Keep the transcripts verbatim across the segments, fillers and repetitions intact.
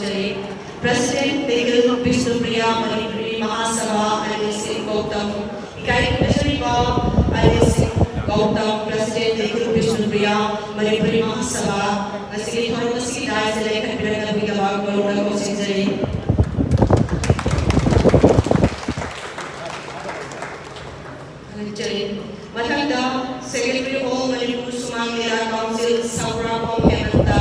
Zari. President Nikhil ꯕꯤꯁꯅꯨꯄ꯭ꯔꯤꯌꯥ Manipuri ꯃꯍꯥꯁꯚꯥ Anil ꯁꯤꯡ ꯒꯧꯇꯝ, ꯏꯀꯥꯏ ꯈꯨꯝꯅꯖꯔꯤꯕ ꯑꯅꯤꯜ ꯁꯤꯡ ꯒꯧꯇꯝ, President ꯅꯤꯈꯤꯜ ꯕꯤꯁꯅꯨꯄ꯭ꯔꯤꯌꯥ ꯃꯅꯤꯄꯨꯔꯤ ꯃꯍꯥꯁꯚꯥ, ꯉꯁꯤꯒꯤ ꯊꯧꯔꯝ ꯑꯁꯤꯒꯤ ꯗꯥꯏꯁꯇ ꯂꯦꯡꯈꯠꯄꯤꯔꯛꯅꯕꯒꯤꯗꯃꯛ ꯅꯧꯅ ꯀꯧꯁꯤꯟꯖꯔꯤ꯫ ꯊꯥꯒꯠꯆꯔꯤ꯫ ꯃꯊꯪꯗ Secretary All Manipur ꯁꯨꯃꯥꯡ ꯂꯤꯂꯥ Council ꯁꯧꯒ꯭ꯔꯥꯕꯣꯝ ꯍꯦꯃꯟꯇ,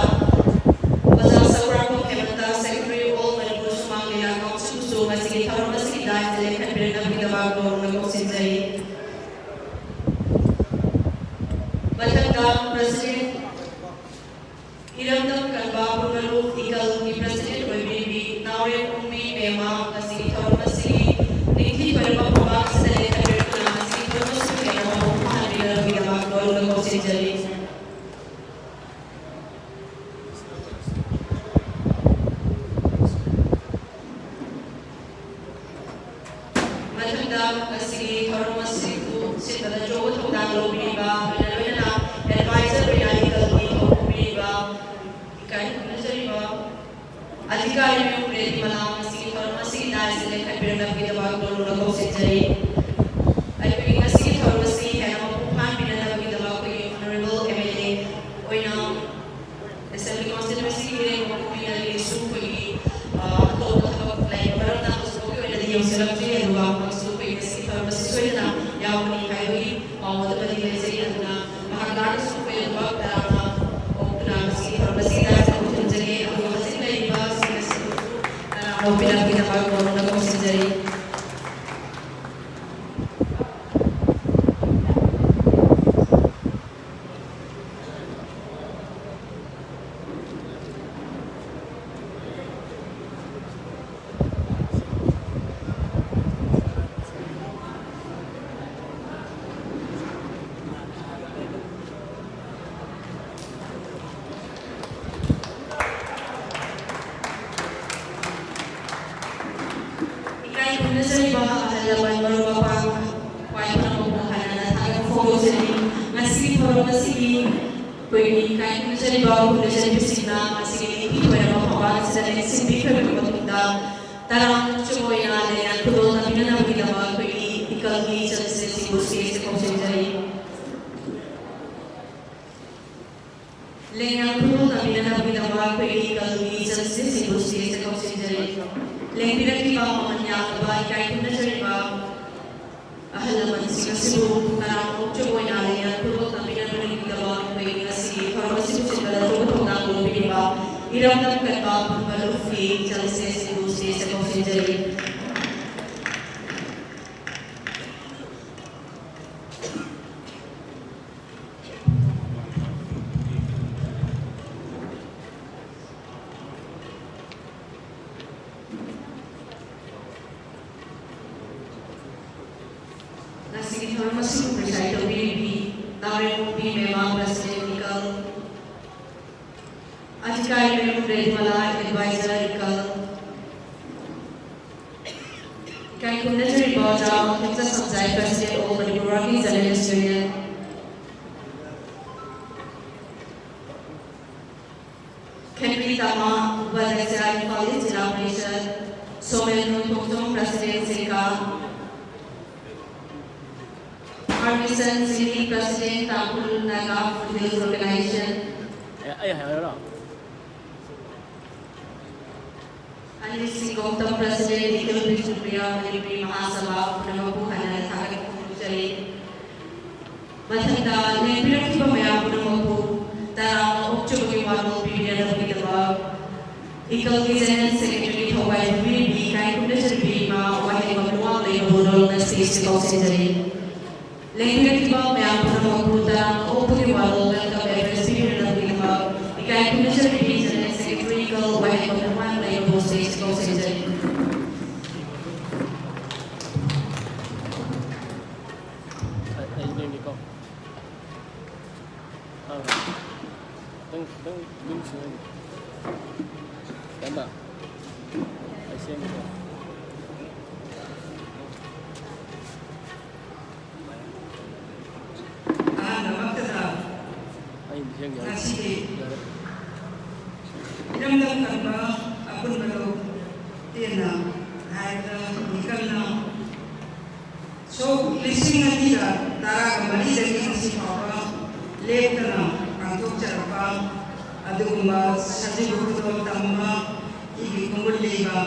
ꯑꯣꯖꯥ ꯁꯧꯒ꯭ꯔꯥꯕꯣꯝ ꯍꯦꯃꯟꯇ, Secretary All Manipur ꯁꯨꯃꯥꯡ ꯂꯤꯂꯥ Council ꯕꯨꯁꯨ ꯉꯁꯤꯒꯤ ꯊꯧꯔꯝ ꯑꯁꯤꯒꯤ ꯗꯥꯏꯁꯇ ꯂꯦꯡꯈꯠꯄꯤꯔꯛꯅꯕꯒꯤꯗꯃꯛ ꯅꯧꯅ ꯀꯧꯁꯤꯟꯖꯔꯤ꯫ ꯃꯊꯪꯗ President ꯏꯔꯝꯗꯝ ꯀꯟꯕ ꯐꯨꯔꯨꯞ ꯏꯀꯜꯒꯤ President ꯑꯣꯏꯕꯤꯔꯤꯕꯤ ꯅꯥꯎꯔꯦꯝ ꯀꯨꯝꯕꯤ ꯃꯦꯃꯥ ꯉꯁꯤꯒꯤ ꯊꯧꯔꯝ ꯑꯁꯤꯒꯤ ꯅꯤꯡꯊꯤ ꯑꯣꯏꯔꯕ ꯐꯝꯕꯥꯛ ꯑꯁꯤꯗ ꯂꯦꯡꯈꯠꯄꯤꯔꯛꯇꯨꯅ ꯉꯁꯤꯒꯤ ꯊꯧꯔꯝ ꯑꯁꯤꯕꯨ ꯍꯦꯟꯅ ꯃꯄꯨꯡ ꯐꯥꯍꯟꯕꯤꯅꯕꯒꯤꯗꯃꯛ ꯅꯧꯅ ꯀꯧꯁꯤꯟꯖꯔꯤ꯫ ꯃꯊꯪꯗ ꯉꯁꯤꯒꯤ ꯊꯧꯔꯝ ꯑꯁꯤꯕꯨ ꯁꯤꯟꯕꯗ ꯑꯆꯧꯕ ꯊꯧꯗꯥꯡ ꯂꯧꯕꯤꯔꯤꯕ, ꯂꯣꯏꯅ ꯂꯣꯏꯅꯅ advisor ꯑꯣꯏꯅ ꯏꯀꯜꯒꯤ ꯊꯧ ꯄꯨꯕꯤꯔꯤꯕ, ꯏꯀꯥꯏ ꯈꯨꯝꯅꯖꯔꯤꯕ ꯑꯙꯤꯀꯥꯔꯤ ꯃꯌꯨꯝ ꯔꯦꯗꯤꯃꯂꯥ ꯉꯁꯤꯒꯤ ꯊꯧꯔꯝ ꯑꯁꯤꯒꯤ ꯗꯥꯏꯁꯇ ꯂꯦꯡꯈꯠꯄꯤꯔꯛꯅꯕꯒꯤꯗꯃꯛ ꯅꯧꯅ ꯀꯧꯁꯤꯟꯖꯔꯤ꯫ ꯑꯩꯈꯣꯏꯒꯤ ꯉꯁꯤꯒꯤ ꯊꯧꯔꯝ ꯑꯁꯤ ꯍꯦꯟꯅ ꯃꯄꯨꯡ ꯐꯥꯍꯟꯕꯤꯅꯅꯕꯒꯤꯗꯃꯛ ꯑꯩꯈꯣꯏꯒꯤ Honourable M L A ꯑꯣꯏꯅ Assembly Constituency ꯒꯤ ꯂꯦꯡꯕ ꯀꯨꯝꯃꯤꯅ ꯂꯤꯔꯤꯛꯁꯨ ꯑꯩꯈꯣꯏꯒꯤ, ꯑ, ꯑꯇꯣꯞꯄ ꯊꯕꯛ ꯂꯩꯕ ꯃꯔꯝꯅ ꯍꯧꯖꯤꯛ ꯐꯥꯎꯒꯤ ꯑꯣꯏꯅꯗꯤ ꯌꯧꯁꯤꯜꯂꯛꯇ꯭ꯔꯤ꯫ ꯑꯗꯨꯒ ꯃꯍꯥꯛꯁꯨ ꯑꯩꯈꯣꯏ ꯉꯁꯤ ꯊꯧꯔꯝ ꯑꯁꯤ ꯁꯣꯏꯗꯅ ꯌꯥꯎꯒꯅꯤ ꯍꯥꯏꯕꯒꯤ ꯄꯥꯎ ꯑꯗꯨꯃꯗꯤ ꯂꯩꯖꯩ꯫ ꯑꯗꯨꯅ ꯃꯍꯥꯛ ꯂꯥꯛꯑꯒꯁꯨ ꯑꯩꯈꯣꯏ ꯑꯗꯨꯃꯛ ꯇꯔꯥꯝꯅ ꯑꯣꯛꯇꯨꯅ ꯉꯁꯤ ꯊꯧꯔꯝ ꯑꯁꯤꯒꯤ ꯗꯥꯏꯁꯇ ꯈꯨꯔꯨꯝꯖꯒꯦ꯫ ꯑꯗꯨꯒ ꯍꯧꯖꯤꯛ ꯂꯩꯔꯤꯕ ꯁꯤꯡ ꯑꯁꯤꯕꯨꯁꯨ ꯇꯔꯥꯝꯅ ꯑꯣꯛꯄꯤꯅꯕꯒꯤꯗꯃꯛ ꯅꯧꯅ ꯀꯧꯁꯤꯟꯖꯔꯤ꯫ ꯏꯀꯥꯏ ꯈꯨꯝꯅꯖꯔꯤꯕ ꯑꯍꯜ ꯂꯃꯟ, ꯃꯔꯨꯞ ꯃꯄꯥꯡ, ꯈ꯭ꯋꯥꯏ ꯐꯅ ꯃꯄꯨꯡ ꯐꯥꯅ ꯊꯥꯒꯠꯄ ꯐꯣꯡꯗꯣꯛꯆꯔꯤ꯫ ꯉꯁꯤꯒꯤ ꯊꯧꯔꯝ ꯑꯁꯤꯒꯤ ꯑꯩꯈꯣꯏꯒꯤ ꯏꯀꯥꯏ ꯈꯨꯝꯅꯖꯔꯤꯕ ꯈꯨꯝꯅꯖꯔꯤꯕꯁꯤꯡꯅ ꯉꯁꯤꯒꯤ ꯅꯤꯡꯊꯤ ꯑꯣꯏꯔꯕ ꯑꯁꯤꯗ ꯂꯦꯡꯁꯤꯟꯕꯤꯈ꯭ꯔꯕ ꯃꯇꯨꯡꯗ, ꯇꯔꯥꯝꯅ ꯑꯣꯛꯆꯕ ꯑꯣꯏꯅ ꯂꯦꯡꯌꯥꯟ ꯈꯨꯗꯣꯜ ꯇꯝꯕꯤꯅꯅꯕꯒꯤꯗꯃꯛ ꯑꯩꯈꯣꯏꯒꯤ ꯏꯀꯜꯒꯤ ꯏꯆꯜꯁꯤꯡꯕꯨ stage ꯇ ꯀꯧꯁꯤꯟꯖꯔꯤ꯫ ꯂꯦꯡꯌꯥꯟ ꯈꯨꯗꯣꯜ ꯇꯝꯕꯤꯅꯅꯕꯒꯤꯗꯃꯛ ꯑꯩꯈꯣꯏꯒꯤ ꯏꯀꯜꯒꯤ ꯏꯆꯜꯁꯤꯡꯕꯨ stage ꯇ ꯀꯧꯁꯤꯟꯖꯔꯤ꯫ ꯂꯦꯡꯕꯤꯔꯛꯂꯤꯕ ꯃꯃꯜ ꯌꯥꯝꯂꯕ ꯏꯀꯥꯏ ꯈꯨꯝꯅꯖꯔꯤꯕ ꯑꯍꯜ ꯂꯃꯟꯁꯤꯡ ꯑꯁꯤꯕꯨ ꯇꯔꯥꯝꯅ ꯑꯣꯛꯆꯕ ꯑꯣꯏꯅ ꯂꯦꯡꯌꯥꯟ ꯈꯨꯗꯣꯜ ꯇꯝꯕꯤꯅꯕꯒꯤꯗꯃꯛ ꯑꯩꯈꯣꯏ ꯉꯁꯤꯒꯤ ꯊꯧꯔꯝ ꯑꯁꯤꯕꯨ ꯁꯤꯟꯕꯗ ꯑꯆꯧꯕ ꯊꯧꯗꯥꯡ ꯂꯧꯕꯤꯔꯤꯕ ꯏꯔꯝꯗꯝ ꯀꯟꯕ ꯐꯨꯠꯕꯣꯜ ꯂꯨꯞꯀꯤ ꯏꯆꯜꯁꯤꯡꯕꯨ stage ꯇ ꯀꯧꯁꯤꯟꯖꯔꯤ꯫ ꯉꯁꯤꯒꯤ ꯊꯧꯔꯝ ꯑꯁꯤꯕꯨ preside ꯇꯧꯕꯤꯔꯤꯕꯤ ꯅꯥꯎꯔꯦꯝꯕꯤ ꯃꯦꯃꯥ, President ꯏꯀꯜ, ꯑꯇꯤꯀꯥꯏ ꯃꯦꯝ ꯔꯦꯗꯃꯂꯥ, Advisor ꯏꯀꯜ, ꯏꯀꯥꯏ ꯈꯨꯝꯅꯖꯔꯤꯕ ꯑꯣꯖꯥ ꯃꯈꯦꯝꯆꯥ ꯁꯝꯖꯥꯏ, President All Manipur Working Journalist Union, ꯈꯦꯇ꯭ꯔꯤ ꯇꯃꯥ, ꯎꯄꯥꯙ꯭ꯌꯥꯌ ꯏꯝꯐꯥꯜ ꯏꯁ ꯖꯤꯂꯥ ꯄꯔꯤꯁꯗ, ꯁꯣꯃꯦꯟ ꯅꯣꯡꯊꯣꯝꯕꯝ, President ꯁꯦꯀꯥ, ꯍꯔꯃꯤꯁꯟ ꯁꯤꯡꯍꯤ, President ꯇꯥꯡꯈꯨꯜ ꯅꯥꯒꯥ Foothills Organization, ꯑꯩ, ꯑꯩ ꯍꯥꯏꯔꯣꯔꯥ? ꯑꯅꯤꯜ ꯁꯤꯡ ꯒꯧꯇꯝ, President, ꯅꯤꯈꯤꯜ ꯕꯤꯁꯅꯨꯄ꯭ꯔꯤꯌꯥ ꯃꯅꯤꯄꯨꯔꯤ ꯃꯍꯥꯁꯚꯥ, ꯄꯨꯝꯅꯃꯛꯄꯨ ꯍꯟꯅ ꯊꯥꯒꯠꯄ ꯐꯣꯡꯗꯣꯛꯆꯔꯤ꯫ ꯃꯊꯪꯗ ꯂꯦꯡꯕꯤꯔꯛꯂꯤꯕ ꯃꯌꯥꯝ ꯄꯨꯝꯅꯃꯛꯄꯨ ꯇꯔꯥꯝꯅ ꯑꯣꯛꯆꯕꯒꯤ ꯋꯥꯔꯣꯜ ꯄꯤꯕꯤꯅꯅꯕꯒꯤꯗꯃꯛ ꯏꯀꯜꯒꯤ General Secretary ꯊꯧꯒꯥꯏ ꯄꯨꯝꯕꯤꯔꯤꯕꯤ ꯏꯀꯥꯏ ꯈꯨꯝꯅꯖꯔꯤꯕꯤ ꯏꯃꯥ ꯋꯥꯍꯦꯡꯕꯝ ꯂꯨꯋꯥꯡꯂꯩꯃꯕꯨ ꯂꯣꯟꯅ stage ꯇ ꯀꯧꯁꯤꯟꯖꯔꯤ꯫ ꯂꯦꯡꯕꯤꯔꯛꯂꯤꯕ ꯃꯌꯥꯝ ꯄꯨꯝꯅꯃꯛꯄꯨ ꯇꯔꯥꯝꯅ ꯑꯣꯛꯄꯒꯤ ꯋꯥꯔꯣꯜ welcome address ꯄꯤꯕꯤꯅꯕꯒꯤꯗꯃꯛ ꯏꯀꯥꯏ ꯈꯨꯝꯅꯖꯔꯤꯕꯤ General Secretary ꯏꯀꯜ ꯋꯥꯍꯦꯡꯕꯝ ꯂꯨꯋꯥꯡꯂꯩꯃꯕꯨ stage ꯇ ꯀꯧꯁꯤꯟꯖꯔꯤ꯫ ꯑꯩ, ꯑꯩ ꯌꯦꯡꯒꯦꯀꯣ꯫ ꯑꯥ, ꯈꯤꯇꯪ, ꯈꯤꯇꯪ ꯌꯨꯝ ꯁꯤꯟꯅꯅꯤ꯫ ꯀꯟꯅ꯫ ꯑꯩ ꯁꯦꯝꯒꯦꯀꯣ꯫ ꯑꯍꯥꯟꯕꯃꯛꯇꯗ ꯑꯩ ꯁꯦꯝꯒꯦ꯫ ꯉꯁꯤꯒꯤ ꯌꯥꯔꯦ꯫ ꯏꯔꯝꯗꯝ ꯀꯟꯕ ꯁꯖꯤꯕꯨ ꯈꯨꯗꯣꯜ ꯇꯝꯕ, ꯏꯒꯤ ꯈꯣꯡꯒꯨꯜ ꯂꯩꯕ꯫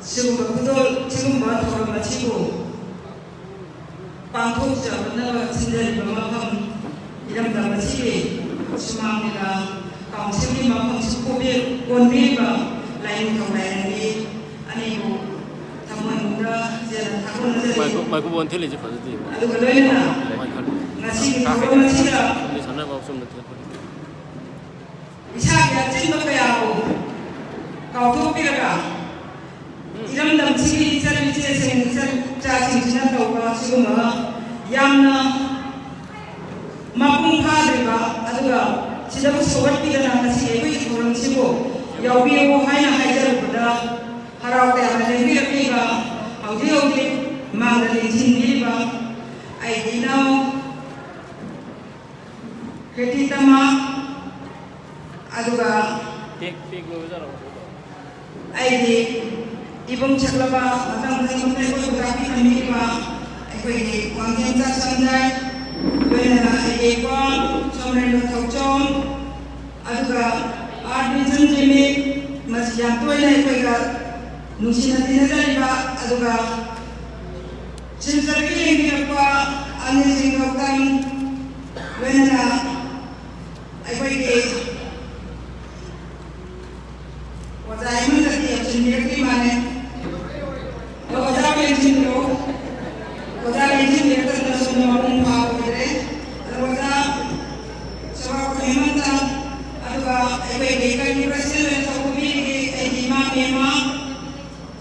ꯁꯤꯒꯨꯝꯕ ꯈꯨꯗꯣꯜ, ꯁꯤꯒꯨꯝꯕ ꯊꯧꯔꯝ ꯑꯁꯤꯕꯨ ꯄꯥꯡꯊꯣꯛꯆꯅꯕ ꯁꯤꯟꯖꯔꯤꯕ ꯃꯐꯝ, ꯏꯔꯝꯗꯝ ꯑꯁꯤꯒꯤ ꯁꯨꯃꯥꯡ ꯂꯤꯂꯥ ꯀꯥꯎꯟꯁꯤꯜꯒꯤ ꯃꯐꯝꯁꯨ ꯀꯣꯟꯕꯤ-, ꯀꯣꯟꯕꯤꯔꯤꯕ ꯂꯥꯏꯅꯤꯡꯊꯧ ꯂꯥꯏꯔꯦꯝꯕꯤ ꯑꯅꯤꯕꯨ ꯊꯃꯣꯏꯅꯨꯡꯗ ꯍꯦꯟꯅ ꯊꯥꯒꯠꯅꯖꯔꯤ꯫ ꯃꯥꯏꯀ꯭ꯔꯣ-, ꯃꯥꯏꯀ꯭ꯔꯣꯐꯣꯟ ꯊꯤꯜꯂꯤꯁꯦ ꯐꯖꯗꯦ꯫ ꯑꯗꯨꯒ ꯂꯣꯏꯅꯅ ꯃꯥꯏꯛ ꯈꯔ ꯉꯁꯤꯒꯤ ꯊꯧꯔꯝ ꯑꯁꯤꯗ ꯁꯝꯅ ꯉꯥꯎ ꯆꯨꯝꯅ ꯊꯤꯜꯂꯛꯄꯅꯤ꯫ ꯏꯁꯥꯒꯤ ꯑꯆꯤꯟꯕ ꯀꯌꯥꯕꯨ ꯀꯥꯎꯊꯣꯛꯄꯤꯔꯒ, ꯏꯔꯝꯗꯝꯁꯤꯒꯤ ꯏꯆꯟ ꯏꯆꯦꯁꯤꯡ, ꯏꯆꯟ ꯏꯆꯥꯁꯤꯡꯁꯤꯅ ꯇꯧꯕ ꯁꯤꯒꯨꯝꯕ ꯌꯥꯝꯅ ꯃꯄꯨꯡ ꯐꯥꯗ꯭ꯔꯤꯕ, ꯑꯗꯨꯒ ꯁꯤꯗꯕꯨ ꯁꯧꯒꯠꯄꯤꯗꯅ ꯉꯁꯤ ꯑꯩꯈꯣꯏꯒꯤ ꯊꯧꯔꯝꯁꯤꯕꯨ ꯌꯥꯎꯕꯤꯌꯨ ꯍꯥꯏꯅ ꯍꯥꯏꯖꯔꯨꯕꯗ, ꯍꯔꯥꯎ ꯇꯌꯥꯝꯅ ꯂꯦꯡꯕꯤꯔꯛꯂꯤꯕ ꯍꯧꯖꯤꯛ ꯍꯧꯖꯤꯛ ꯃꯥꯡꯗ ꯂꯦꯡꯁꯤꯟꯕꯤꯔꯤꯕ ꯑꯩꯒꯤ ꯏꯅꯥꯎ ꯀꯦꯇꯤ ꯇꯃꯥ, ꯑꯗꯨꯒ ꯇꯦꯛ ꯇꯦꯛ ꯂꯣꯏꯕꯖꯥꯠꯂꯣ? ꯑꯩꯒꯤ ꯏꯕꯨꯡ ꯁꯛꯂꯕ ꯃꯊꯪ ꯃꯊꯪ ꯑꯩꯈꯣꯏꯕꯨ ꯇꯥꯛꯄꯤ ꯇꯝꯕꯤꯔꯤꯕ ꯑꯩꯈꯣꯏꯒꯤ ꯋꯥꯡꯈꯦꯝꯆꯥ ꯁꯝꯖꯥꯏ, ꯂꯣꯏꯅꯅ ꯑꯩꯒꯤ ꯏꯄ꯭ꯋꯥ ꯁꯣꯃꯔꯦꯟꯗ꯭ꯔ ꯊꯧꯆꯣꯝ, ꯑꯗꯨꯒ ꯑꯥꯔ ꯕꯤꯖꯟ ꯖꯤꯃꯤꯠ, ꯃꯁꯤ ꯌꯥꯝ ꯇꯣꯏꯅ ꯑꯩꯈꯣꯏꯒ ꯅꯨꯡꯁꯤꯅ ꯇꯤꯟꯅꯖꯔꯤꯕ, ꯑꯗꯨꯒ ꯁꯤꯜꯆꯔꯗꯒꯤ ꯌꯦꯡꯕꯤꯔꯛꯄ ꯑꯅꯤꯜ ꯁꯤꯡ ꯒꯧꯇꯝ, ꯂꯣꯏꯅꯅ ꯑꯩꯈꯣꯏꯒꯤ ꯑꯣꯖꯥ ꯍꯦꯃꯟꯇꯗꯤ ꯌꯦꯡꯁꯤꯟꯕꯤꯔꯛꯇ꯭ꯔꯤ ꯃꯥꯜꯂꯦ꯫ ꯑꯗꯣ ꯑꯣꯖꯥ ꯌꯦꯡꯁꯤꯟꯕꯤꯔꯛꯑꯣ꯫ ꯑꯣꯖꯥ ꯌꯦꯡꯁꯤꯟꯕꯤꯔꯛꯇꯗꯅ ꯁꯣꯝꯗ ꯃꯄꯨꯡ ꯐꯥꯕ ꯑꯣꯏꯗ꯭ꯔꯦ꯫ ꯑꯗꯣ ꯑꯣꯖꯥ ꯁꯣꯔꯥꯠ ꯍꯦꯃꯟꯇ, ꯑꯗꯨꯒ ꯑꯩꯈꯣꯏꯒꯤ ꯂꯩꯀꯥꯏꯒꯤ ꯄ꯭ꯔꯁꯤꯗꯦꯟ ꯑꯣꯏꯅ ꯊꯧꯒꯠꯄꯤꯔꯤꯕ ꯑꯩꯒꯤ ꯏꯃꯥ ꯃꯦꯝꯃ,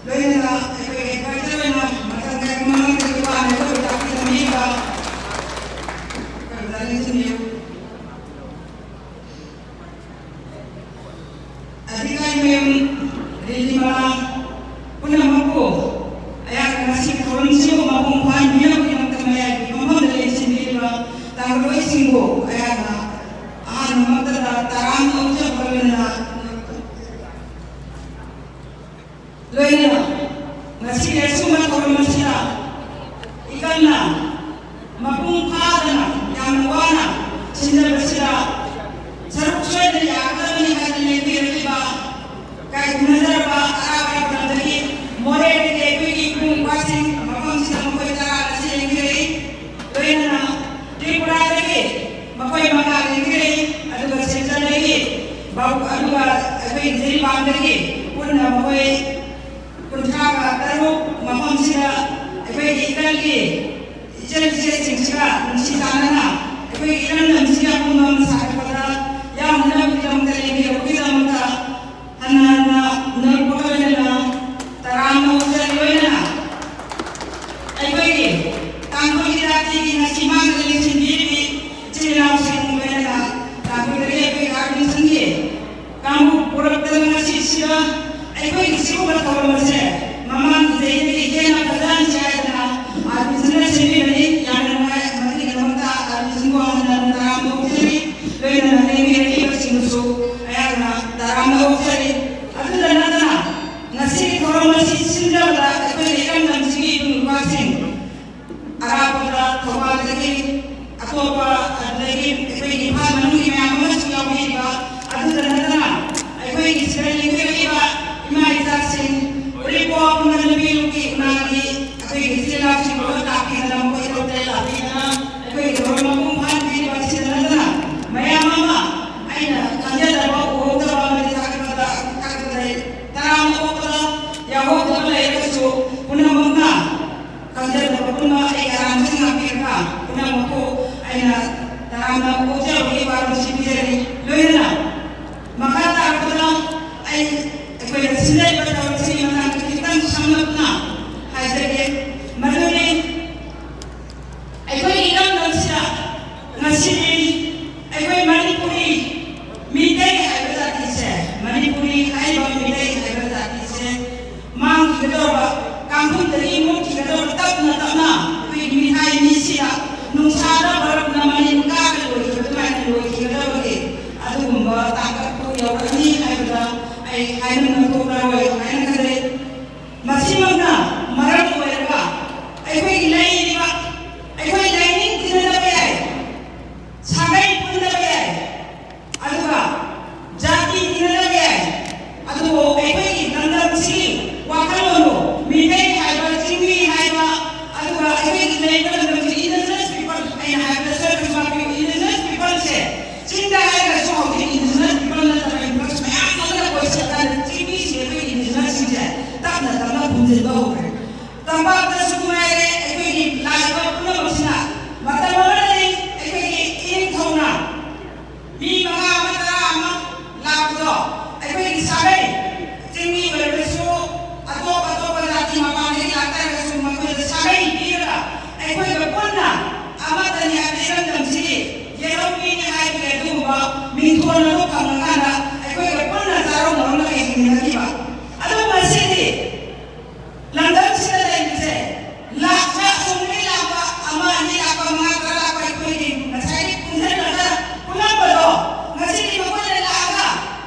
ꯂꯣꯏꯅꯅ ꯑꯩꯈꯣꯏꯒꯤ ꯑꯦꯗꯚꯥꯏꯖꯔ ꯑꯣꯏꯅ ꯃꯇꯝ ꯀꯌꯥꯒꯤ ꯃꯃꯥꯡꯗꯒꯤ ꯋꯥꯅ ꯑꯩꯈꯣꯏꯕꯨ ꯇꯥꯛꯄꯤ ꯇꯝꯕꯤꯔꯤꯕ ꯑꯩꯈꯣꯏ ꯑꯣꯖꯥ ꯅꯤꯡꯁꯤꯡꯕꯤꯌꯨ꯫ ꯑꯙꯤꯀꯥꯔꯤ ꯃꯌꯨꯝ ꯔꯤꯂꯤꯃꯥ ꯄꯨꯝꯅꯃꯛꯄꯨ ꯑꯩꯍꯥꯛꯅ ꯉꯁꯤ ꯊꯧꯔꯝꯁꯤꯕꯨ ꯃꯄꯨꯡ ꯐꯥꯍꯟꯕꯤꯅꯕꯒꯤꯗꯃꯛꯇ ꯃꯌꯥꯏꯒꯤ ꯐꯝꯐꯝꯗ ꯂꯦꯡꯁꯤꯟꯕꯤꯔꯤꯕ ꯇꯥꯡꯒꯣꯜꯁꯤꯡꯕꯨ ꯑꯩꯍꯥꯛꯅ ꯑꯍꯥꯟꯕꯃꯛꯇꯗ ꯇꯔꯥꯝꯅ ꯑꯣꯛꯆꯕꯒ ꯂꯣꯏꯅꯅ, ꯂꯣꯏꯅꯅ ꯉꯁꯤꯒꯤ ꯑꯁꯤꯒꯨꯝꯕ ꯊꯧꯔꯝ ꯑꯁꯤꯗ ꯌꯥꯝꯅ ꯋꯥꯅ ꯁꯤꯟꯖꯕꯁꯤꯗ ꯁꯔꯨꯛ ꯁꯣꯏꯗꯅ ꯌꯥꯒꯗꯕꯅꯤ ꯍꯥꯏꯅ ꯂꯦꯡꯕꯤꯔꯛꯂꯤꯕ ꯀꯥꯏꯀꯨꯅꯖꯔꯕ ꯑꯔꯥꯞ ꯑꯔꯥꯞꯄꯗꯒꯤ ꯃꯣꯔꯦꯗꯒꯤ ꯑꯩꯈꯣꯏꯒꯤ ꯏꯕꯨꯡ ꯏꯄ꯭ꯋꯥꯁꯤꯡ ꯃꯐꯝꯁꯤꯗ ꯃꯈꯣꯏ ꯇꯔꯥ ꯑꯁꯤ ꯂꯦꯡꯕꯤꯔꯛꯏ꯫ ꯂꯣꯏꯅꯅ ꯇ꯭ꯔꯤꯄꯨꯔꯥꯗꯒꯤ ꯃꯈꯣꯏ ꯃꯉꯥ ꯂꯦꯡꯕꯤꯔꯛꯏ, ꯑꯗꯨꯒ ꯁꯤꯜꯆꯔꯗꯒꯤ ꯕꯥꯎ-, ꯑꯗꯨꯒ ꯑꯩꯈꯣꯏ ꯖꯤꯔꯤꯕꯥꯝꯗꯒꯤ ꯄꯨꯟꯅ ꯃꯈꯣꯏ ꯀꯨꯟꯊ꯭ꯔꯥꯒ ꯇꯔꯨꯛ ꯃꯐꯝꯁꯤꯗ ꯑꯩꯈꯣꯏꯒꯤ ꯏꯀꯜꯒꯤ ꯏꯆꯜ ꯏꯆꯦꯁꯤꯡꯁꯤꯒ ꯅꯨꯡꯁꯤ ꯆꯥꯟꯅꯅ ꯑꯩꯈꯣꯏꯒꯤ ꯏꯔꯝꯗꯝꯁꯤꯒꯤ ꯑꯄꯨꯟꯕ ꯃꯁꯥ ꯀꯛꯄꯗ ꯌꯥꯎꯅꯅꯕꯒꯤꯗꯃꯛꯇ ꯂꯦꯡꯕꯤꯔꯛꯄꯒꯤꯗꯃꯛꯇ ꯍꯟꯅ ꯍꯟꯅ ꯎꯅꯔꯨꯕꯒ ꯂꯣꯏꯅꯅ ꯇꯔꯥꯝꯅ ꯑꯣꯛꯆꯔꯤ꯫ ꯂꯣꯏꯅꯅ ꯑꯩꯈꯣꯏꯒꯤ ꯇꯥꯡꯈꯨꯜ ꯏꯖꯥꯇꯤꯒꯤ ꯉꯁꯤ ꯃꯥꯡꯗ ꯂꯦꯡꯁꯤꯟꯕꯤꯔꯤꯕꯤ ꯏꯆꯤꯜ ꯏꯅꯥꯎꯁꯤꯡ ꯂꯣꯏꯅꯅ ꯇꯥꯡꯈꯨꯜꯗꯒꯤ ꯑꯩꯈꯣꯏ ꯑꯥꯔꯕꯤꯟꯁꯟꯒꯤ ꯀꯥꯡꯕꯨ ꯄꯨꯔꯛꯇꯅ ꯉꯁꯤꯁꯤꯗ ꯑꯩꯈꯣꯏꯒꯤ ꯁꯤꯒꯨꯝꯕ ꯊꯧꯔꯝ ꯑꯁꯦ ꯃꯃꯥꯡꯒꯤ ꯆꯍꯤꯗꯒꯤ ꯍꯦꯟꯅ ꯐꯖꯍꯟꯁꯤ ꯍꯥꯏꯗꯅ ꯑꯥꯔꯕꯤꯟꯁꯟꯅ ꯁꯤꯟꯕꯤꯕꯅꯤ꯫ ꯌꯥꯝꯅ ꯅꯨꯡꯉꯥꯏ꯫ ꯃꯗꯨꯒꯤꯗꯃꯛꯇ ꯑꯥꯔꯕꯤꯟꯁꯟꯕꯨ ꯍꯟꯅ ꯍꯟꯅ ꯇꯔꯥꯝꯅ ꯑꯣꯛꯆꯔꯤ꯫ ꯂꯣꯏꯅꯅ ꯂꯦꯡꯕꯤꯔꯛꯂꯤꯕꯁꯤꯡꯕꯨꯁꯨ ꯑꯩꯍꯥꯛꯅ ꯇꯔꯥꯝꯅ ꯑꯣꯛꯆꯔꯤ꯫ ꯑꯗꯨꯗ ꯅꯠꯇꯅ ꯉꯁꯤꯒꯤ ꯊꯧꯔꯝ ꯑꯁꯤ ꯁꯤꯟꯖꯕꯗ ꯑꯩꯈꯣꯏꯒꯤ ꯏꯔꯝꯗꯝꯁꯤꯒꯤ ꯏꯕꯨꯡ ꯏꯄ꯭ꯋꯥꯁꯤꯡ ꯑꯔꯥꯞꯄꯗ ꯊꯧꯕꯥꯜꯗꯒꯤ ꯑꯇꯣꯞꯄ ꯑꯗꯨꯗꯒꯤ ꯑꯩꯈꯣꯏꯒꯤ ꯏꯝꯐꯥꯜ ꯃꯅꯨꯡꯒꯤ ꯃꯌꯥꯝ ꯑꯃꯁꯨ ꯌꯥꯎꯕꯤꯔꯤꯕ ꯑꯗꯨꯗ ꯅꯠꯇꯅ ꯑꯩꯈꯣꯏꯒꯤ ꯁꯤꯗ ꯂꯦꯡꯕꯤꯔꯛꯂꯤꯕ ꯏꯃꯥ ꯏꯆꯥꯁꯤꯡ, ꯎꯔꯤꯄꯣꯛ ꯑꯃꯅ ꯅꯨꯄꯤ ꯂꯨꯞꯀꯤ ꯏꯃꯥꯒꯤ ꯑꯩꯈꯣꯏꯒꯤ ꯏꯆꯤꯜ ꯏꯅꯥꯎꯁꯤꯡ ꯂꯣꯏꯅ ꯂꯥꯛꯄꯤꯗꯅ ꯃꯈꯣꯏ ꯇꯔꯨꯛ ꯇꯔꯦꯠ ꯂꯥꯛꯄꯤꯗꯅ ꯑꯩꯈꯣꯏꯒꯤ ꯊꯧꯔꯝ ꯃꯄꯨꯡ ꯐꯥꯍꯟꯕꯤꯔꯤꯕ ꯑꯁꯤꯗ ꯅꯠꯇꯅ ꯃꯌꯥꯝ ꯑꯃ ꯑꯩꯅ ꯈꯪꯖꯗꯕ ꯎꯍꯧꯗꯕ ꯑꯃꯗꯤ ꯊꯥꯒꯠꯄꯗ ꯊꯥꯒꯠꯄꯗ ꯇꯔꯥꯝꯅ ꯑꯣꯛꯄꯗ ꯌꯥꯎꯍꯧꯗꯕ ꯂꯩꯔꯒꯁꯨ ꯄꯨꯝꯅꯃꯛꯅ ꯈꯪꯖꯗꯕ ꯄꯨꯝꯅꯃꯛ ꯑꯩ ꯑꯔꯥꯟꯕꯁꯤꯡ ꯉꯥꯛꯄꯤꯔꯒ ꯄꯨꯝꯅꯃꯛꯄꯨ ꯑꯩꯅ ꯇꯔꯥꯝꯅ ꯑꯣꯛꯆꯕꯒꯤ ꯋꯥꯔꯣꯜꯁꯤ ꯄꯤꯖꯔꯤ꯫ ꯂꯣꯏꯅꯅ ꯃꯈꯥ ꯇꯥꯔꯛꯄꯗ ꯑꯩ ꯑꯩꯈꯣꯏꯅ ꯁꯤꯟꯅꯔꯤꯕ ꯊꯕꯛꯁꯤꯒꯤ ꯃꯇꯥꯡꯗ ꯈꯤꯇꯪ ꯁꯝꯂꯞꯅ ꯍꯥꯏꯖꯒꯦ꯫ ꯃꯗꯨꯗꯤ ꯑꯩꯈꯣꯏꯒꯤ ꯏꯔꯝꯗꯝꯁꯤꯗ ꯉꯁꯤꯗꯤ ꯑꯩꯈꯣꯏ ꯃꯅꯤꯄꯨꯔꯤ ꯃꯤꯇꯩ ꯍꯥꯏꯕ ꯖꯥꯇꯤꯁꯦ, ꯃꯅꯤꯄꯨꯔꯤ ꯍꯥꯏꯔꯤꯕ ꯃꯤꯇꯩ ꯍꯥꯏꯕ ꯖꯥꯇꯤꯁꯦ ꯃꯥꯡꯈꯤꯒꯗꯧꯔꯕ, ꯀꯥꯡꯐꯝꯗꯒꯤ ꯃꯨꯠꯈꯤꯒꯗꯧꯔꯕ, ꯇꯞꯅ ꯇꯞꯅ ꯑꯩꯈꯣꯏꯒꯤ ꯃꯤꯊꯥꯏ ꯃꯤꯁꯤꯗ ꯅꯨꯡꯁꯥꯗ ꯕꯔꯞꯅ ꯃꯅꯤꯟ ꯀꯥꯔꯒ ꯂꯣꯏꯈꯤꯕ ꯑꯗꯨꯃꯥꯏꯅ ꯂꯣꯏꯈꯤꯒꯗꯧꯕꯒꯤ ꯑꯗꯨꯒꯨꯝꯕ ꯇꯥꯡꯀꯛꯇꯨ ꯌꯧꯔꯛꯑꯅꯤ ꯍꯥꯏꯕꯗ ꯑꯩ ꯍꯥꯏꯃꯟꯕ ꯊꯣꯛꯂꯔꯣꯏ ꯍꯥꯏꯅ ꯈꯟꯖꯩ꯫ ꯃꯁꯤꯃꯛꯅ ꯃꯔꯝ ꯑꯣꯏꯔꯒ ꯑꯩꯈꯣꯏꯒꯤ ꯂꯩꯔꯤꯕ, ꯑꯩꯈꯣꯏ ꯂꯩꯅꯤꯡ ꯇꯤꯟꯅꯗꯕ ꯑꯗꯨ ꯐꯪꯉꯀꯥꯟꯗ ꯑꯩꯈꯣꯏꯒ ꯄꯨꯟꯅ ꯆꯥꯔꯣꯡ ꯃꯔꯣꯡꯂꯒ ꯍꯤꯡꯃꯤꯟꯅꯈꯤꯕ꯫ ꯑꯗꯨ ꯉꯁꯤꯗꯤ ꯂꯝꯗꯝꯁꯤꯗ ꯂꯩꯕꯁꯦ ꯂꯥꯛ ꯂꯥꯛ ꯁꯨꯝꯗꯒꯤ ꯂꯥꯛꯄ ꯑꯃ ꯑꯅꯤ ꯂꯥꯛꯄ ꯃꯉꯥ ꯇꯔꯥ ꯂꯥꯛꯄ ꯑꯩꯈꯣꯏꯒꯤ ꯉꯁꯥꯏꯒꯤ ꯄꯨꯟꯁꯤꯜꯂꯒ ꯄꯨꯜꯂꯝꯕꯗꯣ ꯉꯁꯤꯗꯤ ꯃꯈꯣꯏꯅ ꯂꯥꯛꯑꯒ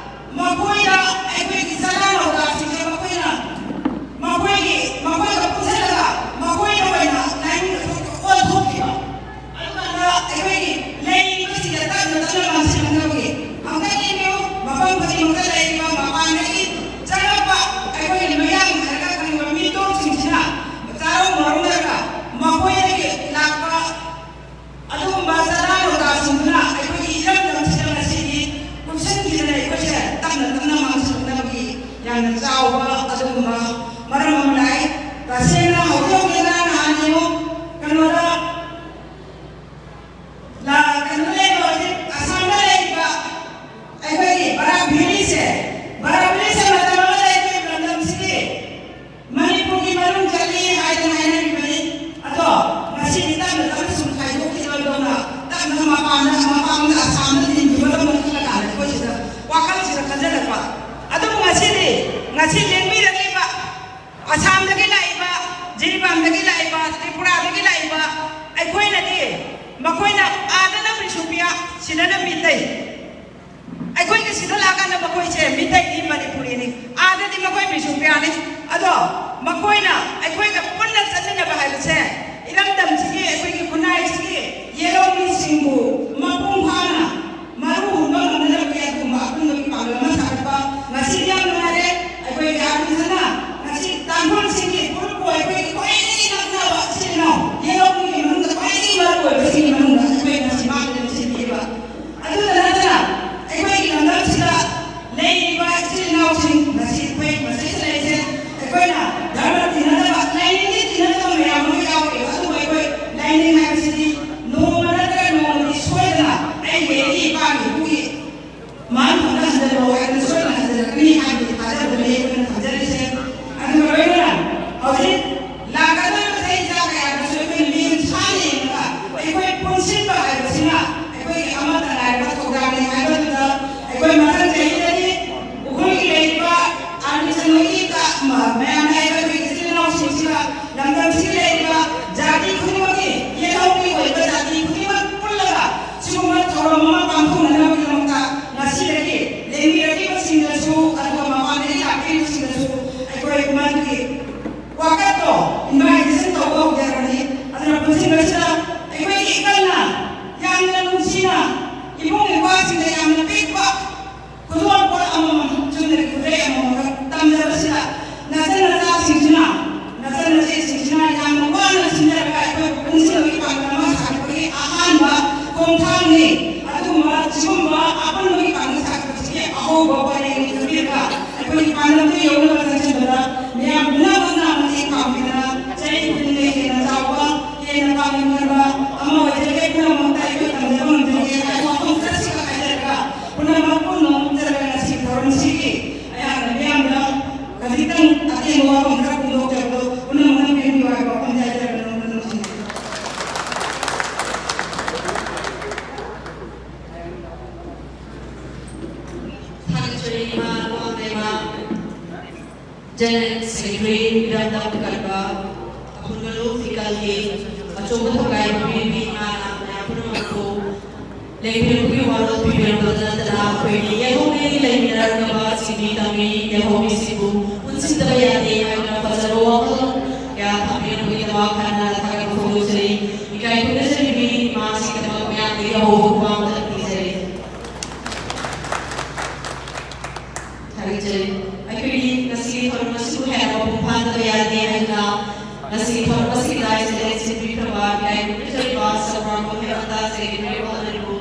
ꯃꯈꯣꯏꯗ ꯑꯩꯈꯣꯏꯒꯤ ꯆꯔꯥ ꯅꯧꯗꯥꯁꯤꯡꯁꯦ ꯃꯈꯣꯏꯅ ꯃꯈꯣꯏꯒꯤ ꯃꯈꯣꯏꯒ ꯄꯨꯟꯁꯤꯜꯂꯒ ꯃꯈꯣꯏꯅ ꯑꯣꯏꯅ ꯂꯥꯏꯅꯤꯡ ꯑꯣꯟꯊꯣꯛꯈꯤꯕ꯫ ꯑꯗꯨꯀꯥꯟꯗ ꯑꯩꯈꯣꯏꯒꯤ ꯂꯩꯔꯤꯕꯁꯤꯡꯁꯦ ꯇꯞꯅ ꯇꯞꯅ ꯃꯥꯡꯁꯤꯜꯂꯛꯅꯕꯒꯤ ꯑꯃꯨꯛꯇ ꯌꯦꯡꯕꯤꯌꯨ꯫ ꯃꯐꯝ ꯈꯨꯗꯤꯡꯃꯛꯇ ꯂꯩꯔꯤꯕ ꯃꯄꯥꯟꯗꯒꯤ ꯆꯪꯂꯛꯄ ꯑꯩꯈꯣꯏꯒꯤ ꯃꯤꯌꯥꯝ ꯍꯥꯏꯔꯒ ꯈꯪꯕ ꯃꯤꯇꯣꯞꯁꯤꯡꯁꯤꯅ ꯆꯥꯔꯧ ꯃꯔꯧꯅꯔꯒ ꯃꯈꯣꯏꯗꯒꯤ ꯂꯥꯛꯄ ꯑꯗꯨꯒꯨꯝꯕ ꯆꯔꯥ ꯂꯣꯗꯥꯁꯤꯡꯗꯨꯅ ꯑꯩꯈꯣꯏꯒꯤ ꯏꯔꯝꯗꯝꯁꯤꯗ ꯉꯁꯤꯗꯤ ꯀꯨꯞꯁꯤꯟꯈꯤꯗꯅ ꯑꯩꯈꯣꯏꯁꯦ ꯇꯞꯅ ꯇꯞꯅ ꯃꯥꯡꯁꯤꯜꯂꯛꯅꯕꯒꯤ ꯌꯥꯝꯅ ꯆꯥꯎꯕ ꯑꯗꯨꯒꯨꯝꯕ ꯃꯔꯝ ꯑꯃ ꯂꯥꯛꯏ꯫ ꯇꯁꯦꯡꯅ ꯍꯧꯖꯤꯛ ꯍꯧꯖꯤꯛ ꯉꯔꯥꯡ ꯅꯍꯥꯟ ꯌꯦꯡꯉꯨ, ꯀꯩꯅꯣꯗ, ꯂꯥ-, ꯀꯩꯅꯣ ꯂꯩꯕ ꯍꯧꯖꯤꯛ ꯑꯁꯥꯝꯗ ꯂꯩꯔꯤꯕ ꯑꯩꯈꯣꯏꯒꯤ ꯕꯔꯥꯛ ꯚꯦꯂꯤꯁꯦ, ꯕꯔꯥꯛ ꯚꯦꯂꯤꯁꯦ ꯃꯇꯝ ꯑꯃꯗ ꯑꯩꯈꯣꯏ ꯂꯝꯗꯝꯁꯤꯒꯤ ꯃꯅꯤꯄꯨꯔꯒꯤ ꯃꯅꯨꯡ ꯆꯜꯂꯤ ꯍꯥꯏꯗꯅ ꯍꯥꯏꯅꯔꯤꯕꯅꯤ꯫ ꯑꯗꯣ ꯉꯁꯤꯗꯤ ꯇꯞꯅ ꯇꯞꯅ ꯁꯨꯝ ꯈꯥꯏꯗꯣꯛꯈꯤꯗꯧꯅ ꯇꯞꯅ ꯃꯄꯥꯟꯗ, ꯃꯄꯥꯟꯗ ꯑꯁꯥꯝꯗ ꯊꯤꯟꯈꯤꯕꯗꯧꯅ ꯈꯜꯂꯀꯥꯟꯗ ꯑꯩꯈꯣꯏ ꯁꯤꯗ ꯋꯥꯈꯜꯁꯤꯗ ꯈꯟꯖꯔꯛꯄ꯫ ꯑꯗꯨꯕꯨ ꯉꯁꯤꯗꯤ, ꯉꯁꯤ ꯂꯦꯡꯕꯤꯔꯛꯂꯤꯕ ꯑꯁꯥꯝꯗꯒꯤ ꯂꯥꯛꯏꯕ, ꯖꯤꯔꯤꯕꯥꯝꯗꯒꯤ ꯂꯥꯛꯏꯕ, ꯇ꯭ꯔꯤꯄꯨꯔꯥꯗꯒꯤ ꯂꯥꯛꯏꯕ ꯑꯩꯈꯣꯏꯅꯗꯤ ꯃꯈꯣꯏꯅ ꯑꯥꯗꯅ ꯕꯤꯁꯅꯨꯄ꯭ꯔꯤꯌꯥ, ꯁꯤꯗꯅ ꯃꯤꯇꯩ꯫ ꯑꯩꯈꯣꯏꯒꯤ ꯁꯤꯗ ꯂꯥꯛꯑꯀꯥꯟꯗ ꯃꯈꯣꯏꯁꯦ ꯃꯤꯇꯩꯅꯤ, ꯃꯅꯤꯄꯨꯔꯤꯅꯤ, ꯑꯥꯗꯗꯤ ꯃꯈꯣꯏ ꯕꯤꯁꯅꯨꯄ꯭ꯔꯤꯌꯥꯅꯤ꯫ ꯑꯗꯣ ꯃꯈꯣꯏꯅ ꯑꯩꯈꯣꯏꯒ ꯄꯨꯟꯅ ꯆꯠꯃꯤꯟꯅꯕ ꯍꯥꯏꯕꯁꯦ ꯏꯔꯝꯗꯝꯁꯤꯒꯤ ꯑꯩꯈꯣꯏꯒꯤ ꯈꯨꯟꯅꯥꯏꯁꯤꯒꯤ ꯌꯦꯜꯍꯧꯃꯤꯁꯤꯡꯕꯨ ꯃꯄꯨꯡ ꯐꯥꯅ ꯃꯔꯨ ꯍꯨꯟꯕ ꯉꯝꯅꯅꯕꯒꯤ ꯑꯗꯨꯒꯨꯝꯕ ꯑꯄꯨꯟꯕꯒꯤ ꯄꯥꯡꯒꯜ ꯑꯃ ꯁꯥꯒꯠꯄ ꯉꯁꯤꯗꯤ ꯌꯥꯝ ꯅꯨꯡꯉꯥꯏꯔꯦ꯫ ꯑꯩꯈꯣꯏ ꯌꯥꯝ ꯐꯖꯅ ꯉꯁꯤ ꯇꯥꯡꯈꯨꯜꯁꯤꯡꯒꯤ ꯐꯨꯔꯨꯞꯄꯨ ꯑꯩꯈꯣꯏꯒꯤ ꯈ꯭ꯋꯥꯏꯗꯒꯤ ꯅꯛꯅꯕ ꯏꯆꯤꯜ ꯏꯅꯥꯎ ꯌꯦꯜꯍꯧꯃꯤꯒꯤ ꯃꯅꯨꯡꯗ ꯈ꯭ꯋꯥꯏꯗꯒꯤ ꯃꯔꯨ ꯑꯣꯏꯕꯁꯤꯡꯒꯤ ꯃꯅꯨꯡꯗ ꯑꯩꯈꯣꯏ ꯉꯁꯤ ꯃꯥꯡꯗꯅ ꯁꯤꯟꯕꯤꯔꯤꯕ ꯑꯗꯨꯗ ꯅꯠꯇꯅ ꯑꯩꯈꯣꯏꯒꯤ ꯂꯝꯗꯝꯁꯤꯗ ꯂꯩꯔꯤꯕ ꯏꯆꯤꯜ ꯏꯅꯥꯎꯁꯤꯡ ꯉꯁꯤ ꯑꯩꯈꯣꯏ ꯃꯁꯤꯗ ꯂꯩꯔꯤꯁꯦ ꯑꯩꯈꯣꯏꯅ ꯙꯔꯃ ꯇꯤꯟꯅꯗꯕ, ꯂꯥꯏꯅꯤꯡꯒꯤ ꯇꯤꯟꯅꯗꯕ ꯃꯌꯥꯝ ꯑꯃ ꯌꯥꯎꯔꯤꯕ꯫ ꯑꯗꯨꯕꯨ ꯑꯩꯈꯣꯏ ꯂꯥꯏꯅꯤꯡ ꯍꯥꯏꯕꯁꯤꯗꯤ ꯅꯣꯡꯃ ꯅꯠꯇ꯭ꯔꯒ ꯅꯣꯡꯃꯗꯤ ꯈꯣꯡꯊꯥꯡꯅꯤ꯫ ꯑꯗꯨꯒꯨꯝꯕ ꯁꯤꯒꯨꯝꯕ ꯑꯄꯨꯟꯕꯒꯤ ꯄꯥꯡꯒꯜ ꯁꯥꯒꯠꯄꯁꯤꯒꯤ ꯑꯍꯧꯕ ꯄꯔꯦꯡꯅꯤ ꯈꯟꯕꯤꯔꯒ ꯑꯩꯈꯣꯏꯒꯤ ꯄꯥꯟꯗꯝꯗ ꯌꯧꯅꯕ ꯆꯪꯁꯤꯟꯕꯗ ꯃꯤꯌꯥꯝ ꯄꯨꯝꯅꯃꯛꯅ ꯃꯇꯦꯡ ꯄꯥꯡꯕꯤꯗꯅ ꯆꯍꯤ ꯈꯨꯗꯤꯡꯒꯤ ꯍꯦꯟꯅ ꯆꯥꯎꯕ, ꯍꯦꯟꯅ ꯄꯥꯡꯒꯟ ꯀꯟꯕ ꯑꯃ ꯑꯣꯏꯖꯒꯦ꯫ ꯄꯨꯝꯅꯃꯛꯇ ꯑꯩꯈꯣꯏ ꯇꯝꯖꯕ ꯉꯝꯖꯒꯦ ꯍꯥꯏꯕ ꯋꯥꯐꯝ ꯈꯔꯁꯤꯈꯛ ꯍꯥꯏꯖꯔꯒ ꯄꯨꯝꯅꯃꯛꯄꯨ ꯅꯣꯝꯖꯔꯒ ꯉꯁꯤ ꯊꯧꯔꯝꯁꯤꯒꯤ ꯑꯩꯍꯥꯛꯅ ꯃꯤꯌꯥꯝꯗ ꯈꯖꯤꯛꯇꯪ ꯑꯇꯦꯟꯕ ꯋꯥꯐꯝ ꯈꯔ ꯐꯣꯡꯗꯣꯛꯆꯕꯗꯨ ꯄꯨꯝꯅꯃꯛꯅ ꯄꯦꯟꯕꯤꯌꯨ ꯍꯥꯏꯕ ꯋꯥꯐꯝꯁꯦ ꯍꯥꯏꯖꯔꯒ ꯅꯣꯡꯃꯗ ꯅꯨꯡꯁꯤꯅ ꯊꯥꯒꯠꯆꯔꯤ ꯏꯃꯥ ꯂꯨꯋꯥꯡꯂꯩꯃ ꯖꯦꯅꯦꯔꯦꯜ ꯁꯦꯀ꯭ꯔꯦꯇꯔꯤ ꯏꯔꯝꯗꯝ ꯀꯟꯕ ꯑꯄꯨꯟꯕ ꯂꯨꯞ ꯐꯤꯀꯜꯒꯤ ꯑꯆꯧꯕ ꯊꯧꯒꯥꯏ ꯄꯤꯕꯤ ꯏꯃꯥꯅ ꯃꯌꯥꯝ ꯄꯨꯝꯅꯃꯛꯄꯨ ꯂꯦꯡꯕꯤꯔꯛꯄꯒꯤ ꯋꯥꯔꯣꯜ ꯄꯤꯕꯤꯔꯛꯄꯗ ꯅꯠꯇꯅ ꯑꯩꯈꯣꯏꯒꯤ ꯌꯦꯜꯍꯧꯃꯤꯒꯤ ꯂꯩꯃꯤꯟꯅꯔꯛꯂꯕ ꯆꯤꯡꯃꯤ ꯇꯝꯃꯤ ꯌꯦꯜꯍꯧꯃꯤꯁꯤꯡꯕꯨ ꯄꯨꯟꯁꯤꯟꯗꯕ ꯌꯥꯗꯦ ꯍꯥꯏꯗꯨꯅ ꯐꯖꯕ ꯋꯥꯈꯜꯂꯣꯟ ꯀꯌꯥ ꯊꯝꯕꯤꯔꯛꯄꯒꯤꯗꯃꯛ ꯍꯟꯅ ꯊꯥꯒꯠꯄ ꯐꯣꯡꯗꯣꯛꯆꯔꯤ꯫ ꯏꯀꯥꯏ ꯈꯨꯝꯅꯖꯔꯤꯕꯤ ꯏꯃꯥꯁꯤꯡꯒꯤꯗꯃꯛ ꯃꯌꯥꯝꯗꯒꯤ ꯑꯍꯧꯕ ꯈꯨꯋꯥꯡꯗ ꯄꯤꯖꯔꯤ꯫ ꯊꯥꯒꯠꯆꯔꯤ꯫ ꯑꯩꯈꯣꯏꯒꯤ ꯉꯁꯤꯒꯤ ꯊꯧꯔꯝ ꯑꯁꯤꯕꯨ ꯍꯦꯟꯅ ꯃꯄꯨꯡ ꯐꯥꯍꯟꯗꯕ ꯌꯥꯗꯦ ꯍꯥꯏꯗꯨꯅ ꯉꯁꯤꯒꯤ ꯊꯧꯔꯝ ꯑꯁꯤꯒꯤ ꯗꯥꯏꯁꯇ ꯂꯦꯡꯁꯤꯟꯕꯤꯈ꯭ꯔꯕ ꯏꯀꯥꯏ ꯈꯨꯝꯅꯖꯔꯤꯕ ꯁꯣꯃꯥꯔꯕꯣꯟ ꯍꯦꯃꯟꯇ ꯁꯦꯀ꯭ꯔꯦꯇꯔꯤ ꯑꯣꯅꯔꯦꯕꯜ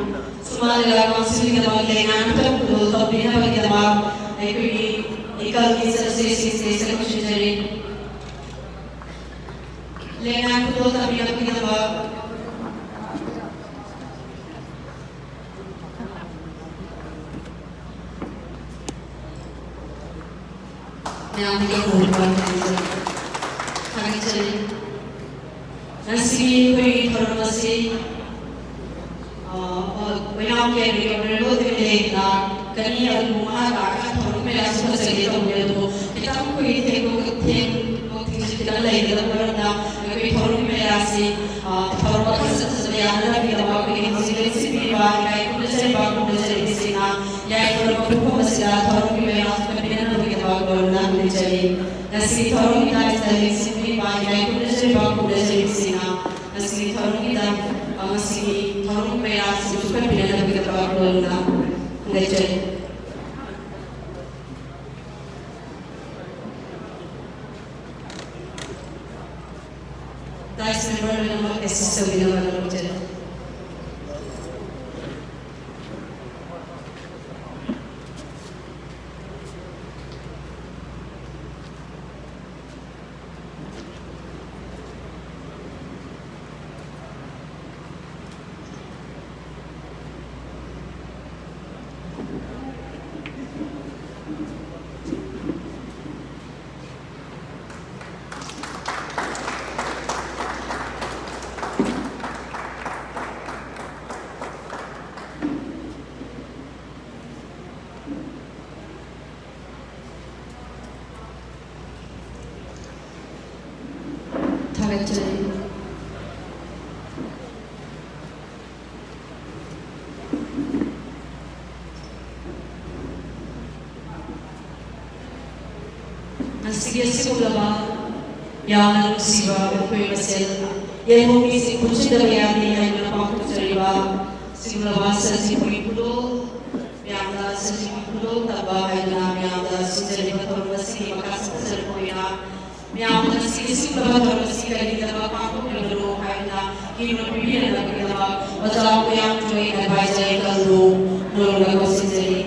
ꯁꯨꯃꯥꯡ ꯂꯤꯂꯥ ꯀꯥꯎꯟꯁꯤꯜꯒꯤꯗꯃꯛ ꯂꯩꯉꯥꯛꯅ ꯈꯨꯗꯣꯜ ꯇꯧꯕꯤꯅꯕꯒꯤꯗꯃꯛ ꯑꯩꯈꯣꯏꯒꯤ ꯏꯀꯜꯒꯤ ꯏꯆꯜꯁꯤꯡꯁꯦ ꯁꯛ ꯈꯪꯖꯔꯤ꯫ ꯂꯩꯉꯥꯛ ꯈꯨꯗꯣꯜ ꯇꯝꯕꯤꯔꯛꯄꯒꯤꯗꯃꯛ ꯃꯌꯥꯝꯒꯤ ꯑꯍꯧꯕ ꯊꯥꯒꯠꯆꯔꯤ꯫ ꯉꯁꯤꯒꯤ ꯑꯩꯈꯣꯏꯒꯤ ꯊꯧꯔꯝ ꯑꯁꯤ, ꯑ, ꯑ, ꯑꯣꯏꯅꯥꯝ ꯀꯦꯟꯗ꯭ꯔꯒꯤ ꯑꯣꯅꯔꯦꯕꯜ ꯑꯦꯝ ꯑꯦꯜ ꯑꯦ ꯂꯥꯛꯀꯅꯤ, ꯑꯗꯨꯕꯨ ꯃꯍꯥꯛ ꯂꯥꯛꯑꯒ ꯊꯧꯔꯝ ꯀꯌꯥꯁꯨ ꯐꯖꯒꯦ ꯇꯧꯕꯅꯦ, ꯑꯗꯨꯕꯨ ꯈꯤꯇꯪ ꯑꯩꯈꯣꯏꯒꯤ ꯊꯦꯡꯗꯣꯛ-, ꯊꯦꯡꯗꯣꯛ ꯊꯦꯡꯖꯤꯟ ꯈꯤꯇꯪ ꯂꯩꯒꯗꯕ ꯃꯔꯝꯅ ꯑꯩꯈꯣꯏ ꯊꯧꯔꯝ ꯀꯌꯥꯁꯤ, ꯑ, ꯊꯧꯔꯝ ꯃꯈꯥ ꯆꯠꯊꯖꯕ ꯌꯥꯅꯅꯕꯒꯤꯗꯃꯛ ꯑꯩꯈꯣꯏꯒꯤ ꯍꯧꯖꯤꯛ ꯂꯦꯡꯁꯤꯟꯕꯤꯔꯤꯕ ꯏꯀꯥꯏ ꯈꯨꯝꯅꯖꯔꯤꯕ ꯈꯨꯝꯅꯖꯔꯤꯕꯁꯤꯡꯅ ꯌꯥꯏꯐꯔꯕ ꯄꯣꯠꯐꯝ ꯑꯁꯤꯗ ꯊꯧꯔꯝꯒꯤ ꯃꯌꯥꯝ ꯀꯟꯕꯤꯅꯅꯕꯒꯤꯗꯃꯛ ꯂꯣꯟꯅ ꯈꯪꯖꯔꯤ꯫ ꯉꯁꯤꯒꯤ ꯊꯧꯔꯝꯒꯤ ꯇꯥꯏꯁꯇ ꯂꯦꯡꯁꯤꯟꯕꯤꯕ ꯏꯀꯥꯏ ꯈꯨꯝꯅꯖꯔꯤꯕ ꯈꯨꯝꯅꯖꯔꯤꯕꯁꯤꯡꯅ ꯉꯁꯤꯒꯤ ꯊꯧꯔꯝꯒꯤꯗ, ꯉꯁꯤꯒꯤ ꯊꯧꯔꯝꯒꯤ ꯃꯌꯥꯝ ꯑꯁꯤꯕꯨ ꯀꯟꯕꯤꯅꯅꯕꯒꯤꯗꯃꯛ ꯂꯣꯟꯅ ꯈꯪꯖꯔꯤ꯫ ꯇꯥꯏꯁ ꯃꯦꯝꯕꯔ ꯂꯣꯏꯅꯃꯛ ꯑꯦꯁꯤꯁ ꯇꯧꯕꯤꯅꯕ ꯂꯧꯖꯔꯤ꯫ ꯊꯥꯒꯠꯆꯔꯤ꯫ ꯉꯁꯤꯒꯤ ꯑꯁꯤꯒꯨꯝꯂꯕ ꯌꯥꯝꯅ ꯅꯨꯡꯁꯤꯕ ꯑꯩꯈꯣꯏ ꯃꯁꯦꯜ ꯌꯦꯜꯍꯧꯃꯤꯁꯤꯡ ꯄꯨꯟꯁꯤꯟꯗꯕ ꯌꯥꯗꯦ ꯍꯥꯏꯗꯨꯅ ꯄꯥꯡꯊꯣꯛꯆꯔꯤꯕ ꯑꯁꯤꯒꯨꯝꯂꯕ ꯁꯖꯤꯕꯨꯒꯤ ꯈꯨꯗꯣꯜ, ꯃꯌꯥꯝꯅ ꯁꯖꯤꯕꯨꯒꯤ ꯈꯨꯗꯣꯜ ꯇꯝꯕ ꯍꯥꯏꯗꯨꯅ ꯃꯌꯥꯝꯗ ꯁꯤꯟꯖꯔꯤꯕ ꯊꯧꯔꯝ ꯑꯁꯤꯒꯤ ꯃꯈꯥ ꯆꯠꯊꯖꯔꯛꯄ ꯑꯣꯏꯅ ꯃꯌꯥꯝꯅ ꯉꯁꯤꯒꯤ ꯑꯁꯤꯒꯨꯝꯂꯕ ꯊꯧꯔꯝ ꯑꯁꯤ ꯀꯔꯤꯒꯤꯗꯃꯛ ꯄꯥꯡꯊꯣꯛꯂꯤꯕꯅꯣ ꯍꯥꯏꯗꯨꯅ ꯀꯤꯅꯣ ꯄꯤꯕꯤꯅꯕꯒꯤꯗꯃꯛ ꯑꯣꯖꯥ ꯃꯣꯏꯔꯥꯡꯊꯣꯏ ꯑꯦꯗꯚꯥꯏꯖꯔ ꯀꯜꯂꯨ ꯅꯣꯂꯨꯛꯅ ꯀꯧꯁꯤꯟꯖꯔꯤ꯫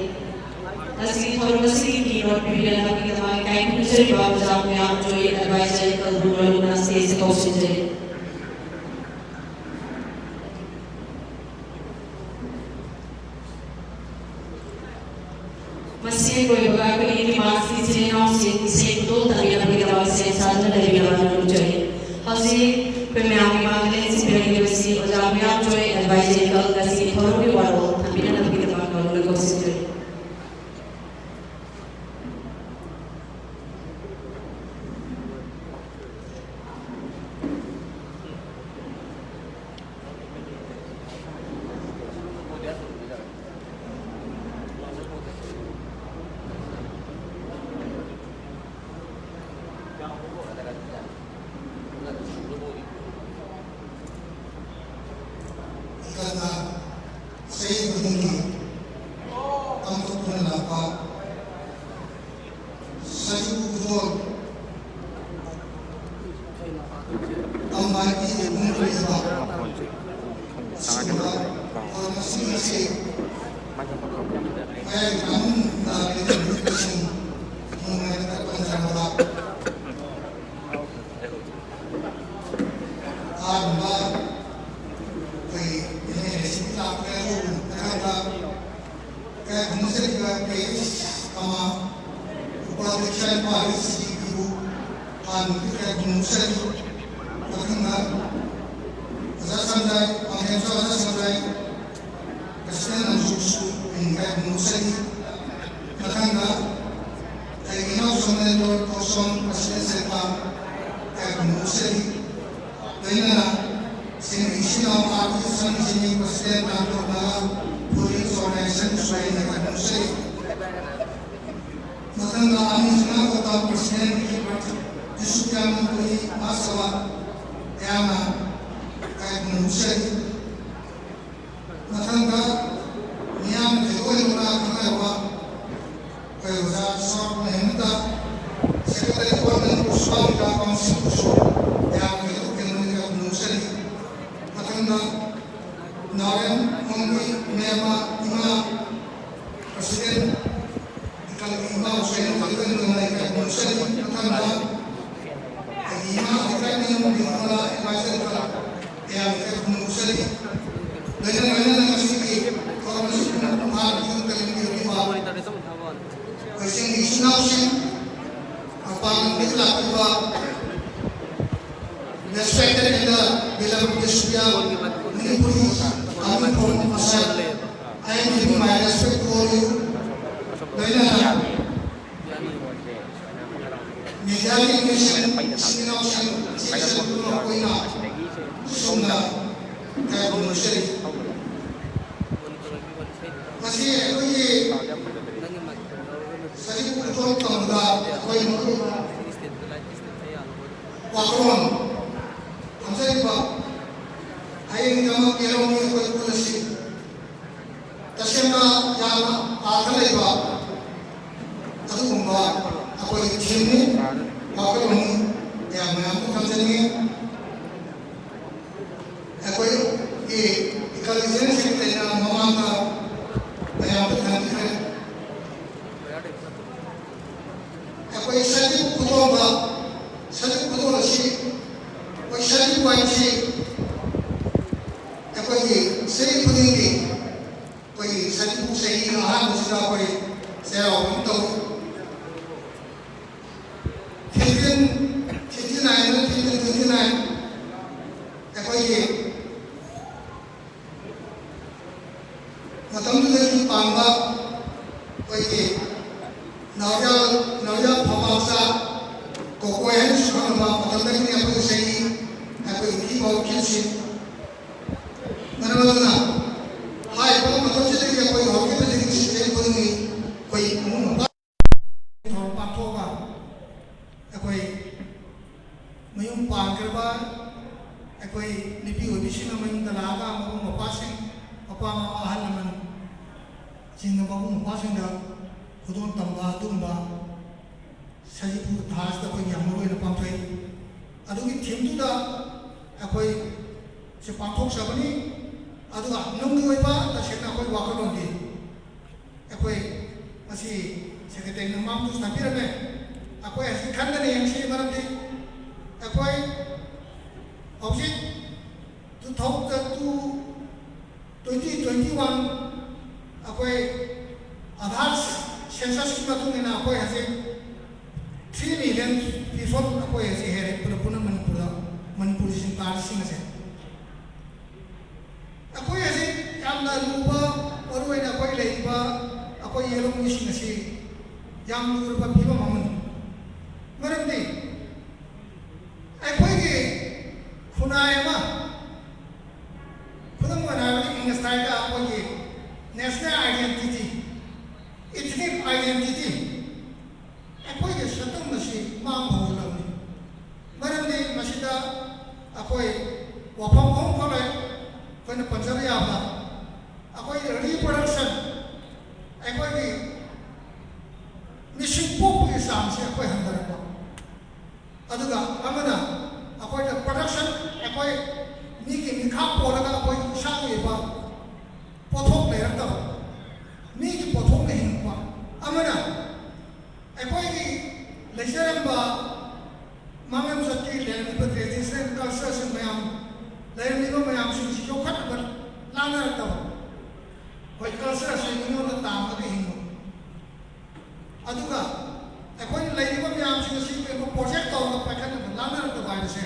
ꯉꯁꯤꯒꯤ ꯊꯧꯔꯝ ꯑꯁꯤꯒꯤ ꯀꯤꯅꯣꯠ ꯄꯤꯕꯤꯅꯕꯒꯤꯗꯃꯛ ꯏꯀꯥꯏ ꯈꯨꯝꯅꯖꯔꯤꯕ ꯑꯣꯖꯥ ꯃꯣꯏꯔꯥꯡꯊꯣꯏ ꯑꯦꯗꯚꯥꯏꯖꯔ ꯀꯜꯂꯨ ꯅꯣꯂꯨꯛꯅ ꯁ꯭ꯇꯦꯖꯇ ꯀꯧꯁꯤꯟꯖꯔꯤ꯫ ꯃꯁꯤ ꯂꯣꯏꯕꯒ ꯑꯩꯈꯣꯏꯒꯤ ꯅꯤꯃꯥꯁꯀꯤ ꯏꯆꯤꯜ ꯏꯅꯥꯎꯁꯤꯡ ꯏꯁꯩ ꯈꯨꯗꯣꯜ ꯇꯝꯕꯤꯅꯕꯒꯤꯗꯃꯛ ꯁꯦꯝ ꯁꯥꯗꯨꯅ ꯂꯩꯕꯤꯅꯕ ꯅꯤꯡꯖꯔꯤ꯫ ꯍꯧꯖꯤꯛ ꯑꯩꯈꯣꯏ ꯃꯌꯥꯝꯒꯤ ꯃꯥꯡꯗ ꯂꯦꯡꯁꯤꯟꯕꯤꯔꯛꯂꯤꯕꯁꯤ ꯑꯣꯖꯥ ꯃꯣꯏꯔꯥꯡꯊꯣꯏ ꯑꯦꯗꯚꯥꯏꯖꯔ ꯀꯜ ꯉꯁꯤꯒꯤ ꯊꯧꯔꯝꯒꯤ ꯋꯥꯔꯣꯜ ꯊꯝꯕꯤꯅꯅꯕꯒꯤꯗꯃꯛ ꯅꯧꯅ ꯀꯧꯁꯤꯟꯖꯔꯤ꯫ ꯏꯀꯟꯅ ꯆꯍꯤ ꯈꯨꯗꯤꯡꯒꯤ ꯄꯥꯡꯊꯣꯛꯇꯨꯅ ꯂꯥꯛꯄ ꯁꯖꯤꯕꯨ ꯈꯨꯗꯣꯜ ꯇꯝꯕ ꯍꯥꯏꯕꯗꯤ ꯏꯃꯨꯡ ꯂꯣꯏꯅꯕ ꯑꯁꯤꯒꯨꯝꯕ ꯊꯧꯔꯝ ꯑꯁꯤꯒꯤ ꯑꯁꯤ ꯃꯌꯥꯏ ꯀꯥꯡꯂꯨꯞ ꯇꯥꯕꯤꯔꯤꯕꯁꯤꯡ ꯅꯨꯡꯉꯥꯏꯅ ꯄꯟꯖꯔꯕ ꯑꯍꯥꯟꯕ ꯑꯩꯈꯣꯏ ꯑꯦꯝ ꯑꯦꯜ ꯑꯦꯁꯤꯡ ꯂꯥꯛꯄ ꯃꯊꯪꯗ ꯀꯌꯥ ꯈꯨꯝꯅꯖꯔꯤꯕ ꯄꯤ ꯑꯩꯆ ꯑꯃ ꯎꯄꯥꯙ꯭ꯌꯥꯌ ꯄꯥꯔꯤꯁꯤꯕꯨ ꯍꯥꯟꯅꯗꯤ ꯀꯌꯥ ꯈꯨꯝꯅꯖꯔꯤ꯫ ꯃꯊꯪꯗ ꯑꯣꯖꯥ ꯁꯟꯖꯥꯏ, ꯄꯥꯡꯊꯦꯝꯆꯥ ꯑꯣꯖꯥ ꯁꯟꯖꯥꯏ, ꯄ꯭ꯔꯁꯤꯗꯦꯟ ꯑꯃꯁꯨꯡ ꯁ꯭ꯀꯨꯜ ꯀꯌꯥ ꯈꯨꯝꯅꯖꯔꯤ꯫ ꯃꯊꯪꯗ ꯑꯩꯒꯤ ꯏꯅꯥꯎ ꯁꯣꯃꯦꯟꯗ꯭ꯔ ꯊꯣꯛꯆꯣꯝ, ꯄ꯭ꯔꯁꯤꯗꯦꯟ ꯁꯦꯄꯥ ꯀꯌꯥ ꯈꯨꯝꯅꯖꯔꯤ꯫ ꯂꯥꯟꯊꯣꯛꯅ ꯄꯨꯂꯤꯁ ꯑꯣꯔꯒꯅꯥꯏꯖꯦꯁꯟ ꯁꯣꯏꯅ ꯀꯟꯗꯨꯅ ꯆꯠꯂꯤ꯫ ꯃꯊꯪꯗ ꯑꯅꯤꯁꯨꯅ ꯀꯣꯇꯥ ꯄ꯭ꯔꯁꯤꯗꯦꯟꯒꯤ ꯗꯤꯁꯇ꯭ꯔꯤꯛ ꯌꯥꯝꯅ ꯄꯨꯏ ꯃꯥꯁꯋꯥ ꯌꯥꯝꯅ ꯀꯥꯏꯗꯨꯅ ꯆꯠꯂꯤ꯫ ꯃꯊꯪꯗ ꯃꯤꯌꯥꯝꯅ ꯊꯣꯏꯗꯣꯛ ꯍꯦꯟꯗꯣꯛꯅ ꯈꯪꯅꯔꯕ ꯑꯩꯈꯣꯏ ꯑꯣꯖꯥ ꯁꯣꯔ ꯃꯍꯦꯟꯗ ꯁꯦꯀ꯭ꯔꯦꯇꯔꯤ ꯗꯤꯄꯥꯔꯠꯃꯦꯟ ꯁ꯭ꯋꯥꯃꯤꯗ ꯀꯥꯎꯟꯁꯤꯜꯕꯨꯁꯨ ꯌꯥꯝꯅ ꯊꯣꯏꯗꯣꯛ ꯍꯦꯟꯗꯣꯛꯅ ꯀꯟꯗꯨꯅ ꯆꯠꯂꯤ꯫ ꯃꯊꯪꯗ ꯅꯥꯎꯔꯦꯝ ꯈꯣꯡꯒꯤ ꯃꯦꯝꯃ ꯏꯃꯥ ꯄ꯭ꯔꯁꯤꯗꯦꯟ ꯏꯀꯥꯏꯒꯤ ꯏꯃꯥ ꯍꯨꯁꯦꯟ ꯈꯛꯇꯪ ꯅꯨꯡꯉꯥꯏ ꯀꯟꯗꯨꯅ ꯆꯠꯂꯤ꯫ ꯃꯊꯪꯗ ꯑꯩꯒꯤ ꯏꯃꯥ ꯏꯀꯥꯏ ꯃꯌꯨꯝꯒꯤ ꯏꯃꯥ ꯑꯦꯗꯚꯥꯏꯖꯔ ꯀꯌꯥ ꯀꯟꯗꯨꯅ ꯆꯠꯂꯤ꯫ ꯂꯣꯏꯅ ꯂꯣꯏꯅꯅ ꯉꯁꯤꯒꯤ ꯊꯧꯔꯝ ꯑꯁꯤ ꯄꯨꯡ ꯐꯥꯅ ꯌꯨꯝ ꯀꯌꯨꯝꯒꯤ ꯑꯣꯏꯕ ꯑꯩꯈꯣꯏꯁꯤꯡꯒꯤ ꯏꯆꯤꯟ ꯏꯅꯥꯎꯁꯤꯡ, ꯃꯄꯥꯟ ꯂꯝꯗꯒꯤ ꯂꯥꯛꯄꯤꯕ respected elder, beloved Bishop, Manipuri coming from Assam, I am giving my respect to all you. ꯂꯣꯏꯅꯅ ꯃꯦꯗꯤꯌꯥꯒꯤ ꯃꯤꯁꯤꯡ, ꯏꯆꯤꯟ ꯏꯅꯥꯎꯁꯤꯡ, ꯏꯆꯦ ꯏꯆꯜ ꯄꯨꯝꯅꯃꯛ ꯑꯣꯏꯅ ꯁꯣꯝꯅ ꯀꯌꯥ ꯅꯨꯡꯁꯤꯔꯤ꯫ ꯃꯁꯤ ꯑꯩꯈꯣꯏꯒꯤ ꯁꯖꯤꯕꯨ ꯈꯨꯗꯣꯜ ꯇꯝꯕꯗ ꯑꯩꯈꯣꯏ ꯃꯔꯨꯑꯣꯏꯕ ꯋꯥꯈꯜꯂꯣꯟ ꯊꯝꯖꯔꯤꯕ ꯍꯌꯦꯡꯒꯤꯗꯃꯛ ꯌꯦꯜꯍꯧꯃꯤ ꯑꯩꯈꯣꯏ ꯄꯨꯟꯅꯁꯤ ꯇꯁꯦꯡꯅ ꯌꯥꯝꯅ ꯑꯥꯔꯊ ꯂꯩꯕ ꯑꯗꯨꯒꯨꯝꯕ ꯑꯩꯈꯣꯏꯒꯤ ꯊꯤꯝꯅꯤ, ꯋꯥꯈꯜꯂꯣꯟꯅꯤ꯫ ꯃꯌꯥꯝ ꯃꯌꯥꯝꯗ ꯊꯝꯖꯅꯤꯡꯉꯤ꯫ ꯑꯩꯈꯣꯏꯒꯤ ꯏꯀꯥꯂꯤꯖꯦꯟ ꯁꯦꯀ꯭ꯔꯦꯇꯔꯤꯅ ꯃꯃꯥꯡꯗ ꯃꯌꯥꯝꯗ ꯊꯝꯕꯤꯈ꯭ꯔꯦ꯫ ꯑꯩꯈꯣꯏ ꯁꯖꯤꯕꯨ ꯈꯨꯗꯣꯜꯗ, ꯁꯖꯤꯕꯨ ꯈꯨꯗꯣꯜ ꯑꯁꯤ, ꯑꯩꯈꯣꯏ ꯁꯖꯤꯕꯨ ꯍꯥꯏꯕꯁꯤ ꯑꯩꯈꯣꯏꯒꯤ ꯆꯍꯤ ꯈꯨꯗꯤꯡꯒꯤ ꯑꯩꯈꯣꯏꯒꯤ ꯁꯖꯤꯕꯨ ꯆꯍꯤꯒꯤ ꯑꯍꯥꯟꯕꯁꯤꯗ ꯑꯩꯈꯣꯏ ꯆꯩꯔꯥꯎꯕ ꯑꯃ ꯇꯧꯏ꯫ Fifteen, fifty nine, fifteen twenty nine ꯑꯩꯈꯣꯏꯒꯤ ꯃꯇꯝꯗꯨꯗꯒꯤ ꯄꯥꯟꯕ ꯑꯩꯈꯣꯏꯒꯤ ꯅꯥꯎꯌꯥ, ꯅꯥꯎꯌꯥ ꯐꯝꯕꯥꯛꯆꯥ ꯀꯣꯀꯣꯏ ꯍꯥꯏꯅꯁꯨ ꯈꯪꯅꯕ ꯃꯇꯝꯗꯒꯤꯗꯤ ꯑꯩꯈꯣꯏꯒꯤ ꯆꯍꯤ, ꯑꯩꯈꯣꯏꯒꯤ ꯐꯤꯐꯥꯎ ꯈꯦꯠꯁꯤ꯫ ꯃꯔꯝ ꯑꯗꯨꯅ ꯑꯩꯈꯣꯏ ꯏꯃꯨꯡ ꯃꯅꯨꯡ ꯊꯧꯔꯝ ꯄꯥꯡꯊꯣꯛꯑꯒ ꯑꯩꯈꯣꯏ ꯃꯌꯨꯝ ꯄꯥꯟꯈ꯭ꯔꯕ ꯑꯩꯈꯣꯏ ꯅꯨꯄꯤ ꯑꯣꯏꯕꯤꯁꯤꯡꯅ ꯃꯌꯨꯝꯗ ꯂꯥꯛꯑꯒ ꯃꯕꯨꯡ ꯃꯧꯄ꯭ꯋꯥꯁꯤꯡ, ꯃꯄꯥ ꯃꯃꯥ ꯑꯍꯜ ꯂꯃꯟꯁꯤꯡꯅ ꯃꯕꯨꯡ ꯃꯧꯄ꯭ꯋꯥꯁꯤꯡꯗ ꯈꯨꯗꯣꯜ ꯇꯝꯕ ꯑꯗꯨꯒꯨꯝꯕ ꯁꯖꯤꯕꯨ ꯑꯙꯥꯔꯁꯤꯗ ꯑꯩꯈꯣꯏ ꯌꯥꯝ ꯃꯔꯨ ꯑꯣꯏꯅ ꯄꯥꯡꯊꯣꯛꯏ꯫ ꯑꯗꯨꯒꯤ ꯊꯤꯝꯗꯨꯗ ꯑꯩꯈꯣꯏ ꯁꯤ ꯄꯥꯡꯊꯣꯛꯆꯕꯅꯤ꯫ ꯑꯗꯨꯒ ꯅꯨꯡꯒꯤ ꯑꯣꯏꯕ ꯇꯁꯦꯡꯅ ꯑꯩꯈꯣꯏ ꯋꯥꯈꯜꯂꯣꯟꯗꯤ ꯑꯩꯈꯣꯏ ꯃꯁꯤ ꯁꯦꯀ꯭ꯔꯦꯇꯔꯤꯅ ꯃꯃꯥꯡꯗꯁꯨ ꯇꯥꯛꯄꯤꯔꯝꯃꯦ꯫ ꯑꯩꯈꯣꯏ ꯑꯁꯤ ꯈꯟꯗꯅ ꯌꯦꯡꯁꯤ, ꯃꯔꯝꯗꯤ ꯑꯩꯈꯣꯏ ꯍꯧꯖꯤꯛ two thousand two, twenty twenty one ꯑꯩꯈꯣꯏ ꯑꯥꯙꯥꯔ ꯁꯦꯟꯁꯁꯀꯤ ꯃꯇꯨꯡ ꯏꯟꯅ ꯑꯩꯈꯣꯏ ꯍꯧꯖꯤꯛ three million people ꯑꯩꯈꯣꯏ ꯍꯧꯖꯤꯛ ꯍꯦꯜꯂꯦ ꯄꯨꯂꯞ ꯄꯨꯟꯅ ꯃꯅꯤꯄꯨꯔꯗ, ꯃꯅꯤꯄꯨꯔꯒꯤ ꯁꯤꯟ ꯇꯥꯔꯤꯁꯤꯡ ꯑꯁꯦ꯫ ꯑꯩꯈꯣꯏ ꯍꯧꯖꯤꯛ ꯌꯥꯝꯅ ꯂꯨꯕ, ꯃꯔꯨꯑꯣꯏꯅ ꯑꯩꯈꯣꯏ ꯂꯩꯔꯤꯕ ꯑꯩꯈꯣꯏ ꯌꯦꯂꯣꯡ ꯃꯤꯁꯤꯡ ꯑꯁꯤ ꯌꯥꯝ ꯂꯨꯔꯕ ꯐꯤꯕꯝ ꯑꯃꯅꯤ꯫ ꯃꯔꯝꯗꯤ ꯑꯩꯈꯣꯏꯒꯤ ꯈꯨꯟꯅꯥꯏ ꯑꯃ, ꯈꯨꯗꯝ ꯑꯣꯏꯅ ꯍꯥꯏꯔꯕꯗ English style ꯗ ꯑꯩꯈꯣꯏꯒꯤ national identity, ethnic identity, ꯑꯩꯈꯣꯏꯒꯤ ꯁꯛꯇꯝ ꯑꯁꯤ ꯃꯥꯡꯕ ꯍꯧꯔꯛꯂꯕꯅꯤ꯫ ꯃꯔꯝꯗꯤ ꯃꯁꯤꯗ ꯑꯩꯈꯣꯏ ꯋꯥꯐꯝ ꯑꯍꯨꯝꯈꯛ ꯂꯩ ꯑꯩꯈꯣꯏꯅ ꯄꯟꯖꯕ ꯌꯥꯕ꯫ ꯑꯩꯈꯣꯏꯒꯤ reproduction, ꯑꯩꯈꯣꯏꯒꯤ ꯃꯤꯁꯤꯡ ꯄꯣꯛꯄꯒꯤ ꯆꯥꯡꯁꯤ ꯑꯩꯈꯣꯏ ꯍꯟꯊꯔꯛꯄ꯫ ꯑꯗꯨꯒ ꯑꯃꯅ ꯑꯩꯈꯣꯏꯗ production, ꯑꯩꯈꯣꯏ ꯃꯤꯒꯤ ꯃꯤꯈꯥ ꯄꯣꯜꯂꯒ ꯑꯩꯈꯣꯏ ꯏꯁꯥꯒꯤ ꯑꯣꯏꯕ ꯄꯣꯠꯊꯣꯛ ꯂꯩꯔꯛꯇꯕ, ꯃꯤꯒꯤ ꯄꯣꯠꯊꯣꯛꯅ ꯍꯤꯡꯉꯛꯄ꯫ ꯑꯃꯅ ꯑꯩꯈꯣꯏꯒꯤ ꯂꯩꯖꯔꯝꯕ ꯃꯥꯂꯦꯝ ꯆꯠꯀꯤ ꯂꯩꯔꯝꯃꯤꯕ traditional culture ꯁꯤꯡ ꯃꯌꯥꯝ, ꯂꯩꯔꯝꯃꯤꯕ ꯃꯌꯥꯝꯁꯤꯡꯁꯤ ꯌꯣꯛꯈꯠꯅꯕ ꯂꯥꯟꯅꯔꯛꯇꯕ, ꯑꯩꯈꯣꯏ culture ꯁꯦ ꯃꯤꯉꯣꯟꯗ ꯇꯥꯡꯉꯒ ꯍꯤꯡꯕ꯫ ꯑꯗꯨꯒ ꯑꯩꯈꯣꯏꯅ ꯂꯩꯔꯤꯕ ꯃꯌꯥꯝꯁꯤꯡ ꯑꯁꯤ ꯀꯩꯒꯨꯝꯕ project ꯇꯧꯔꯒ ꯄꯥꯏꯈꯠꯅꯕ ꯂꯥꯟꯅꯔꯛꯇꯕ ꯍꯥꯏꯕꯁꯦ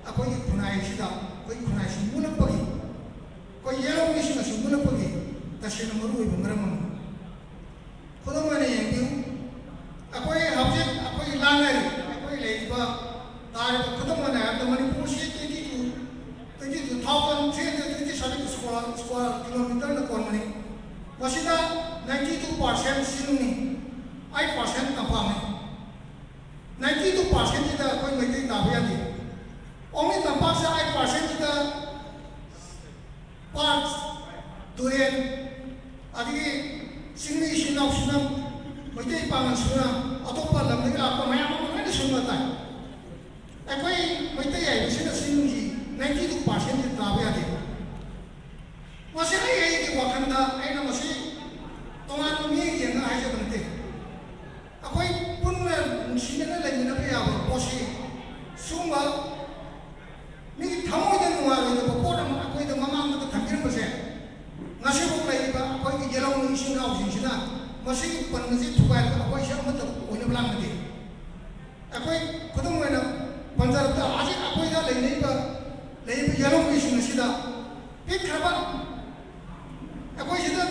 ꯑꯩꯈꯣꯏꯒꯤ ꯈꯨꯟꯅꯥꯏꯁꯤꯗ, ꯑꯩꯈꯣꯏꯒꯤ ꯈꯨꯟꯅꯥꯏꯁꯤ ꯃꯨꯠꯂꯛꯄꯒꯤ, ꯑꯩꯈꯣꯏ ꯌꯦꯂꯣꯡ ꯃꯤꯁꯤꯡ ꯑꯁꯤ ꯃꯨꯠꯂꯛꯄꯒꯤ ꯇꯁꯦꯡꯅ ꯃꯔꯨꯑꯣꯏꯕ ꯃꯔꯝ ꯑꯃꯅꯤ꯫ ꯈꯨꯗꯝ ꯑꯣꯏꯅ ꯌꯦꯡꯕꯤꯌꯨ, ꯑꯩꯈꯣꯏ ꯍꯧꯖꯤꯛ ꯑꯩꯈꯣꯏ ꯂꯥꯟꯅꯔꯤ, ꯑꯩꯈꯣꯏ ꯂꯩꯔꯤꯕ, ꯇꯥꯔꯤꯕ, ꯈꯨꯗꯝ ꯑꯣꯏꯅ ꯍꯥꯏꯔꯕꯗ ꯃꯅꯤꯄꯨꯔꯁꯤ twenty two, twenty two thousand three hundred twenty seven square, square kilometer ꯅ ꯀꯣꯟꯕꯅꯤ꯫ ꯃꯁꯤꯗ ninety two percent ꯆꯤꯡꯅꯤ, eight percent ꯇꯝꯄꯥꯛꯅꯤ꯫ Ninety two percent ꯁꯤꯗ ꯑꯩꯈꯣꯏ ꯃꯩꯇꯩ ꯇꯥꯕ ꯌꯥꯗꯦ꯫ Only ꯇꯝꯄꯥꯛꯁꯦ eight percent ꯁꯤꯗ ꯄꯥꯠ, ꯇꯨꯔꯦꯜ, ꯑꯗꯒꯤ ꯆꯤꯡꯃꯤ ꯏꯆꯤꯟ ꯏꯅꯥꯎꯁꯤꯡꯅ, ꯃꯩꯇꯩ ꯄꯥꯉꯜꯁꯤꯡꯅ, ꯑꯇꯣꯞꯄ ꯂꯝꯗꯒꯤ ꯂꯥꯛꯄ ꯃꯌꯥꯝ ꯑꯃ ꯂꯣꯏꯅ ꯁꯨꯝꯕ ꯇꯥꯏ꯫ ꯑꯩꯈꯣꯏ ꯃꯩꯇꯩ ꯍꯥꯏꯕꯁꯤꯅ ꯆꯤꯡꯒꯤ ninety two percent ꯁꯤ ꯇꯥꯕ ꯌꯥꯗꯦ꯫ ꯃꯁꯤ ꯑꯩ ꯑꯩꯒꯤ ꯋꯥꯈꯜꯗ ꯑꯩꯅ ꯃꯁꯤ ꯇꯣꯉꯥꯟꯕ ꯃꯤꯠꯌꯦꯡ ꯌꯦꯡꯉꯒ ꯍꯥꯏꯖꯕ ꯅꯠꯇꯦ꯫ ꯑꯩꯈꯣꯏ ꯄꯨꯟꯅ ꯅꯨꯡꯁꯤꯅꯅ ꯂꯩꯃꯤꯟꯅꯕ ꯌꯥꯕ ꯄꯣꯠꯁꯤ, ꯁꯨꯝꯕ ꯃꯤꯒꯤ ꯊꯃꯣꯏꯗ ꯅꯨꯡꯉꯥꯏꯔꯣꯏꯗꯕ ꯄꯣꯠ ꯑꯃ ꯑꯩꯈꯣꯏꯗ ꯃꯃꯥꯡꯗ ꯊꯝꯕꯤꯔꯝꯕꯁꯦ, ꯉꯁꯤꯐꯥꯎ ꯂꯩꯔꯤꯕ ꯑꯩꯈꯣꯏꯒꯤ ꯌꯦꯜꯍꯧꯃꯤ ꯏꯆꯤꯟ ꯏꯅꯥꯎꯁꯤꯡꯁꯤꯅ ꯃꯁꯤꯒꯤ ꯄꯟ ꯑꯁꯤ ꯊꯨꯒꯥꯏꯔꯒ ꯑꯩꯈꯣꯏꯁꯦ ꯑꯃꯠꯇ ꯑꯣꯏꯅꯕ ꯂꯥꯡꯕꯗꯤ꯫ ꯑꯩꯈꯣꯏ ꯈꯨꯗꯝ ꯑꯣꯏꯅ ꯄꯟꯖꯥꯕꯇ ꯍꯧꯖꯤꯛ ꯑꯩꯈꯣꯏꯗ ꯂꯩꯅꯔꯤꯕ, ꯂꯩꯔꯤꯕ ꯌꯦꯜꯍꯧꯃꯤꯁꯤꯡ ꯑꯁꯤꯗ ꯄꯤꯛꯈ꯭ꯔꯕ ꯑꯩꯈꯣꯏ ꯁꯤꯗ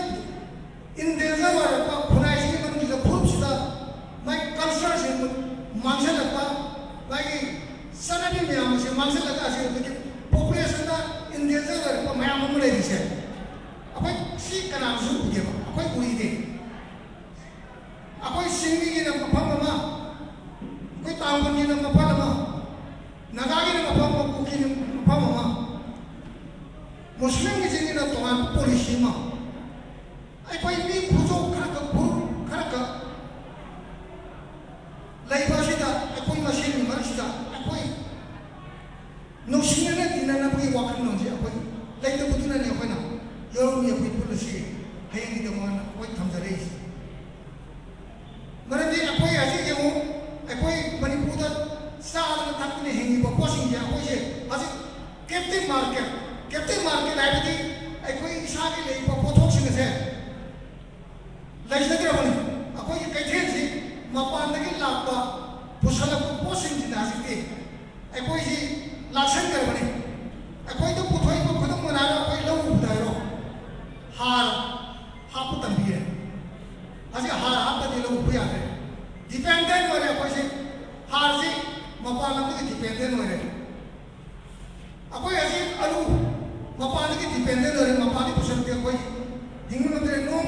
in danger ꯑꯣꯏꯔꯛꯄ ꯈꯨꯟꯅꯥꯏꯁꯤꯒꯤ ꯃꯅꯨꯡꯁꯤꯗ, ꯐꯨꯔꯨꯞꯁꯤꯗ ꯃꯥꯒꯤ culture ꯁꯦ ꯃꯥꯡꯁꯤꯜꯂꯛꯄ, ꯃꯥꯒꯤ ꯆꯠꯅꯕꯤ ꯃꯌꯥꯝ ꯑꯁꯦ ꯃꯥꯡꯁꯤꯜꯂꯒ ꯑꯁꯤ ꯍꯧꯖꯤꯛꯀꯤ population ꯗ in danger ꯑꯣꯏꯔꯛꯄ ꯃꯌꯥꯝ ꯑꯃ ꯂꯩꯔꯤꯁꯦ, ꯑꯩꯈꯣꯏ ꯁꯤ ꯀꯅꯥꯅꯁꯨ ꯎꯗꯦꯕ, ꯑꯩꯈꯣꯏ ꯎꯔꯤꯗꯤ꯫ ꯑꯩꯈꯣꯏ ꯆꯤꯡꯃꯤꯒꯤꯅ ꯃꯐꯝ ꯑꯃ, ꯑꯩꯈꯣꯏ ꯇꯥꯡꯈꯨꯜꯒꯤꯅ ꯃꯐꯝ ꯑꯃ, ꯅꯥꯒꯥꯒꯤꯅ ꯃꯐꯝ ꯑꯃ, ꯀꯨꯀꯤꯅ ꯃꯐꯝ ꯑꯃ, ꯃꯨꯁꯂꯤꯝꯒꯤꯁꯤꯡꯒꯤꯅ ꯇꯣꯉꯥꯟꯕ policy ꯑꯃ꯫ ꯑꯩꯈꯣꯏ ꯃꯤ ꯈꯨꯖꯣꯞ ꯈꯔ ꯈꯛ, ꯐꯨꯔꯨꯞ ꯈꯔ ꯈꯛ ꯂꯩꯕ ꯑꯁꯤꯗ, ꯑꯩꯈꯣꯏ ꯃꯁꯦꯟꯒꯤ ꯃꯔꯛꯁꯤꯗ ꯑꯩꯈꯣꯏ ꯅꯨꯡꯁꯤꯅꯅ ꯇꯤꯟꯅꯅꯕꯒꯤ ꯋꯥꯈꯜꯂꯣꯟꯁꯦ ꯑꯩꯈꯣꯏ ꯂꯩꯇꯕꯗꯨꯅꯅꯦ ꯑꯩꯈꯣꯏꯅ ꯌꯦꯜꯍꯧꯃꯤ ꯑꯩꯈꯣꯏ ꯄꯨꯜꯂꯁꯤ ꯍꯌꯦꯡꯒꯤꯗꯃꯛ ꯑꯩꯈꯣꯏ ꯊꯝꯖꯔꯛꯏꯁꯦ꯫ ꯃꯔꯝꯗꯤ ꯑꯩꯈꯣꯏ ꯍꯧꯖꯤꯛ ꯌꯦꯡꯉꯨ, ꯑꯩꯈꯣꯏ ꯃꯅꯤꯄꯨꯔꯗ ꯆꯥꯗꯅ ꯊꯛꯇꯅ ꯍꯤꯡꯉꯤꯕ ꯄꯣꯠꯁꯤꯡꯁꯦ ꯑꯩꯈꯣꯏꯁꯦ ꯍꯧꯖꯤꯛ captive market, captive market ꯍꯥꯏꯕꯗꯤ ꯑꯩꯈꯣꯏ ꯏꯁꯥꯒꯤ ꯂꯩꯔꯤꯕ ꯄꯣꯠꯊꯣꯛꯁꯤꯡ ꯑꯁꯦ ꯂꯩꯖꯗ꯭ꯔꯕꯅꯤ꯫ ꯑꯩꯈꯣꯏꯒꯤ ꯀꯩꯊꯦꯜꯁꯤ ꯃꯄꯥꯟꯗꯒꯤ ꯂꯥꯛꯄ, ꯄꯨꯁꯜꯂꯛꯄ ꯄꯣꯠꯁꯤꯡꯁꯤꯅ ꯍꯧꯖꯤꯛꯇꯤ ꯑꯩꯈꯣꯏꯁꯤ ꯂꯥꯛꯁꯟꯈ꯭ꯔꯕꯅꯤ꯫ ꯑꯩꯈꯣꯏꯗ ꯄꯨꯊꯣꯛꯏꯕ, ꯈꯨꯗꯝ ꯑꯣꯏꯅ ꯍꯥꯏꯔꯣ, ꯑꯩꯈꯣꯏ ꯂꯧ ꯎꯕꯗ ꯍꯥꯏꯔꯣ, ꯍꯥꯔ ꯍꯥꯞꯄ ꯇꯝꯕꯤꯔꯦ꯫ ꯍꯧꯖꯤꯛ ꯍꯥꯔ ꯍꯥꯞꯇꯗꯤ ꯂꯧ ꯎꯕ ꯌꯥꯗ꯭ꯔꯦ꯫ Dependent ꯑꯣꯏꯔꯦ ꯑꯩꯈꯣꯏꯁꯦ꯫ ꯍꯥꯔꯁꯤ ꯃꯄꯥꯟ ꯂꯝꯗꯒꯤ dependent ꯑꯣꯏꯔꯦ꯫ ꯑꯩꯈꯣꯏ ꯍꯧꯖꯤꯛ ꯑꯂꯨ ꯃꯄꯥꯟꯗꯒꯤ dependent ꯑꯣꯏꯔꯦ, ꯃꯄꯥꯟꯗꯒꯤ ꯄꯨꯁꯤꯜꯂꯛꯇꯦ, ꯑꯩꯈꯣꯏ ꯍꯤꯡꯕ ꯉꯝꯗ꯭ꯔꯦ꯫ ꯅꯣꯡ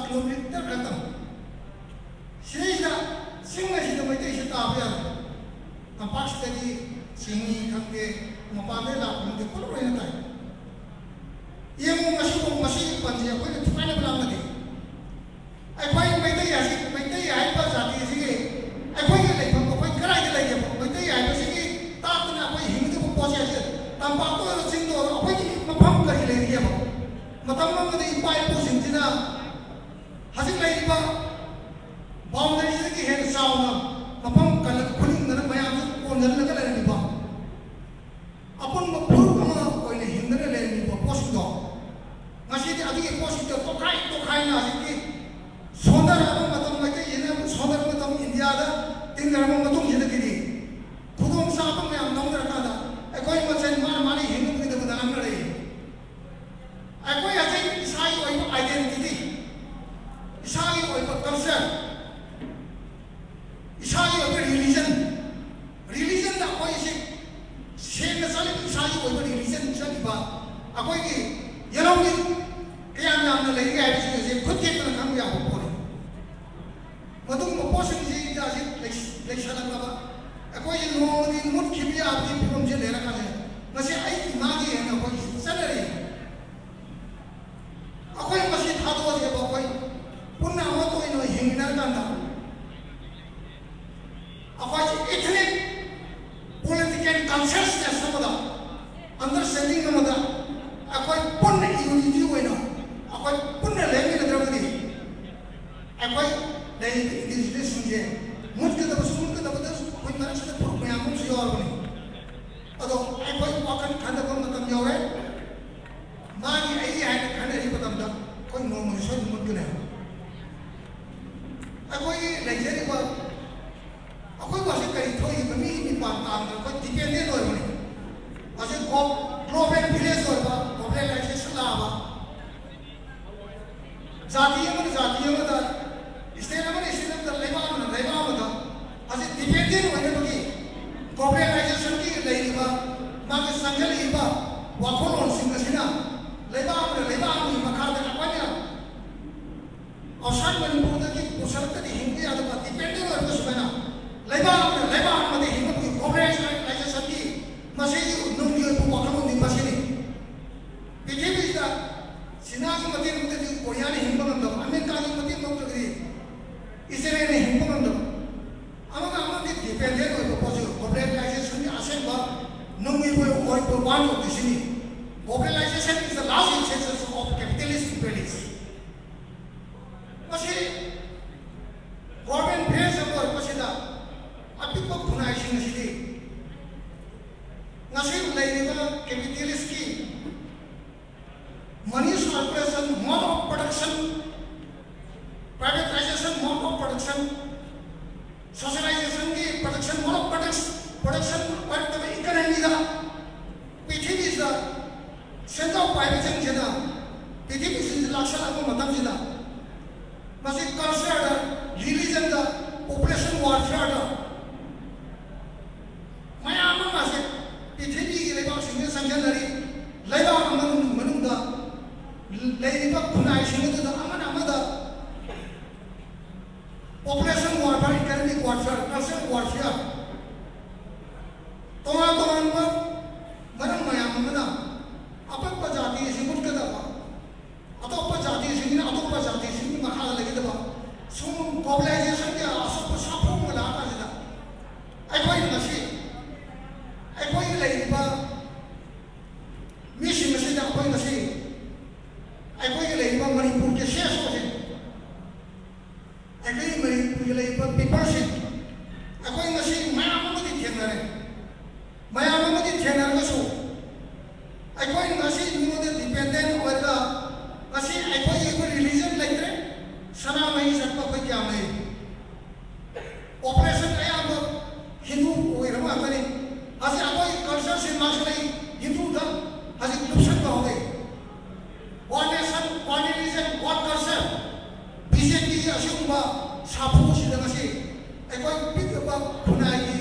ꯀꯤꯂꯣꯃꯤꯇꯔ ꯈꯛꯇꯪ꯫ ꯁꯤꯗꯩꯁꯤꯗ ꯆꯤꯡ ꯑꯁꯤꯗ ꯃꯩꯇꯩꯁꯤ ꯇꯥꯕ ꯌꯥꯔꯣꯏ꯫ ꯇꯝꯄꯥꯛꯁꯤꯗꯗꯤ ꯆꯤꯡꯃꯤ ꯈꯪꯗꯦ, ꯃꯄꯥꯟꯗꯒꯤ ꯂꯥꯛꯄ ꯈꯪꯗꯦ, ꯄꯨꯂꯞ ꯂꯣꯏꯅ ꯇꯥꯏ꯫ ꯌꯦꯡꯉꯨ, ꯉꯁꯤꯐꯥꯎ ꯃꯁꯤꯒꯤ ꯄꯟꯁꯦ ꯑꯩꯈꯣꯏꯅ ꯊꯨꯒꯥꯏꯅꯕ ꯂꯥꯡꯒꯗꯤ꯫ ꯑꯩꯈꯣꯏ ꯃꯩꯇꯩ ꯑꯁꯤ, ꯃꯩꯇꯩ ꯍꯥꯏꯔꯤꯕ ꯖꯥꯇꯤ ꯑꯁꯤꯒꯤ ꯑꯩꯈꯣꯏꯒꯤ ꯂꯩꯐꯝ, ꯑꯩꯈꯣꯏ ꯀꯗꯥꯏꯗ ꯂꯩꯒꯦꯕ? ꯃꯩꯇꯩ ꯍꯥꯏꯕꯁꯤꯒꯤ ꯇꯥꯛꯇꯅ ꯑꯩꯈꯣꯏ ꯍꯤꯡꯒꯗꯕ ꯄꯣꯠꯁꯦ ꯑꯁꯤ ꯇꯝꯄꯥꯛꯇ ꯑꯣꯏꯔꯣ, ꯆꯤꯡꯗ ꯑꯣꯏꯔꯣ, ꯑꯩꯈꯣꯏꯒꯤ ꯃꯐꯝ ꯀꯔꯤ ꯂꯩꯔꯤꯒꯦꯕ? ꯃꯇꯝ ꯑꯃꯗ ꯏꯄꯥ ꯏꯄꯨꯁꯤꯡꯁꯤꯅ ꯍꯧꯖꯤꯛ ꯂꯩꯔꯤꯕ ꯕꯥꯎꯟꯗꯔꯤꯁꯤꯗꯒꯤ ꯍꯦꯟꯅ ꯆꯥꯎꯅ ꯃꯐꯝ ꯀꯜꯂꯒ ꯈꯨꯂꯤꯡꯗꯅ ꯃꯌꯥꯝꯁꯨ ꯀꯣꯟꯁꯤꯜꯂꯒ ꯂꯩꯔꯝꯃꯤꯕ ꯑꯄꯨꯟꯕ ꯐꯨꯔꯨꯞ ꯑꯃ ꯑꯣꯏꯅ ꯍꯤꯡꯗꯅ ꯂꯩꯔꯝꯃꯤꯕ ꯄꯣꯠꯁꯤꯡꯗꯣ, ꯉꯁꯤꯗꯤ ꯑꯗꯨꯒꯤ ꯄꯣꯠꯁꯤꯡꯗꯣ ꯇꯣꯈꯥꯏ ꯇꯣꯈꯥꯏꯅ ꯍꯧꯖꯤꯛꯇꯤ ꯁꯣꯟꯊꯔꯛꯑꯕ ꯃꯇꯝ, ꯃꯩꯇꯩꯁꯤꯅ ꯁꯣꯟꯊꯔꯛꯄ ꯃꯇꯝ, ꯏꯟꯗꯤꯌꯥꯗ ꯇꯤꯟꯈ꯭ꯔꯕ ꯃꯇꯨꯡꯁꯤꯗꯒꯤꯗꯤ ꯈꯨꯗꯣꯡꯆꯥꯕ ꯃꯌꯥꯝ ꯂꯧꯅꯔꯀꯥꯟꯗ ꯑꯩꯈꯣꯏ ꯃꯁꯦꯟ ꯃꯥꯅ ꯃꯥꯅ ꯍꯤꯡꯅꯕꯒꯤꯗꯃꯛꯇ ꯉꯥꯡꯅꯔꯛꯏ꯫ ꯑꯩꯈꯣꯏ ꯍꯧꯖꯤꯛ ꯏꯁꯥꯒꯤ ꯑꯣꯏꯕ identity, ꯏꯁꯥꯒꯤ ꯑꯣꯏꯕ culture, ꯏꯁꯥꯒꯤ ꯑꯣꯏꯕ religion, religion ꯗ ꯑꯩꯈꯣꯏꯁꯤ ꯁꯦꯡꯅ ꯆꯠꯂꯤꯕ ꯏꯁꯥꯒꯤ ꯑꯣꯏꯕ religion ꯆꯠꯂꯤꯕ ꯑꯩꯈꯣꯏꯒꯤ ꯌꯦꯜꯍꯧꯃꯤ ꯀꯌꯥꯝ ꯌꯥꯝꯅ ꯂꯩꯒꯦ ꯍꯥꯏꯕꯁꯤ ꯍꯧꯖꯤꯛ ꯈꯨꯠ ꯊꯦꯛꯇꯅ ꯈꯪꯕ ꯌꯥꯕ ꯄꯣꯠꯅꯤ꯫ ꯃꯗꯨꯒꯨꯝꯕ ꯄꯣꯠꯁꯤꯡꯁꯤ ꯍꯧꯖꯤꯛ ꯂꯩ-, ꯂꯩꯁꯜꯂꯛꯂꯕ ꯑꯩꯈꯣꯏꯁꯤ ꯅꯣꯡꯃꯗꯤ ꯃꯨꯠꯈꯤꯕ ꯌꯥꯕꯒꯤ ꯐꯤꯕꯝꯁꯤ ꯂꯩꯔꯀꯥꯟꯁꯤꯗ ꯉꯁꯤ ꯑꯩꯒꯤ ꯏꯃꯥꯒꯤ ꯍꯦꯟꯅ ꯑꯩꯈꯣꯏ ꯆꯠꯅꯔꯤ꯫ ꯑꯩꯈꯣꯏ ꯃꯁꯤ ꯊꯥꯗꯣꯛꯑꯁꯦꯕ, ꯑꯩꯈꯣꯏ ꯄꯨꯟꯅ ꯑꯃꯠꯇ ꯑꯣꯏꯅ ꯍꯤꯡꯃꯤꯟꯅꯔꯀꯥꯟꯗ ꯑꯩꯈꯣꯏꯁꯤ ethnic political consciousness ꯑꯃꯗ, understanding ꯑꯃꯗ ꯑꯩꯈꯣꯏ ꯄꯨꯟꯅ unity ꯑꯣꯏꯅ ꯑꯩꯈꯣꯏ ꯄꯨꯟꯅ ꯂꯩꯃꯤꯟꯅꯗ꯭ꯔꯒꯗꯤ ꯑꯩꯈꯣꯏ ꯂꯩꯔꯤꯕ indigenous ꯁꯤꯡꯁꯦ ꯃꯨꯠꯀꯗꯕꯁꯨ ꯃꯨꯠꯀꯗꯕꯗꯁꯨ ꯑꯩꯈꯣꯏ ꯃꯔꯛꯁꯤꯗ ꯐꯨꯔꯨꯞ ꯃꯌꯥꯝ ꯑꯃꯁꯨ ꯌꯥꯎꯔꯕꯅꯤ꯫ ꯑꯗꯣ ꯑꯩꯈꯣꯏ ꯋꯥꯈꯜ ꯈꯟꯅꯕ ꯃꯇꯝ ꯌꯧꯔꯦ꯫ ꯃꯥꯒꯤ ꯑꯩꯒꯤ ꯍꯥꯏꯅ ꯈꯟꯅꯔꯤ ꯃꯇꯝꯗ ꯑꯩꯈꯣꯏ ꯅꯣꯡꯃꯗꯤ ꯁꯣꯏꯗꯅ ꯃꯨꯠꯀꯅꯤ ꯍꯥꯏꯕ꯫ ꯑꯩꯈꯣꯏꯒꯤ ꯂꯩꯖꯔꯤꯕ, ꯑꯩꯈꯣꯏꯕꯨ ꯍꯧꯖꯤꯛ ꯀꯔꯤ ꯊꯣꯛꯏꯕ? ꯃꯤ ꯃꯤꯄꯥꯟ ꯇꯥꯡꯗꯅ ꯑꯩꯈꯣꯏ dependent ꯑꯣꯏꯕꯅꯤ꯫ ꯍꯧꯖꯤꯛ ꯒ꯭ꯂꯣ-, global village ꯑꯣꯏꯕ, globalization ꯂꯥꯛꯑꯕ, ꯖꯥꯇꯤ ꯑꯃꯅ ꯖꯥꯇꯤ ꯑꯃꯗ, state ꯑꯃꯅ state ꯑꯃꯗ, ꯂꯩꯕꯥꯛ ꯑꯃꯅ ꯂꯩꯕꯥꯛ ꯑꯃꯗ ꯍꯧꯖꯤꯛ dependent ꯑꯣꯏꯅꯕꯒꯤ globalization ꯒꯤ ꯂꯩꯔꯤꯕ ꯃꯥꯒꯤ ꯆꯪꯁꯤꯜꯂꯛꯏꯕ ꯋꯥꯈꯜꯂꯣꯟꯁꯤꯡ ꯑꯁꯤꯅ ꯂꯩꯕꯥꯛ ꯑꯃꯅ ꯂꯩꯕꯥꯛ ꯑꯃꯒꯤ ꯃꯈꯥꯗ ꯑꯩꯈꯣꯏꯅ ꯆꯤꯅꯥꯒꯤ ꯃꯇꯦꯡ ꯂꯧꯗ꯭ꯔꯗꯤ ꯀꯣꯔꯤꯌꯥꯅ ꯍꯤꯡꯕ ꯉꯝꯗꯕ, ꯑꯃꯦꯔꯤꯀꯥꯒꯤ ꯃꯇꯦꯡ ꯂꯧꯗ꯭ꯔꯒꯗꯤ ꯏꯖꯔꯦꯜꯅ ꯍꯤꯡꯕ ꯉꯝꯗꯕ꯫ ꯑꯃꯒ ꯑꯃꯒꯤ ꯗꯤꯄꯦꯟꯗꯦꯟ ꯑꯣꯏꯕ ꯄꯣꯠꯁꯤ ꯒ꯭ꯂꯣꯕꯦꯂꯥꯏꯖꯦꯁꯟꯒꯤ ꯑꯁꯦꯡꯕ ꯅꯨꯡꯒꯤ ꯑꯣꯏꯕ ꯋꯥꯟ ꯑꯣꯏꯔꯤꯁꯤꯅꯤ꯫ Globalization is the last essence of capitalist imperialism. ꯃꯁꯤ ꯒꯣꯔꯃꯦꯟ ꯐꯦꯁ ꯑꯃ ꯑꯣꯏꯔꯛꯄꯁꯤꯗ ꯑꯄꯤꯛꯄ ꯈꯨꯟꯅꯥꯏꯁꯤꯡ ꯑꯁꯤꯗꯤ ꯉꯁꯤ ꯂꯩꯔꯤꯕ ꯀꯦꯄꯤꯇꯦꯂꯤꯁꯀꯤ money circulation, mode of production, privatization, mode of production, socializationꯒꯤ production, mode of production, production ꯑꯣꯏꯔꯛꯇꯕ economyꯗ ꯄ꯭ꯔꯤꯊꯤꯕꯤꯁꯤꯗ ꯁꯦꯟꯖꯥꯎ ꯄꯥꯏꯕꯁꯤꯡꯁꯤꯅ ꯄ꯭ꯔꯤꯊꯤꯕꯤꯁꯤꯡꯁꯤ ꯂꯥꯛꯁꯜꯂꯛꯄ ꯃꯇꯝꯁꯤꯗ ꯃꯁꯤ cultureꯗ, religionꯗ, population warfareꯗ ꯃꯌꯥꯝ ꯑꯃꯁꯦ ꯄ꯭ꯔꯤꯊꯤꯕꯤꯒꯤ ꯂꯩꯕꯥꯛꯁꯤꯡꯁꯤꯗ ꯆꯪꯁꯤꯟꯅꯔꯤ꯫ ꯂꯩꯕꯥꯛ ꯑꯃꯒꯤ ꯃꯅꯨꯡꯗ ꯂꯩꯔꯤꯕ ꯈꯨꯟꯅꯥꯏꯁꯤꯡ ꯑꯗꯨꯗ ꯑꯃꯅ ꯑꯃꯗ population warfare, economic warfare, cultural warfare, ꯇꯣꯉꯥꯟ ꯇꯣꯉꯥꯟꯕ ꯃꯔꯝ ꯃꯌꯥꯝ ꯑꯃꯅ ꯑꯄꯤꯛꯄ ꯖꯥꯇꯤ ꯑꯁꯤ ꯃꯨꯠꯀꯗꯕ, ꯑꯇꯣꯞꯄ ꯖꯥꯇꯤꯁꯤꯡꯅ ꯑꯇꯣꯞꯄ ꯖꯥꯇꯤꯁꯤꯡꯒꯤ ꯃꯈꯥꯗ ꯂꯩꯒꯗꯕ ꯁꯨꯝ globalizationꯒꯤ ꯑꯁꯣꯛꯄ ꯁꯥꯐꯨ ꯑꯃ ꯂꯥꯛꯑꯀꯥꯟꯁꯤꯗ ꯑꯩꯈꯣꯏꯅ ꯉꯁꯤ ꯑꯩꯈꯣꯏꯒꯤ ꯂꯩꯔꯤꯕ ꯃꯤꯁꯤꯡ ꯑꯁꯤꯗ ꯑꯩꯈꯣꯏ ꯉꯁꯤ ꯑꯩꯈꯣꯏꯒꯤ ꯂꯩꯔꯤꯕ ꯃꯅꯤꯄꯨꯔꯒꯤ ꯁꯦꯁ ꯑꯁꯤ ꯑꯩꯈꯣꯏ ꯃꯅꯤꯄꯨꯔꯒꯤ ꯂꯩꯔꯤꯕ ꯄꯤꯄꯜꯁꯤꯡ ꯑꯩꯈꯣꯏ ꯉꯁꯤ ꯃꯌꯥꯝ ꯑꯃꯗꯤ ꯊꯦꯡꯅꯔꯦ꯫ ꯃꯌꯥꯝ ꯑꯃꯗꯤ ꯊꯦꯡꯅꯔꯒꯁꯨ ꯑꯩꯈꯣꯏ ꯉꯁꯤ ꯃꯤꯉꯣꯟꯗ ꯗꯤꯄꯦꯟꯗꯦꯟ ꯑꯣꯏꯔꯒ ꯉꯁꯤ ꯑꯩꯈꯣꯏꯒꯤ ꯑꯩꯈꯣꯏ ꯔꯤꯂꯤꯖꯟ ꯂꯩꯇ꯭ꯔꯦ꯫ ꯁꯅꯥꯃꯍꯤ ꯆꯠꯄ ꯑꯩꯈꯣꯏ ꯀꯌꯥꯝ ꯂꯩ? ꯄꯣꯄꯨꯂꯦꯁꯟ ꯑꯌꯥꯝꯕ ꯍꯤꯟꯗꯨ ꯑꯣꯏꯔꯕ ꯉꯥꯛꯇꯅꯤ꯫ ꯍꯧꯖꯤꯛ ꯑꯩꯈꯣꯏ ꯀꯜꯆꯔꯁꯤ ꯃꯥꯡꯁꯤꯜꯂꯛꯏ꯫ ꯍꯤꯟꯗꯨꯗ ꯍꯧꯖꯤꯛ ꯂꯨꯞꯁꯟꯕ ꯍꯧꯔꯛꯏ꯫ One nation, one religion, one culture. B J ꯄꯤꯒꯤ ꯑꯁꯤꯒꯨꯝꯕ ꯁꯥꯐꯨꯁꯤꯗ ꯉꯁꯤ ꯑꯩꯈꯣꯏ ꯄꯤꯛꯂꯤꯕ ꯈꯨꯟꯅꯥꯏꯒꯤ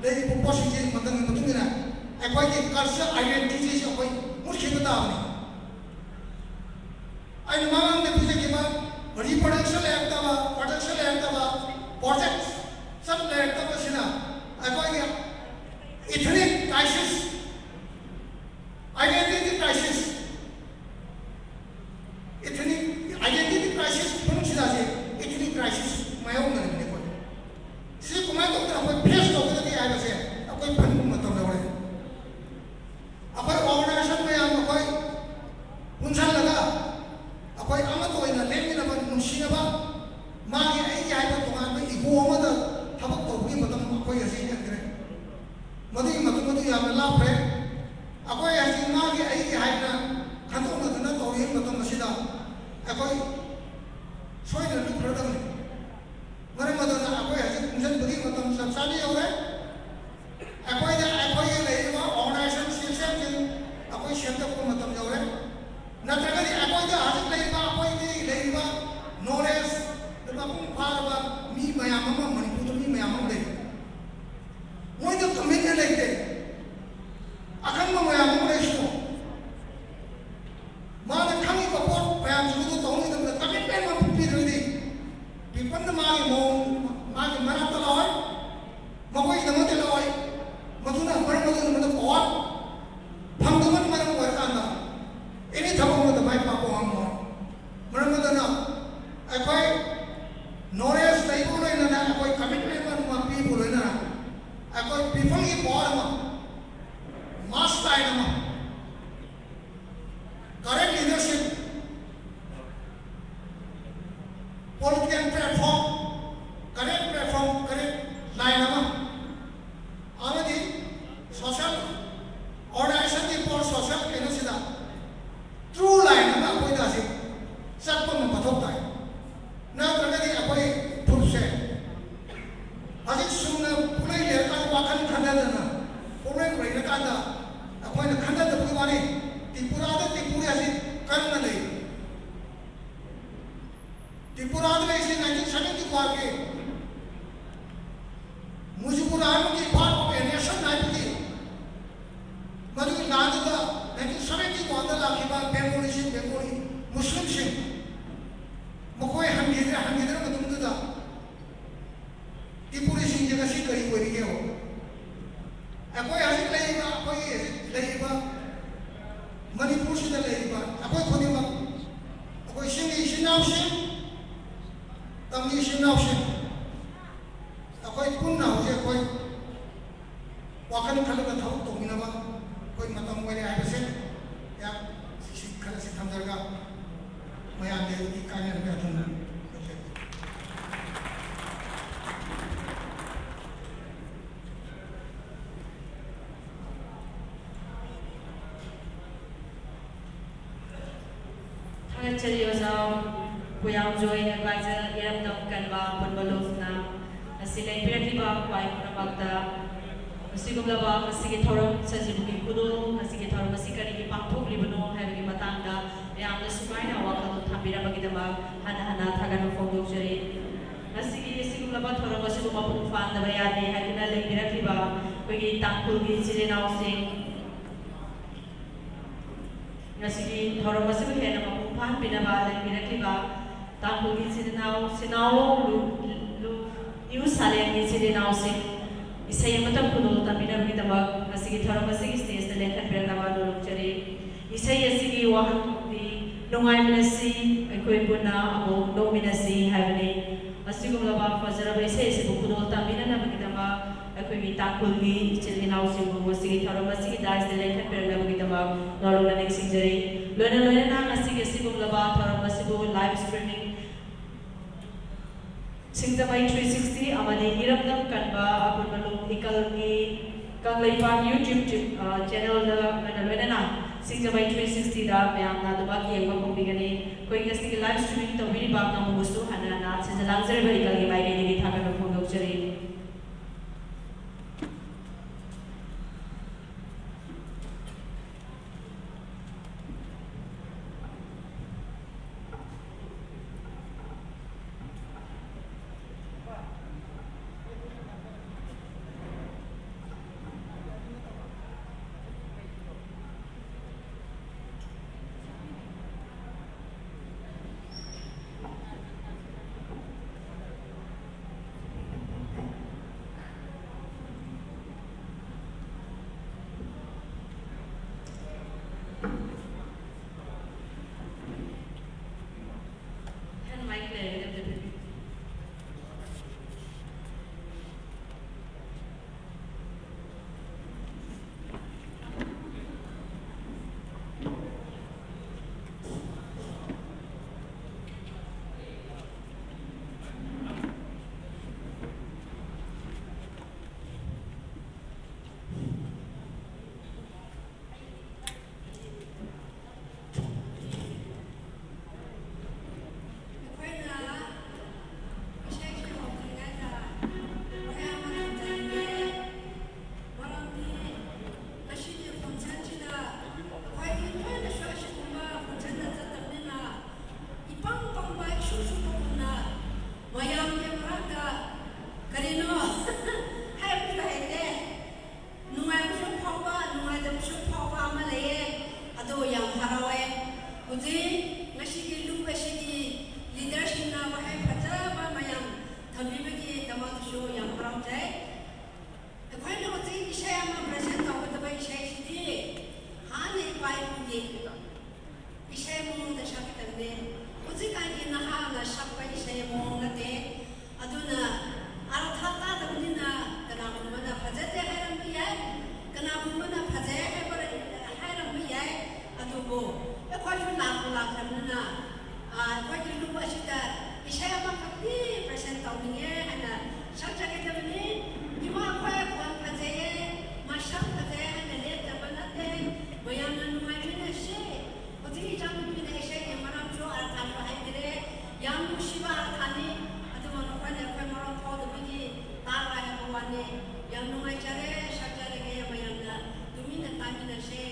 ꯂꯩꯔꯤꯕ ꯄꯣꯠꯁꯤꯡꯁꯤ ꯃꯇꯝꯒꯤ ꯃꯇꯨꯡ ꯏꯟꯅ ꯑꯩꯈꯣꯏꯒꯤ ꯀꯜꯆꯔ ꯑꯥꯏꯗꯦꯟꯇꯤꯇꯤꯁꯤ ꯑꯩꯈꯣꯏ ꯃꯨꯠꯈꯤꯕ ꯇꯥꯕꯅꯤ꯫ ꯑꯩꯅ ꯃꯃꯥꯡꯗ ꯄꯤꯖꯈꯤꯕ ꯔꯤꯄ꯭ꯔꯗꯛꯁꯟ ꯂꯩꯔꯛꯇꯕ, ꯄ꯭ꯔꯗꯛꯁꯟ ꯂꯩꯔꯛꯇꯕ, ꯄ꯭ꯔꯣꯖꯦꯛꯁꯟ ꯂꯩꯔꯛꯇꯕꯁꯤꯅ ꯑꯩꯈꯣꯏꯒꯤ ꯏꯊꯅꯤꯛ ꯀ꯭ꯔꯥꯏꯁꯤꯁ, ꯑꯥꯏꯗꯦꯟꯇꯤꯇꯤ ꯀ꯭ꯔꯥꯏꯁꯤꯁ, ꯑꯩꯈꯣꯏ ꯑꯃꯠꯇ ꯑꯣꯏꯅ ꯂꯦꯡꯃꯤꯟꯅꯕ, ꯅꯨꯡꯁꯤꯅꯕ, ꯃꯥꯒꯤ ꯑꯩꯒꯤ ꯍꯥꯏꯕ ꯇꯣꯉꯥꯟꯕ ꯏꯒꯣ ꯑꯃꯗ ꯊꯕꯛ ꯇꯧꯕꯒꯤ ꯃꯇꯝ ꯑꯩꯈꯣꯏ ꯍꯧꯖꯤꯛ ꯍꯦꯟꯈ꯭ꯔꯦ꯫ ꯃꯗꯨꯒꯤ ꯃꯇꯨꯡ ꯑꯗꯨ ꯌꯥꯝꯅ ꯂꯥꯞꯈ꯭ꯔꯦ꯫ ꯑꯩꯈꯣꯏ ꯍꯧꯖꯤꯛ ꯃꯥꯒꯤ ꯑꯩꯒꯤ ꯍꯥꯏꯅ ꯈꯟꯗꯣꯛꯅꯗꯅ ꯇꯧꯔꯤꯕ ꯃꯇꯝ ꯑꯁꯤꯗ ꯑꯩꯈꯣꯏ ꯁꯣꯏꯗꯅ ꯂꯨꯞꯈ꯭ꯔꯗꯕꯅꯤ꯫ ꯃꯔꯝ ꯑꯗꯨꯅ ꯑꯩꯈꯣꯏ ꯍꯧꯖꯤꯛ ꯄꯨꯟꯁꯤꯟꯕꯒꯤ ꯃꯇꯝ ꯆꯞ ꯆꯥꯅ ꯌꯧꯔꯦ꯫ ꯑꯩꯈꯣꯏꯗ ꯑꯩꯈꯣꯏꯒꯤ ꯂꯩꯔꯤꯕ organization systemꯁꯤꯡ ꯑꯩꯈꯣꯏ ꯁꯦꯝꯗꯣꯛꯄ ꯃꯇꯝ ꯌꯧꯔꯦ꯫ ꯅꯠꯇ꯭ꯔꯒꯗꯤ ꯑꯩꯈꯣꯏꯗ ꯍꯧꯖꯤꯛ ꯂꯩꯔꯤꯕ ꯑꯩꯈꯣꯏꯒꯤ ꯂꯩꯔꯤꯕ knowledge ꯃꯄꯨꯡ ꯐꯥꯔꯕ ꯃꯤ ꯃꯌꯥꯝ ꯑꯃ, ꯃꯅꯤꯄꯨꯔꯗ ꯃꯤ ꯃꯌꯥꯝ ꯑꯃ ꯂꯩ꯫ ꯃꯣꯏꯗ commitment ꯂꯩꯇꯦ꯫ ꯑꯈꯪꯕ ꯃꯌꯥꯝ ꯑꯃ ꯂꯩꯁꯤꯀꯣ꯫ ꯃꯥꯅ ꯈꯪꯉꯤꯕ ꯄꯣꯠ ꯃꯌꯥꯝꯁꯤꯡꯗꯨ ꯇꯧꯅꯕꯒꯤꯗꯃꯛꯇ commitment ꯑꯃ ꯄꯤꯗ꯭ꯔꯒꯗꯤ, peopleꯅ ꯃꯥꯒꯤ ꯃꯑꯣꯡ, ꯃꯥꯒꯤ ꯃꯅꯥꯛꯇ ꯂꯥꯛꯑꯣꯏ, ꯃꯈꯣꯏꯒꯤꯗꯃꯛꯇ ꯂꯥꯛꯑꯣꯏ꯫ ꯃꯗꯨꯅ ꯃꯔꯝ ꯑꯗꯨꯅ ꯃꯗꯨ power ꯐꯪꯗꯕꯅ ꯃꯔꯝ ꯑꯣꯏꯔꯀꯥꯟꯗ any ꯊꯕꯛ ꯑꯃꯗ ꯃꯥꯏ ꯄꯥꯛꯄ ꯉꯝꯃꯣꯏ꯫ ꯃꯔꯝ ꯑꯗꯨꯅ ꯑꯩꯈꯣꯏ knowledge ꯂꯩꯕꯒ ꯂꯣꯏꯅꯅ, ꯑꯩꯈꯣꯏ commitment ꯑꯃ ꯄꯤꯕꯒ ꯂꯣꯏꯅꯅ, ꯑꯩꯈꯣꯏ peopleꯒꯤ power ꯑꯃ, mass line ꯑꯃ, correct leadership, political platform, correct platform, correct line ꯑꯃ, ꯑꯃꯗꯤ social organizationꯒꯤ for social ꯀꯩꯅꯣꯁꯤꯗ true line ꯑꯃ ꯑꯩꯈꯣꯏꯗ ꯍꯧꯖꯤꯛ ꯆꯠꯄ ꯑꯃ ꯃꯊꯧ ꯇꯥꯏ꯫ ꯅꯠꯇ꯭ꯔꯒꯗꯤ ꯑꯩꯈꯣꯏ ꯐꯨꯔꯨꯞꯁꯦ ꯍꯧꯖꯤꯛ ꯁꯨꯝꯅ ꯄꯨꯡꯂꯩ ꯂꯩꯔꯀꯥꯟꯗ, ꯋꯥꯈꯜ ꯈꯟꯊꯗꯅ ꯄꯨꯡꯂꯩ ꯂꯩꯔꯀꯥꯟꯗ ꯑꯩꯈꯣꯏꯅ ꯈꯟꯊꯗꯕꯒꯤ ꯋꯥꯅꯤ꯫ ꯇ꯭ꯔꯤꯄꯨꯔꯥꯗ ꯇ꯭ꯔꯤꯄꯨꯔꯤ ꯑꯁꯤ ꯀꯟꯅ ꯂꯩ꯫ ꯇ꯭ꯔꯤꯄꯨꯔꯥꯗ ꯂꯩꯔꯤꯁꯤ nineteen seventy fourꯒꯤ ꯃꯨꯖꯤꯕꯨꯔ ꯔꯍꯃꯟꯒꯤ part of a nation ꯍꯥꯏꯕꯒꯤ ꯃꯗꯨꯒꯤ ꯂꯥꯟꯗꯨꯗ nineteen seventy fourꯗ ꯂꯥꯛꯈꯤꯕ ꯕꯦꯡꯒꯣꯂꯤꯁꯤꯡ, ꯕꯦꯡꯒꯣꯂꯤ ꯃꯨꯁꯂꯤꯝꯁꯤꯡ ꯃꯈꯣꯏ ꯍꯟꯈꯤꯗ꯭ꯔꯦ꯫ ꯍꯟꯈꯤꯗ꯭ꯔ ꯃꯇꯨꯡꯗꯨꯗ ꯇ꯭ꯔꯤꯄꯨꯔꯤꯁꯤꯡꯁꯦ ꯉꯁꯤ ꯀꯔꯤ ꯑꯣꯏꯔꯤꯒꯦ? ꯑꯩꯈꯣꯏ ꯍꯧꯖꯤꯛ ꯂꯩꯔꯤꯕ, ꯑꯩꯈꯣꯏꯒꯤ ꯍꯧꯖꯤꯛ ꯂꯩꯔꯤꯕ ꯃꯅꯤꯄꯨꯔꯁꯤꯗ ꯂꯩꯔꯤꯕ ꯑꯩꯈꯣꯏ ꯈꯨꯗꯤꯡꯃꯛ, ꯑꯩꯈꯣꯏ ꯆꯤꯡꯒꯤ ꯏꯆꯤꯟ ꯏꯅꯥꯎꯁꯤꯡ, ꯇꯝꯒꯤ ꯏꯆꯤꯟ ꯏꯅꯥꯎꯁꯤꯡ, ꯑꯩꯈꯣꯏ ꯄꯨꯟꯅ ꯍꯧꯖꯤꯛ ꯑꯩꯈꯣꯏ ꯋꯥꯈꯜ ꯈꯜꯂꯒ ꯊꯕꯛ ꯇꯧꯃꯤꯟꯅꯕ ꯑꯩꯈꯣꯏ ꯃꯇꯝ ꯑꯣꯏꯔꯦ ꯍꯥꯏꯕꯁꯦ ꯌꯥꯝ ꯁꯤ ꯈꯔꯁꯤ ꯊꯝꯖꯔꯒ ꯀꯥꯟꯅꯔꯒ ꯑꯗꯨꯝꯅ ꯊꯥꯒꯠꯆꯔꯤ ꯑꯣꯖꯥ ꯄꯨꯌꯥꯝꯖꯣꯏ, ꯑꯦꯗꯚꯥꯏꯖꯔ ꯏꯔꯝꯗꯝ ꯀꯟꯕ ꯄꯨꯟꯕ ꯂꯨꯞꯅ ꯉꯁꯤ ꯂꯦꯡꯕꯤꯔꯛꯂꯤꯕ ꯈ꯭ꯋꯥꯏ ꯄꯨꯝꯅꯃꯛꯇ꯫ ꯑꯁꯤꯒꯨꯝꯂꯕ ꯉꯁꯤꯒꯤ ꯊꯧꯔꯝ ꯁꯖꯤꯕꯨꯒꯤ ꯈꯨꯗꯣꯜ, ꯉꯁꯤꯒꯤ ꯊꯧꯔꯝ ꯑꯁꯤ ꯀꯔꯤꯒꯤ ꯄꯥꯡꯊꯣꯛꯂꯤꯕꯅꯣ ꯍꯥꯏꯕꯒꯤ ꯃꯇꯥꯡꯗ ꯃꯌꯥꯝꯅ ꯁꯨꯃꯥꯏꯅ ꯋꯥꯈꯜꯂꯣꯟ ꯊꯝꯕꯤꯔꯝꯕꯒꯤꯗꯃꯛ ꯍꯟꯅ ꯍꯟꯅ ꯊꯥꯒꯠꯄ ꯐꯣꯡꯗꯣꯛꯆꯔꯤ꯫ ꯉꯁꯤꯒꯤ ꯑꯁꯤꯒꯨꯝꯂꯕ ꯊꯧꯔꯝ ꯑꯁꯤꯕꯨ ꯃꯄꯨꯡ ꯐꯥꯍꯟꯗꯕ ꯌꯥꯗꯦ ꯍꯥꯏꯗꯨꯅ ꯂꯦꯡꯕꯤꯔꯛꯂꯤꯕ ꯑꯩꯈꯣꯏꯒꯤ ꯇꯥꯡꯈꯨꯜꯒꯤ ꯏꯆꯤꯜ ꯏꯅꯥꯎꯁꯤꯡ, ꯉꯁꯤꯒꯤ ꯊꯧꯔꯝ ꯑꯁꯤꯕꯨ ꯍꯦꯟꯅ ꯃꯄꯨꯡ ꯐꯥꯍꯟꯕꯤꯅꯕ ꯂꯦꯡꯕꯤꯔꯛꯂꯤꯕ ꯇꯥꯡꯈꯨꯜꯒꯤ ꯏꯆꯤꯜ ꯏꯅꯥꯎ, ꯁꯤꯅꯥꯎꯂꯣꯡ ꯂꯨ, ꯂꯨ, ꯅ꯭ꯌꯨ ꯁꯥꯂꯦꯟꯒꯤ ꯏꯆꯤꯜ ꯏꯅꯥꯎꯁꯤꯡ, ꯏꯁꯩ ꯑꯃꯇꯪ ꯈꯨꯗꯣꯜ ꯇꯝꯕꯤꯅꯕꯒꯤꯗꯃꯛ ꯉꯁꯤꯒꯤ ꯊꯧꯔꯝ ꯑꯁꯤꯒꯤ ꯁ꯭ꯇꯦꯖꯇ ꯂꯦꯡꯈꯠꯄꯤꯔꯛꯅꯕ ꯅꯣꯜꯂꯨꯛꯆꯔꯤ꯫ ꯏꯁꯩ ꯑꯁꯤꯒꯤ ꯋꯥꯍꯟꯊꯣꯛꯇꯤ "ꯅꯨꯡꯉꯥꯏꯃꯤꯟꯅꯁꯤ, ꯑꯩꯈꯣꯏ ꯄꯨꯟꯅ ꯑꯃꯨꯛ ꯅꯣꯛꯃꯤꯟꯅꯁꯤ" ꯍꯥꯏꯕꯅꯤ꯫ ꯑꯁꯤꯒꯨꯝꯂꯕ ꯐꯖꯔꯕ ꯏꯁꯩ ꯑꯁꯤꯕꯨ ꯈꯨꯗꯣꯜ ꯇꯝꯕꯤꯅꯅꯕꯒꯤꯗꯃꯛ ꯑꯩꯈꯣꯏꯒꯤ ꯇꯥꯡꯈꯨꯜꯒꯤ ꯏꯆꯤꯜ ꯏꯅꯥꯎꯁꯤꯡꯕꯨ ꯉꯁꯤꯒꯤ ꯊꯧꯔꯝ ꯑꯁꯤꯒꯤ ꯗꯥꯏꯁꯇ ꯂꯦꯡꯈꯠꯄꯤꯔꯛꯅꯕꯒꯤꯗꯃꯛ ꯅꯧꯂꯧꯅ ꯅꯤꯡꯁꯤꯡꯖꯔꯤ꯫ ꯂꯣꯏꯅ ꯂꯣꯏꯅꯅ ꯉꯁꯤꯒꯤ ꯑꯁꯤꯒꯨꯝꯂꯕ ꯊꯧꯔꯝ ꯑꯁꯤꯕꯨ ꯂꯥꯏꯚ ꯁ꯭ꯇ꯭ꯔꯤꯃꯤꯡ ꯁꯤꯡꯖꯃꯩ ꯊ꯭ꯔꯤ ꯁꯤꯛꯁꯇꯤ ꯑꯃꯗꯤ ꯏꯔꯝꯗꯝ ꯀꯟꯕ ꯑꯄꯨꯟꯕ ꯂꯨꯞ ꯏꯀꯜꯒꯤ ꯀꯪꯂꯩꯄꯥꯛ ꯌꯨꯇ꯭ꯌꯨꯕ ꯆꯦ-, ꯑ, ꯆꯦꯅꯦꯜꯗ ꯂꯣꯏꯅ ꯂꯣꯏꯅꯅ ꯁꯤꯡꯖꯃꯩ ꯊ꯭ꯔꯤ ꯁꯤꯛꯁꯇꯤꯗ ꯃꯌꯥꯝꯅ ꯑꯗꯨꯃꯛ ꯌꯦꯡꯕ ꯐꯪꯕꯤꯒꯅꯤ꯫ ꯑꯩꯈꯣꯏ ꯉꯁꯤꯒꯤ ꯂꯥꯏꯚ ꯁ꯭ꯇ꯭ꯔꯤꯃꯤꯡ ꯇꯧꯕꯤꯔꯤꯕ ꯀꯥꯡꯕꯨꯕꯨꯁꯨ ꯍꯟꯅ ꯍꯟꯅ ꯁꯤꯟꯖ ꯂꯥꯡꯖꯔꯤꯕ ꯏꯀꯜꯒꯤ ꯃꯥꯏꯀꯩꯗꯒꯤ ꯊꯥꯒꯠꯄ ꯐꯣꯡꯗꯣꯛꯆꯔꯤ꯫ ꯍꯧꯖꯤꯛꯀꯥꯟꯒꯤ ꯅꯍꯥꯅ ꯁꯛꯄ ꯏꯁꯩ ꯃꯑꯣꯡ ꯅꯠꯇꯦ꯫ ꯑꯗꯨꯅ ꯑꯔꯊ ꯇꯥꯗꯕꯅꯤꯅ ꯀꯅꯥꯒꯨꯝꯕꯅ ꯐꯖꯗꯦ ꯍꯥꯏꯔꯝꯕ ꯌꯥꯏ, ꯀꯅꯥꯒꯨꯝꯕꯅ ꯐꯖꯩ ꯍꯥꯏꯕ ꯍꯥꯏꯔꯝꯕ ꯌꯥꯏ꯫ ꯑꯗꯨꯕꯨ ꯑꯩꯈꯣꯏꯁꯨ ꯂꯥꯛꯄꯨ ꯂꯥꯛꯈ꯭ꯔꯕꯅꯤꯅ, ꯑ, ꯑꯩꯈꯣꯏꯒꯤ ꯂꯨꯞ ꯑꯁꯤꯗ ꯏꯁꯩ ꯑꯃꯈꯛꯇꯤ present ꯇꯧꯅꯤꯡꯉꯦ ꯍꯥꯏꯅ ꯁꯛꯆꯒꯗꯕꯅꯤ꯫ ꯏꯃꯥ ꯑꯩꯈꯣꯏ ꯈꯣꯟ ꯐꯖꯩꯌꯦ, ꯃꯁꯛ ꯐꯖꯩ ꯍꯥꯏꯅ ꯂꯦꯞꯇꯕ ꯅꯠꯇꯦ꯫ ꯃꯌꯥꯝꯅ ꯅꯨꯡꯉꯥꯏꯃꯤꯟꯅꯁꯤ꯫ ꯍꯧꯖꯤꯛ ꯏꯆꯥꯅꯨꯄꯤꯅ ꯏꯁꯩꯒꯤ ꯃꯔꯝꯁꯨ ꯑꯔꯊꯁꯨ ꯍꯥꯏꯕꯤꯔꯦ꯫ ꯌꯥꯝ ꯅꯨꯡꯁꯤꯕ ꯑꯔꯊꯅꯤ꯫ ꯑꯗꯨꯕꯨ ꯅꯈꯣꯏꯅ ꯑꯩꯈꯣꯏ ꯃꯔꯣꯟ ꯐꯥꯎꯗꯕꯒꯤ ꯇꯥꯔꯣꯏ ꯍꯥꯏꯕ ꯋꯥꯅꯤ꯫ ꯌꯥꯝ ꯅꯨꯡꯉꯥꯏꯖꯔꯦ, ꯁꯛꯆꯔꯒꯦ꯫ ꯃꯌꯥꯝꯅ ꯇꯨꯃꯤꯟꯅ ꯇꯥꯃꯤꯟꯅꯁꯦ꯫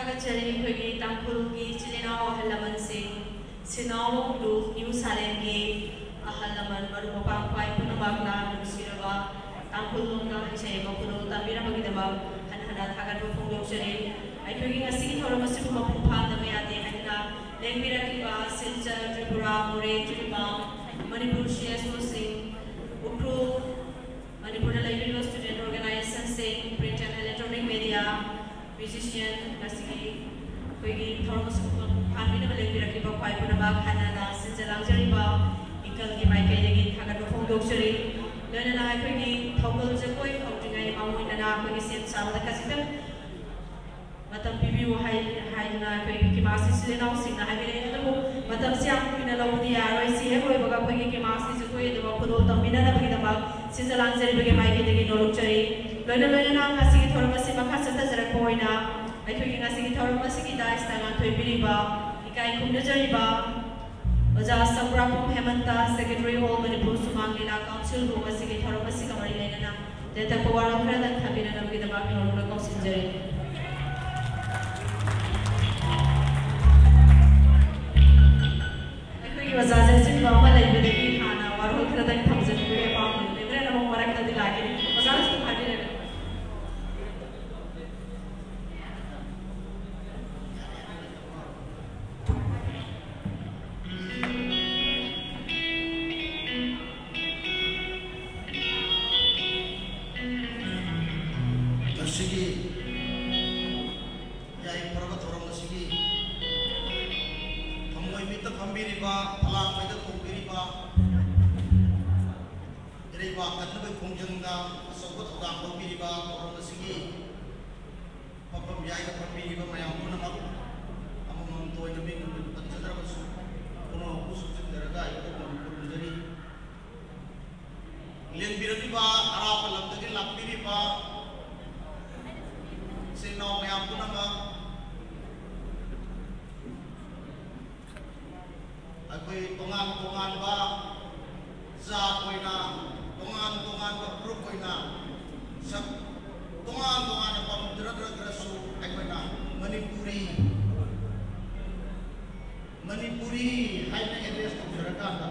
ꯊꯥꯒꯠꯆꯔꯤ ꯑꯩꯈꯣꯏꯒꯤ ꯇꯥꯡꯈꯨꯜꯒꯤ ꯏꯆꯤꯜ ꯏꯅꯥꯎ ꯑꯍꯜ ꯂꯃꯟꯁꯤꯡ, ꯁꯤꯅꯥꯎ ꯂꯨꯞ ꯅ꯭ꯌꯨ ꯁꯥꯂꯦꯝꯒꯤ ꯑꯍꯜ ꯂꯃꯟ, ꯃꯔꯨꯞ ꯃꯄꯥꯡ ꯈ꯭ꯋꯥꯏ ꯄꯨꯝꯅꯃꯛꯅ ꯅꯨꯡꯁꯤꯔꯕ ꯇꯥꯡꯈꯨꯜ ꯂꯣꯟꯗ ꯏꯁꯩ ꯑꯃ ꯈꯨꯗꯣꯜ ꯇꯝꯕꯤꯔꯝꯕꯒꯤꯗꯃꯛ ꯍꯟꯅ ꯍꯟꯅ ꯊꯥꯒꯠꯄ ꯐꯣꯡꯗꯣꯛꯆꯔꯤ꯫ ꯑꯩꯈꯣꯏꯒꯤ ꯉꯁꯤꯒꯤ ꯊꯧꯔꯝ ꯑꯁꯤꯕꯨ ꯃꯄꯨꯡ ꯐꯥꯍꯟꯗꯕ ꯌꯥꯗꯦ ꯍꯥꯏꯗꯨꯅ ꯂꯦꯡꯕꯤꯔꯛꯂꯤꯕ ꯁꯤꯜꯆꯔ, ꯇ꯭ꯔꯤꯄꯨꯔꯥ, ꯃꯣꯔꯦ, ꯖꯤꯔꯤꯕꯥꯝ, ꯃꯅꯤꯄꯨꯔ ꯁꯤ ꯑꯦꯁ ꯑꯣꯁꯤꯡ, ꯎꯈ꯭ꯔꯨꯜ, ꯃꯅꯤꯄꯨꯔꯗ ꯂꯩꯕꯤꯔꯤꯕ student organizationꯁꯤꯡ, print and electronic media, musician, ꯉꯁꯤꯒꯤ ꯑꯩꯈꯣꯏꯒꯤ ꯊꯧꯔꯝ ꯑꯁꯤꯕꯨ ꯃꯄꯨꯡ ꯐꯥꯍꯟꯕꯤꯅꯕ ꯂꯦꯡꯕꯤꯔꯛꯂꯤꯕ ꯈ꯭ꯋꯥꯏ ꯄꯨꯝꯅꯃꯛ ꯍꯟꯅ ꯍꯟꯅ ꯁꯤꯟꯖ ꯂꯥꯡꯖꯔꯤꯕ ꯏꯀꯜꯒꯤ ꯃꯥꯏꯀꯩꯗꯒꯤ ꯊꯥꯒꯠꯄ ꯐꯣꯡꯗꯣꯛꯆꯔꯤ꯫ ꯂꯣꯏꯅꯅ ꯑꯩꯈꯣꯏꯒꯤ ꯊꯧꯒꯜ ꯖꯒꯣꯏ ꯍꯧꯗ꯭ꯔꯤꯉꯩ ꯃꯥꯡꯑꯣꯏꯅꯅ ꯑꯩꯈꯣꯏꯒꯤ ꯁꯦꯝ ꯁꯥꯕꯗ ꯈꯖꯤꯛꯇꯪ ꯃꯇꯝ ꯄꯤꯕꯤꯌꯨ ꯍꯥꯏ-, ꯍꯥꯏꯗꯨꯅ ꯑꯩꯈꯣꯏꯒꯤ ꯀꯤꯃꯥꯁꯤ ꯏꯆꯤꯜ ꯏꯅꯥꯎꯁꯤꯡꯅ ꯍꯥꯏꯕꯤꯔꯛꯑꯦ꯫ ꯑꯗꯨꯕꯨ ꯃꯇꯝꯁꯤ ꯌꯥꯝ ꯀꯨꯏꯅ ꯂꯧꯕꯗꯤ ꯌꯥꯔꯣꯏ꯫ ꯁꯤ ꯍꯦꯛ ꯂꯣꯏꯕꯒ ꯑꯩꯈꯣꯏꯒꯤ ꯀꯤꯃꯥꯁꯤ ꯖꯒꯣꯏ ꯑꯗꯨꯃꯛ ꯈꯨꯗꯣꯜ ꯇꯝꯕꯤꯅꯅꯕꯒꯤꯗꯃꯛ ꯁꯤꯟꯖ ꯂꯥꯡꯖꯔꯤꯕꯒꯤ ꯃꯥꯏꯀꯩꯗꯒꯤ ꯅꯣꯂꯨꯛꯆꯔꯤ꯫ ꯂꯣꯏꯅ ꯂꯣꯏꯅꯅ ꯉꯁꯤꯒꯤ ꯊꯧꯔꯝ ꯑꯁꯤ ꯃꯈꯥ ꯆꯠꯊꯖꯔꯛꯄ ꯑꯣꯏꯅ ꯑꯩꯈꯣꯏꯒꯤ ꯉꯁꯤꯒꯤ ꯊꯧꯔꯝ ꯑꯁꯤꯒꯤ daisꯇ ꯉꯥꯟꯊꯣꯏꯕꯤꯔꯤꯕ, ꯏꯀꯥꯏ ꯈꯨꯝꯅꯖꯔꯤꯕ ꯑꯣꯖꯥ ꯁꯝꯕ꯭ꯔꯥꯄꯨꯝ ꯍꯦꯃꯟꯇ, Secretary All Manipur Sumang Lila Councilꯕꯨ ꯉꯁꯤꯒꯤ ꯊꯧꯔꯝ ꯑꯁꯤꯒ ꯃꯔꯤ ꯂꯩꯅꯅ ꯇꯦꯟꯇꯛꯄ ꯋꯥꯔꯣꯜ ꯈꯔꯗꯪ ꯊꯝꯕꯤꯅꯅꯕꯒꯤꯗꯃꯛ ꯅꯣꯂꯨꯛꯅ ꯀꯧꯁꯤꯟꯖꯔꯤ꯫ ꯑꯩꯈꯣꯏꯒꯤ ꯑꯣꯖꯥꯁꯦ ꯑꯆꯤꯟꯕ ꯑꯃ ꯂꯩꯕꯗꯒꯤ ꯍꯥꯟꯅ ꯋꯥꯔꯣꯜ ꯈꯔꯗꯪ ꯊꯝꯖꯅꯤꯡꯕꯒꯤ ꯑꯄꯥꯝꯕꯅꯤ꯫ ꯍꯣꯔꯦꯟ ꯑꯃꯨꯛ ꯃꯔꯛꯇꯗꯤ ꯂꯥꯛꯀꯅꯤ꯫ ꯑꯣꯖꯥꯅꯁꯨ ꯍꯥꯏꯕꯤꯔꯒ꯫ ꯉꯁꯤꯒꯤ ꯌꯥꯏꯐꯔꯕ ꯊꯧꯔꯝ ꯑꯁꯤꯒꯤ ꯊꯃꯣꯏ ꯃꯤꯠꯇ ꯐꯝꯕꯤꯔꯤꯕ, ꯐꯂꯥꯡ ꯃꯩꯗ ꯇꯣꯡꯕꯤꯔꯤꯕ, ꯏꯔꯩꯕꯥꯛ ꯀꯟꯅꯕꯒꯤ ꯈꯣꯡꯖꯪꯗ ꯑꯆꯧꯕ ꯊꯧꯗꯥꯡ ꯂꯧꯕꯤꯔꯤꯕ ꯊꯧꯔꯝ ꯑꯁꯤꯒꯤ ꯐꯝꯐꯝ ꯌꯥꯏꯗ ꯐꯝꯕꯤꯔꯤꯕ ꯃꯌꯥꯝ ꯄꯨꯝꯅꯃꯛ, ꯑꯃꯃꯝꯇ ꯑꯣꯏꯅ ꯃꯤꯡ ꯑꯣꯏꯅ ꯄꯟꯖꯗ꯭ꯔꯕꯁꯨ, ꯄꯨꯝꯅꯃꯛꯄꯨ ꯁꯨꯞꯆꯤꯟꯖꯔꯒ ꯑꯩ ꯄꯨꯝꯅꯃꯛ ꯈꯨꯔꯨꯝꯖꯔꯤ꯫ ꯂꯦꯡꯕꯤꯔꯛꯂꯤꯕ ꯑꯔꯥꯞꯄ ꯂꯝꯗꯒꯤ ꯂꯥꯛꯄꯤꯔꯤꯕ ꯏꯆꯤꯜ ꯏꯅꯥꯎ ꯃꯌꯥꯝ ꯄꯨꯝꯅꯃꯛ, ꯑꯩꯈꯣꯏ ꯇꯣꯉꯥꯟ ꯇꯣꯉꯥꯟꯕ ꯖꯥꯠ ꯑꯣꯏꯅ, ꯇꯣꯉꯥꯟ ꯇꯣꯉꯥꯟꯕ group ꯑꯣꯏꯅ, ꯁꯛ ꯇꯣꯉꯥꯟ ꯇꯣꯉꯥꯟꯅ ꯄꯥꯝꯖꯔꯛꯇ꯭ꯔꯒꯁꯨ, ꯑꯩꯈꯣꯏꯅ ꯃꯅꯤꯄꯨꯔꯤ, ꯃꯅꯤꯄꯨꯔꯤ ꯍꯥꯏꯅ ꯑꯦꯗ꯭ꯔꯦꯁ ꯇꯧꯖꯔꯀꯥꯟꯗ,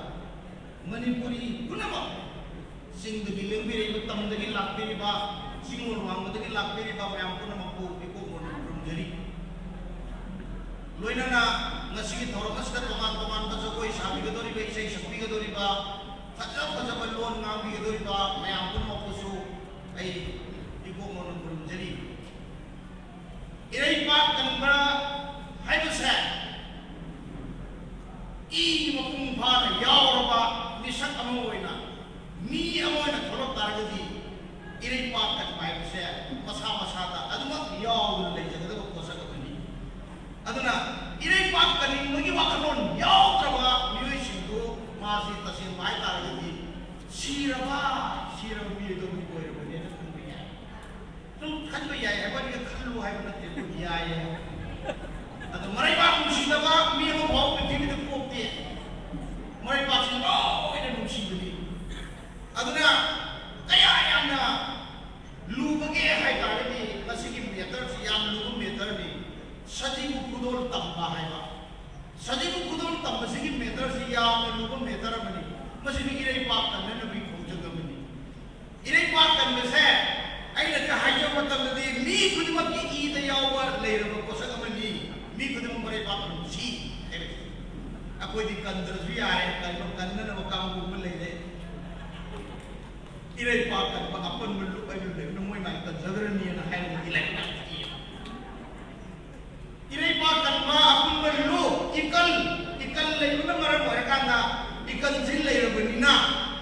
ꯃꯅꯤꯄꯨꯔꯤ ꯄꯨꯝꯅꯃꯛ, ꯆꯤꯡꯗꯒꯤ ꯂꯦꯡꯕꯤꯔꯛꯏꯕ, ꯇꯝꯗꯒꯤ ꯂꯥꯛꯄꯤꯔꯤꯕ, ꯆꯤꯡ ꯋꯥꯡꯃꯗꯒꯤ ꯂꯥꯛꯄꯤꯔꯤꯕ ꯃꯌꯥꯝ ꯄꯨꯝꯅꯃꯛꯄꯨ ꯏꯀꯣꯛ ꯃꯣꯟꯅ ꯈꯨꯔꯨꯝꯖꯔꯤ꯫ ꯂꯣꯏꯅꯅ ꯉꯁꯤꯒꯤ ꯊꯧꯔꯝ ꯑꯁꯤꯗ ꯇꯣꯉꯥꯟ ꯇꯣꯉꯥꯟꯕ ꯖꯒꯣꯏ ꯁꯥꯕꯤꯒꯗꯧꯔꯤꯕ, ꯏꯁꯩ ꯁꯛꯄꯤꯒꯗꯧꯔꯤꯕ, ꯐꯖ ꯐꯖꯕ ꯂꯣꯟ ꯉꯥꯡꯕꯤꯒꯗꯧꯔꯤꯕ ꯃꯌꯥꯝ ꯄꯨꯝꯅꯃꯛꯄꯨꯁꯨ ꯑꯩ ꯏꯀꯣꯛ ꯃꯣꯟꯅ ꯈꯨꯔꯨꯝꯖꯔꯤ꯫ ꯏꯔꯩꯄꯥꯛ ꯀꯟꯕ ꯍꯥꯏꯕꯁꯦ ꯏ ꯃꯄꯨꯡ ꯐꯥꯅ ꯌꯥꯎꯔꯕ ꯃꯤꯁꯛ ꯑꯃ ꯑꯣꯏꯅ, ꯃꯤ ꯑꯃ ꯑꯣꯏꯅ ꯊꯣꯛꯂꯛ ꯇꯥꯔꯒꯗꯤ, ꯏꯔꯩꯄꯥꯛ ꯀꯟꯕ ꯍꯥꯏꯕꯁꯦ ꯃꯁꯥ ꯃꯁꯥꯗ ꯑꯗꯨꯃꯛ ꯌꯥꯎꯗꯨꯅ ꯂꯩꯖꯒꯗꯕ ꯄꯣꯠꯁꯛ ꯑꯃꯅꯤ꯫ ꯑꯗꯨꯅ ꯏꯔꯩꯄꯥꯛ ꯀꯟꯅꯤꯡꯕꯒꯤ ꯋꯥꯈꯜꯂꯣꯟ ꯌꯥꯎꯗ꯭ꯔꯕ ꯃꯤꯑꯣꯏꯁꯤꯡꯗꯨ ꯃꯥꯁꯤ ꯇꯁꯦꯡꯕ ꯍꯥꯏ ꯇꯥꯔꯒꯗꯤ ꯁꯤꯔꯕ, ꯁꯤꯔꯕ ꯃꯤꯑꯣꯏꯗꯧꯅ ꯑꯣꯏꯔꯕꯅꯦꯅ ꯈꯟꯕ ꯌꯥꯏ꯫ ꯁꯨꯝ ꯈꯟꯕ ꯌꯥꯏ ꯍꯥꯏꯕ ꯋꯥꯅꯤꯗ, ꯈꯜꯂꯨ ꯍꯥꯏꯕ ꯅꯠꯇꯦ, ꯑꯩꯈꯣꯏ ꯌꯥꯏ ꯍꯥꯏꯕ꯫ ꯑꯗꯣ ꯃꯔꯩꯕꯥꯛ ꯅꯨꯡꯁꯤꯗꯕ ꯃꯤ ꯑꯃ ꯐꯥꯎ ꯄ꯭ꯔꯤꯊꯤꯕꯤꯗ ꯄꯣꯛꯇꯦ꯫ ꯃꯔꯩꯕꯥꯛꯁꯤ ꯂꯣꯏꯅ ꯅꯨꯡꯁꯤꯕꯅꯤ꯫ ꯑꯗꯨꯅ ꯀꯌꯥ ꯌꯥꯝꯅ ꯂꯨꯕꯒꯦ ꯍꯥꯏ ꯇꯥꯔꯒꯗꯤ, ꯃꯁꯤꯒꯤ ꯃꯦꯇꯔꯁꯤ ꯌꯥꯝ ꯂꯨꯕ ꯃꯦꯇꯔꯅꯤ꯫ ꯁꯖꯤꯕꯨ ꯈꯨꯗꯣꯜ ꯇꯝꯕ ꯍꯥꯏꯕ, ꯁꯖꯤꯕꯨ ꯈꯨꯗꯣꯜ ꯇꯝꯕꯁꯤꯒꯤ ꯃꯦꯇꯔꯁꯤ ꯌꯥꯝꯅ ꯂꯨꯕ ꯃꯦꯇꯔ ꯑꯃꯅꯤ꯫ ꯃꯁꯤꯗꯤ ꯏꯔꯩꯄꯥꯛ ꯀꯟꯅꯅꯕꯒꯤ ꯈꯣꯡꯖꯪ ꯑꯃꯅꯤ꯫ ꯏꯔꯩꯄꯥꯛ ꯀꯟꯕꯁꯦ ꯑꯩꯅ ꯍꯥꯏꯖꯕ ꯃꯇꯝꯗꯗꯤ ꯃꯤ ꯈꯨꯗꯤꯡꯃꯛꯀꯤ ꯏꯗ ꯌꯥꯎꯕ ꯂꯩꯔꯕ ꯄꯣꯠꯁꯛ ꯑꯃꯅꯤ꯫ ꯃꯤ ꯈꯨꯗꯤꯡꯃꯛ ꯃꯔꯩꯄꯥꯛ ꯅꯨꯡꯁꯤ ꯍꯥꯏꯕꯁꯤ꯫ ꯑꯩꯈꯣꯏꯗꯤ ꯀꯟꯗ꯭ꯔꯁꯨ ꯌꯥꯔꯦ, ꯀꯟꯕ ꯀꯟꯅꯅꯕ ꯀꯥꯡꯕꯨ ꯑꯃ ꯂꯩꯔꯦ꯫ ꯏꯔꯩꯄꯥꯛ ꯀꯟꯕ ꯑꯄꯟꯕ ꯂꯨꯞ ꯍꯥꯏꯕ ꯂꯩꯕꯅ ꯃꯣꯏ ꯃꯥꯏ ꯀꯟꯖꯈ꯭ꯔꯅꯤꯅ ꯍꯥꯏꯔꯒꯗꯤ ꯂꯥꯏꯔꯤꯛ ꯌꯥꯝ ꯊꯤꯌꯦ꯫ ꯏꯔꯩꯄꯥꯛ ꯀꯟꯕ ꯑꯄꯨꯟꯕ ꯂꯨꯞ, ꯏꯀꯜ, ꯏꯀꯜ ꯂꯩꯕꯅ ꯃꯔꯝ ꯑꯣꯏꯔꯀꯥꯟꯗ ꯏꯀꯜꯁꯤ ꯂꯩꯔꯕꯅꯤꯅ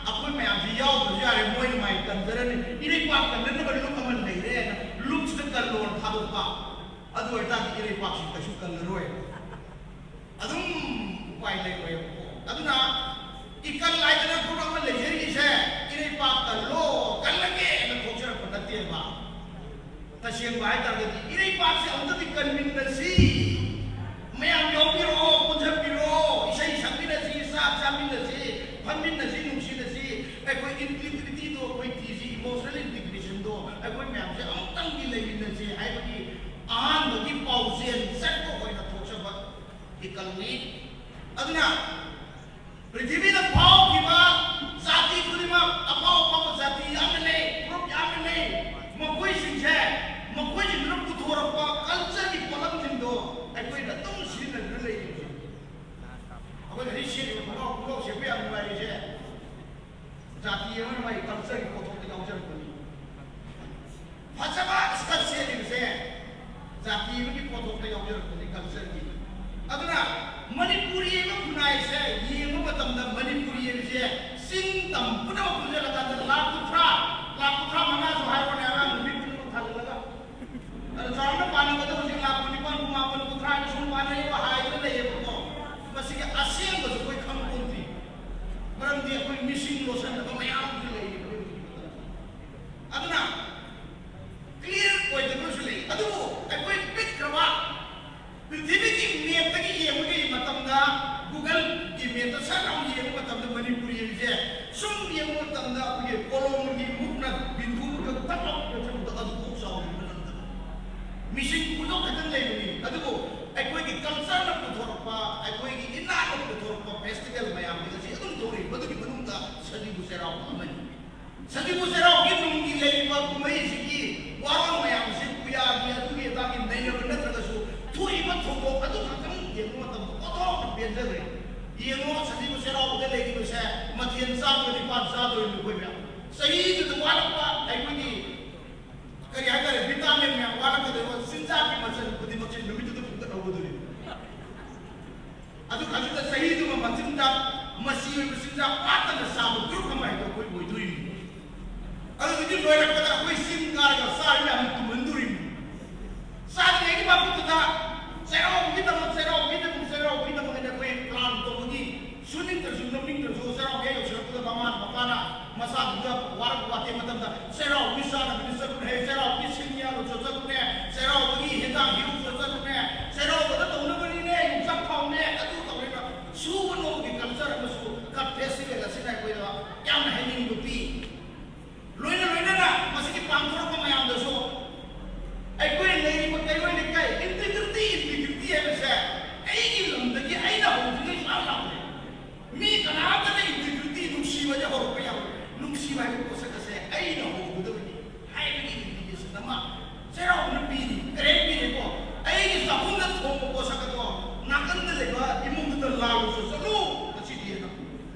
ꯑꯩꯈꯣꯏ ꯃꯌꯥꯝꯁꯤ ꯌꯥꯎꯗ꯭ꯔꯁꯨ ꯌꯥꯔꯦ, ꯃꯣꯏꯅ ꯃꯥꯏ ꯀꯟꯖꯔꯅꯤ꯫ ꯏꯔꯩꯄꯥꯛ ꯀꯟꯅꯅꯕ ꯂꯨꯞ ꯑꯃ ꯂꯩꯔꯦꯅ ꯂꯨꯞꯁꯤꯗ ꯀꯜꯂꯣꯅ ꯊꯥꯗꯣꯛꯄ꯫ ꯑꯗꯨ ꯑꯣꯏꯇꯥꯔꯗꯤ ꯏꯔꯩꯄꯥꯛꯁꯤ ꯀꯩꯁꯨ ꯀꯜꯂꯔꯣꯏ꯫ ꯑꯗꯨꯝ ꯎꯄꯥꯏ ꯂꯩꯔꯣꯏꯕꯀꯣ꯫ ꯑꯗꯨꯅ ꯏꯀꯜ ꯍꯥꯏꯗꯅ ꯒ꯭ꯔꯨꯞ ꯑꯃ ꯂꯩꯖꯔꯤꯁꯦ, ꯏꯔꯩꯄꯥꯛ ꯀꯜꯂꯣ, ꯀꯜꯂꯒꯦꯅ ꯊꯣꯛꯆꯔꯛꯄ ꯅꯠꯇꯦꯕ꯫ ꯇꯁꯦꯡꯕ ꯍꯥꯏꯇꯥꯔꯒꯗꯤ ꯏꯔꯩꯄꯥꯛꯁꯦ ꯑꯃꯨꯛꯇꯗꯤ ꯀꯟꯃꯤꯟꯅꯁꯤ꯫ ꯃꯌꯥꯝ ꯌꯥꯎꯕꯤꯔꯛꯑꯣ, ꯄꯨꯟꯁꯤꯟꯕꯤꯔꯛꯑꯣ, ꯏꯁꯩ ꯁꯛꯃꯤꯟꯅꯁꯤ, ꯆꯥꯛ ꯆꯥꯃꯤꯟꯅꯁꯤ, ꯐꯝꯃꯤꯟꯅꯁꯤ, ꯅꯨꯡꯁꯤꯅꯁꯤ꯫ ꯑꯩꯈꯣꯏ ꯏꯟꯇꯤꯒ꯭ꯔꯤꯇꯤꯗꯣ ꯑꯩꯈꯣꯏ ꯊꯤꯁꯤ, ꯏꯃꯣꯁꯅꯦꯜ ꯏꯟꯇꯤꯒ꯭ꯔꯦꯁꯟꯗꯣ ꯑꯩꯈꯣꯏ ꯃꯌꯥꯝꯁꯦ ꯑꯃꯨꯛꯇꯪꯗꯤ ꯂꯩꯃꯤꯟꯅꯁꯤ ꯍꯥꯏꯕꯒꯤ ꯑꯍꯥꯟꯕꯒꯤ ꯄꯥꯎ ꯑꯗꯨꯅ ꯄ꯭ꯔꯤꯊꯤꯕꯤꯗ ꯐꯥꯎꯈꯤꯕ ꯖꯥꯇꯤ ꯈꯨꯗꯤꯡꯃꯛ, ꯑꯐꯥꯎ ꯑꯐꯥꯎꯕ ꯖꯥꯇꯤ ꯌꯥꯝꯅ ꯂꯩ, ꯒ꯭ꯔꯨꯞ ꯌꯥꯝꯅ ꯂꯩ꯫ ꯃꯈꯣꯏꯁꯤꯡꯁꯦ, ꯃꯈꯣꯏꯁꯤꯡꯗꯨꯅ ꯄꯨꯊꯣꯔꯛꯄ ꯀꯜꯆꯔꯒꯤ ꯄꯣꯠꯂꯝꯁꯤꯡꯗꯣ ꯑꯩꯈꯣꯏꯅ ꯑꯗꯨꯝ ꯁꯤꯖꯤꯟꯅꯗꯨꯅ ꯂꯩꯔꯤꯕꯁꯦ꯫ ꯑꯩꯈꯣꯏ ꯍꯧꯖꯤꯛ ꯁꯦꯠꯂꯤꯕ ꯈꯣꯡꯒ꯭ꯔꯥꯎ, ꯈꯣꯡꯒ꯭ꯔꯥꯎ ꯁꯦꯠꯄ ꯌꯥꯝ ꯅꯨꯡꯉꯥꯏꯔꯤꯁꯦ ꯖꯥꯇꯤ ꯑꯃꯅ ꯃꯥꯒꯤ ꯀꯜꯆꯔꯒꯤ ꯄꯣꯠꯊꯣꯛꯇ ꯌꯥꯎꯖꯔꯛꯄꯅꯤ꯫ ꯐꯖꯕ ꯁ꯭ꯀꯔꯠ ꯁꯦꯠꯂꯤꯕꯁꯦ ꯖꯥꯇꯤ ꯑꯃꯒꯤ ꯄꯣꯠꯊꯣꯛꯇ ꯌꯥꯎꯖꯔꯛꯄꯅꯤ, ꯀꯜꯆꯔꯒꯤ꯫ ꯑꯗꯨꯅ ꯃꯅꯤꯄꯨꯔꯤ ꯑꯃ ꯈꯨꯟꯅꯥꯏꯁꯦ ꯌꯦꯡꯕ ꯃꯇꯝꯗ ꯃꯅꯤꯄꯨꯔꯤ ꯍꯥꯏꯕꯁꯦ ꯆꯤꯡ ꯇꯝ ꯄꯨꯝꯅꯃꯛ ꯄꯨꯟꯁꯤꯜꯂꯀꯥꯟꯗ ꯂꯥꯈ ꯀꯨꯟꯊ꯭ꯔꯥ, ꯂꯥꯈ ꯀꯨꯟꯊ꯭ꯔꯥ ꯃꯉꯥꯁꯨ ꯍꯥꯏꯔꯣꯅꯦ, ꯑꯉꯥꯡ ꯅꯨꯄꯤ ꯄꯨꯝꯅꯃꯛ ꯊꯥꯖꯤꯜꯂꯒ꯫ ꯑꯗꯣ ꯆꯥꯎꯔꯥꯛꯅ ꯄꯥꯅꯕꯗ ꯍꯧꯖꯤꯛ ꯂꯥꯈ ꯀꯨꯟꯅꯤꯄꯥꯟ, ꯀꯨꯟꯃꯥꯄꯟ, ꯀꯨꯟꯊ꯭ꯔꯥ ꯍꯥꯏꯅ ꯁꯨꯝ ꯄꯥꯅꯩꯌꯦꯕ, ꯍꯥꯏꯗꯅ ꯂꯩꯌꯦꯕꯀꯣ꯫ ꯃꯁꯤꯒꯤ ꯑꯁꯦꯡꯕꯁꯨ ꯑꯩꯈꯣꯏ ꯈꯪꯄꯣꯟꯇꯦ꯫ ꯃꯔꯝꯗꯤ ꯑꯩꯈꯣꯏ ꯃꯤꯁꯤꯡ ꯂꯣꯠꯁꯤꯟꯅꯕ ꯃꯌꯥꯝ ꯑꯃꯁꯨ ꯂꯩꯔꯤꯕ ꯑꯩꯈꯣꯏ ꯍꯧꯖꯤꯛ ꯃꯇꯝꯗ꯫ ꯑꯗꯨꯅ ꯀ꯭ꯂꯤꯌꯥꯔ ꯑꯣꯏꯗꯕꯁꯨ ꯂꯩ꯫ ꯑꯗꯨꯕꯨ ꯑꯩꯈꯣꯏ ꯄꯤꯛꯈ꯭ꯔꯕ ꯄ꯭ꯔꯤꯊꯤꯕꯤꯒꯤ ꯃꯦꯞꯇꯒꯤ ꯌꯦꯡꯕꯒꯤ ꯃꯇꯝꯗ, ꯒꯨꯒꯜꯒꯤ ꯃꯦꯞꯇ ꯁꯠ ꯂꯥꯎꯅ ꯌꯦꯡꯕ ꯃꯇꯝꯗ ꯃꯅꯤꯄꯨꯔꯤ ꯍꯥꯏꯕꯁꯦ ꯁꯨꯝ ꯌꯦꯡꯕ ꯃꯇꯝꯗ ꯑꯩꯈꯣꯏꯒꯤ ꯀꯣꯂꯣꯝꯒꯤ ꯃꯨꯛꯅ ꯕꯤꯟꯗꯨ ꯑꯃꯈꯛ ꯇꯛ ꯂꯥꯎꯅ ꯆꯠꯄꯗꯣ ꯑꯗꯨꯐꯥꯎ ꯆꯥꯎꯗ꯭ꯔꯤꯕ ꯃꯇꯝꯗ ꯃꯤꯁꯤꯡ ꯄꯨꯝꯅꯃꯛ ꯈꯛꯇꯪ ꯂꯩꯕꯅꯤ꯫ ꯑꯗꯨꯕꯨ ꯑꯩꯈꯣꯏꯒꯤ ꯀꯜꯆꯔꯅ ꯄꯨꯊꯣꯔꯛꯄ, ꯑꯩꯈꯣꯏꯒꯤ ꯏꯅꯥꯠꯅ ꯄꯨꯊꯣꯔꯛꯄ ꯐꯦꯁꯇꯤꯚꯦꯜ ꯃꯌꯥꯝ ꯑꯁꯤ ꯑꯗꯨꯝ ꯊꯣꯛꯂꯛꯏ꯫ ꯃꯗꯨꯒꯤ ꯃꯅꯨꯡꯗ ꯁꯖꯤꯕꯨ ꯆꯩꯔꯥꯎꯕ ꯑꯃꯅꯤ꯫ ꯁꯖꯤꯕꯨ ꯆꯩꯔꯥꯎꯕꯒꯤ ꯅꯨꯡꯒꯤ ꯂꯩꯔꯤꯕ ꯀꯨꯝꯍꯩꯁꯤꯒꯤ ꯋꯥꯔꯣꯜ ꯃꯌꯥꯝꯁꯤ ꯄꯨꯌꯥꯒꯤ ꯑꯗꯨꯒꯤ ꯑꯗꯥꯒꯤ ꯅꯩꯅꯕ ꯅꯠꯇ꯭ꯔꯒꯁꯨ ꯊꯣꯛꯏꯕ ꯊꯧꯗꯣꯛ ꯑꯗꯨ ꯈꯛꯇꯪ ꯌꯦꯡꯕ ꯃꯇꯝꯗ ꯑꯣꯟꯊꯣꯛꯅ ꯄꯦꯟꯖꯈ꯭ꯔꯦ꯫ ꯌꯦꯡꯉꯣ, ꯁꯖꯤꯕꯨ ꯆꯩꯔꯥꯎꯕꯗ ꯂꯩꯔꯤꯕꯁꯦ ꯃꯊꯦꯜ ꯆꯥꯝꯃꯒ ꯅꯤꯄꯥꯟ ꯆꯥꯗꯣꯔꯤꯕꯅꯤ ꯑꯩꯈꯣꯏ ꯃꯌꯥꯝ꯫ ꯆꯍꯤꯗꯨꯗ ꯋꯥꯠꯂꯛꯄ ꯑꯩꯈꯣꯏꯒꯤ ꯀꯔꯤ ꯍꯥꯏꯇꯥꯔꯦ, ꯚꯤꯇꯥꯃꯤꯟ ꯃꯌꯥꯝ ꯋꯥꯠꯂꯛꯀꯗꯣꯏꯕ ꯆꯤꯟꯖꯥꯛꯀꯤ ꯃꯆꯜ ꯈꯨꯗꯤꯡꯃꯛꯁꯦ ꯅꯨꯃꯤꯠꯇꯨꯗ ꯐꯨꯒꯠꯍꯧꯒꯗꯣꯔꯤꯕꯅꯤ꯫ ꯑꯗꯨ ꯈꯛꯇꯗ ꯆꯍꯤꯗꯨꯃ ꯃꯆꯤꯟꯖꯥꯛ, ꯃꯆꯤ ꯑꯣꯏꯕ ꯆꯤꯟꯖꯥꯛ ꯋꯥꯠꯇꯅ ꯆꯥꯕ ꯒ꯭ꯔꯨꯞ ꯑꯃ ꯍꯥꯏꯗꯣ ꯑꯩꯈꯣꯏ ꯑꯣꯏꯗꯣꯔꯤꯅꯤ꯫ ꯑꯗꯨꯗꯒꯤ ꯂꯣꯏꯔꯛꯄꯗ ꯑꯩꯈꯣꯏ ꯆꯤꯡ ꯀꯥꯔꯒ ꯆꯥꯔꯤ ꯃꯌꯥꯝꯗꯨ ꯇꯨꯝꯍꯟꯗꯣꯔꯤꯅꯤ꯫ ꯆꯥꯗ꯭ꯔꯤꯉꯩꯒꯤ ꯃꯥꯄꯨꯗꯨꯗ ꯆꯩꯔꯥꯎꯕꯒꯤꯗꯃꯛ, ꯆꯩꯔꯥꯎꯕꯒꯤꯗꯃꯛ, ꯆꯩꯔꯥꯎꯕꯒꯤꯗꯃꯛ ꯍꯥꯏꯅ ꯑꯩꯈꯣꯏ ꯄ꯭ꯂꯥꯟ ꯇꯧꯕꯒꯤ ꯁꯨꯅꯤꯡꯗ꯭ꯔꯁꯨ ꯅꯣꯛꯅꯤꯡꯗ꯭ꯔꯁꯨ ꯆꯩꯔꯥꯎꯕ ꯍꯦꯛ ꯌꯧꯁꯤꯜꯂꯛꯄꯗ ꯃꯃꯥꯅ ꯃꯄꯥꯅ ꯃꯆꯥꯗꯨꯗ ꯋꯥꯔꯛ ꯋꯥꯇꯦꯝ ꯃꯇꯝꯗ ꯆꯩꯔꯥꯎꯕꯒꯤ ꯆꯥꯅꯕꯅꯤ ꯆꯠꯂꯨꯅꯦ, ꯆꯩꯔꯥꯎꯕꯒꯤ ꯁꯤꯡ ꯌꯥꯜꯂꯨꯆꯣ ꯆꯠꯂꯨꯅꯦ, ꯆꯩꯔꯥꯎꯕꯒꯤ ꯍꯦꯟꯖꯥꯡ ꯍꯦꯛꯎꯆꯣ ꯆꯠꯂꯨꯅꯦ, ꯆꯩꯔꯥꯎꯕꯗ ꯇꯧꯅꯕꯅꯤꯅꯦ, ꯌꯣꯡꯆꯥꯛ ꯊꯥꯎꯅꯦ, ꯑꯗꯨ ꯇꯧꯔꯦꯅ ꯁꯨꯕ ꯅꯣꯝꯕꯒꯤ ꯀꯜꯆꯔ ꯑꯃꯁꯨ ꯀꯠ ꯐꯦꯁꯇꯤꯚꯦꯜ ꯑꯁꯤꯅ ꯑꯩꯈꯣꯏꯗ ꯌꯥꯝꯅ ꯍꯥꯏꯅꯤꯡꯕ ꯄꯤ꯫ ꯂꯣꯏꯅ ꯂꯣꯏꯅꯅ ꯃꯁꯤꯒꯤ ꯄꯥꯡꯊꯣꯔꯛꯄ ꯃꯌꯥꯝꯗꯁꯨ ꯑꯩꯈꯣꯏ ꯂꯩꯔꯤꯕ ꯀꯩꯔꯣꯏ ꯂꯩꯀꯥꯏ, ꯏꯟꯇꯤꯒ꯭ꯔꯤꯇꯤ, ꯏꯟꯇꯤꯒ꯭ꯔꯤꯇꯤ ꯍꯥꯏꯕꯁꯦ ꯑꯩꯒꯤ ꯂꯥꯜꯂꯨꯁꯨ ꯆꯠꯂꯨ ꯉꯁꯤꯗꯤ ꯍꯥꯏꯅ꯫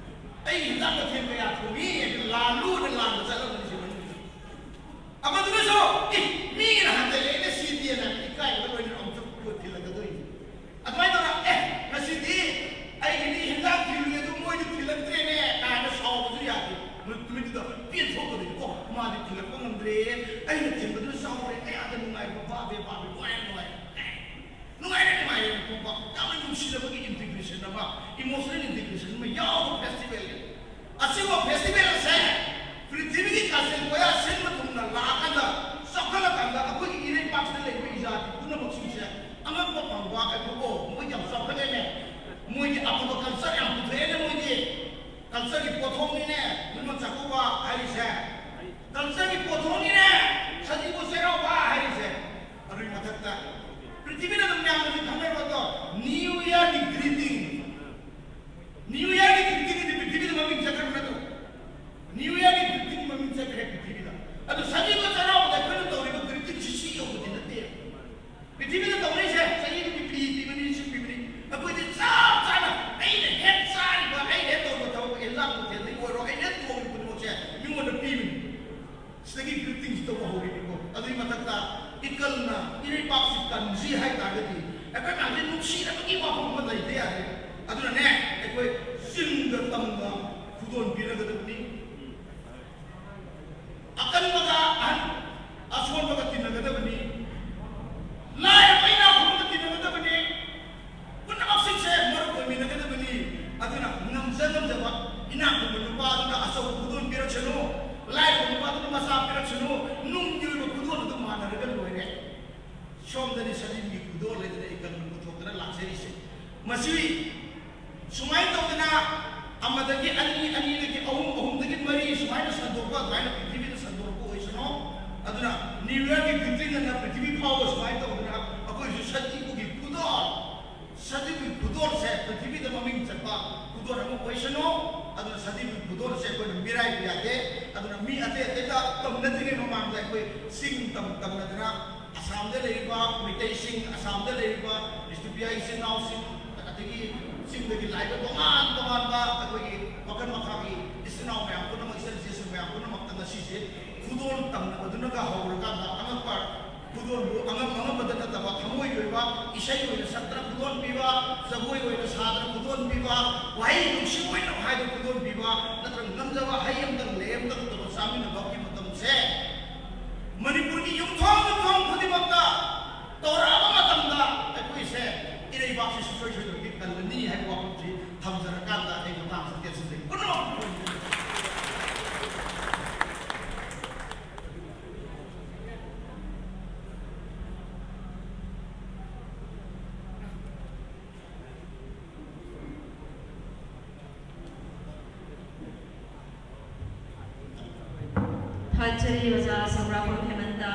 ꯑꯩ ꯍꯤꯟꯖꯥꯡ ꯃꯊꯦꯜ ꯀꯌꯥ ꯊꯣꯡꯉꯤ ꯍꯥꯏꯅ ꯂꯥꯜꯂꯨꯅ ꯂꯥꯟꯕ ꯆꯠꯂꯝꯒꯅꯤ ꯁꯤ ꯃꯅꯨꯡꯁꯤꯗ꯫ ꯑꯃꯗꯨꯅꯁꯨ, "ꯑꯦ, ꯃꯤꯒꯤꯅ ꯍꯟꯖꯜꯂꯦ, ꯑꯩꯅ ꯁꯤꯗꯦꯅ ꯏꯀꯥꯏꯕꯒ ꯂꯣꯏꯅꯅ ꯑꯃꯨꯛꯁꯨ ꯄꯣꯠ ꯊꯤꯜꯂꯛꯀꯗꯣꯏꯅꯤ"꯫ ꯑꯗꯨꯃꯥꯏꯅ ꯇꯧꯔꯒ, "ꯑꯦ, ꯉꯁꯤꯗꯤ ꯑꯩꯒꯤꯗꯤ ꯍꯤꯟꯖꯥꯡ ꯊꯤꯜꯂꯨꯏ, ꯑꯗꯨ ꯃꯣꯏꯗꯤ ꯊꯤꯜꯂꯛꯇ꯭ꯔꯦꯅꯦ" ꯀꯥꯏꯅ ꯁꯥꯎꯕꯁꯨ ꯌꯥꯗꯦ꯫ ꯅꯨꯃꯤꯠ ꯅꯨꯃꯤꯠꯇꯨꯗ ꯄꯦꯟꯊꯣꯛꯀꯗꯣꯏꯅꯤ꯫ "ꯑꯣ, ꯃꯥꯗꯤ ꯊꯤꯜꯂꯛꯄ ꯉꯝꯗ꯭ꯔꯦ, ꯑꯩꯅ ꯊꯤꯟꯕꯗꯨꯅ ꯆꯥꯎꯔꯦ, ꯀꯌꯥꯗ ꯅꯨꯡꯉꯥꯏꯕ, ꯕꯥꯕꯦ ꯕꯥꯕꯦ, ꯅꯨꯡꯉꯥꯏꯔꯦ ꯅꯨꯡꯉꯥꯏꯔꯦ"꯫ ꯅꯨꯡꯉꯥꯏꯔꯦ, ꯅꯨꯡꯉꯥꯏꯔꯦ ꯊꯣꯛꯄ꯫ ꯌꯥꯝꯅ ꯅꯨꯡꯁꯤꯅꯕꯒꯤ integration ꯑꯃ, emotional integration ꯑꯃ ꯌꯥꯎꯕ festival ꯅꯤ꯫ ꯑꯁꯤꯒꯨꯝꯕ festival ꯑꯁꯦ ꯄ꯭ꯔꯤꯊꯤꯕꯤꯒꯤ ꯀꯥꯆꯤꯟ ꯀꯣꯌꯥ ꯁꯤꯟꯕ ꯊꯨꯡꯅ ꯂꯥꯛꯑꯀꯥꯟꯗ, ꯆꯥꯎꯈꯠꯂꯀꯥꯟꯗ, ꯑꯩꯈꯣꯏꯒꯤ ꯏꯔꯩꯄꯥꯛꯁꯤꯗ ꯂꯩꯔꯤꯕ ꯏꯖꯥꯇꯤ ꯄꯨꯝꯅꯃꯛꯁꯤꯡꯁꯦ ꯑꯉꯛꯄ ꯐꯪꯕ, ꯑꯩꯈꯣꯏ, "ꯑꯣ, ꯃꯣꯏ ꯌꯥꯝ ꯆꯥꯎꯈꯠꯂꯦꯅꯦ, ꯃꯣꯏꯗꯤ ꯑꯐꯕ culture ꯌꯥꯝ ꯄꯨꯊꯣꯛꯑꯦꯅꯦ, ꯃꯣꯏꯗꯤ culture ꯒꯤ ꯄꯣꯠꯊꯣꯛꯅꯤꯅꯦ, ꯅꯤꯉꯣꯜ ꯆꯥꯛꯀꯧꯕ ꯍꯥꯏꯔꯤꯁꯦ꯫ Culture ꯒꯤ ꯄꯣꯠꯊꯣꯛꯅꯤꯅꯦ ꯁꯖꯤꯕꯨ ꯆꯩꯔꯥꯎꯕ ꯍꯥꯏꯔꯤꯁꯦ"꯫ ꯑꯗꯨꯒꯤ ꯃꯊꯛꯇ ꯄ꯭ꯔꯤꯊꯤꯕꯤꯗ ꯑꯗꯨꯝ ꯃꯌꯥꯝꯅꯁꯨ ꯈꯪꯅꯔꯕꯗꯣ, New Year ꯒꯤ greeting, New Year ꯒꯤ greeting ꯁꯤꯗꯤ ꯄ꯭ꯔꯤꯊꯤꯕꯤꯗ ꯃꯃꯤꯡ ꯆꯠꯈ꯭ꯔꯕ ꯅꯠꯇ꯭ꯔꯣ? New Year ꯒꯤ greeting ꯃꯃꯤꯡ ꯆꯠꯈ꯭ꯔꯦ ꯄ꯭ꯔꯤꯊꯤꯕꯤꯗ꯫ ꯑꯗꯨ ꯁꯖꯤꯕꯨ ꯆꯩꯔꯥꯎꯕꯗ ꯑꯩꯈꯣꯏꯅ ꯇꯧꯔꯤꯕ greeting ꯁꯤ ꯁꯤ ꯌꯧꯕꯗꯤ ꯅꯠꯇꯦ꯫ ꯄ꯭ꯔꯤꯊꯤꯕꯤꯗ ꯇꯧꯅꯔꯤꯁꯦ, ꯆꯍꯤ ꯑꯃꯒꯤ ꯐꯤ ꯄꯤꯕꯅꯤ, ꯁꯤ ꯄꯤꯕꯅꯤ꯫ ꯑꯩꯈꯣꯏꯗꯤ ꯆꯞ ꯆꯥꯅ ꯑꯩꯅ ꯍꯦꯛ ꯆꯥꯔꯤꯕ, ꯑꯩꯅ ꯍꯦꯛ ꯇꯧꯔꯤꯕ ꯊꯕꯛ, ꯑꯦꯟꯖꯥꯡ ꯃꯊꯦꯜꯗꯒꯤ ꯑꯣꯏꯔꯣ, ꯑꯩꯅ ꯍꯦꯛ ꯊꯣꯡꯉꯤꯕ ꯈꯨꯗꯤꯡꯃꯛꯁꯦ ꯃꯤꯉꯣꯟꯗ ꯄꯤꯕꯅꯤ꯫ ꯁꯤꯗꯒꯤ greetings ꯇꯧꯕ ꯍꯧꯔꯤꯕꯀꯣ꯫ ꯑꯗꯨꯒꯤ ꯃꯊꯛꯇ ꯏꯀꯜꯅ ꯏꯔꯩꯄꯥꯛꯁꯤ ꯀꯟꯁꯤ ꯍꯥꯏ ꯇꯥꯔꯒꯗꯤ, ꯑꯩꯈꯣꯏ ꯃꯌꯥꯝꯁꯦ ꯅꯨꯡꯁꯤꯅꯕꯒꯤ ꯋꯥꯐꯝ ꯑꯃ ꯂꯩꯇ ꯌꯥꯗꯦ꯫ ꯑꯗꯨꯅꯅꯦ, ꯑꯩꯈꯣꯏ ꯆꯤꯡꯗ ꯇꯝꯗ ꯈꯨꯗꯣꯜ ꯄꯤꯅꯒꯗꯕꯅꯤ꯫ ꯑꯀꯟꯕꯒ ꯑꯍꯟ, ꯑꯁꯣꯟꯕꯒ ꯇꯤꯟꯅꯒꯗꯕꯅꯤ꯫ ꯂꯥꯏꯔꯕ ꯏꯅꯥꯛ ꯈꯨꯟꯕꯒ ꯇꯤꯟꯅꯒꯗꯕꯅꯤ꯫ ꯄꯨꯝꯅꯃꯛꯁꯤꯡꯁꯦ ꯃꯔꯨꯞ ꯑꯣꯏꯃꯤꯟꯅꯒꯗꯕꯅꯤ꯫ ꯑꯗꯨꯅ ꯉꯝꯖ ꯉꯝꯖꯕ, ꯏꯅꯥꯛ ꯈꯨꯟꯕ ꯅꯨꯄꯥ ꯑꯗꯨꯅ ꯑꯆꯧꯕ ꯈꯨꯗꯣꯜ ꯄꯤꯔꯛꯁꯅꯨ, ꯂꯥꯏꯔꯕ ꯅꯨꯄꯥ ꯑꯗꯨꯅ ꯃꯆꯥ ꯄꯤꯔꯛꯁꯅꯨ, ꯅꯨꯡꯒꯤ ꯑꯣꯏꯕ ꯈꯨꯗꯣꯜ ꯑꯗꯨ ꯃꯥꯟꯅꯔꯒ ꯂꯣꯏꯔꯦ꯫ ꯁꯣꯝꯗꯅꯤ ꯁꯖꯤꯕꯨꯒꯤ ꯈꯨꯗꯣꯜ ꯍꯥꯏꯗꯅ ꯑꯩ ꯀꯟꯕ ꯄꯨꯊꯣꯛꯇꯅ ꯂꯥꯛꯆꯔꯤꯁꯦ꯫ ꯃꯁꯤ ꯁꯨꯃꯥꯏꯅ ꯇꯧꯗꯅ ꯑꯃꯗꯒꯤ ꯑꯅꯤ, ꯑꯅꯤꯗꯒꯤ ꯑꯍꯨꯝ, ꯑꯍꯨꯝꯗꯒꯤ ꯃꯔꯤ ꯁꯨꯃꯥꯏꯅ ꯁꯟꯗꯣꯛꯄ, ꯑꯗꯨꯃꯥꯏꯅ ꯄ꯭ꯔꯤꯊꯤꯕꯤꯗ ꯁꯟꯗꯣꯔꯛꯄ ꯑꯣꯏꯁꯅꯨ꯫ ꯑꯗꯨꯅ New Year ꯒꯤ greeting ꯑꯅ ꯄ꯭ꯔꯤꯊꯤꯕꯤ ꯐꯥꯎꯕ ꯁꯨꯃꯥꯏꯅ ꯇꯧꯗꯅ ꯑꯩꯈꯣꯏꯁꯨ ꯁꯖꯤꯕꯨꯒꯤ ꯈꯨꯗꯣꯜ, ꯁꯖꯤꯕꯨꯒꯤ ꯈꯨꯗꯣꯜꯁꯦ ꯄ꯭ꯔꯤꯊꯤꯕꯤꯗ ꯃꯃꯤꯡ ꯆꯠꯄ ꯈꯨꯗꯣꯜ ꯑꯃ ꯑꯣꯏꯁꯅꯨ꯫ ꯑꯗꯨꯅ ꯁꯖꯤꯕꯨꯒꯤ ꯈꯨꯗꯣꯜꯁꯦ ꯑꯩꯈꯣꯏꯅ ꯃꯤꯔꯥꯏꯕ ꯌꯥꯗꯦ꯫ ꯑꯗꯨꯅ ꯃꯤ ꯑꯇꯩ ꯑꯇꯩꯗ ꯇꯝꯅꯗ꯭ꯔꯤꯉꯩ ꯃꯃꯥꯡꯗ ꯑꯩꯈꯣꯏ ꯆꯤꯡ ꯇꯝ ꯇꯝꯅꯗꯅ ꯑꯁꯥꯝꯗ ꯂꯩꯔꯤꯕ ꯃꯩꯇꯩꯁꯤꯡ, ꯑꯁꯥꯝꯗ ꯂꯩꯔꯤꯕ ꯕꯤꯁꯅꯨꯄ꯭ꯔꯤꯌꯥ ꯏꯆꯤꯟ ꯏꯅꯥꯎꯁꯤꯡ, ꯑꯗꯒꯤ ꯆꯤꯡꯗꯒꯤ ꯂꯥꯛꯏꯕ ꯇꯣꯉꯥꯟ ꯇꯣꯉꯥꯟꯕ ꯑꯩꯈꯣꯏꯒꯤ ꯃꯈꯜ ꯃꯈꯥꯒꯤ ꯏꯆꯤꯟ ꯏꯅꯥꯎ ꯃꯌꯥꯝ ꯄꯨꯝꯅꯃꯛ, ꯏꯆꯟ ꯏꯆꯦꯁꯤꯡ ꯃꯌꯥꯝ ꯄꯨꯝꯅꯃꯛꯇ ꯉꯁꯤꯁꯦ ꯈꯨꯗꯣꯜ ꯇꯝꯅꯕꯗꯨꯅꯒ ꯍꯧꯔꯀꯥꯟꯗ ꯑꯉꯛꯄ ꯈꯨꯗꯣꯜꯕꯨ ꯑꯉꯝ ꯑꯉꯝꯕꯗ ꯅꯠꯇꯕ ꯊꯃꯣꯏꯒꯤ ꯑꯣꯏꯕ ꯏꯁꯩ ꯑꯣꯏꯅ ꯁꯛꯇꯅ ꯈꯨꯗꯣꯜ ꯄꯤꯕ, ꯖꯒꯣꯏ ꯑꯣꯏꯅ ꯁꯥꯗꯅ ꯈꯨꯗꯣꯜ ꯄꯤꯕ, ꯋꯥꯍꯩ ꯅꯨꯡꯁꯤ ꯑꯣꯏꯅ ꯍꯥꯏꯗꯨꯅ ꯈꯨꯗꯣꯜ ꯄꯤꯕ, ꯅꯠꯇ꯭ꯔꯒ ꯉꯝꯖꯕ ꯍꯩ ꯑꯃꯇꯪ ꯂꯩ ꯑꯃꯇꯪ ꯇꯧꯔꯒ ꯆꯥꯃꯤꯟꯅꯕꯒꯤ ꯃꯇꯝꯁꯦ ꯃꯅꯤꯄꯨꯔꯒꯤ ꯌꯨꯝꯊꯣꯡ ꯌꯨꯝꯊꯣꯡ ꯈꯨꯗꯤꯡꯃꯛꯇ ꯇꯧꯔꯛꯑꯕ ꯃꯇꯝꯗ ꯑꯩꯈꯣꯏꯁꯦ ꯏꯔꯩꯕꯥꯛꯁꯤ ꯁꯨꯡꯁꯣꯏ ꯁꯣꯏꯗꯅ ꯀꯜꯂꯅꯤ ꯍꯥꯏꯕ ꯋꯥꯐꯝꯁꯤ ꯊꯝꯖꯔꯀꯥꯟꯗ ꯑꯩ ꯃꯇꯥꯡꯁꯤꯗ ꯇꯦꯟꯁꯤꯟꯖꯒꯦ꯫ ꯄꯨꯝꯅꯃꯛ ꯊꯥꯒꯠꯆꯔꯤ ꯑꯣꯖꯥ ꯁꯧꯒ꯭ꯔꯥꯛꯄꯝ ꯍꯦꯃꯟꯇ꯫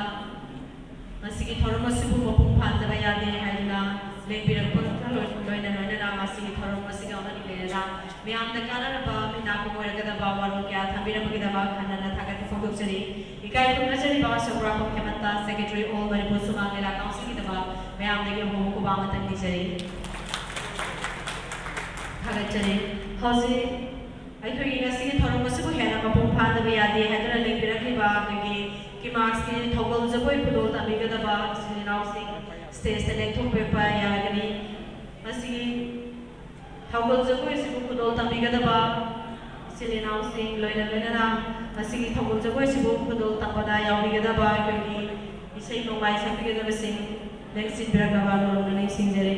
ꯃꯁꯤꯒꯤ ꯊꯧꯔꯝ ꯑꯁꯤꯕꯨ ꯃꯄꯨꯡ ꯐꯥꯍꯟꯗꯕ ꯌꯥꯗꯦ ꯍꯥꯏꯗꯨꯅ ꯂꯦꯡꯕꯤꯔꯛꯄꯒ ꯂꯣꯏ-, ꯂꯣꯏꯅ ꯂꯣꯏꯅꯅ ꯃꯁꯤꯒꯤ ꯊꯧꯔꯝ ꯑꯁꯤꯒ ꯃꯔꯤ ꯂꯩꯅꯅ ꯃꯤꯌꯥꯝꯗ ꯀꯥꯟꯅꯔꯕ ꯃꯤꯅꯥꯀꯣꯡ ꯑꯣꯏꯔꯒꯗꯕ ꯋꯥꯔꯣꯜ ꯀꯌꯥ ꯊꯝꯕꯤꯔꯝꯕꯒꯤꯗꯃꯛ ꯍꯟꯅ ꯍꯟꯅ ꯊꯥꯒꯠꯄ ꯐꯣꯡꯗꯣꯛꯆꯔꯤ꯫ ꯏꯀꯥꯏ ꯈꯨꯝꯅꯖꯔꯤꯕ ꯁꯧꯒ꯭ꯔꯥꯛꯄꯝ ꯍꯦꯃꯟꯇ, Secretary All ꯃꯅꯤꯄꯨꯔ ꯁꯨꯃꯥꯡ ꯂꯤꯂꯥ ꯀꯥꯎꯟꯁꯤꯜꯒꯤꯗꯃꯛ ꯃꯌꯥꯝꯗꯒꯤ ꯑꯍꯣꯡꯕ ꯈꯨꯕꯥꯛ ꯑꯃꯇꯪ ꯅꯤꯖꯔꯤ꯫ ꯊꯥꯒꯠꯆꯔꯤ꯫ ꯍꯧꯖꯤꯛ ꯑꯩꯈꯣꯏꯒꯤ ꯉꯁꯤꯒꯤ ꯊꯧꯔꯝ ꯑꯁꯤꯕꯨ ꯍꯦꯟꯅ ꯃꯄꯨꯡ ꯐꯥꯍꯟꯗꯕ ꯌꯥꯗꯦ ꯍꯥꯏꯗꯨꯅ ꯂꯦꯡꯕꯤꯔꯛꯂꯤꯕ ꯑꯩꯈꯣꯏꯒꯤ ꯀꯤꯃꯥꯛꯁꯀꯤ ꯊꯧꯒꯜ ꯖꯒꯣꯏ ꯈꯨꯗꯣꯜ ꯇꯝꯕꯤꯒꯗꯕ ꯏꯆꯤꯜ ꯏꯅꯥꯎꯁꯤꯡ ꯁ꯭ꯇꯦꯖꯇ ꯂꯦꯡꯊꯣꯛꯄꯤꯔꯛꯄ ꯌꯥꯔꯒꯅꯤ꯫ ꯃꯁꯤꯒꯤ ꯊꯧꯒꯜ ꯖꯒꯣꯏ ꯑꯁꯤꯕꯨ ꯈꯨꯗꯣꯜ ꯇꯝꯕꯤꯒꯗꯕ ꯏꯆꯤꯜ ꯏꯅꯥꯎꯁꯤꯡ, ꯂꯣꯏꯅ ꯂꯣꯏꯅꯅ ꯃꯁꯤꯒꯤ ꯊꯧꯒꯜ ꯖꯒꯣꯏ ꯑꯁꯤꯕꯨ ꯈꯨꯗꯣꯜ ꯇꯝꯕꯗ ꯌꯥꯎꯕꯤꯒꯗꯕ ꯑꯩꯈꯣꯏꯒꯤ ꯏꯁꯩ ꯅꯣꯡꯃꯥꯏ ꯁꯛꯄꯤꯒꯗꯕꯁꯤꯡ ꯂꯦꯡꯁꯤꯟꯕꯤꯔꯛꯅꯕ ꯅꯣꯂꯨꯛꯅ ꯅꯤꯡꯁꯤꯡꯖꯔꯤ꯫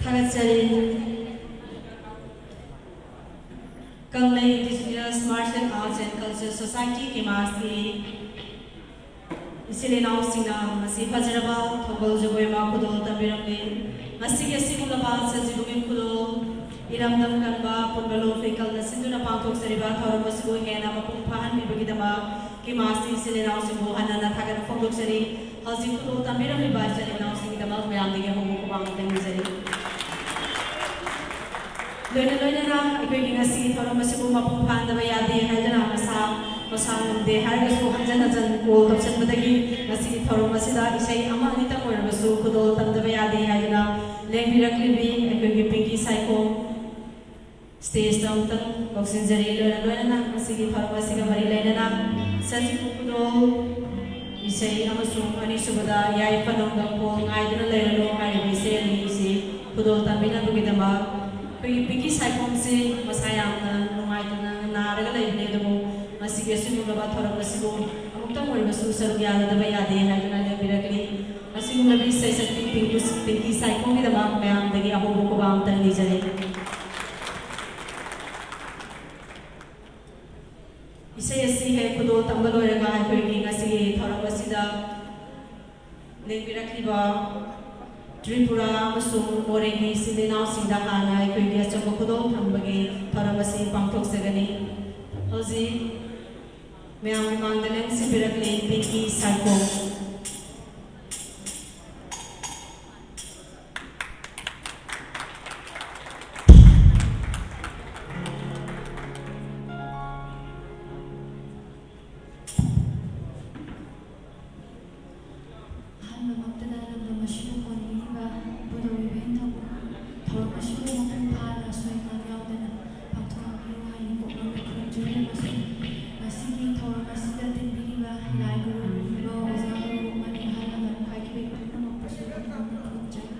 ꯊꯥꯒꯠꯆꯔꯤ꯫ ꯀꯪꯂꯩ Indigenous Martial Arts and Culture Society, ꯀꯤꯃꯥꯁꯀꯤ ꯏꯆꯤꯜ ꯏꯅꯥꯎꯁꯤꯡꯅ ꯉꯁꯤ ꯐꯖꯔꯕ ꯊꯧꯒꯜ ꯖꯒꯣꯏ ꯑꯃ ꯈꯨꯗꯣꯜ ꯇꯝꯕꯤꯔꯝꯂꯤ꯫ ꯉꯁꯤꯒꯤ ꯑꯁꯤꯒꯨꯝꯂꯕ ꯁꯖꯤꯕꯨꯒꯤ ꯈꯨꯗꯣꯜ ꯏꯔꯝꯗꯝ ꯀꯟꯕ ꯑꯄꯨꯟꯕ ꯂꯣꯟ ꯐꯩꯀꯜꯅ ꯁꯤꯟꯗꯨꯅ ꯄꯥꯡꯊꯣꯛꯆꯔꯤꯕ ꯊꯧꯔꯝ ꯑꯁꯤꯕꯨ ꯍꯦꯟꯅ ꯃꯄꯨꯡ ꯐꯥꯍꯟꯕꯤꯕꯒꯤꯗꯃꯛ ꯀꯤꯃꯥꯁꯀꯤ ꯏꯆꯤꯜ ꯏꯅꯥꯎꯁꯤꯡꯕꯨ ꯍꯟꯅ ꯍꯟꯅ ꯊꯥꯒꯠꯄ ꯐꯣꯡꯗꯣꯛꯆꯔꯤ꯫ ꯍꯧꯖꯤꯛ ꯈꯨꯗꯣꯜ ꯇꯝꯕꯤꯔꯝꯂꯤꯕ ꯏꯆꯤꯜ ꯏꯅꯥꯎꯁꯤꯡꯒꯤꯗꯃꯛ ꯃꯌꯥꯝꯗꯒꯤ ꯑꯍꯧꯕ ꯈꯨꯕꯥꯛ ꯑꯃ ꯅꯤꯖꯔꯤ꯫ ꯂꯣꯏꯅ ꯂꯣꯏꯅꯅ ꯑꯩꯈꯣꯏꯒꯤ ꯉꯁꯤꯒꯤ ꯊꯧꯔꯝ ꯑꯁꯤꯕꯨ ꯃꯄꯨꯡ ꯐꯥꯍꯟꯗꯕ ꯌꯥꯗꯦ ꯍꯥꯏꯗꯨꯅ ꯃꯁꯥ ꯃꯁꯥ ꯉꯝꯗꯦ ꯍꯥꯏꯔꯒꯁꯨ ꯍꯟꯖꯟ ꯍꯟꯖꯟ ꯀꯣꯜ ꯇꯧꯁꯟꯕꯗꯒꯤ ꯉꯁꯤꯒꯤ ꯊꯧꯔꯝ ꯑꯁꯤꯗ ꯏꯁꯩ ꯑꯃ ꯑꯅꯤꯇꯪ ꯑꯣꯏꯔꯕꯁꯨ ꯈꯨꯗꯣꯜ ꯇꯝꯗꯕ ꯌꯥꯗꯦ ꯍꯥꯏꯗꯨꯅ ꯂꯦꯡꯕꯤꯔꯛꯂꯤꯕꯤ ꯑꯩꯈꯣꯏꯒꯤ ꯄꯤꯡꯀꯤ ꯁꯥꯏꯈꯣꯝ ꯁ꯭ꯇꯦꯖꯇ ꯑꯃꯨꯛꯇꯪ ꯀꯧꯁꯤꯟꯖꯔꯤ꯫ ꯂꯣꯏꯅ ꯂꯣꯏꯅꯅ ꯉꯁꯤꯒꯤ ꯊꯧꯔꯝ ꯑꯁꯤꯒ ꯃꯔꯤ ꯂꯩꯅꯅ ꯁꯖꯤꯕꯨ ꯈꯨꯗꯣꯜ ꯏꯁꯩ ꯑꯃꯁꯨꯡ ꯑꯅꯤꯁꯨꯕꯗ ꯌꯥꯏꯐ ꯅꯣꯡꯗꯝꯈꯣꯜ ꯉꯥꯏꯗꯨꯅ ꯂꯩꯔꯅꯨ ꯍꯥꯏꯔꯤꯕ ꯏꯁꯩ ꯑꯅꯤ ꯑꯁꯤ ꯈꯨꯗꯣꯜ ꯇꯝꯕꯤꯅꯕꯒꯤꯗꯃꯛ ꯑꯩꯈꯣꯏꯒꯤ ꯄꯤꯡꯀꯤ ꯁꯥꯏꯈꯣꯝꯁꯤ ꯃꯁꯥ ꯌꯥꯝꯅ ꯅꯨꯡꯉꯥꯏꯇꯅ ꯅꯥꯔꯒ ꯂꯩꯕꯅꯤ꯫ ꯑꯗꯨꯕꯨ ꯃꯁꯤꯒꯤ ꯑꯁꯤꯒꯨꯝꯂꯕ ꯊꯧꯔꯝ ꯑꯁꯤꯕꯨ ꯑꯃꯨꯛꯇꯪ ꯑꯣꯏꯔꯕꯁꯨ ꯁꯔꯨꯛ ꯌꯥꯗꯕ ꯌꯥꯗꯦ ꯍꯥꯏꯗꯨꯅ ꯂꯦꯡꯕꯤꯔꯛꯂꯤ꯫ ꯑꯁꯤꯒꯨꯝꯂꯕꯤ ꯏꯁꯩ ꯁꯛꯄꯤ ꯄꯤꯡꯀꯤ ꯁꯥꯏꯈꯣꯝꯒꯤꯗꯃꯛ ꯃꯌꯥꯝꯗꯒꯤ ꯑꯍꯧꯕ ꯈꯨꯕꯥꯛ ꯑꯃꯇꯪ ꯅꯤꯖꯔꯤ꯫ ꯏꯁꯩ ꯑꯁꯤ ꯍꯦꯛ ꯈꯨꯗꯣꯜ ꯇꯝꯕ ꯂꯣꯏꯔꯒ ꯑꯩꯈꯣꯏꯒꯤ ꯉꯁꯤꯒꯤ ꯊꯧꯔꯝ ꯑꯁꯤꯗ ꯂꯦꯡꯕꯤꯔꯛꯂꯤꯕ ꯇ꯭ꯔꯤꯄꯨꯔꯥ ꯑꯃꯁꯨꯡ ꯃꯣꯔꯦꯒꯤ ꯏꯆꯤꯜ ꯏꯅꯥꯎꯁꯤꯡꯗ ꯍꯥꯟꯅ ꯑꯩꯈꯣꯏꯒꯤ ꯑꯆꯝꯕ ꯈꯨꯗꯣꯜ ꯊꯝꯕꯒꯤ ꯊꯧꯔꯝ ꯑꯁꯤ ꯄꯥꯡꯊꯣꯛꯆꯒꯅꯤ꯫ ꯍꯧꯖꯤꯛ ꯃꯌꯥꯝꯒꯤ ꯃꯥꯡꯗ ꯂꯦꯡꯁꯤꯟꯕꯤꯔꯛꯂꯤ ꯄꯤꯡꯀꯤ ꯁꯥꯏꯈꯣꯝ꯫ ꯑꯍꯥꯟꯕꯃꯛꯇꯗ ꯂꯝꯗꯝ ꯑꯁꯤꯕꯨ ꯀꯣꯟꯕꯤꯔꯤꯕ ꯏꯄꯨꯗꯧꯔꯤꯕ ꯏꯅꯤꯊꯧ ꯊꯧꯔꯝ ꯑꯁꯤꯕꯨ ꯃꯄꯨꯡ ꯐꯥꯅ ꯑꯁꯣꯏ ꯑꯉꯥꯝ ꯌꯥꯎꯗꯅ ꯄꯥꯡꯊꯣꯛꯍꯟꯕꯤꯌꯨ ꯍꯥꯏꯅ ꯀꯣꯛꯃꯛꯅ ꯈꯨꯔꯨꯝꯖꯔꯤ ꯑꯃꯁꯨꯡ ꯉꯁꯤꯒꯤ ꯊꯧꯔꯝ ꯑꯁꯤꯗ ꯇꯤꯟꯕꯤꯔꯤꯕ ꯂꯥꯏ ꯒꯨꯔꯨ, ꯏꯃꯥ ꯑꯣꯖꯥ ꯒꯨꯔꯨ ꯑꯃꯗꯤ ꯑꯍꯜ ꯂꯃꯟ ꯍꯥꯏꯈꯤꯕ ꯄꯨꯝꯅꯃꯛꯄꯨꯁꯨ ꯀꯣꯛꯃꯛꯅ ꯈꯨꯔꯨꯝꯖꯔꯤ꯫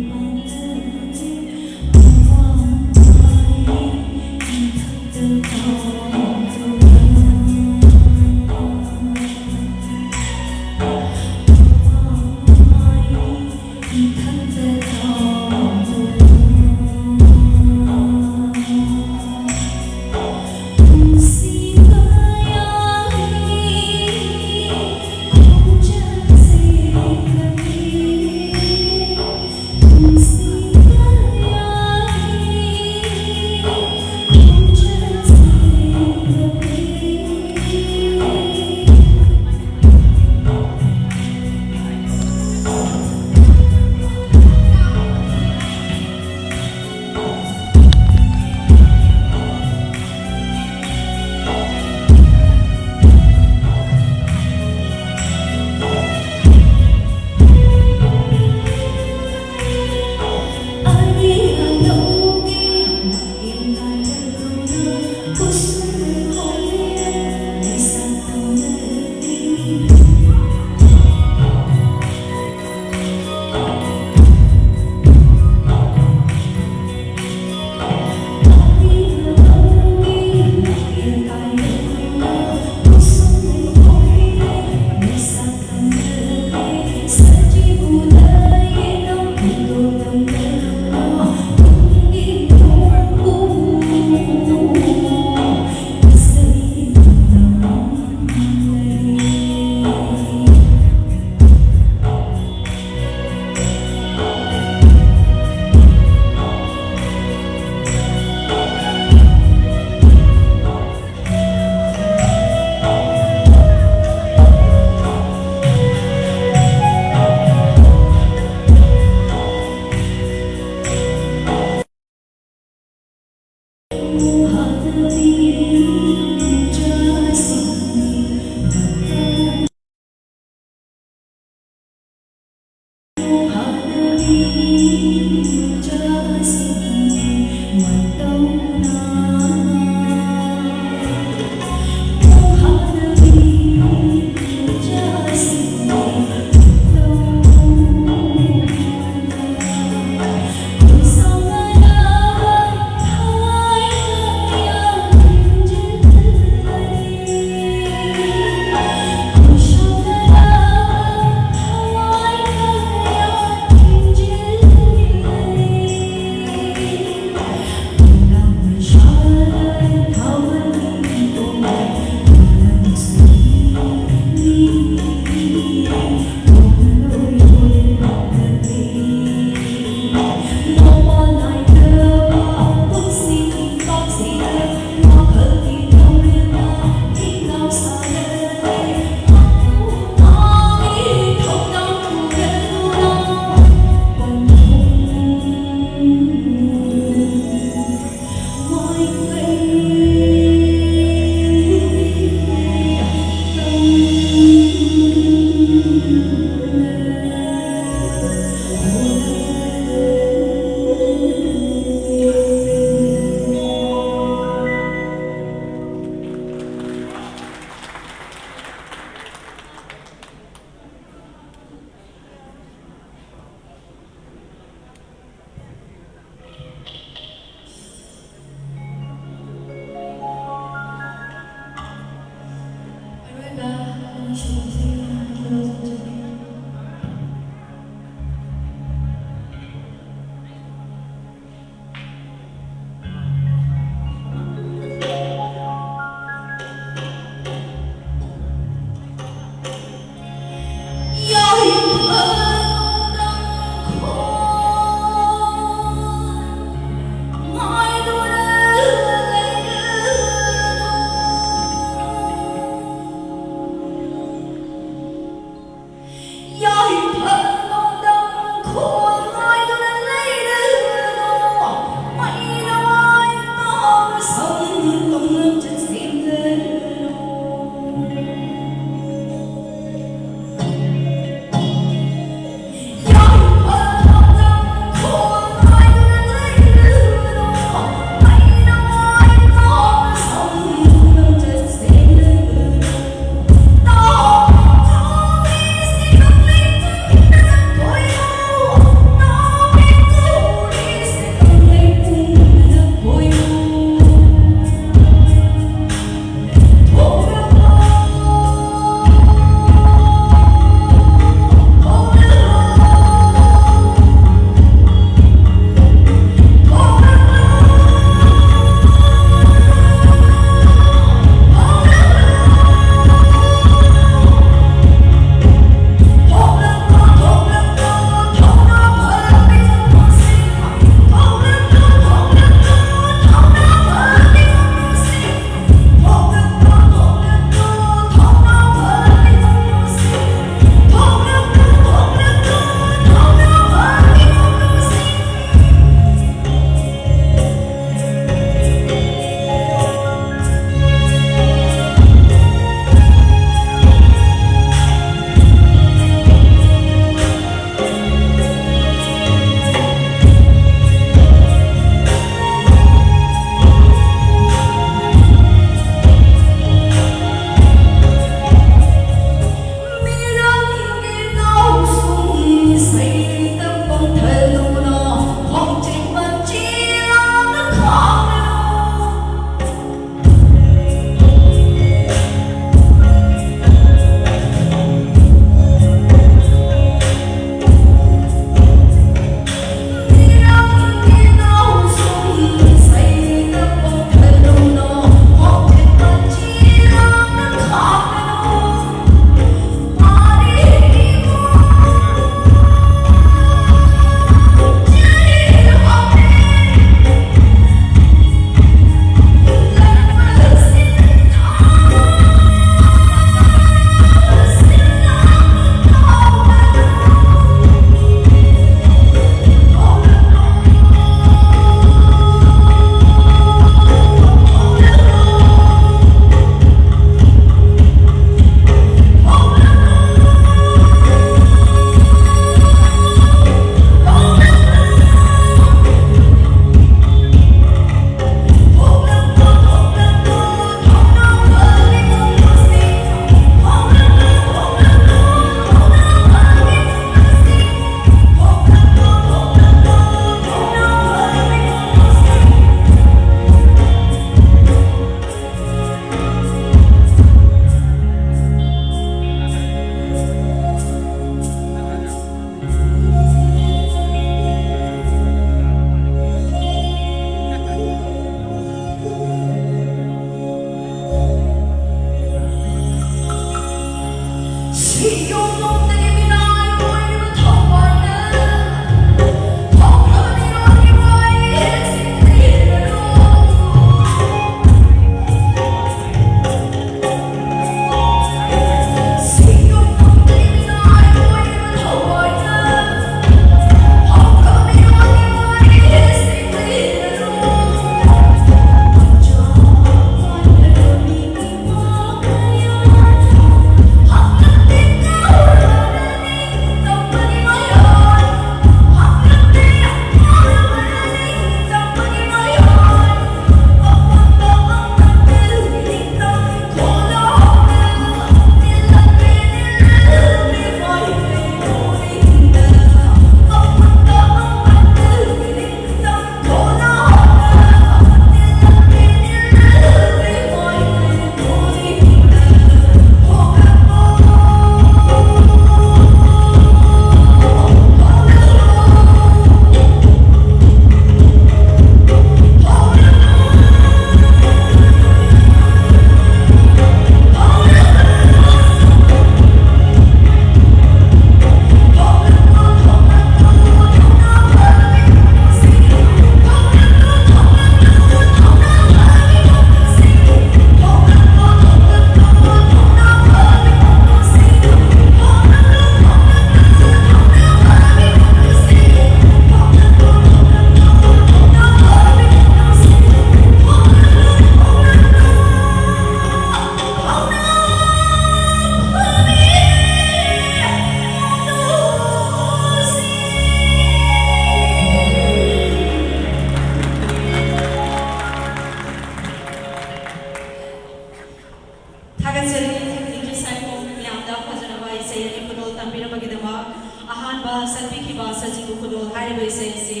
ꯈꯨꯗꯣꯜ ꯍꯥꯏꯔꯤꯕ ꯏꯁꯩ ꯑꯁꯤ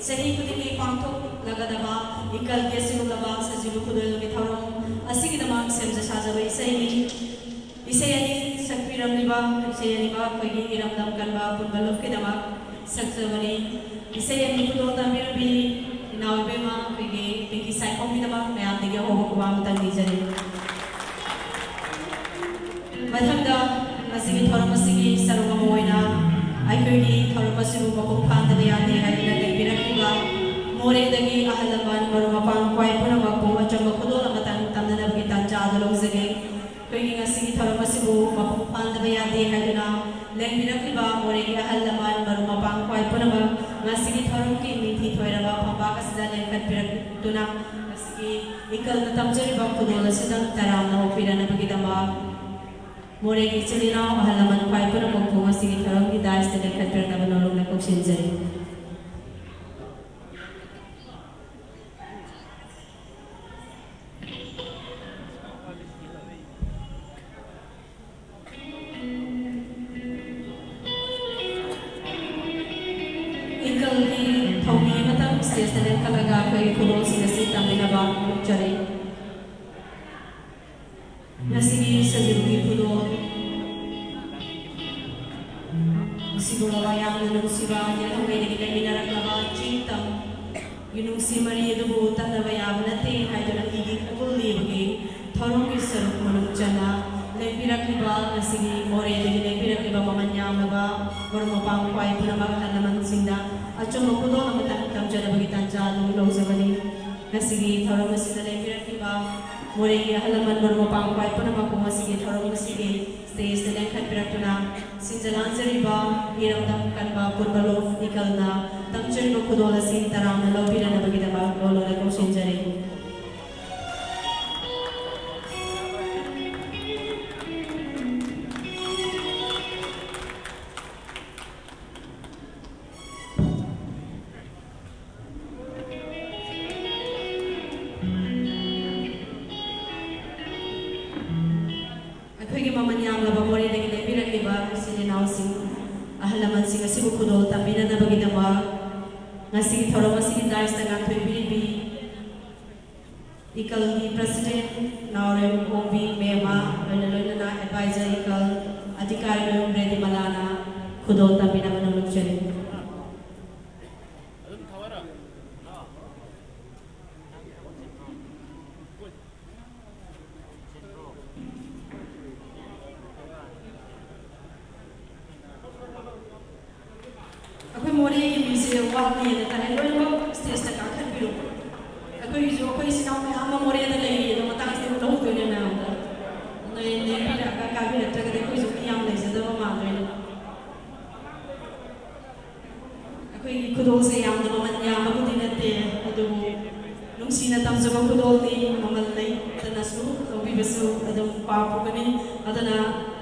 ꯆꯍꯤ ꯈꯨꯗꯤꯡꯒꯤ ꯄꯥꯡꯊꯣꯛꯂꯒꯗꯕ ꯏꯀꯜꯒꯤ ꯑꯁꯤꯒꯨꯝꯂꯕ ꯁꯖꯤꯕꯨ ꯈꯨꯗꯣꯜꯒꯤ ꯊꯧꯔꯝ ꯑꯁꯤꯒꯤꯗꯃꯛ ꯁꯦꯝꯖ ꯁꯥꯖꯕ ꯏꯁꯩꯅꯤ꯫ ꯏꯁꯩ ꯑꯅꯤ ꯁꯛꯄꯤꯔꯝꯂꯤꯕ, ꯏꯁꯩ ꯑꯅꯤꯃꯛ ꯑꯩꯈꯣꯏꯒꯤ ꯏꯔꯝꯗꯝ ꯀꯟꯕ ꯄꯨꯟꯕ ꯂꯨꯞꯀꯤꯗꯃꯛ ꯁꯛꯆꯕꯅꯤ꯫ ꯏꯁꯩ ꯑꯅꯤ ꯈꯨꯗꯣꯜ ꯇꯝꯕꯤꯔꯝꯕꯤ ꯏꯅꯥꯎ ꯏꯕꯦꯝꯃ ꯑꯩꯈꯣꯏꯒꯤ ꯄꯤꯡꯀꯤ ꯁꯥꯏꯈꯣꯝꯒꯤꯗꯃꯛ ꯃꯌꯥꯝꯗꯒꯤ ꯑꯍꯧꯕ ꯈꯨꯕꯥꯛ ꯑꯃꯇꯪ ꯅꯤꯖꯔꯤ꯫ ꯃꯊꯪꯗ ꯉꯁꯤꯒꯤ ꯊꯧꯔꯝ ꯑꯁꯤꯒꯤ ꯁꯔꯨꯛ ꯑꯃ ꯑꯣꯏꯅ ꯑꯩꯈꯣꯏꯒꯤ ꯊꯧꯔꯝ ꯑꯁꯤꯕꯨ ꯃꯄꯨꯡ ꯐꯥꯍꯟꯗꯕ ꯌꯥꯗꯦ ꯍꯥꯏꯗꯨꯅ ꯂꯦꯡꯕꯤꯔꯛꯂꯤꯕ ꯃꯣꯔꯦꯗꯒꯤ ꯑꯍꯜ ꯂꯃꯟ, ꯃꯔꯨꯞ ꯃꯄꯥꯡ ꯈ꯭ꯋꯥꯏ ꯄꯨꯝꯅꯃꯛꯄꯨ ꯑꯆꯝꯕ ꯈꯨꯗꯣꯜ ꯑꯃꯇꯪ ꯇꯝꯅꯅꯕꯒꯤ ꯇꯥꯟꯖꯥ ꯑꯗꯨ ꯂꯧꯖꯒꯦ꯫ ꯑꯩꯈꯣꯏꯒꯤ ꯉꯁꯤꯒꯤ ꯊꯧꯔꯝ ꯑꯁꯤꯕꯨ ꯃꯄꯨꯡ ꯐꯥꯍꯟꯗꯕ ꯌꯥꯗꯦ ꯍꯥꯏꯗꯨꯅ ꯂꯦꯡꯕꯤꯔꯛꯂꯤꯕ ꯃꯣꯔꯦꯒꯤ ꯑꯍꯜ ꯂꯃꯟ, ꯃꯔꯨꯞ ꯃꯄꯥꯡ ꯈ꯭ꯋꯥꯏ ꯄꯨꯝꯅꯃꯛ ꯉꯁꯤꯒꯤ ꯊꯧꯔꯝꯒꯤ ꯅꯤꯡꯊꯤ ꯊꯣꯏꯔꯕ ꯐꯝꯄꯥꯛ ꯑꯁꯤꯗ ꯂꯦꯡꯈꯠꯄꯤꯔꯛꯇꯨꯅ ꯉꯁꯤꯒꯤ ꯏꯀꯜꯅ ꯇꯝꯖꯔꯤꯕ ꯈꯨꯗꯣꯜ ꯑꯁꯤꯗꯪ ꯇꯔꯥꯝꯅ ꯑꯣꯛꯄꯤꯔꯅꯕꯒꯤꯗꯃꯛ ꯃꯣꯔꯦꯒꯤ ꯏꯆꯤꯜ ꯏꯅꯥꯎ ꯑꯍꯜ ꯂꯃꯟ ꯈ꯭ꯋꯥꯏ ꯄꯨꯝꯅꯃꯛꯄꯨ ꯉꯁꯤꯒꯤ ꯊꯧꯔꯝꯒꯤ ꯗꯥꯏꯁꯇ ꯂꯦꯡꯈꯠꯄꯤꯔꯛꯅꯕ ꯅꯧꯅ ꯀꯧꯁꯤꯟꯖꯔꯤ꯫ ꯏꯀꯜꯒꯤ ꯊꯧꯃꯤ ꯑꯃꯇꯪ ꯁ꯭ꯇꯦꯖꯇ ꯂꯦꯡꯈꯠꯂꯒ ꯑꯩꯈꯣꯏꯒꯤ ꯈꯨꯗꯣꯜꯁꯤꯡ ꯑꯁꯤ ꯇꯝꯕꯤꯅꯕ ꯅꯦꯛꯆꯔꯤ꯫ ꯉꯁꯤꯒꯤ ꯁꯖꯤꯕꯨꯒꯤ ꯈꯨꯗꯣꯜ ꯑꯁꯤꯕꯨ ꯌꯥꯝꯅ ꯅꯨꯡꯁꯤꯕ ꯌꯦꯜꯍꯧꯉꯩꯗꯒꯤ ꯂꯩꯃꯤꯟꯅꯔꯛꯂꯕ ꯆꯤꯡ ꯇꯝꯒꯤ ꯅꯨꯡꯁꯤ ꯃꯔꯤ ꯑꯗꯨꯕꯨ ꯇꯠꯅꯕ ꯌꯥꯕ ꯅꯠꯇꯦ ꯍꯥꯏꯗꯨꯅ ꯏꯒꯤ ꯈꯨꯗꯣꯜ ꯂꯤꯕꯒꯤ ꯊꯧꯔꯝꯒꯤ ꯁꯔꯨꯛ ꯃꯅꯨꯡ ꯆꯟꯅ ꯂꯦꯡꯕꯤꯔꯛꯂꯤꯕ, ꯉꯁꯤꯒꯤ ꯃꯣꯔꯦꯗꯒꯤ ꯂꯦꯡꯕꯤꯔꯛꯂꯤꯕ ꯃꯃꯜ ꯌꯥꯝꯂꯕ ꯃꯔꯨꯞ ꯃꯄꯥꯡ ꯈ꯭ꯋꯥꯏ ꯄꯨꯝꯅꯃꯛ ꯑꯍꯜ ꯂꯃꯟꯁꯤꯡꯗ ꯑꯆꯨꯝꯕ ꯈꯨꯗꯣꯜ ꯑꯃꯇꯪ ꯇꯝꯖꯅꯕꯒꯤ ꯇꯥꯟꯖꯥ ꯑꯗꯨ ꯂꯧꯖꯕꯅꯤ꯫ ꯉꯁꯤꯒꯤ ꯊꯧꯔꯝ ꯑꯁꯤꯗ ꯂꯦꯡꯕꯤꯔꯛꯂꯤꯕ ꯃꯣꯔꯦꯒꯤ ꯑꯍꯜ ꯂꯃꯟ ꯃꯔꯨꯞ ꯃꯄꯥꯡ ꯈ꯭ꯋꯥꯏ ꯄꯨꯝꯅꯃꯛꯄꯨ ꯉꯁꯤꯒꯤ ꯊꯧꯔꯝ ꯑꯁꯤꯒꯤ ꯁ꯭ꯇꯦꯖꯇ ꯂꯦꯡꯈꯠꯄꯤꯔꯛꯇꯨꯅ ꯁꯤꯟꯖ ꯂꯥꯡꯖꯔꯤꯕ ꯏꯔꯝꯗꯝ ꯀꯟꯕ ꯄꯨꯟꯕ ꯂꯨꯞ ꯏꯀꯜꯅ ꯇꯝꯖꯔꯤꯕ ꯈꯨꯗꯣꯜ ꯑꯁꯤ ꯇꯔꯥꯝꯅ ꯂꯧꯕꯤꯔꯅꯕꯒꯤꯗꯃꯛ ꯂꯣꯟꯅ ꯀꯧꯁꯤꯟꯖꯔꯤ꯫ ꯑꯩꯈꯣꯏꯒꯤ ꯃꯃꯜ ꯌꯥꯝꯂꯕ ꯃꯣꯔꯦꯗꯒꯤ ꯂꯦꯡꯕꯤꯔꯛꯂꯤꯕ ꯏꯆꯤꯜ ꯏꯅꯥꯎꯁꯤꯡ, ꯑꯍꯜ ꯂꯃꯟꯁꯤꯡ ꯑꯁꯤꯕꯨ ꯈꯨꯗꯣꯜ ꯇꯝꯕꯤꯅ ꯅꯕꯒꯤꯗꯃꯛ ꯉꯁꯤꯒꯤ ꯊꯧꯔꯝ ꯑꯁꯤꯒꯤ dais ꯇ ꯉꯥꯛꯊꯣꯛꯄꯤꯔꯤꯕꯤ ꯏꯀꯜꯒꯤ president ꯅꯥꯎꯔꯦꯝ ꯑꯣꯡꯕꯤ ꯃꯦꯝꯃ, ꯂꯣꯏꯅ ꯂꯣꯏꯅꯅ advisor ꯏꯀꯜ ꯑꯙꯤꯀꯥꯔꯤ ꯃꯌꯨꯝ ꯔꯦꯗꯤꯃꯂꯥꯅ ꯈꯨꯗꯣꯜ ꯇꯝꯕꯤꯅꯕ ꯅꯣꯡꯂꯨꯛꯆꯔꯤ꯫ ꯑꯩꯈꯣꯏ ꯃꯣꯔꯦꯒꯤ ꯃꯤꯁꯦ ꯋꯥꯠꯂꯦꯅ ꯈꯜꯂꯦ꯫ ꯂꯣꯏꯅꯃꯛ stage ꯇ ꯀꯥꯈꯠꯄꯤꯔꯣ꯫ ꯑꯩꯈꯣꯏꯒꯤꯁꯨ ꯑꯩꯈꯣꯏ ꯏꯆꯤꯟ ꯏꯅꯥꯎ ꯃꯌꯥꯝ ꯑꯃ ꯃꯣꯔꯦꯗ ꯂꯩꯔꯤ, ꯑꯗꯣ ꯃꯇꯥꯡꯁꯤꯗ ꯂꯧꯗꯣꯏꯅꯦ ꯃꯌꯥꯝꯗ꯫ ꯅꯣꯏ ꯅꯦꯛꯄꯤꯔꯛꯑꯒ ꯀꯥꯕꯤꯔꯛꯇ꯭ꯔꯒꯗꯤ ꯑꯩꯈꯣꯏꯁꯨ ꯃꯤ ꯌꯥꯝ ꯂꯩꯖꯗꯕ ꯃꯥꯟꯗꯣꯏꯅꯦ꯫ ꯑꯩꯈꯣꯏꯒꯤ ꯈꯨꯗꯣꯜꯁꯦ ꯌꯥꯝꯅ ꯃꯃꯜ ꯌꯥꯝꯕꯕꯨꯗꯤ ꯅꯠꯇꯦ, ꯑꯗꯨꯕꯨ ꯅꯨꯡꯁꯤꯅ ꯇꯝꯖꯕ ꯈꯨꯗꯣꯜꯅꯤ, ꯃꯃꯜ ꯂꯩꯇꯅꯁꯨ ꯂꯧꯕꯤꯕꯁꯨ ꯑꯗꯨꯝ ꯄꯥꯞ ꯄꯨꯒꯅꯤ꯫ ꯑꯗꯨꯅ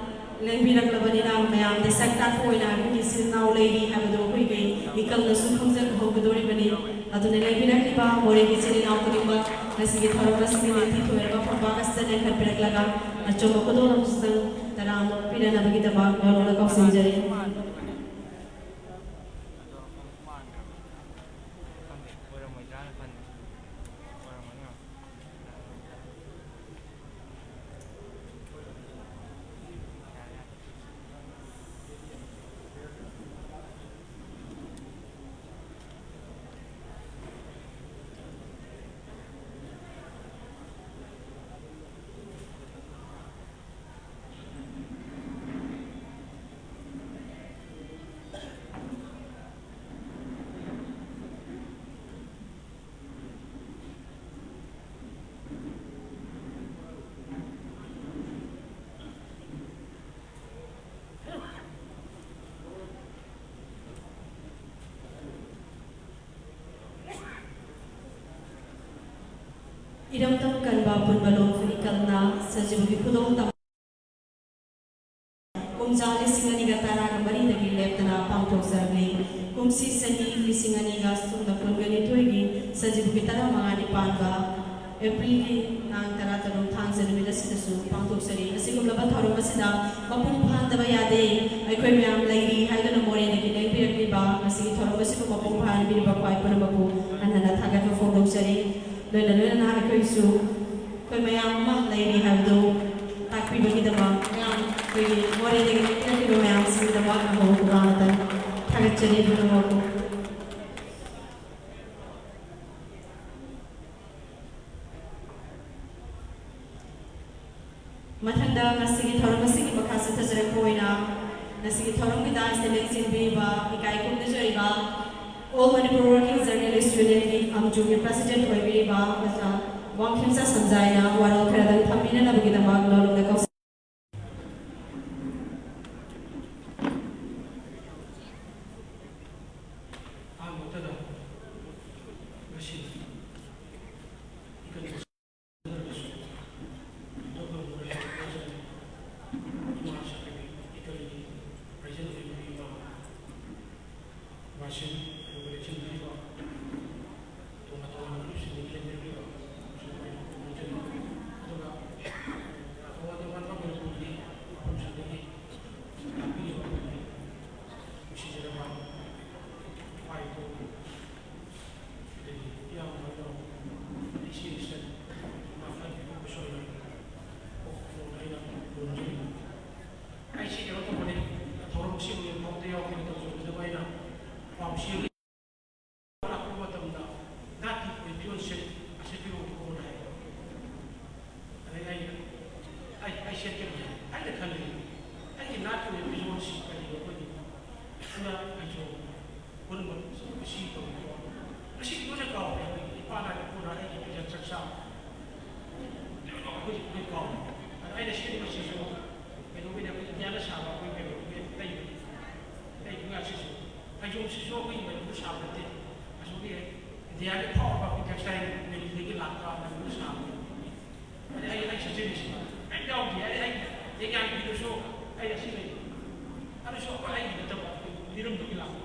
ꯂꯦꯡꯕꯤꯔꯛꯂꯕꯅꯤꯅ ꯃꯌꯥꯝꯗ ꯁꯛ ꯇꯥꯛꯄ ꯑꯣꯏꯅ ꯑꯩꯈꯣꯏꯒꯤ ꯏꯆꯤꯜ ꯏꯅꯥꯎ ꯂꯩꯔꯤ ꯍꯥꯏꯕꯗꯨ ꯑꯩꯈꯣꯏꯒꯤ ꯏꯀꯜꯅꯁꯨ ꯈꯪꯖꯍꯧꯒꯗꯧꯔꯤꯕꯅꯤ꯫ ꯑꯗꯨꯅ ꯂꯦꯡꯕꯤꯔꯛꯂꯤꯕ ꯃꯣꯔꯦꯒꯤ ꯏꯆꯤꯜ ꯏꯅꯥꯎ ꯈꯨꯗꯤꯡꯃꯛ ꯉꯁꯤꯒꯤ ꯊꯧꯔꯝ ꯑꯁꯤꯒꯤ ꯅꯤꯡꯊꯤ ꯊꯣꯏꯔꯕ ꯐꯝꯄꯥꯛ ꯑꯁꯤꯗ ꯂꯦꯡꯈꯠꯄꯤꯔꯛꯂꯒ ꯑꯆꯨꯝꯕ ꯈꯨꯗꯣꯜ ꯑꯃꯁꯨꯡ ꯇꯔꯥꯃꯨꯛ ꯄꯤꯅꯅꯕꯒꯤꯗꯃꯛ ꯅꯣꯂꯨꯛꯅ ꯀꯧꯁꯤꯟꯖꯔꯤ꯫ ꯏꯔꯝꯗꯝ ꯀꯟꯕ ꯄꯨꯟꯕ ꯂꯣꯟ ꯐꯨꯔꯤ ꯀꯜꯅ ꯁꯖꯤꯕꯨꯒꯤ ꯈꯨꯗꯣꯜ ꯇꯝ-, ꯀꯨꯝꯖꯥ ꯂꯤꯁꯤꯡ ꯑꯅꯤꯒ ꯇꯔꯥꯒ ꯃꯔꯤꯗꯒꯤ ꯂꯦꯞꯇꯅ ꯄꯥꯡꯊꯣꯛꯆꯔꯛꯂꯤ꯫ ꯀꯨꯝꯁꯤ ꯆꯍꯤ ꯂꯤꯁꯤꯡ ꯑꯅꯤꯒ ꯁꯨꯞꯅ ꯀꯨꯟꯒ ꯅꯤꯊꯣꯏꯒꯤ ꯁꯖꯤꯕꯨꯒꯤ ꯇꯔꯥꯃꯉꯥꯅꯤ ꯄꯥꯟꯕ ꯑꯦꯄ꯭ꯔꯤꯜꯒꯤ ꯇꯥꯡ ꯇꯔꯥꯇꯔꯨꯛ ꯊꯥꯡꯖ ꯅꯨꯃꯤꯠ ꯑꯁꯤꯗꯁꯨ ꯄꯥꯡꯊꯣꯛꯆꯔꯤ꯫ ꯑꯁꯤꯒꯨꯝꯂꯕ ꯊꯧꯔꯝ ꯑꯁꯤꯗ ꯃꯄꯨꯡ ꯐꯥꯍꯟꯗꯕ ꯌꯥꯗꯦ꯫ ꯑꯩꯈꯣꯏ ꯃꯌꯥꯝ ꯂꯩꯔꯤ ꯍꯥꯏꯗꯨꯅ ꯃꯣꯔꯦꯗꯒꯤ ꯂꯦꯡꯕꯤꯔꯛꯂꯤꯕ ꯉꯁꯤꯒꯤ ꯊꯧꯔꯝ ꯑꯁꯤꯕꯨ ꯃꯄꯨꯡ ꯐꯥꯍꯟꯕꯤꯔꯤꯕ ꯈ꯭ꯋꯥꯏ ꯄꯨꯝꯅꯃꯛꯄꯨ ꯍꯟꯅ ꯍꯟꯅ ꯊꯥꯒꯠꯄ ꯐꯣꯡꯗꯣꯛꯆꯔꯤ꯫ ꯂꯣꯏꯅ ꯂꯣꯏꯅꯅ ꯑꯩꯈꯣꯏꯁꯨ ꯑꯩꯈꯣꯏ ꯃꯌꯥꯝ ꯑꯃ ꯂꯩꯔꯤ ꯍꯥꯏꯕꯗꯨ ꯇꯥꯛꯄꯤꯕꯒꯤꯗꯃꯛ ꯃꯌꯥꯝ ꯑꯩꯈꯣꯏꯒꯤ ꯃꯣꯔꯦꯗꯒꯤ ꯂꯦꯡꯕꯤꯔꯛꯂꯤꯕ ꯃꯌꯥꯝꯁꯤꯡꯒꯤꯗꯃꯛ ꯑꯍꯧꯕ ꯈꯨꯕꯥꯛ ꯑꯃꯇꯪ ꯊꯥꯒꯠꯆꯔꯤ ꯄꯨꯝꯅꯃꯛꯄꯨ꯫ ꯃꯊꯪꯗ ꯉꯁꯤꯒꯤ ꯊꯧꯔꯝ ꯑꯁꯤꯒꯤ ꯃꯈꯥ ꯆꯠꯊꯖꯔꯛꯄ ꯑꯣꯏꯅ ꯉꯁꯤꯒꯤ ꯊꯧꯔꯝꯒꯤ dais ꯇ ꯂꯦꯡꯁꯤꯟꯕꯤꯔꯤꯕ ꯏꯀꯥꯏ ꯈꯨꯝꯅꯖꯔꯤꯕ All Manipur Working Journalist Union ꯒꯤ ꯑꯝꯖꯨꯒꯤ president ꯑꯣꯏꯕꯤꯔꯤꯕ ꯑꯣꯖꯥ ꯋꯥꯡꯈꯦꯝꯆꯥ ꯁꯝꯖꯥꯏꯅ ꯋꯥꯔꯣꯜ ꯈꯔꯗꯪ ꯊꯝꯕꯤꯅꯅꯕꯒꯤꯗꯃꯛ ꯅꯣꯂꯨꯛꯅ ꯀꯧꯖꯔꯤ꯫ ꯑꯍꯥꯟꯕꯗ ꯉꯁꯤ ꯏꯀꯥꯏ ꯈꯨꯝꯅꯔꯕꯁꯨ ꯏꯃꯥ ꯁꯛꯀꯕꯤ ꯏꯀꯥꯏꯒꯤ president ꯑꯣꯏꯕꯤꯔꯤꯕ ꯃꯁꯤꯟ ꯑꯗꯨꯒ ꯂꯦꯡꯁꯤꯟꯕꯤꯔꯤꯕ ꯇꯣꯉꯥꯟ ꯇꯣꯉꯥꯟꯕ ꯒ꯭ꯔꯨꯞꯁꯤꯡꯗꯒꯤ ꯂꯦꯡꯕꯤꯔꯛꯂꯤꯕ ꯑꯃꯁꯨꯡ ꯑꯩꯅ ꯈꯣꯡꯖꯔꯤ꯫ ꯑꯗꯨꯒ ꯇꯣꯉꯥꯟ ꯇꯣꯉꯥꯟꯕ ꯃꯅꯤꯄꯨꯔꯒꯤ ꯃꯐꯝꯁꯤꯡꯗꯒꯤ ꯂꯥꯛꯄꯤꯔꯤꯕ ꯑꯩꯈꯣꯏꯒꯤ ꯅꯨꯡꯁꯤꯖꯔꯕ ꯏꯄꯥ ꯏꯄꯨ ꯑꯗꯒꯤ ꯏꯌꯥꯝꯕ ꯏꯅꯥꯎ ꯏꯆꯦ ꯏꯆꯟ ꯏꯃꯥ ꯏꯄꯥꯒꯤ ꯄꯤꯕ ꯁꯣꯏꯅ ꯀꯣꯛ ꯐꯣꯟ ꯑꯩꯅ ꯂꯣꯟꯖꯔꯤ꯫ ꯑꯩꯁꯤ ꯀꯩꯅꯣ ꯇꯧꯕꯅꯤ, ꯊꯧꯔꯝꯁꯤ ꯃꯤꯡ ꯐꯥꯎꯗ ꯌꯥꯎꯒꯦꯅ ꯇꯧꯖꯕꯗꯨ ꯑꯩꯅ ꯄꯥꯎꯁꯤ ꯂꯥꯛꯄ ꯃꯇꯝꯗ ꯅꯥꯠꯀꯤ ꯑꯣꯏꯕ ꯐꯤꯔꯣꯜ ꯁꯦꯠ-, ꯁꯦꯠꯄꯤꯔꯛꯑꯣ ꯈꯣꯠꯂꯣꯅ ꯍꯥꯏ꯫ ꯑꯗꯩ ꯑꯩꯅ, ꯑꯩ, ꯑꯩ ꯁꯦꯠꯀꯅꯤ ꯍꯥꯏ꯫ ꯑꯩꯅ ꯈꯜꯂꯤ, ꯑꯩꯒꯤ ꯅꯥꯠꯀꯤ ꯑꯣꯏꯕ ꯐꯤꯔꯣꯜꯁꯤ ꯀꯔꯤꯅꯣ ꯑꯩꯈꯣꯏꯒꯤ? ꯑꯗꯨꯅ ꯑꯩꯁꯨ ꯄꯨꯝꯅꯃꯛ ꯁꯤ ꯇꯧꯕꯤꯔꯣ꯫ ꯉꯁꯤꯗꯤ ꯂꯣꯏꯅ ꯀꯥꯎꯔꯦ꯫ ꯑꯩꯈꯣꯏꯒꯤ ꯏꯄꯥꯅ ꯏꯄꯨꯅ ꯑꯩꯒꯤ ꯐꯤꯖꯦꯠ ꯆꯥꯛꯆꯥ ꯑꯩꯈꯣꯏ ꯂꯣꯏ ꯀꯥꯎꯔꯦ꯫ ꯑꯗ ꯑꯩꯅ ꯁꯦꯠꯂꯤꯕꯁꯤꯁꯨ ꯀꯩꯅꯣꯒꯤꯅꯦ, ꯑꯩꯈꯣꯏ ꯏꯟꯗꯤꯌꯥꯗ ꯁꯥꯕ ꯑꯩꯈꯣꯏ ꯀꯩꯅꯣꯒꯤ ꯂꯩ, ꯂꯩ ꯉꯥꯛꯁꯤꯁꯨ꯫ ꯐꯩꯖꯣꯝꯁꯤꯁꯨ ꯑꯩꯈꯣꯏꯒꯤ ꯃꯅꯤꯄꯨꯔꯗ ꯁꯥꯕ ꯅꯠꯇꯦ꯫ ꯑꯁꯣꯝꯒꯤ ꯏꯟꯗꯤꯌꯥꯒꯤ ꯐꯥꯎꯔꯕ ꯑꯩꯈꯣꯏ textile ꯗꯦꯜꯂꯤꯗꯒꯤ ꯂꯥꯛꯄ ꯃꯅꯤꯄꯨꯔꯗ ꯁꯥꯕ꯫ ꯑꯗꯩ ꯑꯩ, ꯑꯩ ꯁꯦꯠꯆꯔꯤꯁꯤ ꯀꯔꯤꯝ ꯌꯥꯎꯗꯦ꯫ ꯑꯩ, ꯑꯩ ꯂꯦꯡꯌꯥꯟ ꯐꯤꯗꯨꯁꯨ ꯑꯩ ꯑꯁꯤ ꯂꯩ꯫ ꯑꯗꯨꯁꯨ ꯑꯩꯈꯣꯏ ꯑꯩꯒꯤ ꯅꯠꯇꯕ, ꯑꯩꯈꯣꯏ ꯃꯤꯔꯝꯗꯒꯤ ꯂꯥꯛꯄ꯫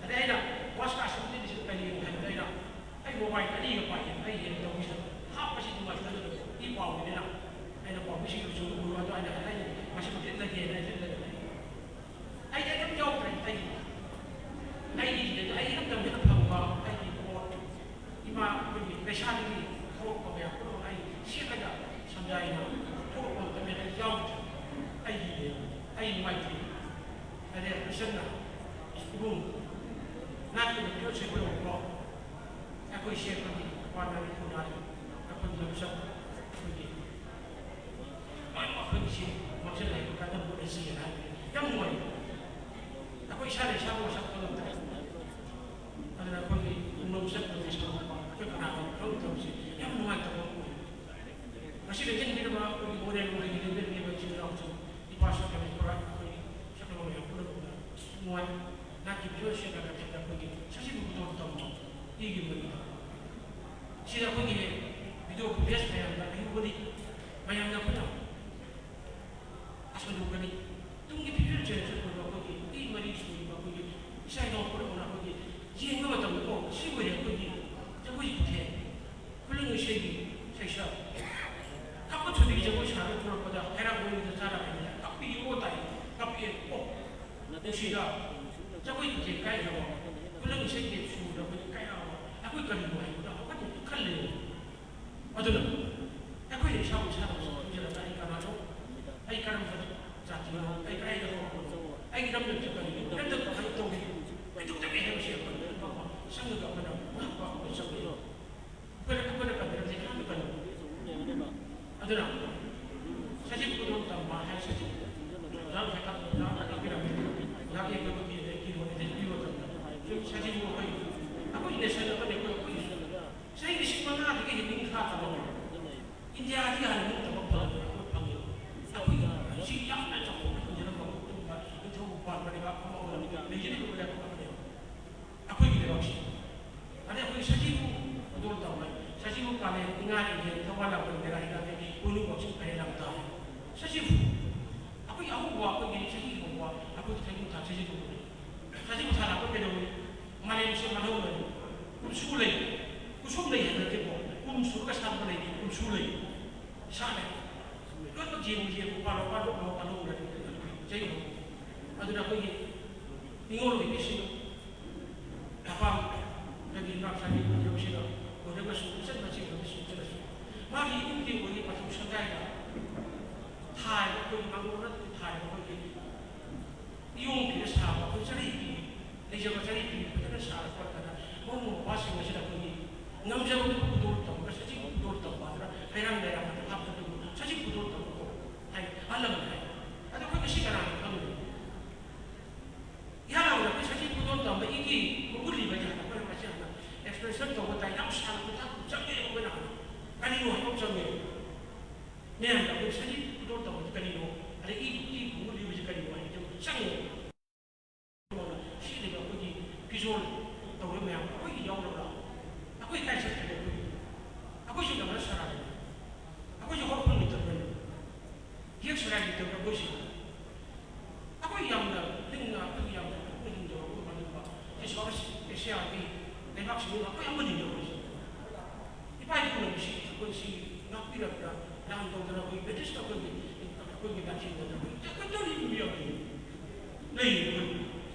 ꯑꯗꯩ ꯑꯩꯅ ꯋꯥꯁ ꯀꯥꯁ ꯑꯃꯗꯤ ꯁꯤꯗ ꯀꯔꯤꯒꯤꯅꯣ ꯍꯥꯏꯕꯗ ꯑꯩꯅ ꯑꯩ mobile ꯑꯅꯤꯒ ꯄꯥꯏꯌꯦ꯫ ꯑꯩ ꯍꯦꯟꯅ ꯇꯧꯔꯤꯁꯦ ꯍꯥꯞ ꯄꯩꯁꯥꯗꯒꯤ ꯊꯣꯛꯂꯛꯄ ꯃꯌꯥꯝ ꯄꯨꯝꯅꯃꯛ ꯑꯩ ꯁꯦꯠꯂꯒ ꯁꯝꯖꯥꯏꯅ ꯊꯣꯛꯂꯛꯄ ꯃꯇꯝꯗ ꯑꯩ ꯌꯥꯎꯗ꯭ꯔꯦ꯫ ꯑꯩꯒꯤ ꯑꯩ ꯅꯨꯡꯉꯥꯏꯇꯦ꯫ ꯑꯗꯩ ꯏꯁꯟꯅ ꯏꯕꯨꯡ ꯅꯥꯠꯀꯤ ꯃꯇꯦꯛ ꯁꯦꯠꯄꯤꯔꯛꯎꯀꯣ꯫ ꯑꯩꯈꯣꯏ ꯁꯦꯠꯄꯒꯤ ꯋꯥꯅ ꯊꯨꯅ ꯑꯩꯈꯣꯏ ꯂꯝꯆꯠ ꯑꯩꯈꯣꯏꯒꯤ ꯑꯩꯈꯣꯏꯒꯤ ꯁꯤ ꯃꯥꯡꯁꯤꯜꯂꯛꯏꯕ ꯀꯥꯟꯅꯕ ꯑꯁꯤ ꯍꯥꯏꯕꯗꯤ ꯌꯥꯝ ꯅꯨꯡꯉꯥꯏ꯫ ꯑꯩꯈꯣꯏ ꯏꯁꯥꯅ ꯏꯁꯥꯕꯨ ꯃꯁꯛ ꯈꯪꯉꯝꯗ꯭ꯔꯦ꯫ ꯑꯗꯨꯅ ꯑꯩꯈꯣꯏꯒꯤ ꯏꯃꯨꯡ ꯆꯠꯄꯒꯤ ꯁꯔꯨꯛ ꯑꯩꯈꯣꯏ ꯀꯅꯥꯒꯨꯝꯕ ꯈꯪꯗꯕꯁꯦ ꯌꯥꯝ ꯅꯨꯡꯉꯥꯏꯇꯕ ꯑꯃ ꯑꯣꯏ꯫ ꯉꯁꯤ ꯂꯩꯖꯟꯕꯤꯔꯕ ꯑꯩꯈꯣꯏꯒꯤ ꯃꯣꯔꯦ ꯃꯣꯔꯦꯒꯤ ꯂꯩꯖꯟꯕꯤꯔꯕ ꯏꯆꯤꯜ ꯏꯅꯥꯎꯁꯤꯡ, ꯏꯄꯥ ꯁꯛꯅꯕ ꯄꯨꯔꯥ ꯑꯩꯈꯣꯏꯒꯤ ꯁꯛꯅꯕ ꯃꯌꯥꯝ ꯄꯨꯝꯅꯃꯛꯇ ꯅꯨꯡꯉꯥꯏ꯫ ꯅꯥꯠꯀꯤ ꯐꯤꯖꯣꯜ ꯁꯦꯠꯂꯒ ꯆꯠꯄ ꯑꯩꯈꯣꯏꯒꯤ ꯁꯖꯤꯕꯨ ꯈꯨꯗꯣꯜ ꯇꯝꯕ ꯄꯤꯈꯤꯕꯅꯤꯗ꯫ ꯁꯤꯗ ꯑꯩꯈꯣꯏꯒꯤ ꯚꯤꯗꯤꯑꯣ ꯐꯨꯇꯦꯖ ꯃꯌꯥꯝꯗ ꯑꯍꯤꯡꯕꯗꯤ ꯃꯌꯥꯝꯅ ꯑꯩꯈꯣꯏꯅ ꯑꯁꯣꯏꯕ ꯀꯔꯤ? ꯇꯨꯡꯒꯤ ꯐꯤꯕꯝꯁꯦ ꯑꯁꯣꯏꯕ ꯑꯩꯈꯣꯏꯒꯤ ꯅꯨꯄꯤ ꯃꯔꯤ ꯁꯨꯔꯤꯕ ꯑꯩꯈꯣꯏꯒꯤ ꯏꯆꯥ ꯏꯅꯥꯎ ꯄꯨꯝꯅꯃꯛꯅ ꯑꯩꯈꯣꯏꯒꯤ ꯌꯦꯡꯕ ꯃꯇꯝꯗꯀꯣ, ꯁꯤ ꯑꯣꯏꯔꯦ ꯑꯩꯈꯣꯏꯒꯤ ꯖꯒꯣꯏ ꯈꯨꯊꯦꯛ, ꯈꯨꯂꯪ ꯏꯁꯩꯒꯤ ꯁꯩꯁꯛ꯫ ꯀꯞꯄ ꯊꯨꯗꯦꯛ ꯖꯒꯣꯏ ꯁꯥꯔꯒ ꯊꯣꯛꯂꯛꯄꯗ ꯍꯩꯔꯥꯡ ꯒꯣꯏꯅꯗ ꯆꯥꯔꯛꯑꯦ꯫ ꯀꯞꯄꯤꯌꯣ ꯇꯥꯏ, ꯀꯞꯄꯤꯌꯦ꯫ ꯑꯣ, ꯅꯨꯡꯁꯤꯗ꯫ ꯖꯒꯣꯏ ꯈꯨꯊꯦꯛ ꯀꯥꯏꯈ꯭ꯔꯕ, ꯈꯨꯂꯪ ꯏꯁꯩꯒꯤ ꯁꯨꯔꯗ ꯑꯩꯈꯣꯏ ꯀꯥꯏꯔꯛꯑꯕ, ꯑꯩꯈꯣꯏ ꯀꯔꯤꯅꯣ ꯍꯥꯏꯕꯗ ꯑꯩꯈꯣꯏꯅ ꯈꯜꯂꯦ꯫ ꯑꯗꯨꯅ ꯑꯩꯈꯣꯏꯅ ꯏꯁꯥꯕꯨ ꯏꯁꯥꯅ ꯈꯪꯖꯔꯒ ꯑꯩ ꯀꯅꯥꯅꯣ, ꯑꯩ ꯀꯔꯝꯕ ꯖꯥꯇꯤꯅꯣ, ꯑꯩ ꯀꯗꯥꯏꯗ ꯍꯧꯔꯛꯄꯅꯣ, ꯑꯩꯒꯤ ꯂꯝꯗꯝꯁꯤ ꯀꯔꯤꯅꯣ, ꯂꯝꯗꯝ ꯀꯃꯥꯏꯅ ꯇꯧꯔꯤ, ꯀꯩꯗꯧꯖꯒꯦ ꯍꯥꯏꯕꯁꯤ ꯑꯩꯈꯣꯏꯅ ꯁꯪꯉꯒ ꯑꯩꯈꯣꯏꯅ ꯉꯥꯛꯄ ꯑꯩꯈꯣꯏ ꯆꯪꯉꯤ꯫ ꯑꯩꯈꯣꯏꯅ ꯑꯩꯈꯣꯏꯅ ꯀꯟꯗ꯭ꯔꯗꯤ ꯀꯅꯥꯅ ꯀꯟꯅꯤ? ꯑꯗꯨꯅ ꯁꯖꯤꯕꯨ ꯈꯨꯗꯣꯜ ꯇꯝꯕ ꯍꯥꯏ, ꯁꯖꯤꯕꯨ ꯑꯣꯖꯥ ꯉꯁꯥꯏ ꯇꯥꯛꯄ ꯑꯣꯖꯥ ꯑꯃ ꯇꯥꯛꯄꯤꯔꯝꯃꯤ꯫ ꯑꯣꯖꯥꯒꯤ ꯑꯩꯈꯣꯏꯒꯤ ꯑꯩꯒꯤ ꯋꯥꯔꯤꯗ ꯄꯤꯕ ꯃꯇꯝꯗ ꯁꯖꯤꯕꯨ ꯑꯩꯈꯣꯏ ꯑꯩꯈꯣꯏ ꯅꯦꯁꯟ ꯑꯃꯅꯤ꯫ ꯑꯩꯈꯣꯏ ꯑꯩꯈꯣꯏ ꯆꯍꯤ ꯂꯤꯁꯤꯡ ꯃꯉꯥꯗꯒꯤ ꯍꯦꯟꯅ ꯅꯤꯡꯈꯥ ꯇꯝꯃꯕꯅꯤ꯫ ꯏꯟꯗꯤꯌꯥꯗꯤ ꯍꯥꯟꯅ ꯅꯤꯡꯇꯝꯕ ꯐꯪꯉꯦ, ꯑꯩꯈꯣꯏ ꯐꯪꯉꯦ꯫ ꯑꯩꯈꯣꯏ ꯁꯤ ꯌꯥꯝꯅ ꯆꯥꯎꯊꯣꯛꯅ ꯈꯟꯖꯔꯝꯕ ꯑꯗꯨꯒꯨꯝꯕ ꯅꯤꯡꯊꯧ ꯄꯥꯟꯕ ꯂꯩꯕꯥꯛ ꯑꯃ ꯑꯣꯏꯅ ꯂꯩꯖꯔꯤꯕ ꯂꯩꯕꯥꯛ ꯑꯃꯅꯦꯕ ꯑꯩꯈꯣꯏꯒꯤ ꯂꯩꯕꯥꯛꯁꯤ꯫ ꯑꯗꯩ ꯑꯩꯈꯣꯏ ꯁꯖꯤꯕꯨ ꯈꯨꯗꯣꯜ ꯇꯝꯕ, ꯁꯖꯤꯕꯨ ꯄꯥꯂꯦ, ꯏꯉꯥ ꯏꯉꯦꯟ, ꯊꯧꯋꯥꯜ ꯂꯥꯡꯕꯟ, ꯃꯦꯔꯥ ꯍꯤꯡꯒꯥꯏ, ꯄꯣꯏꯅꯨ ꯋꯥꯛꯆꯤꯡ, ꯐꯥꯏꯔꯦꯟ ꯂꯝꯇꯥ꯫ ꯁꯖꯤꯕꯨ ꯑꯩꯈꯣꯏꯒꯤ ꯑꯍꯧꯕ ꯑꯩꯈꯣꯏꯒꯤ ꯆꯍꯤ ꯍꯧꯕ ꯑꯩꯈꯣꯏ ꯊꯩꯕꯨꯡ ꯊꯥ ꯁꯖꯤꯕꯨ꯫ ꯁꯖꯤꯕꯨ ꯊꯥ ꯂꯥꯛꯄ ꯀꯩꯗꯧꯏ? ꯃꯥꯂꯦꯝꯁꯦ ꯃꯥꯡꯍꯧꯔꯅꯤ꯫ ꯀꯨꯝꯁꯨ ꯂꯩ, ꯀꯨꯁꯨꯝ ꯂꯩ ꯍꯥꯏꯕ ꯅꯠꯇꯦꯀꯣ, ꯀꯨꯝ ꯁꯨꯔꯒ ꯁꯥꯠꯄ ꯂꯩ, ꯀꯨꯝꯁꯨ ꯂꯩ꯫ ꯁꯥꯠꯂꯦ꯫ ꯂꯣꯏꯅꯃꯛ ꯌꯦꯡꯉꯨ, ꯌꯦꯡꯉꯨ, ꯄꯥꯜꯂꯣ, ꯄꯥꯜꯂꯣ, ꯄꯥꯜꯂꯣ, ꯄꯥꯜꯍꯧꯔꯅꯤ꯫ ꯆꯍꯤ ꯍꯧꯕ꯫ ꯑꯗꯨꯅ ꯑꯩꯈꯣꯏꯒꯤ ꯅꯤꯉꯣꯜ ꯑꯣꯏꯕꯤꯁꯤꯡ ꯃꯄꯥꯝꯗꯒꯤ ꯏꯃꯥ ꯃꯆꯥꯒꯤ ꯈꯣꯟꯖꯦꯜꯁꯤꯗ ꯑꯣꯏꯔꯒꯁꯨ ꯏꯃꯨꯡꯒꯤ ꯑꯣꯏꯅ ꯄꯥꯊꯣꯛ ꯁꯪꯒꯥꯏꯗ ꯊꯥꯔꯤꯕ ꯑꯩꯈꯣꯏꯒꯤ ꯃꯥꯡꯒꯣꯟꯗ ꯊꯥꯔꯤꯕ ꯑꯩꯈꯣꯏꯒꯤ ꯏꯌꯣꯡ ꯐꯤꯗ ꯁꯥꯕ ꯑꯩꯈꯣꯏ ꯆꯔꯩ ꯐꯤ, ꯂꯩꯖꯕ ꯆꯔꯩ ꯐꯤ ꯐꯖꯅ ꯁꯥꯔ ꯈꯣꯠꯇꯅ ꯃꯔꯨꯞ ꯃꯄꯥꯁꯤꯡ ꯑꯁꯤꯗ ꯑꯩꯈꯣꯏꯒꯤ ꯉꯝꯖꯕꯗꯨ ꯈꯨꯗꯣꯜ ꯇꯝꯕ, ꯁꯖꯤꯛ ꯈꯨꯗꯣꯜ ꯇꯝꯕ ꯑꯗꯨꯅ ꯍꯩꯔꯥꯡ ꯂꯩꯔꯥꯡ ꯑꯗꯨ ꯍꯥꯞꯄꯗꯨ ꯁꯖꯤꯛ ꯈꯨꯗꯣꯜ ꯇꯝꯕ ꯀꯧꯏ ꯍꯥꯏ ꯑꯍꯜ ꯂꯃꯟ ꯍꯥꯏ꯫ ꯑꯗꯣ ꯑꯩꯈꯣꯏ ꯃꯁꯤ ꯀꯅꯥꯅ ꯈꯪꯗꯦ? ꯏꯍꯥꯟ ꯍꯥꯟꯕꯗ ꯑꯩꯈꯣꯏ ꯁꯖꯤꯛ ꯈꯨꯗꯣꯜ ꯇꯝꯕ ꯏꯒꯤ ꯃꯒꯨꯟ ꯂꯩꯕ ꯍꯥꯏꯅ ꯑꯩꯈꯣꯏꯅ ꯃꯁꯤ ꯍꯥꯟꯅ ꯑꯦꯛꯁꯄ꯭ꯂꯦꯅꯦꯁꯟ ꯇꯧꯕ ꯇꯥꯏ꯫ ꯌꯥꯝ ꯁꯥꯡꯅ ꯄꯣꯊꯥ ꯆꯪꯉꯦ ꯑꯩꯈꯣꯏꯅ ꯍꯥꯟꯅ ꯀꯔꯤꯅꯣ ꯍꯥꯏꯕ ꯑꯃ ꯆꯪꯉꯦ꯫ ꯃꯌꯥꯝꯗ ꯑꯩꯈꯣꯏ ꯁꯖꯤꯛ ꯈꯨꯗꯣꯜ ꯇꯧꯕꯁꯤ ꯀꯔꯤꯅꯣ, ꯑꯗꯩ ꯏ ꯏ ꯈꯨꯡꯒꯨꯜ ꯏꯕꯁꯤ ꯀꯔꯤꯅꯣ ꯍꯥꯏꯕꯗꯨ ꯆꯪꯉꯦ꯫ ꯁꯤꯗꯕ ꯑꯩꯈꯣꯏꯒꯤ ꯐꯤꯖꯣꯜ ꯇꯧꯕ ꯃꯌꯥꯝ ꯑꯩꯈꯣꯏꯒꯤ ꯌꯥꯎꯔꯕ꯭ꯔꯥ? ꯑꯩꯈꯣꯏ ꯀꯥꯏ ꯆꯠꯈ꯭ꯔꯦ? ꯑꯩꯈꯣꯏꯒꯤ ꯑꯩꯈꯣꯏꯁꯨ ꯌꯥꯝꯅ ꯁꯔꯥꯏꯅꯤ꯫ ꯑꯩꯈꯣꯏꯁꯨ ꯍꯧꯔꯛꯐꯝ ꯂꯩꯇꯕ꯭ꯔꯅꯤ? ꯌꯦꯛ ꯁꯔꯥꯏ ꯂꯩꯇꯕ꯭ꯔꯥ ꯑꯩꯈꯣꯏꯁꯨ? ꯑꯩꯈꯣꯏ ꯌꯥꯝꯅ ꯂꯤꯡꯅ, ꯑꯩꯈꯣꯏꯒꯤ ꯌꯥꯝꯅ ꯄꯨꯛꯅꯤꯡ ꯍꯤꯡꯗꯕ ꯑꯩꯈꯣꯏ ꯃꯅꯤꯄꯨꯔ, ꯁꯤ ꯁꯥꯎꯠ ꯏꯁ ꯑꯦꯁꯤꯌꯥꯒꯤ ꯂꯩꯕꯥꯛꯁꯤꯡꯗꯨꯗ ꯑꯩꯈꯣꯏ ꯑꯃꯅꯤ ꯇꯧꯔꯤꯁꯦ꯫ ꯏꯄꯥ ꯏꯄꯨꯅ ꯁꯤ ꯑꯩꯈꯣꯏ ꯁꯤ ꯉꯥꯛꯄꯤꯔꯛꯄ꯭ꯔꯥ? ꯂꯥꯟ ꯇꯧꯗꯅ ꯑꯩꯈꯣꯏ ꯕ꯭ꯔꯤꯇꯤꯁꯇ ꯑꯩꯈꯣꯏꯒꯤ ꯑꯩꯈꯣꯏꯒꯤ ꯂꯥꯟꯊꯦꯡꯅꯗꯅ ꯑꯩꯈꯣꯏ ꯀꯩꯝꯇ ꯂꯩꯕ ꯌꯥꯎꯗꯦ꯫ ꯂꯩꯌꯦ ꯑꯩꯈꯣꯏ꯫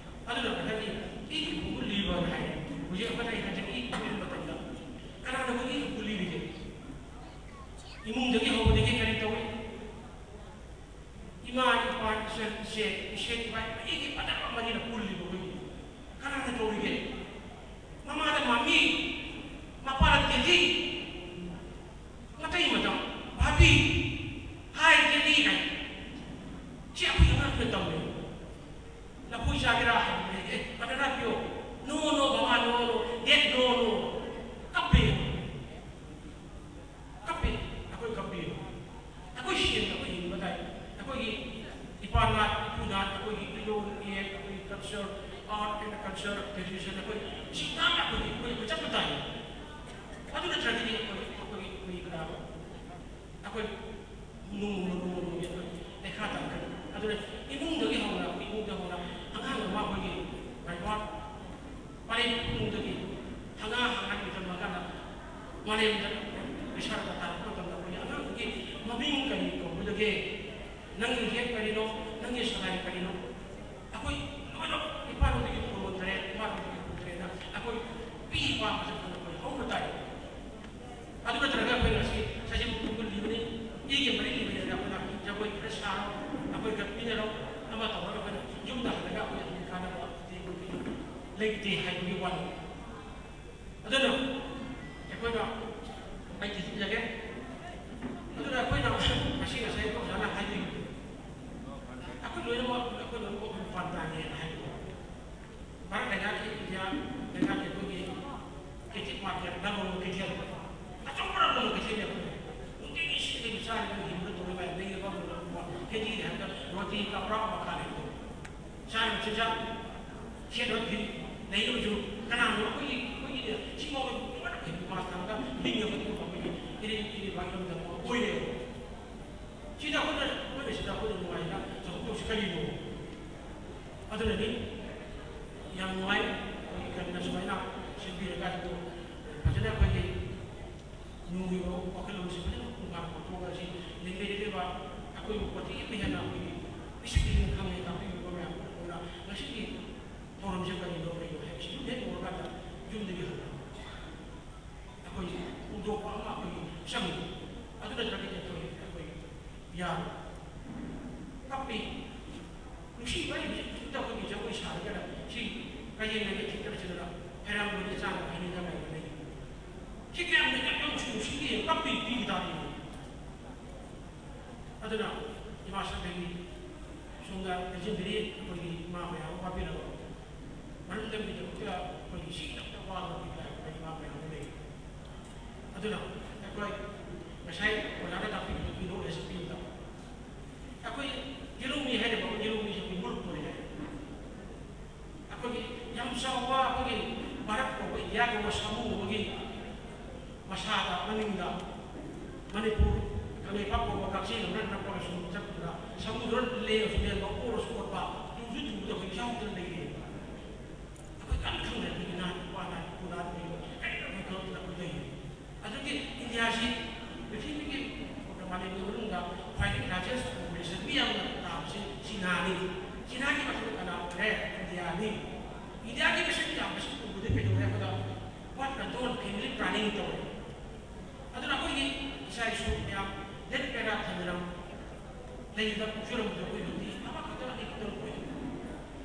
ꯑꯗꯨꯅ ꯉꯁꯥꯏꯒꯤ ꯏꯒꯤ ꯈꯣꯡꯒꯨꯜ ꯂꯤꯕ ꯍꯥꯏꯔꯦ꯫ ꯍꯧꯖꯤꯛ ꯑꯩꯈꯣꯏꯅ ꯍꯥꯏꯖꯒꯤ ꯏ ꯈꯣꯡꯒꯨꯜ ꯃꯇꯝꯗ ꯀꯅꯥꯅ ꯑꯩꯈꯣꯏꯒꯤ ꯏ ꯈꯣꯡꯒꯨꯜ ꯂꯤꯔꯤꯒꯦ? ꯏꯃꯨꯡꯗꯒꯤ ꯍꯧꯕꯗꯒꯤ ꯀꯔꯤ ꯇꯧꯏ? ꯏꯃꯥ, ꯏꯄꯥ, ꯏꯆꯟ, ꯏꯆꯦ, ꯏꯆꯦ, ꯏꯕꯥꯏ, ꯑꯩꯒꯤ ꯐꯖꯕ ꯃꯔꯤꯅ ꯄꯨꯜꯂꯤꯕ ꯑꯩꯈꯣꯏꯒꯤ꯫ ꯀꯅꯥꯅ ꯀꯧꯔꯤꯒꯦ? ꯃꯃꯥꯗ ꯃꯃꯤ, ꯃꯄꯥꯗ ꯗꯦꯗꯤ, ꯃꯇꯩ ꯃꯇꯝ, ꯚꯥꯕꯤ, ꯍꯥꯏ ꯗꯦꯗꯤ ꯍꯥꯏ꯫ ꯁꯤ ꯑꯩꯈꯣꯏ ꯑꯉꯥꯡꯅ ꯇꯝꯃꯦ꯫ ꯂꯐꯣꯏ ꯆꯥꯒꯦꯔꯥ ꯍꯥꯏꯕꯗ, ꯑꯦ, ꯕꯅꯥꯅꯥ ꯄꯤꯌꯣ꯫ ꯅꯣ, ꯅꯣ, ꯕꯕꯥ, ꯅꯣ, ꯅꯣ, ꯗꯦꯠ, ꯅꯣ, ꯅꯣ꯫ ꯀꯞꯄꯦ꯫ ꯀꯞꯄꯤ, ꯑꯩꯈꯣꯏ ꯀꯞꯄꯤ꯫ ꯑꯩꯈꯣꯏ ꯁꯦꯡꯅ ꯑꯩꯈꯣꯏ ꯍꯤꯡꯕ ꯇꯥꯏ꯫ ꯑꯩꯈꯣꯏꯒꯤ ꯏꯄꯥ ꯅꯥꯠ, ꯏꯄꯨ ꯅꯥꯠ, ꯑꯩꯈꯣꯏꯒꯤ ꯏꯔꯣꯟ ꯏꯌꯦꯛ, ꯑꯩꯈꯣꯏꯒꯤ culture, art and culture, tradition, ꯑꯩꯈꯣꯏ ꯁꯤ ꯇꯥꯡꯅ ꯑꯩꯈꯣꯏꯒꯤ, ꯑꯩꯈꯣꯏ, ꯑꯩꯈꯣꯏ ꯆꯠꯄ ꯇꯥꯏ꯫ ꯑꯗꯨ ꯅꯠꯇ꯭ꯔꯒꯗꯤ ꯑꯩꯈꯣꯏ, ꯑꯩꯈꯣꯏꯒꯤ, ꯑꯩꯈꯣꯏꯒꯤ ꯀꯅꯥ, ꯑꯩꯈꯣꯏ ꯅꯣꯡꯃ ꯅꯣꯡꯃ ꯅꯣꯡꯃꯒꯤ ꯑꯩꯈꯣꯏ ꯂꯩꯈꯥ ꯇꯥꯔꯛꯀꯅꯤ꯫ ꯑꯗꯨꯅ ꯏꯃꯨꯡꯗꯒꯤ ꯍꯧꯅ, ꯏꯃꯨꯡꯗ ꯍꯧꯅ ꯑꯉꯥꯡ ꯑꯃ ꯑꯩꯈꯣꯏꯒꯤ ꯃꯥꯏ ꯄꯥꯛ ꯄꯥꯔꯦꯡ ꯄꯨꯝꯕꯗꯒꯤ ꯊꯪꯒꯥ ꯍꯥꯡꯍꯟꯕꯤꯗ ꯃꯈꯥꯗ ꯃꯥꯂꯦꯝꯗ ꯏꯁꯥꯗ ꯇꯥꯔꯛꯄ ꯃꯇꯝꯗ ꯑꯩꯈꯣꯏꯒꯤ ꯑꯉꯥꯡꯗꯨꯒꯤ ꯃꯃꯤꯡ ꯀꯔꯤ ꯀꯧꯒꯗꯒꯦ? ꯅꯪꯒꯤ ꯌꯦꯛ ꯀꯔꯤꯅꯣ? ꯅꯪꯒꯤ ꯁꯂꯥꯏ ꯀꯔꯤꯅꯣ? ꯑꯩꯈꯣꯏ ꯂꯣꯏꯅꯃꯛ ꯏꯄꯥꯔꯣꯝꯗꯒꯤ ꯀꯨꯟ ꯇꯔꯦꯠ, ꯏꯃꯥꯔꯣꯝꯗꯒꯤ ꯀꯨꯟ ꯇꯔꯦꯠꯅ ꯑꯩꯈꯣꯏ ꯄꯤ ꯏꯄꯥ ꯃꯁꯛ ꯈꯪꯅ ꯑꯩꯈꯣꯏ ꯍꯧꯕ ꯇꯥꯏ꯫ ꯑꯗꯨ ꯅꯠꯇ꯭ꯔꯒ ꯑꯩꯈꯣꯏ ꯉꯁꯤ ꯁꯖꯤꯛ ꯑꯗꯨꯅ ꯑꯩꯈꯣꯏꯅ, ꯑꯩ ꯊꯤꯖꯤꯟꯖꯒꯦ꯫ ꯑꯗꯨꯅ ꯑꯩꯈꯣꯏꯅ ꯉꯁꯤ, ꯉꯁꯥꯏ ꯑꯣꯖꯥꯅ ꯍꯥꯏꯕꯤꯌꯨ, ꯑꯩꯈꯣꯏ ꯂꯣꯏꯅꯃꯛ, ꯑꯩꯈꯣꯏ ꯂꯣꯏꯅꯃꯛ ꯑꯩꯈꯣꯏ ꯃꯄꯥꯟ ꯇꯥꯡꯉꯦꯅ ꯍꯥꯏꯕꯗꯣ, ꯚꯥꯔꯠ ꯂꯩꯉꯥꯛꯀꯤ, ꯏꯟꯗꯤꯌꯥ ꯂꯩꯉꯥꯛꯀꯤ ꯑꯩꯈꯣꯏꯒꯤ Catholic market, number one Catholic, ꯑꯆꯧꯕ ꯅꯝꯕꯔ ꯋꯥꯟ ꯀꯦꯊꯂꯤꯛ ꯑꯩꯈꯣꯏ ꯅꯨꯡꯇꯤꯒꯤ ꯁꯤꯗꯒꯤ ꯆꯥꯔꯤꯕ ꯍꯤꯡꯕ ꯇꯧꯔꯤꯕ, ꯂꯩꯔꯤꯕ ꯐꯝꯂꯤꯕ ꯀꯦꯊꯂꯤꯛ ꯍꯥꯏꯕꯗ ꯔꯣꯇꯤ ꯀꯄ꯭ꯔꯥ ꯃꯈꯥ ꯂꯩꯕꯗꯣ, ꯆꯥꯔꯤꯕ ꯆꯤꯟꯖꯥꯛ, ꯁꯦꯠꯅꯕ ꯐꯤ, ꯂꯩꯅꯕꯁꯨ ꯀꯅꯥꯅꯣ ꯑꯩꯈꯣꯏꯒꯤ, ꯑꯩꯈꯣꯏꯒꯤ ꯁꯤꯐꯥꯎꯕ ꯂꯣꯏꯅ ꯑꯩꯈꯣꯏ ꯃꯥ ꯊꯥꯡꯒ ꯍꯤꯡꯉꯕ ꯑꯗꯨꯒꯨꯝꯕ ꯑꯩꯈꯣꯏꯒꯤ ꯏꯔꯩ ꯏꯔꯩꯕꯥꯛ ꯏꯔꯝꯗꯝ ꯑꯃ ꯑꯣꯏꯔꯦꯕ꯫ ꯁꯤꯗ ꯑꯩꯈꯣꯏꯅ, ꯑꯩꯈꯣꯏꯅ ꯁꯤꯗ ꯑꯩꯈꯣꯏꯅ ꯅꯨꯡꯉꯥꯏꯅ ꯆꯥꯎꯈꯠꯇꯧꯁꯤ ꯀꯔꯤꯅꯣ? ꯑꯗꯨꯅꯅꯤ ꯌꯥꯝ ꯅꯨꯡꯉꯥꯏ, ꯑꯩꯈꯣꯏꯒꯤ ꯀꯔꯤꯅ ꯁꯨꯃꯥꯏꯅ ꯁꯤꯟꯕꯤꯔꯒ ꯑꯗꯨ ꯐꯖꯅ ꯑꯩꯈꯣꯏꯒꯤ ꯅꯨꯡꯒꯤ ꯋꯥꯈꯜꯂꯣꯟꯁꯤ ꯐꯖꯅ ꯄꯨꯡꯐꯥ ꯄꯥꯡꯊꯣꯛꯑꯒ ꯁꯤ ꯂꯩꯃꯤꯟꯅꯔꯤꯕ ꯑꯩꯈꯣꯏꯕꯨ ꯄꯣꯠꯇꯤ ꯑꯃ ꯍꯦꯟꯅ ꯑꯩꯈꯣꯏꯒꯤ ꯄꯤꯁꯛ ꯄꯤꯛꯅ ꯈꯪꯉꯦ ꯇꯥꯛꯄꯤꯔꯤꯕ ꯃꯌꯥꯝ ꯑꯗꯨꯅ ꯉꯁꯤꯒꯤ ꯊꯧꯔꯝꯁꯦ ꯀꯔꯤꯅꯣ ꯀꯔꯤꯅꯣ ꯍꯥꯏꯕꯁꯤ ꯌꯨꯝ ꯍꯦꯛ ꯌꯧꯔꯀꯥꯟꯗ ꯌꯨꯝꯗꯒꯤ ꯍꯧꯅ ꯑꯩꯈꯣꯏ ꯍꯧꯗꯣꯛꯄ ꯑꯃ ꯑꯩꯈꯣꯏꯒꯤ ꯆꯪꯉꯤ꯫ ꯑꯗꯨ ꯅꯠꯇ꯭ꯔꯒꯗꯤ ꯑꯩꯈꯣꯏ, ꯑꯩꯈꯣꯏ ꯌꯥꯔꯣꯏ꯫ ꯀꯞꯄꯤ꯫ ꯅꯨꯡꯁꯤꯕ ꯑꯩ ꯍꯧꯖꯤꯛ ꯍꯧꯖꯤꯛꯇ ꯑꯩꯈꯣꯏꯒꯤ ꯖꯒꯣꯏ ꯁꯥꯔꯒꯅ ꯁꯤ ꯀꯩꯌꯦꯡꯅꯒꯦ ꯊꯤꯛꯇꯅ ꯆꯠꯂꯒ ꯍꯩꯔꯥꯡꯒꯣꯏꯗ ꯆꯥꯅꯕ ꯍꯩꯅꯗꯕ ꯍꯥꯏꯕ ꯂꯩ꯫ ꯁꯤ ꯀꯌꯥꯝ ꯌꯥꯝ ꯅꯨꯡꯁꯤ ꯅꯨꯡꯁꯤꯒꯦ ꯀꯞꯄꯤ ꯄꯤꯕ ꯇꯥꯔꯤ꯫ ꯑꯗꯨꯅ ꯏꯃꯥ ꯁꯛꯍꯦꯟꯕꯤ ꯁꯣꯝꯗ ꯂꯦꯡꯁꯤꯟꯕꯤꯔꯤ ꯑꯩꯈꯣꯏꯒꯤ ꯏꯃꯥ ꯃꯌꯥꯝ ꯑꯃ ꯋꯥꯕꯤꯔꯕ ꯃꯔꯝꯗꯝꯒꯤꯗꯃꯛꯇ ꯑꯩꯈꯣꯏꯒꯤ ꯁꯤꯒꯤꯗꯃꯛꯇ ꯋꯥꯗꯕ ꯏꯃꯥ ꯃꯌꯥꯝ ꯑꯃ ꯂꯩ꯫ ꯑꯗꯨꯅ ꯑꯩꯈꯣꯏ ꯉꯁꯥꯏ ꯑꯣꯖꯥꯅ ꯇꯥꯛꯄꯤꯕꯗꯨꯒꯤ ꯅꯣꯂꯦꯖ ꯄꯤꯕꯗ ꯑꯩꯈꯣꯏ ꯌꯦꯂꯧꯃꯤ ꯍꯥꯏꯔꯤꯕ ꯌꯦꯂꯧꯃꯤꯁꯦ ꯑꯩꯈꯣꯏ ꯃꯔꯨꯞ ꯑꯣꯏꯔꯦ꯫ ꯑꯩꯈꯣꯏꯒꯤ ꯌꯥꯝ ꯆꯥꯎꯕ ꯑꯩꯈꯣꯏꯒꯤ ꯚꯥꯔꯠ ꯀꯧꯕ ꯏꯟꯗꯤꯌꯥ ꯀꯧꯕ ꯁꯥꯃꯨ ꯑꯃꯒꯤ ꯃꯁꯥꯗ ꯃꯅꯤꯡꯗ ꯃꯅꯤꯄꯨꯔ ꯀꯪꯂꯩꯄꯥꯛ ꯀꯧꯕ ꯀꯛꯆꯤꯡ ꯑꯃꯅ ꯅꯞꯄꯒꯁꯨ ꯆꯠꯄꯗ ꯁꯥꯃꯨꯗꯨꯅ ꯂꯦꯡꯉꯁꯨ ꯂꯦꯡꯕ, ꯑꯣꯔꯁꯨ ꯑꯣꯠꯄ, ꯇꯨꯁꯨ ꯇꯨꯕꯗ ꯑꯩꯈꯣꯏ ꯏꯆꯥꯎꯗꯅ ꯂꯩꯔꯦ꯫ ꯑꯩꯈꯣꯏ ꯀꯔꯤꯝ ꯈꯪꯗ꯭ꯔꯦ꯫ ꯑꯩꯈꯣꯏꯒꯤ ꯅꯥꯠ, ꯅꯨꯄꯥ ꯅꯥꯠ, ꯏꯄꯨ ꯅꯥꯠ, ꯀꯔꯤꯝ ꯑꯩꯈꯣꯏ ꯈꯪꯗꯅ ꯑꯩꯈꯣꯏ ꯂꯩꯔꯦ꯫ ꯑꯗꯨꯒꯤ ꯏꯟꯗꯤꯌꯥꯁꯤ ꯄ꯭ꯔꯤꯊꯤꯕꯤꯒꯤ ꯃꯥꯂꯦꯝꯒꯤ ꯃꯅꯨꯡꯗ ꯈ꯭ꯋꯥꯏꯗꯒꯤ largest population ꯃꯤ ꯌꯥꯝꯅ ꯇꯥꯕꯁꯤ ꯆꯤꯅꯥꯅꯤ꯫ ꯆꯤꯅꯥꯒꯤ ꯃꯊꯪꯗ ꯀꯅꯥ ꯑꯣꯏꯔꯦ? ꯏꯟꯗꯤꯌꯥꯅꯤ꯫ ꯏꯟꯗꯤꯌꯥꯒꯤ ꯃꯁꯤꯡ ꯌꯥꯝꯕꯁꯤ ꯎꯕꯗ ꯀꯩꯗꯧꯔꯦ ꯍꯥꯏꯕꯗ, what a dawn, family planning ꯇꯧꯔꯦ꯫ ꯑꯗꯨꯅ ꯑꯩꯈꯣꯏꯒꯤ ꯏꯆꯥ ꯏꯁꯨ ꯃꯌꯥꯝ ꯂꯥꯏꯔꯤꯛ ꯀꯌꯥ ꯊꯝꯗꯅ ꯂꯩꯔꯤꯕ ꯄꯤꯛꯆꯔꯝꯕꯗꯣ ꯑꯩꯈꯣꯏ ꯍꯧꯖꯤꯛꯇꯤ ꯑꯃꯈꯛꯇ ꯑꯅꯤꯈꯛꯇ ꯄꯣꯛꯏ꯫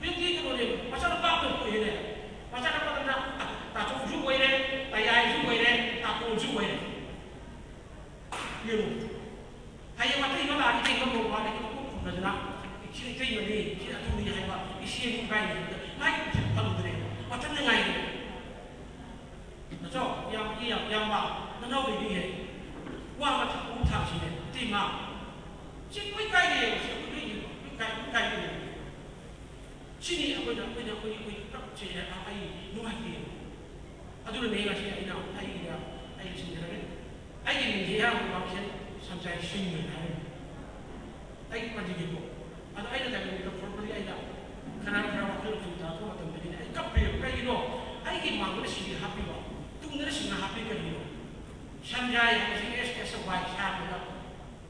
ꯍꯧꯖꯤꯛꯇꯤ ꯀꯩꯅꯣꯅꯦ, ꯃꯆꯥꯅꯨꯄꯥ ꯑꯃ ꯄꯣꯛꯏꯅꯦ꯫ ꯃꯆꯥꯅꯨꯄꯥꯗꯨꯅ ꯅꯅꯥꯎ ꯂꯩꯕꯤꯒꯦ꯫ ꯋꯥ ꯑꯃ ꯊꯥ-, ꯑꯃꯨꯛ ꯊꯥꯡꯁꯤꯅꯦ꯫ ꯏꯇꯩꯃ, ꯁꯤ ꯂꯣꯏ ꯀꯥꯏꯔꯦ, ꯁꯤ ꯂꯣꯏ, ꯂꯣꯏ, ꯂꯣꯏ ꯀꯥꯏ-, ꯂꯣꯏ ꯀꯥꯏꯔꯦ꯫ ꯁꯤꯅꯤ ꯑꯩꯈꯣꯏꯅ, ꯑꯩꯈꯣꯏꯅ, ꯑꯩꯈꯣꯏ, ꯑꯩꯈꯣꯏ ꯀꯞꯁꯦ, ꯑꯩ ꯅꯨꯡꯉꯥꯏꯇꯦ꯫ ꯑꯗꯨꯅꯅꯦ ꯉꯁꯤ ꯑꯩꯅ ꯑꯩꯒꯤꯗ, ꯑꯩ ꯁꯤꯟꯖꯔꯒꯦ꯫ ꯑꯩꯒꯤ ꯃꯤꯡꯁꯦ ꯏꯌꯥꯝꯕ ꯋꯥꯡꯈꯦꯝ ꯁꯟꯖꯥꯏ ꯁꯤꯡꯅ ꯍꯥꯏꯔꯦ꯫ ꯑꯩ ꯄꯟꯖꯒꯦꯀꯣ꯫ ꯑꯗꯣ ꯑꯩꯅ ꯇꯥꯏꯕꯪꯗ ꯐꯣꯔꯃꯦꯜꯂꯤ ꯑꯩꯅ ꯈꯔ, ꯈꯔ ꯋꯥꯈꯜ ꯂꯧꯁꯤꯡ ꯇꯥꯔꯛꯄ ꯃꯇꯝꯗꯗꯤ ꯑꯩ ꯀꯞꯄꯦꯕ꯫ ꯀꯩꯒꯤꯅꯣ? ꯑꯩꯒꯤ ꯃꯥꯡꯗꯅ ꯁꯤꯡꯂꯤ ꯍꯥꯞꯄꯤꯕ, ꯇꯨꯡꯗꯅ ꯁꯤꯡꯂꯤ ꯍꯥꯞꯄꯤ ꯀꯔꯤꯒꯤꯅꯣ? ꯁꯟꯖꯥꯏ ꯍꯥꯏꯕꯁꯤ ꯑꯦꯁ ꯑꯦꯁ ꯋꯥꯏ ꯁꯥꯡꯕꯗ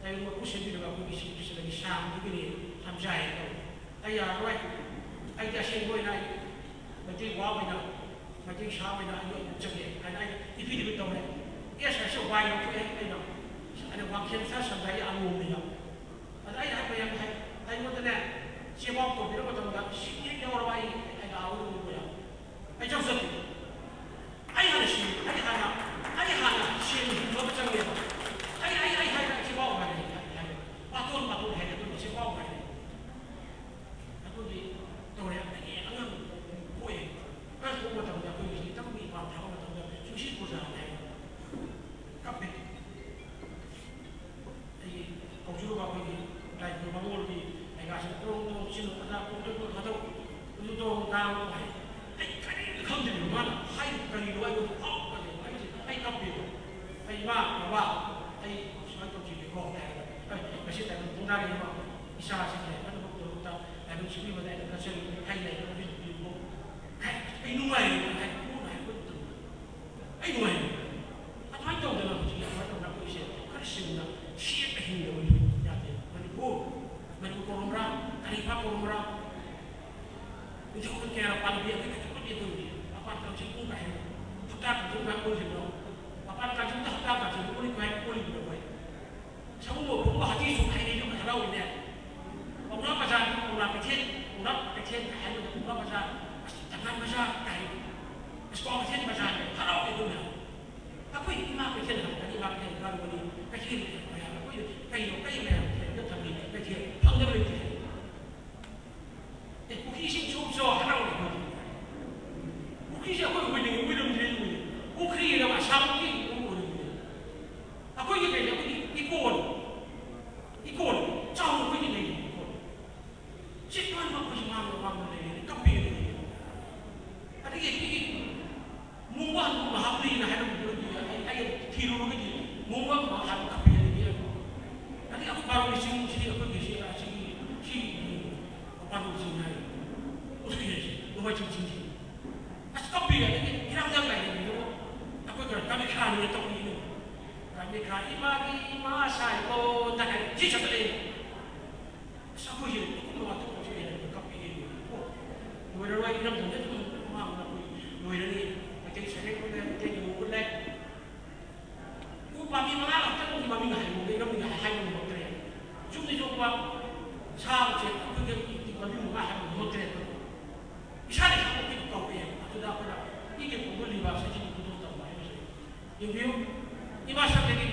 ꯇꯥꯏꯕꯪ ꯃꯄꯨ ꯁꯦꯝꯕꯤꯔꯕ ꯑꯩꯈꯣꯏꯒꯤ ꯁ꯭ꯔꯤ ꯀ꯭ꯔꯤꯁꯅꯒꯤ ꯁꯥꯡꯕꯗꯨꯒꯤꯅꯦ ꯁꯟꯖꯥꯏ ꯍꯥꯏꯕ꯫ ꯑꯩ ꯌꯥꯔꯔꯣꯏ꯫ ꯑꯩꯗꯤ ꯑꯁꯦꯡꯕ ꯑꯣꯏꯅ ꯑꯩ ꯃꯩꯇꯩ ꯋꯥ ꯑꯣꯏꯅ, ꯃꯩꯇꯩ ꯁꯥ ꯑꯣꯏꯅ ꯑꯩ ꯂꯣꯏ ꯎꯠꯆꯒꯦ ꯍꯥꯏꯅ ꯑꯩꯅ ꯏꯐꯤꯗꯦꯕꯤꯠ ꯇꯧꯔꯦ꯫ ꯑꯦꯁ ꯑꯦꯁ ꯋꯥꯏ ꯂꯧꯊꯣꯛꯑꯦ ꯑꯩꯅ꯫ ꯑꯗ ꯋꯥꯡꯈꯦꯝ ꯁꯥ ꯁꯟꯖꯥꯏ ꯑꯃꯣꯝꯅꯤꯅ꯫ ꯑꯗ ꯑꯩꯅ ꯍꯥꯏꯕ ꯌꯥꯝ ꯍꯥꯏ꯫ ꯑꯩꯉꯣꯟꯗꯅꯦ ꯆꯦꯕꯥꯎ ꯇꯧꯕꯤꯔ ꯃꯇꯝꯗ ꯁꯤꯛꯅꯦꯠ ꯌꯥꯎꯔꯕ ꯑꯩ, ꯑꯩ ꯂꯥꯛꯑꯣ ꯑꯗꯨꯒꯨꯝꯕ ꯌꯥꯝ꯫ ꯑꯩ ꯆꯠꯁꯨ ꯆꯠꯇꯦ꯫ ꯑꯩ ꯍꯥꯟꯅ ꯁꯤ-, ꯑꯩ ꯍꯥꯟꯅ, ꯑꯩ ꯍꯥꯟꯅ ꯁꯦꯝꯕ ꯍꯤꯡꯕ ꯑꯃ ꯆꯪꯉꯦꯕ꯫ ꯑꯩ, ꯑꯩ, ꯑꯩ ꯍꯥꯏꯔꯦ, ꯑꯩ ꯆꯦꯕꯥꯎ ꯍꯥꯏꯔꯦ, ꯑꯩ ꯍꯥꯏꯔꯦ꯫ ꯄꯥꯇꯣꯟ, ꯄꯥꯇꯣꯟ ꯍꯥꯏꯔꯦ, ꯑꯗꯨꯒ ꯆꯦꯕꯥꯎ ꯍꯥꯏꯔꯦ꯫ ꯑꯗꯨꯒꯤ ꯇꯧꯔꯦ꯫ ꯑꯗꯒꯤ ꯑꯉꯥꯡ ꯄꯣꯛꯑꯦ꯫ ꯑꯉꯥꯡ ꯄꯣꯛꯄ ꯃꯇꯝꯗ ꯑꯩꯈꯣꯏꯒꯤ ꯈꯤꯇꯪ ꯃꯤ ꯄꯥꯟ ꯊꯥꯕ ꯃꯇꯝꯗ ꯁꯨꯡꯁꯤ ꯄꯨꯖꯥꯅꯤ ꯍꯥꯏ꯫ ꯀꯞꯄꯦ꯫ ꯑꯩꯒꯤ ꯍꯧꯖꯤꯛ ꯑꯩꯈꯣꯏꯒꯤ ꯂꯥꯏ ꯈꯨꯔꯨꯝꯕ ꯃꯣꯜꯒꯤ ꯀꯩꯀꯥꯁꯤꯅ ꯇꯣꯡ ꯇꯣꯡ ꯁꯤꯜꯂꯨ ꯑꯗꯥ ꯇꯣꯡ ꯇꯣꯡ ꯇꯣꯡ ꯊꯥꯗꯣꯛ ꯑꯗꯨ ꯇꯣꯡ ꯇꯥꯡ ꯍꯥꯏ꯫ ꯑꯩ ꯀꯔꯤꯝꯇ ꯈꯪꯗ꯭ꯔꯤꯕ ꯃꯥꯅ ꯍꯥꯏꯔꯤꯕ ꯀꯔꯤꯅꯣ ꯑꯩꯉꯣꯟꯗ ꯐꯥꯎꯕ ꯀꯔꯤꯅꯣ ꯑꯩꯁꯦ ꯑꯩ ꯀꯞꯄꯦꯕ꯫ ꯑꯩ ꯏꯃꯥ ꯕꯕꯥ ꯑꯩ ꯁꯨꯃꯥꯏꯅ ꯇꯧꯁꯤꯒꯦꯀꯣ ꯍꯥꯏꯔꯒ ꯑꯩ ꯉꯁꯤ ꯇꯥꯏꯕꯪ ꯄꯨꯡ ꯇꯔꯥꯒꯤ ꯏꯃꯥ ꯏꯆꯥꯁꯤꯡꯁꯦ ꯑꯗꯨꯃꯛ ꯇꯧꯔꯛꯇ ꯇꯥꯏꯕꯪ ꯁꯤꯕꯤꯕꯗ ꯑꯩꯅ ꯈꯟꯖꯔꯤ ꯍꯥꯏ ꯂꯩꯔꯒ ꯄꯤꯕꯤꯌꯨ꯫ ꯑꯩ ꯅꯨꯡꯉꯥꯏꯔꯦ ꯍꯥꯏ ꯄꯨꯅ ꯍꯥꯏꯕ ꯃꯇꯝꯗ ꯑꯩ ꯅꯨꯡꯉꯥꯏꯔꯦ꯫ ꯑꯗꯨꯃꯥꯏꯅ ꯇꯧꯗꯅ ꯍꯧꯖꯤꯛ ꯑꯗꯨꯃꯥꯏꯅ ꯇꯧꯗꯅ ꯑꯩꯈꯣꯏꯁꯦ ꯈꯔ ꯁꯤꯡꯅ ꯁꯦꯠꯅ ꯍꯤꯡꯗꯕ ꯌꯥꯗꯦ꯫ ꯃꯅꯤꯄꯨꯔ, ꯃꯅꯤꯄꯨꯔ ꯀꯧꯔꯝꯕ꯭ꯔꯥ? ꯀꯔꯤꯐꯥ ꯀꯧꯔꯝꯕ꯭ꯔꯥ? ꯅꯤꯡꯊꯧ ꯀꯌꯥꯅ ꯄꯥꯟꯕꯤ ꯑꯩꯈꯣꯏ ꯀꯩꯁꯨ ꯄꯨꯟꯗꯦ ꯇꯧꯔꯤ꯫ ꯃꯄꯥꯟ ꯀꯥꯡꯖꯩꯕꯨꯡ ꯀꯥꯏ ꯍꯥꯏꯅ ꯍꯞꯇꯥ ꯀꯥꯡꯖꯩ ꯉꯥꯛ ꯑꯣꯏꯁꯤꯟꯕ꯭ꯔꯣ? ꯃꯄꯥꯟ ꯀꯥꯡꯖꯩꯕꯨꯡꯗ ꯍꯞꯇꯥ ꯀꯥꯡꯖꯩꯕꯨꯡ ꯑꯣꯏꯅ ꯀꯃꯥꯏꯅ ꯑꯣꯏꯔꯤꯕꯅꯣ ꯑꯩꯈꯣꯏ? ꯁꯒꯨꯝꯕ ꯐꯣꯡꯕ ꯍꯥꯇꯤꯁꯨ ꯍꯥꯏꯅꯩ ꯑꯗꯨꯝ ꯍꯔꯥꯎꯏꯅꯦ꯫ ꯄꯥꯎꯅꯥ ꯕꯖꯥꯔꯒꯤ ꯄꯥꯎꯅꯥ ꯀꯩꯊꯦꯜ, ꯄꯥꯎꯅꯥ ꯀꯩꯊꯦꯜ ꯍꯥꯏꯕꯗ ꯄꯥꯎꯅꯥ ꯕꯖꯥꯔ, ꯑꯁ ꯊꯪꯒꯥꯜ ꯕꯖꯥꯔ ꯀꯥꯏ, ꯑꯁ ꯀ꯭ꯋꯥꯀꯩꯊꯦꯜ ꯕꯖꯥꯔ ꯍꯔꯥꯎꯏ ꯑꯗꯨꯝ ꯍꯥꯏ꯫ ꯑꯩꯈꯣꯏ ꯏꯃꯥ ꯀꯩꯊꯦꯜ ꯍꯥꯏꯔꯒꯗꯤ ꯏꯃꯥ ꯀꯩꯊꯦꯜ ꯀꯥꯔꯨꯕꯅꯤ, ꯀꯩꯊꯦꯜ ꯃꯌꯥꯝ ꯑꯩꯈꯣꯏ ꯀꯩꯅꯣ ꯀꯩ ꯃꯌꯥꯝ ꯀꯩꯊꯦꯜꯗ ꯊꯝꯃꯤ ꯀꯩꯊꯦꯜ ꯐꯪꯗꯕ ꯂꯩꯇꯦ꯫ ꯑꯦ, ꯄꯨꯈ꯭ꯔꯤ ꯏꯁꯤꯡ ꯁꯣꯛꯆꯣ ꯍꯔꯥꯎꯏ ꯑꯩꯈꯣꯏ꯫ ꯄꯨꯈ꯭ꯔꯤꯁꯦ ꯑꯩꯈꯣꯏ ꯑꯣꯏꯅꯤꯡꯉꯤ, ꯑꯣꯏꯔꯝꯗ꯭ꯔꯦ ꯑꯗꯨꯕꯨꯗꯤ꯫ ꯄꯨꯈ꯭ꯔꯤꯅ ꯁꯤꯡꯁꯤ꯫ ꯑꯁ, ꯀꯞꯄꯤꯔꯦ꯫ ꯑꯗꯒꯤ ꯏꯔꯥꯡ ꯇꯝ ꯂꯩꯔꯤꯗꯨꯕꯨ ꯑꯩꯈꯣꯏ ꯈꯔ ꯀꯥꯃꯤꯈꯥꯅꯤꯅ ꯇꯧꯕꯤꯗꯨ꯫ ꯀꯥꯃꯤꯈꯥ ꯏꯃꯥꯒꯤ ꯏꯃꯥ ꯁꯥꯏꯀꯣ ꯇ ꯍꯥꯏ ꯁꯤ ꯆꯠꯈꯠꯂꯛꯑꯦ꯫ ꯑꯁ, ꯑꯩꯈꯣꯏꯁꯦ ꯇꯨꯝꯕ ꯉꯥꯛꯇ ꯑꯣꯏꯔꯁꯨ ꯍꯦꯟꯅ ꯀꯞꯄꯤꯌꯦ꯫ ꯑꯣ, ꯂꯣꯏꯔꯔꯣꯏ, ꯏꯔꯝꯗꯝꯗ ꯑꯗꯨꯝ ꯃꯥꯡꯕ ꯑꯩꯈꯣꯏ ꯂꯣꯏꯔꯅꯤ꯫ ꯃꯩꯇꯩ ꯁꯥꯏꯔꯦꯡ ꯎꯠꯂꯦ, ꯃꯩꯇꯩ ꯅꯤꯉꯣꯜ ꯎꯠꯂꯦ꯫ ꯎ ꯄꯥꯝꯕꯤ ꯃꯉꯥ ꯈꯛꯇꯪꯒꯤ ꯃꯃꯤꯡ ꯍꯥꯏꯕ ꯏꯔꯝꯗꯝꯗ ꯍꯥꯏꯕ ꯉꯝꯃꯛꯇ꯭ꯔꯦ꯫ ꯌꯨꯝꯗ ꯌꯣꯛꯄ ꯁꯥ ꯎꯆꯦꯛ ꯑꯩꯈꯣꯏꯒꯤ ꯄꯥꯝꯕꯤ ꯃꯉꯥ ꯍꯥꯏꯕ ꯉꯝꯃꯛꯇ꯭ꯔꯦ꯫ ꯏꯁꯥꯅ ꯏꯁꯥꯃꯛ ꯑꯩꯈꯣꯏꯕꯨ ꯀꯧꯔꯛꯑꯦ꯫ ꯑꯗꯨꯗ ꯑꯩꯈꯣꯏꯅ ꯃꯤꯒꯤ ꯄꯣꯠꯂꯨꯜ ꯂꯤꯕ ꯁꯤꯒꯤ ꯈꯨꯗꯣꯜ ꯇꯝꯕ ꯍꯥꯏꯕꯁꯦ꯫ ꯌꯦꯡꯕꯤꯌꯨ, ꯏꯃꯥ ꯁꯛꯇꯒꯤ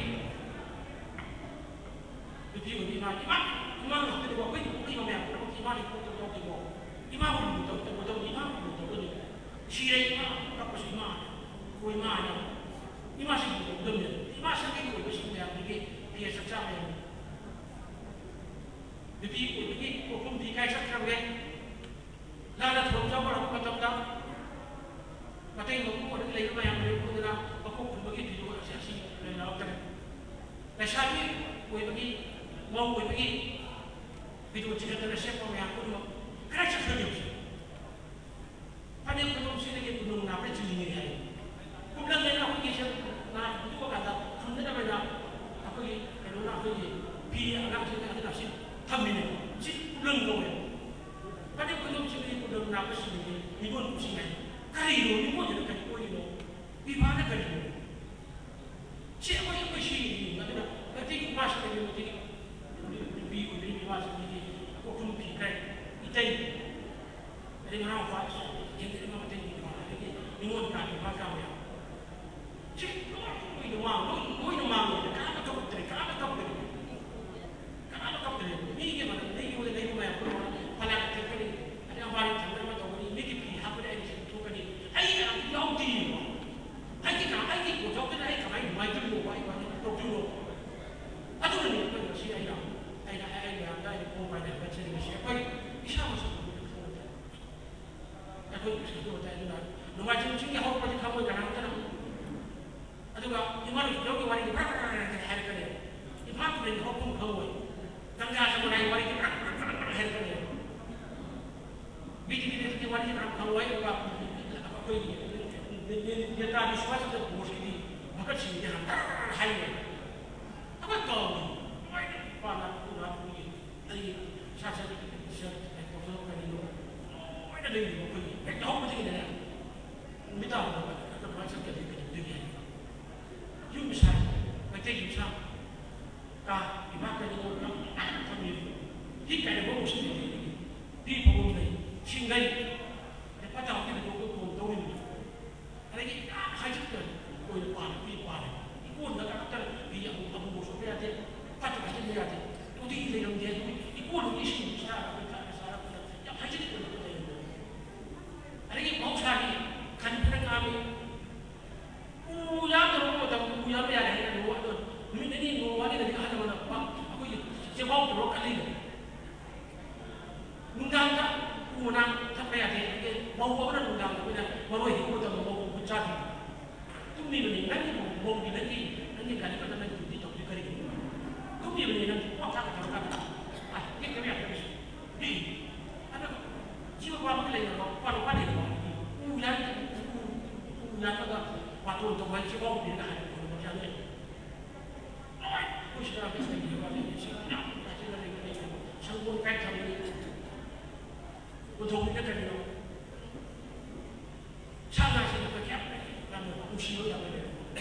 ꯅꯨꯄꯤ ꯑꯣꯏꯕꯤ ꯏꯃꯥ, ꯏꯃꯥ, ꯏꯃꯥ ꯉꯥꯛꯇꯅꯤꯀꯣ꯫ ꯑꯩꯈꯣꯏꯅ ꯄꯣꯛꯂꯤꯕ ꯃꯌꯥꯝ ꯄꯨꯝꯅꯃꯛꯇꯤ ꯏꯃꯥꯅ ꯄꯣꯛꯇꯧ ꯇꯧꯗꯦꯀꯣ꯫ ꯏꯃꯥꯕꯨ ꯂꯨꯅ ꯇꯧ-, ꯇꯧꯒꯗꯧꯅꯤ, ꯏꯃꯥꯕꯨ ꯂꯨꯅ ꯇꯧꯒꯗꯧꯅꯤ꯫ ꯁꯤꯔꯦ ꯏꯃꯥ, ꯀꯞꯄꯁꯨ ꯏꯃꯥ, ꯑꯩꯈꯣꯏ ꯏꯃꯥ ꯍꯥꯏꯅ꯫ ꯏꯃꯥꯁꯤ ꯂꯨꯅ ꯇꯧꯒꯗꯧꯅꯤ꯫ ꯏꯃꯥ ꯁꯛꯇꯒꯤ ꯑꯣꯏꯕꯁꯤꯡ ꯃꯌꯥꯝꯗꯒꯤ ꯐꯤ ꯆꯞ ꯆꯥꯕ ꯌꯥꯝꯃꯤ꯫ ꯅꯨꯄꯤ ꯑꯣꯏꯕꯒꯤ ꯄꯣꯛꯐꯝꯗꯤ ꯀꯥꯏ ꯆꯠꯈ꯭ꯔꯒꯦ? ꯂꯥꯟꯅ ꯊꯧꯔꯝ ꯌꯥꯎꯕ ꯂꯥꯛꯄ ꯃꯇꯝꯗ ꯃꯇꯩ ꯃꯀꯨ ꯑꯣꯏꯔꯒ ꯂꯩꯕ ꯃꯌꯥꯝ ꯂꯩꯕ ꯈꯨꯗꯤꯡꯅ ꯃꯀꯣꯛ ꯈꯨꯝꯕꯒꯤ ꯐꯤꯖꯣꯜ ꯑꯁꯤ ꯑꯁꯤ ꯂꯩꯅꯔꯛꯇ꯭ꯔꯦ꯫ ꯂꯩꯁꯥꯕꯤ ꯑꯣꯏꯕꯒꯤ, ꯃꯧ ꯑꯣꯏꯕꯒꯤ ꯐꯤꯖꯣꯜ ꯆꯤꯡꯈꯠꯇꯅ ꯁꯦꯠꯄ ꯃꯌꯥꯝ ꯄꯨꯝꯅꯃꯛ ꯀꯗꯥꯏ ꯆꯠꯈ꯭ꯔꯒꯦ ꯍꯧꯖꯤꯛ? ꯐꯅꯦꯛ ꯈꯨꯗꯣꯞꯁꯤꯗꯒꯤ ꯈꯨꯗꯣꯡ ꯅꯥꯕ ꯆꯤꯡꯂꯤꯉꯩ ꯍꯥꯏ꯫ ꯀꯨꯞꯂꯝꯗꯅ ꯑꯩꯈꯣꯏꯒꯤ ꯁꯦ-, ꯅꯥ ꯐꯨꯠꯇꯣꯛꯑꯀꯥꯟꯗ ꯈꯨꯝꯅꯅꯕꯅ ꯑꯩꯈꯣꯏꯒꯤ ꯀꯩꯅꯣꯅ ꯑꯩꯈꯣꯏꯒꯤ ꯐꯤ ꯑꯉꯥꯡꯁꯤꯡꯗ ꯑꯗꯨꯅ ꯑꯁꯤ ꯊꯝꯃꯤꯅꯦ꯫ ꯁꯤ ꯀꯨꯞꯂꯝ ꯀꯧꯋꯦ꯫ ꯐꯅꯦꯛ ꯈꯨꯗꯣꯞꯁꯤꯗꯒꯤ ꯈꯨꯗꯣꯡ ꯅꯥꯕ ꯆꯤꯡꯂꯤꯉꯩ ꯅꯤꯉꯣꯜ ꯀꯨꯝꯁꯤ ꯍꯥꯏ꯫ ꯀꯔꯤꯅꯣ ꯅꯤꯉꯣꯜꯁꯤꯅ ꯀꯔꯤ ꯑꯣꯏꯔꯤꯅꯣ? ꯏꯕꯥꯅ ꯀꯔꯤꯅꯣ? ꯁꯤ ꯑꯩꯈꯣꯏ, ꯑꯩꯈꯣꯏ ꯁꯤꯒꯤ ꯃꯤꯅꯤ꯫ ꯑꯗꯨꯅ ꯃꯩꯇꯩꯒꯤ ꯏꯃꯥꯁꯤꯡ ꯂꯩꯔꯤꯕ ꯃꯩꯇꯩꯒꯤ ꯅꯨꯄꯤ ꯑꯣꯏꯕꯤꯔꯤꯕ ꯏꯃꯥꯁꯤꯡꯁꯤꯒꯤ ꯀꯣꯛꯐꯝ ꯐꯤ ꯈꯔ, ꯏꯇꯩ, ꯑꯗꯩ ꯃꯅꯥꯎꯄꯥ, ꯌꯦꯡꯗꯔꯤꯕ ꯃꯩꯇꯩꯒꯤ ꯏꯃꯥ, ꯑꯗꯒꯤ ꯅꯤꯉꯣꯜ ꯀꯥꯕꯤ ꯏꯃꯥ ꯀꯥꯕ ꯌꯥꯎ꯫ ꯁꯤ ꯂꯣꯏꯅ ꯃꯥꯡ-, ꯂꯣꯏ-, ꯂꯣꯏꯅ ꯃꯥꯡꯉꯦ꯫ ꯀꯅꯥꯝꯇ ꯀꯞꯇ꯭ꯔꯦ, ꯀꯅꯥꯝꯇ ꯀꯞꯇ꯭ꯔꯦ꯫ ꯀꯅꯥꯝꯇ ꯀꯞꯇ꯭ꯔꯦ꯫ ꯃꯤꯒꯤ ꯃꯔꯛ, ꯂꯩꯌꯨ, ꯂꯩꯌꯨ ꯃꯌꯥꯝ ꯄꯨꯝꯅꯃꯛ ꯐꯂꯥꯡ ꯊꯦꯠꯀꯅꯤ, ꯑꯗꯩ ꯑꯝꯕꯥꯔꯤ ꯊꯝꯅꯕ ꯇꯧꯒꯅꯤ, ꯃꯤꯒꯤ ꯐꯤ ꯍꯥꯞꯄꯗꯤ ꯑꯩꯅ ꯁꯦꯡꯗꯣꯛꯀꯅꯤ꯫ ꯑꯩ ꯀꯅꯥꯝꯇ ꯌꯥꯎꯗꯦ꯫ ꯑꯩꯒꯤ ꯀꯅꯥ-, ꯑꯩꯒꯤ ꯄꯣꯠ ꯌꯥꯎꯗꯅ ꯑꯩ ꯀꯃꯥꯏꯅ ꯅꯨꯡꯉꯥꯏꯗꯣꯏꯅꯣ? ꯑꯩ ꯀꯃꯥꯏꯅ ꯇꯧꯗꯣꯏꯅꯣ? ꯑꯗꯨꯅꯅꯦ ꯑꯩꯈꯣꯏ ꯉꯁꯤ ꯑꯩꯅ, ꯑꯩꯅ, ꯑꯩ ꯃꯌꯥꯝꯗ ꯑꯩꯅ ꯐꯣꯟ ꯄꯥꯏꯅꯔꯒ ꯆꯦꯜꯂꯤꯕꯁꯤ꯫ ꯑꯩꯈꯣꯏ ꯏꯁꯥꯃꯛꯁꯨ ꯈꯪꯕ ꯅꯠꯇꯦ꯫ ꯑꯩꯈꯣꯏ ꯏꯁꯥꯗ ꯑꯣꯏꯇꯥꯔꯦ꯫ ꯑꯗꯨꯅ ꯅꯣꯡꯃꯥꯏꯖꯤꯡ ꯆꯤꯡꯒꯤ ꯍꯧꯔꯛꯄꯁꯤ ꯈꯪꯉꯣꯏ ꯀꯅꯥꯝꯇꯅ꯫ ꯑꯗꯨꯒ ꯏꯃꯥ ꯂꯣꯏꯁꯤꯟꯗꯧꯒꯤ ꯋꯥꯔꯤꯗꯤ ꯕ꯭ꯔꯥ ꯕ꯭ꯔꯥ ꯕ꯭ꯔꯥ ꯍꯥꯏꯔꯛꯀꯅꯤ꯫ ꯏꯝꯐꯥꯜ ꯇꯨꯔꯦꯜꯒꯤ ꯍꯧꯔꯛꯐꯝ ꯈꯪꯉꯣꯏ꯫ ꯀꯪꯂꯥ ꯆꯪꯕꯗ ꯍꯥꯏ ꯋꯥꯔꯤꯗꯤ ꯕ꯭ꯔꯥ ꯕ꯭ꯔꯥ ꯕ꯭ꯔꯥ ꯕ꯭ꯔꯥ ꯍꯥꯏꯔꯛꯀꯅꯤ꯫ ꯕꯤ ꯇꯤ ꯚꯤ ꯂꯩꯔꯛꯀꯤ ꯋꯥꯔꯤꯗꯤ ꯕ꯭ꯔꯥ ꯕ꯭ꯔꯥ ꯂꯣꯏꯅꯃꯛ ꯑꯩꯈꯣꯏꯒꯤ ꯅꯦ-, ꯅꯦ-, ꯅꯦ-, ꯅꯦꯇꯥꯖꯤ ꯁꯨꯚꯥꯁ ꯆꯟꯗ꯭ꯔ ꯕꯣꯁꯀꯤꯗꯤ ꯚꯒꯠ ꯁꯤꯡꯒꯤꯗꯤ ꯍꯥꯟꯅ ꯍꯥꯏꯅꯩ꯫ ꯑꯩꯈꯣꯏ ꯀꯥꯎꯏ꯫ ꯂꯣꯏꯅ ꯄꯥꯟꯅ ꯄꯨꯅ ꯑꯩꯈꯣꯏꯒꯤ ꯑꯩ ꯏꯁꯥ ꯁꯛ-, ꯁꯛ-, ꯀꯩꯅꯣ ꯀꯔꯤꯅꯣ ꯂꯣꯏꯅ ꯂꯩꯔꯤꯕ ꯑꯩꯈꯣꯏꯒꯤ ꯍꯦꯛ ꯌꯥꯍꯧꯕꯗꯒꯤꯅꯅꯦ ꯅꯨꯃꯤꯠ ꯇꯥꯕꯗ ꯀꯃꯥꯏꯅ ꯆꯠꯀꯅꯤ ꯀꯩꯗꯧꯗꯣꯏꯅꯤ ꯍꯥꯏꯕ꯫ ꯌꯨꯝ ꯁꯥꯏ, ꯃꯩꯇꯩ ꯌꯨꯝ ꯁꯥ꯫ ꯀꯥ, ꯏꯃꯥ ꯀꯩꯅꯣ ꯌꯥꯝ ꯅꯨꯡꯉꯥꯏꯅ ꯊꯝꯃꯤ꯫ ꯍꯤ ꯀꯥꯏꯅꯕ ꯑꯃꯁꯨ ꯂꯩꯇꯦ꯫ ꯐꯤ ꯐꯧꯐꯝ ꯂꯩ, ꯁꯤꯡ ꯂꯩ, ꯑꯗꯩ ꯐꯠꯇ ꯍꯥꯎꯊꯤ ꯂꯩꯊꯣꯛꯄ ꯀꯣꯟ ꯇꯧꯔꯤꯕꯅꯤ꯫ ꯑꯗꯒꯤ ꯌꯥꯝ ꯍꯥꯏꯖꯤꯟꯅ ꯑꯣꯏꯅ ꯄꯥꯜꯂꯤ, ꯐꯤ ꯄꯥꯜꯂꯤ꯫ ꯏꯀꯣꯟꯗ ꯉꯥꯛꯇ ꯐꯤ ꯑꯃꯨꯛ ꯑꯃꯨꯛ ꯁꯣꯛꯄ ꯌꯥꯗꯦ, ꯐꯠꯇ ꯍꯥꯏꯖꯤꯟꯕ ꯌꯥꯗꯦ꯫ ꯇꯣꯇꯤ ꯂꯩꯔꯝꯗꯦ, ꯑꯗꯨꯒꯤ ꯏꯀꯣꯟꯗꯨꯒꯤ ꯏꯁꯤꯡ ꯆꯥꯔꯒ ꯊꯛꯑꯒ ꯆꯥꯔꯒ ꯌꯥꯝ ꯍꯥꯏꯖꯤꯟꯅ ꯑꯣꯏꯅ ꯂꯩꯔꯝꯃꯦ꯫ ꯑꯗꯒꯤ ꯃꯍꯧꯁꯥꯒꯤ ꯈꯟ ꯈꯔ ꯀꯥꯝꯃꯤ, ꯎ ꯌꯥꯟꯗ꯭ꯔꯕ ꯃꯇꯝꯗ ꯎ ꯌꯥꯟꯕ ꯌꯥꯔꯦ ꯍꯥꯏꯅ ꯅꯣꯡꯃ ꯑꯗꯣ ꯅꯨꯃꯤꯠ ꯑꯅꯤ ꯅꯣꯡꯃ ꯋꯥꯠꯂꯤꯉꯩꯗꯒꯤ ꯑꯍꯜ ꯑꯃꯅ ꯄ-, ꯑꯩꯈꯣꯏꯒꯤ ꯆꯦꯕꯥꯎ ꯄꯨꯔꯒ ꯀꯜꯂꯤꯅꯦ꯫ ꯅꯨꯡꯗꯥꯡꯗ ꯎ ꯃꯅꯥ ꯊꯛꯄ ꯌꯥꯗꯦ, ꯑꯗꯒꯤ ꯃꯧ ꯑꯃꯅ ꯅꯨꯡꯗꯥꯡꯗ ꯑꯩꯈꯣꯏꯅ ꯃꯔꯣꯏ ꯍꯦꯛꯄ ꯃꯇꯝꯗ ꯃꯧ ꯈꯨꯠ ꯆꯥꯗꯦ꯫ ꯇꯨꯝꯃꯤꯕꯅꯤ, ꯅꯪꯒꯤ ꯃꯧ-, ꯃꯧꯒꯤ ꯅꯪꯒꯤ, ꯅꯪꯒꯤ ꯒꯥꯔꯤ ꯈꯛꯇ ꯅꯪ ꯗ꯭ꯌꯨꯇꯤ ꯇꯧꯕꯗꯤ ꯀꯔꯤꯒꯤꯅꯣ? ꯇꯨꯝꯃꯤꯕꯅꯤ, ꯅꯪ ꯄꯣꯠ ꯊꯥꯡꯒ ꯊꯝꯃꯀꯥꯟꯗ, ꯑꯥꯏ, ꯇꯦꯛꯇꯕ ꯌꯥꯗꯕꯁꯨ꯫ ꯑꯦ, ꯑꯗꯣ ꯖꯤꯕ ꯄꯥꯟꯕ ꯂꯩꯔꯕ, ꯎꯄꯥꯟ ꯋꯥꯄꯥꯟ ꯂꯩꯔꯕ, ꯎ ꯌꯥꯟ-, ꯎ, ꯎ ꯌꯥꯟꯕꯗ ꯕꯥꯇꯣꯟ ꯇꯧꯕ ꯍꯥꯏꯁꯦ ꯋꯥꯍꯧ ꯄꯤꯔꯒ ꯍꯥꯏꯔꯒ ꯀꯣꯟꯅ ꯌꯥꯅꯤ꯫ ꯂꯣꯏ ꯑꯩꯈꯣꯏ ꯁꯅꯥ ꯀꯩꯊꯦꯜꯒꯤ ꯋꯥꯔꯤꯅꯤ꯫ ꯁꯤ ꯌꯥꯝ ꯐꯖꯅ ꯂꯩꯕ ꯂꯩꯕ꯫ ꯁꯪꯒꯣꯝ ꯀꯥꯏ ꯊꯝꯃꯤ? ꯀꯣꯟꯊꯣꯡꯕꯤꯗ ꯀꯔꯤꯅꯣ? ꯁꯥ ꯉꯥꯁꯤꯡ ꯑꯩꯈꯣꯏ ꯀꯌꯥꯝ ꯌꯥꯝꯅ ꯅꯨꯡꯁꯤꯕ ꯌꯥꯝꯅ ꯂꯩ꯫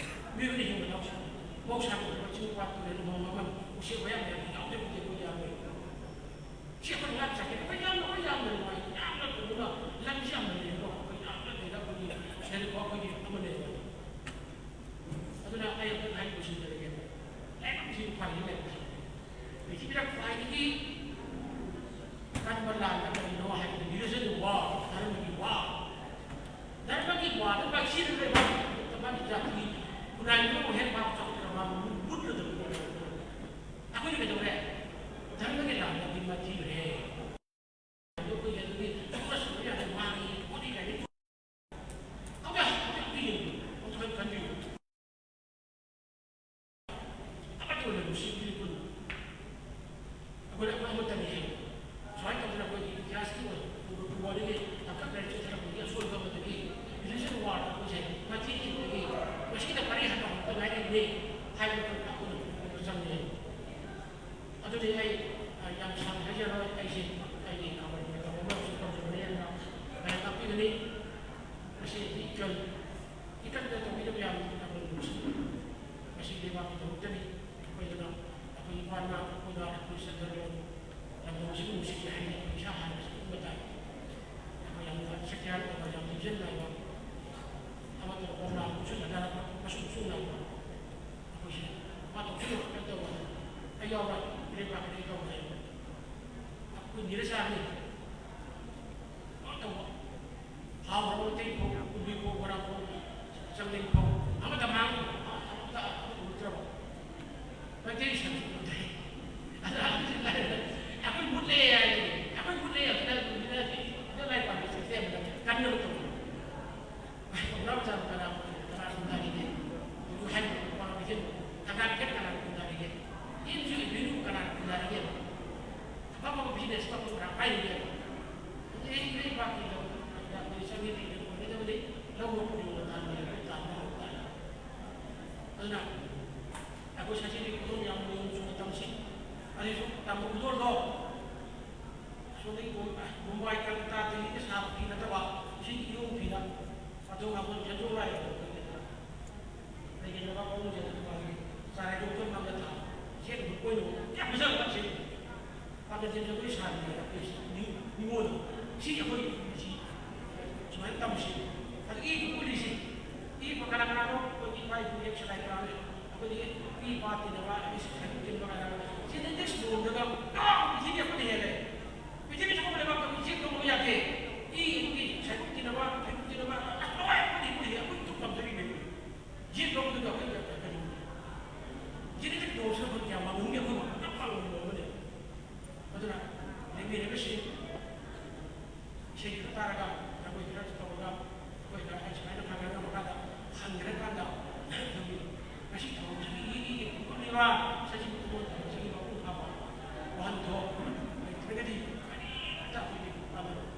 ꯃꯤꯑꯣꯏꯕꯅ ꯍꯤꯡꯕ ꯌꯥꯎꯁꯤ꯫ ꯃꯍꯧꯁꯥꯒꯤ ꯑꯣꯏꯕ ꯆꯤꯡ ꯄꯥꯠ ꯇꯨꯔꯦꯜ ꯎꯃꯪ ꯋꯥꯃꯪ ꯎꯆꯦꯛ ꯋꯥꯌꯥ ꯃꯌꯥꯝꯁꯤ ꯌꯥꯎꯗ꯭ꯔꯕꯗꯤ ꯑꯩꯈꯣꯏ ꯌꯥꯔꯣꯏ꯫ ꯁꯤ ꯑꯩꯈꯣꯏ ꯉꯥꯛ ꯆꯠꯀꯦ꯫ ꯑꯩꯈꯣꯏ ꯌꯥꯝꯅ, ꯑꯩꯈꯣꯏ ꯌꯥꯝꯅ ꯅꯨꯡꯉꯥꯏ꯫ ꯌꯥꯝꯅ ꯀꯩꯅꯣꯗ ꯂꯝꯁꯤ ꯌꯥꯝꯅ ꯂꯩꯔꯦꯀꯣ꯫ ꯑꯩꯈꯣꯏ ꯌꯥꯝꯅ ꯂꯩꯔꯦ꯫ ꯑꯩꯈꯣꯏꯒꯤ ꯁꯦꯜ ꯑꯩꯈꯣꯏꯒꯤ ꯑꯃ ꯂꯩꯔꯦ꯫ ꯑꯗꯨꯅ ꯑꯩ ꯑꯃꯨꯛ ꯍꯥꯏ ꯂꯣꯏꯁꯤꯟꯖꯔꯒꯦ꯫ ꯂꯥꯏꯔꯤꯛ ꯌꯥꯝ ꯊꯤꯅ ꯐꯔꯤ ꯂꯥꯏꯔꯤꯛꯁꯦ꯫ ꯄ꯭ꯔꯤꯊꯤꯕꯤꯗ ꯈ꯭ꯋꯥꯏꯗꯒꯤ ꯀꯟꯕ ꯂꯥꯟꯅ ꯀꯔꯤꯅꯣ ꯍꯥꯏꯕꯗ religion war, ꯙꯔꯃꯒꯤ war꯫ ꯙꯔꯃꯒꯤ warꯗ ꯃꯥꯏ ꯁꯤꯗ ꯂꯩꯕ ꯃꯥꯒꯤ ꯖꯥꯇꯤ ꯈꯨꯟꯅꯥꯏꯗꯨꯅ ꯑꯃꯨꯛ ꯍꯦꯛ ꯃꯥ ꯆꯥꯎꯊꯣꯛꯇꯅ ꯃꯥ ꯃꯨꯠꯂꯗꯕ꯫ ꯑꯩꯈꯣꯏꯅ ꯀꯩꯗꯧꯔꯦ? ꯙꯔꯃꯒꯤ ꯂꯥꯟꯗ ꯑꯩꯈꯣꯏ ꯃꯥꯏꯊꯤꯔꯦ꯫ ꯑꯗꯨ ꯑꯩꯈꯣꯏꯒꯤ ꯑꯗꯨꯒꯤ ꯐꯣꯀꯁ ꯇꯧꯕ ꯌꯥꯗꯦ, ꯃꯥꯒꯤ ꯕꯣꯗꯤ ꯂꯥꯏꯔꯤꯛ ꯇꯧꯕ ꯌꯥꯗꯦ, ꯇꯧꯕ ꯌꯥꯗꯦ, ꯈꯟꯕꯤꯌꯨ꯫ ꯑꯃꯠꯇ ꯑꯣꯏꯅ ꯅꯨꯡꯁꯤꯕꯤꯔꯤ ꯄꯨꯟꯅ꯫ ꯑꯩꯈꯣꯏꯅ ꯑꯃ ꯑꯃꯠꯇꯅꯤ ꯍꯥꯏꯕ꯫ ꯁꯨꯃꯥꯏꯅ ꯇꯧꯗꯅ ꯑꯩꯈꯣꯏꯒꯤ ꯏꯇꯤꯍꯥꯁꯀꯤ ꯑꯣꯏꯕ ꯄꯨꯋꯥꯔꯤꯒꯤ ꯇꯥꯡꯀꯛ ꯂꯥꯏꯔꯤꯛꯁꯦ ꯈꯔ ꯁꯤꯗ ꯄꯔꯤ ꯍꯟꯕ ꯍꯧꯔꯛꯇ ꯉꯥꯏꯔꯤꯕꯅꯤ ꯍꯥꯏꯕꯗꯨ ꯑꯩꯈꯣꯏꯅ ꯈꯪꯕ ꯆꯪꯉꯤ꯫ ꯑꯗꯨꯗꯤ ꯑꯩ, ꯑ, ꯌꯥꯝ ꯁꯥꯡꯅ ꯍꯥꯏꯖꯔꯣꯏ꯫ ꯑꯩꯁꯦ ꯑꯩꯒꯤ ꯈꯕꯔꯒꯤ ꯃꯇꯝ ꯑꯃꯁꯨ ꯇꯧꯖꯕꯅꯤ ꯑꯗꯨꯅ ꯃꯌꯥꯝ ꯉꯥꯛꯄꯤꯒꯅꯤ꯫ ꯃꯁꯤ ꯏꯀꯪ, ꯏꯀꯪꯗ ꯇꯧꯕꯤꯗꯕ ꯌꯥꯝꯅ ꯈꯕꯔ ꯅꯨꯡꯁꯤ꯫ ꯃꯁꯤ ꯂꯩꯕꯥꯛꯀꯤꯗꯃꯛꯇꯅꯤ꯫ ꯑꯩꯈꯣꯏꯗꯅ ꯑꯩꯈꯣꯏ ꯏꯄꯥ ꯏꯃꯥ ꯑꯩꯈꯣꯏꯅ ꯑꯩꯈꯣꯏ ꯆꯠꯅꯔꯤꯕ ꯂꯝꯗꯝꯁꯤꯕꯨ ꯅꯨꯡꯁꯤꯒꯦ ꯍꯥꯏꯅ ꯏꯁꯥ ꯍꯥꯟꯅ ꯆꯠꯅꯤꯡꯕ ꯇꯥꯏ꯫ ꯑꯩꯈꯣꯏ ꯌꯥꯝꯅ ꯁꯦꯀ꯭ꯌꯥꯔ ꯑꯣꯏꯕ, ꯌꯥꯝ ꯊꯤꯖꯤꯟꯅꯕ, ꯑꯃꯠꯇ ꯀꯣꯝꯂꯥ ꯀꯨꯞꯁꯨꯟꯅꯗꯅ ꯃꯁꯨꯡ ꯁꯨꯡꯅꯕ ꯑꯩꯈꯣꯏꯁꯦ ꯃꯥ ꯇꯧꯁꯤꯜꯂꯨ ꯀꯩꯅꯣ ꯇꯧꯕ ꯑꯩ ꯌꯥꯎꯔꯣꯏ, ꯏꯔꯩ ꯄꯥꯛꯀꯅꯤ ꯇꯧꯕꯅꯦ꯫ ꯑꯩꯈꯣꯏ ꯅꯤꯔ ꯆꯥꯔꯅꯤ꯫ ꯀꯩꯅꯣ ꯇꯧꯕ꯫ ꯍꯥꯎꯔꯕ ꯃꯩꯇꯩ ꯐꯧ, ꯀꯣꯕꯤ ꯐꯧ, ꯕꯣꯔꯥ ꯐꯧ, ꯆꯪꯂꯩ ꯐꯧ, ꯑꯃꯠꯇ ꯃꯥꯡꯗꯕ, ꯑꯃꯠꯇ ꯎꯔꯛꯇ꯭ꯔꯕ꯫ ꯃꯩꯇꯩ ꯁꯟꯁꯨ ꯎꯗꯦ꯫ ꯑꯗ ꯑꯩꯈꯣꯏ ꯃꯨꯠꯂꯦ ꯍꯥꯏꯁꯦ꯫ ꯑꯩꯈꯣꯏ ꯃꯨꯠꯂꯦ ꯍꯥꯏꯁꯤꯅ ꯑꯗꯨꯗ ꯂꯥꯏ ꯄꯥꯝꯕꯤ ꯁꯤꯁꯇꯦꯝꯗ ꯀꯟꯅꯕ ꯇꯧꯕ꯫ ꯄ꯭ꯔꯣꯒ꯭ꯔꯥꯝ ꯆꯥꯕ ꯀꯅꯥ, ꯀꯅꯥ ꯈꯨꯟꯗꯥꯔꯤꯒꯦ? ꯍꯧꯖꯤꯛ ꯍꯥꯏꯔꯤꯕ ꯄ꯭ꯔꯣꯒ꯭ꯔꯥꯝꯁꯦ ꯀꯅꯥ ꯈꯦꯠ ꯀꯅꯥ ꯈꯨꯟꯗꯥꯔꯤꯒꯦ? ꯏꯟꯁꯨ ꯏꯕꯤꯅꯨ ꯀꯅꯥ ꯈꯨꯟꯗꯥꯔꯤꯒꯦ? ꯑꯐꯕ ꯕꯤꯖꯤꯅꯦꯁ ꯑꯃ ꯄꯨꯔꯥ ꯄꯥꯏꯔꯤꯒꯦ꯫ ꯍꯧꯖꯤꯛ ꯑꯩ ꯂꯩꯕꯥꯛꯀꯤ ꯂꯝ ꯌꯥꯝꯅ ꯆꯪꯉꯤ, ꯑꯣꯏꯒꯗꯕꯅꯤ꯫ ꯂꯧ ꯂꯣꯛꯄ ꯌꯣꯟꯕ ꯇꯥꯟꯕ ꯌꯥꯕ ꯇꯥꯟꯕ ꯍꯧꯕ ꯇꯥꯔꯦ꯫ ꯑꯗꯨꯅ ꯑꯩꯈꯣꯏ ꯁꯖꯤꯗꯤ ꯈꯨꯗꯣꯡ ꯌꯥꯝ ꯅꯣꯡ ꯆꯨꯕ ꯃꯇꯝꯁꯤ, ꯑꯗꯨꯁꯨ ꯇꯝꯕ ꯈꯨꯗꯣꯜꯗꯣ, ꯑꯁꯣꯝꯗꯒꯤ ꯕꯣꯝ-, ꯕꯣꯝꯕꯥꯏ ꯀꯜꯀꯇꯥ ꯗꯤꯜꯂꯤꯗ ꯁꯥꯕ ꯐꯤ ꯅꯠꯇꯕ, ꯏꯁꯤꯡ ꯏꯔꯣꯡ ꯐꯤꯗ ꯃꯇꯨꯡ ꯑꯃꯨꯛ ꯁꯦꯝꯗꯣꯛ ꯂꯥꯛꯑꯦ꯫ ꯂꯩꯒꯦꯗꯕ ꯃꯑꯣꯡꯁꯦ ꯑꯗꯨ ꯃꯥꯒꯤ ꯆꯥꯔꯦ ꯌꯣꯛꯄ ꯉꯝꯗ ꯊꯥ ꯁꯦꯡꯕ ꯀꯣꯏꯅ ꯌꯥꯝ ꯐꯖꯕ ꯁꯦꯡꯕ꯫ ꯄꯥꯡꯒꯜꯁꯦ ꯖꯒꯣꯏ ꯁꯥꯔꯤꯉꯩꯗ ꯑꯩꯈꯣꯏ ꯅꯤꯉꯣꯜꯗꯣ ꯁꯤ ꯑꯩꯈꯣꯏ ꯁꯤ ꯁꯨꯃꯥꯏꯅ ꯇꯧꯁꯤ꯫ ꯑꯗꯒꯤ ꯎꯠꯂꯤꯁꯤ ꯏ ꯀꯅꯥ ꯀꯅꯥꯅꯣ ꯑꯩꯈꯣꯏꯒꯤ ꯏꯄꯥ ꯏꯄꯨ ꯌꯦꯛ ꯁꯂꯥꯏ ꯀꯅꯥꯅꯣ ꯑꯩꯈꯣꯏꯒꯤ ꯏ ꯏꯄꯥ ꯇꯤꯟꯅꯕ ꯑꯩꯈꯣꯏ ꯁꯥꯏꯕꯣꯛ ꯇꯤꯟꯕ ꯀꯅꯥꯅꯣ ꯁꯤꯗ ꯅꯦꯛꯁ ꯅꯣꯡꯗꯒ ꯄ꯭ꯔꯤꯊꯤꯕꯤ ꯑꯩꯈꯣꯏꯅ ꯍꯦꯜꯂꯦ꯫ ꯄ꯭ꯔꯤꯊꯤꯕꯤ ꯆꯥꯎꯈꯠꯄ ꯂꯩꯕꯥꯛꯇ ꯍꯧꯖꯤꯛ ꯇꯧꯕ ꯌꯥꯗꯦ꯫ ꯏ ꯑꯗꯨꯒꯤ ꯁꯥꯏꯕꯣꯛ ꯇꯤꯟꯅꯕ ꯁꯥꯏꯕꯣꯛ ꯇꯤꯟꯅꯕ ꯑꯁ ꯂꯣꯏ ꯑꯩꯈꯣꯏꯗꯤ ꯑꯩꯈꯣꯏꯗꯤ ꯑꯩꯈꯣꯏ ꯇꯨꯞ ꯇꯝꯖꯔꯤꯕꯅꯤ꯫ ꯌꯦꯠ ꯂꯣꯝꯗꯨꯗ ꯑꯩꯈꯣꯏ ꯀꯔꯤ ꯖꯦꯅꯦꯇꯤꯛ ꯗꯣꯁ ꯍꯥꯏꯕ ꯀꯌꯥ ꯃꯥꯡꯍꯟꯒꯦ ꯑꯩꯈꯣꯏ ꯌꯥꯝ ꯄꯥꯡꯕ ꯑꯃꯅꯦ꯫ ꯑꯗꯨꯅ ꯂꯩꯃꯤꯟꯅꯕꯁꯤ ꯏꯁꯩ ꯈꯔ ꯇꯥꯔꯒ ꯖꯒꯣꯏ ꯈꯔ ꯇꯧꯔꯒ ꯑꯩꯈꯣꯏ ꯈꯔ ꯑꯩ ꯁꯨꯃꯥꯏꯅ ꯈꯔ ꯈꯔ ꯃꯈꯥꯗ ꯍꯟꯈ꯭ꯔꯀꯥꯟꯗ ꯑꯗꯨꯒꯤ ꯉꯁꯤ ꯊꯧꯔꯝꯁꯤꯒꯤ ꯏ ꯏ ꯎꯠꯂꯤꯕ ꯁꯖꯤꯕꯨ ꯊꯧꯔꯝ ꯊꯧꯔꯝꯁꯤꯒꯤ ꯃꯄꯨꯡ ꯐꯥꯕ ꯋꯥꯍꯟꯊꯣꯛ ꯂꯩꯇ꯭ꯔꯒꯗꯤ ꯀꯔꯤꯃꯠꯇ ꯑꯩꯈꯣꯏꯒꯤ ꯀꯥꯟꯅꯔꯣꯏ꯫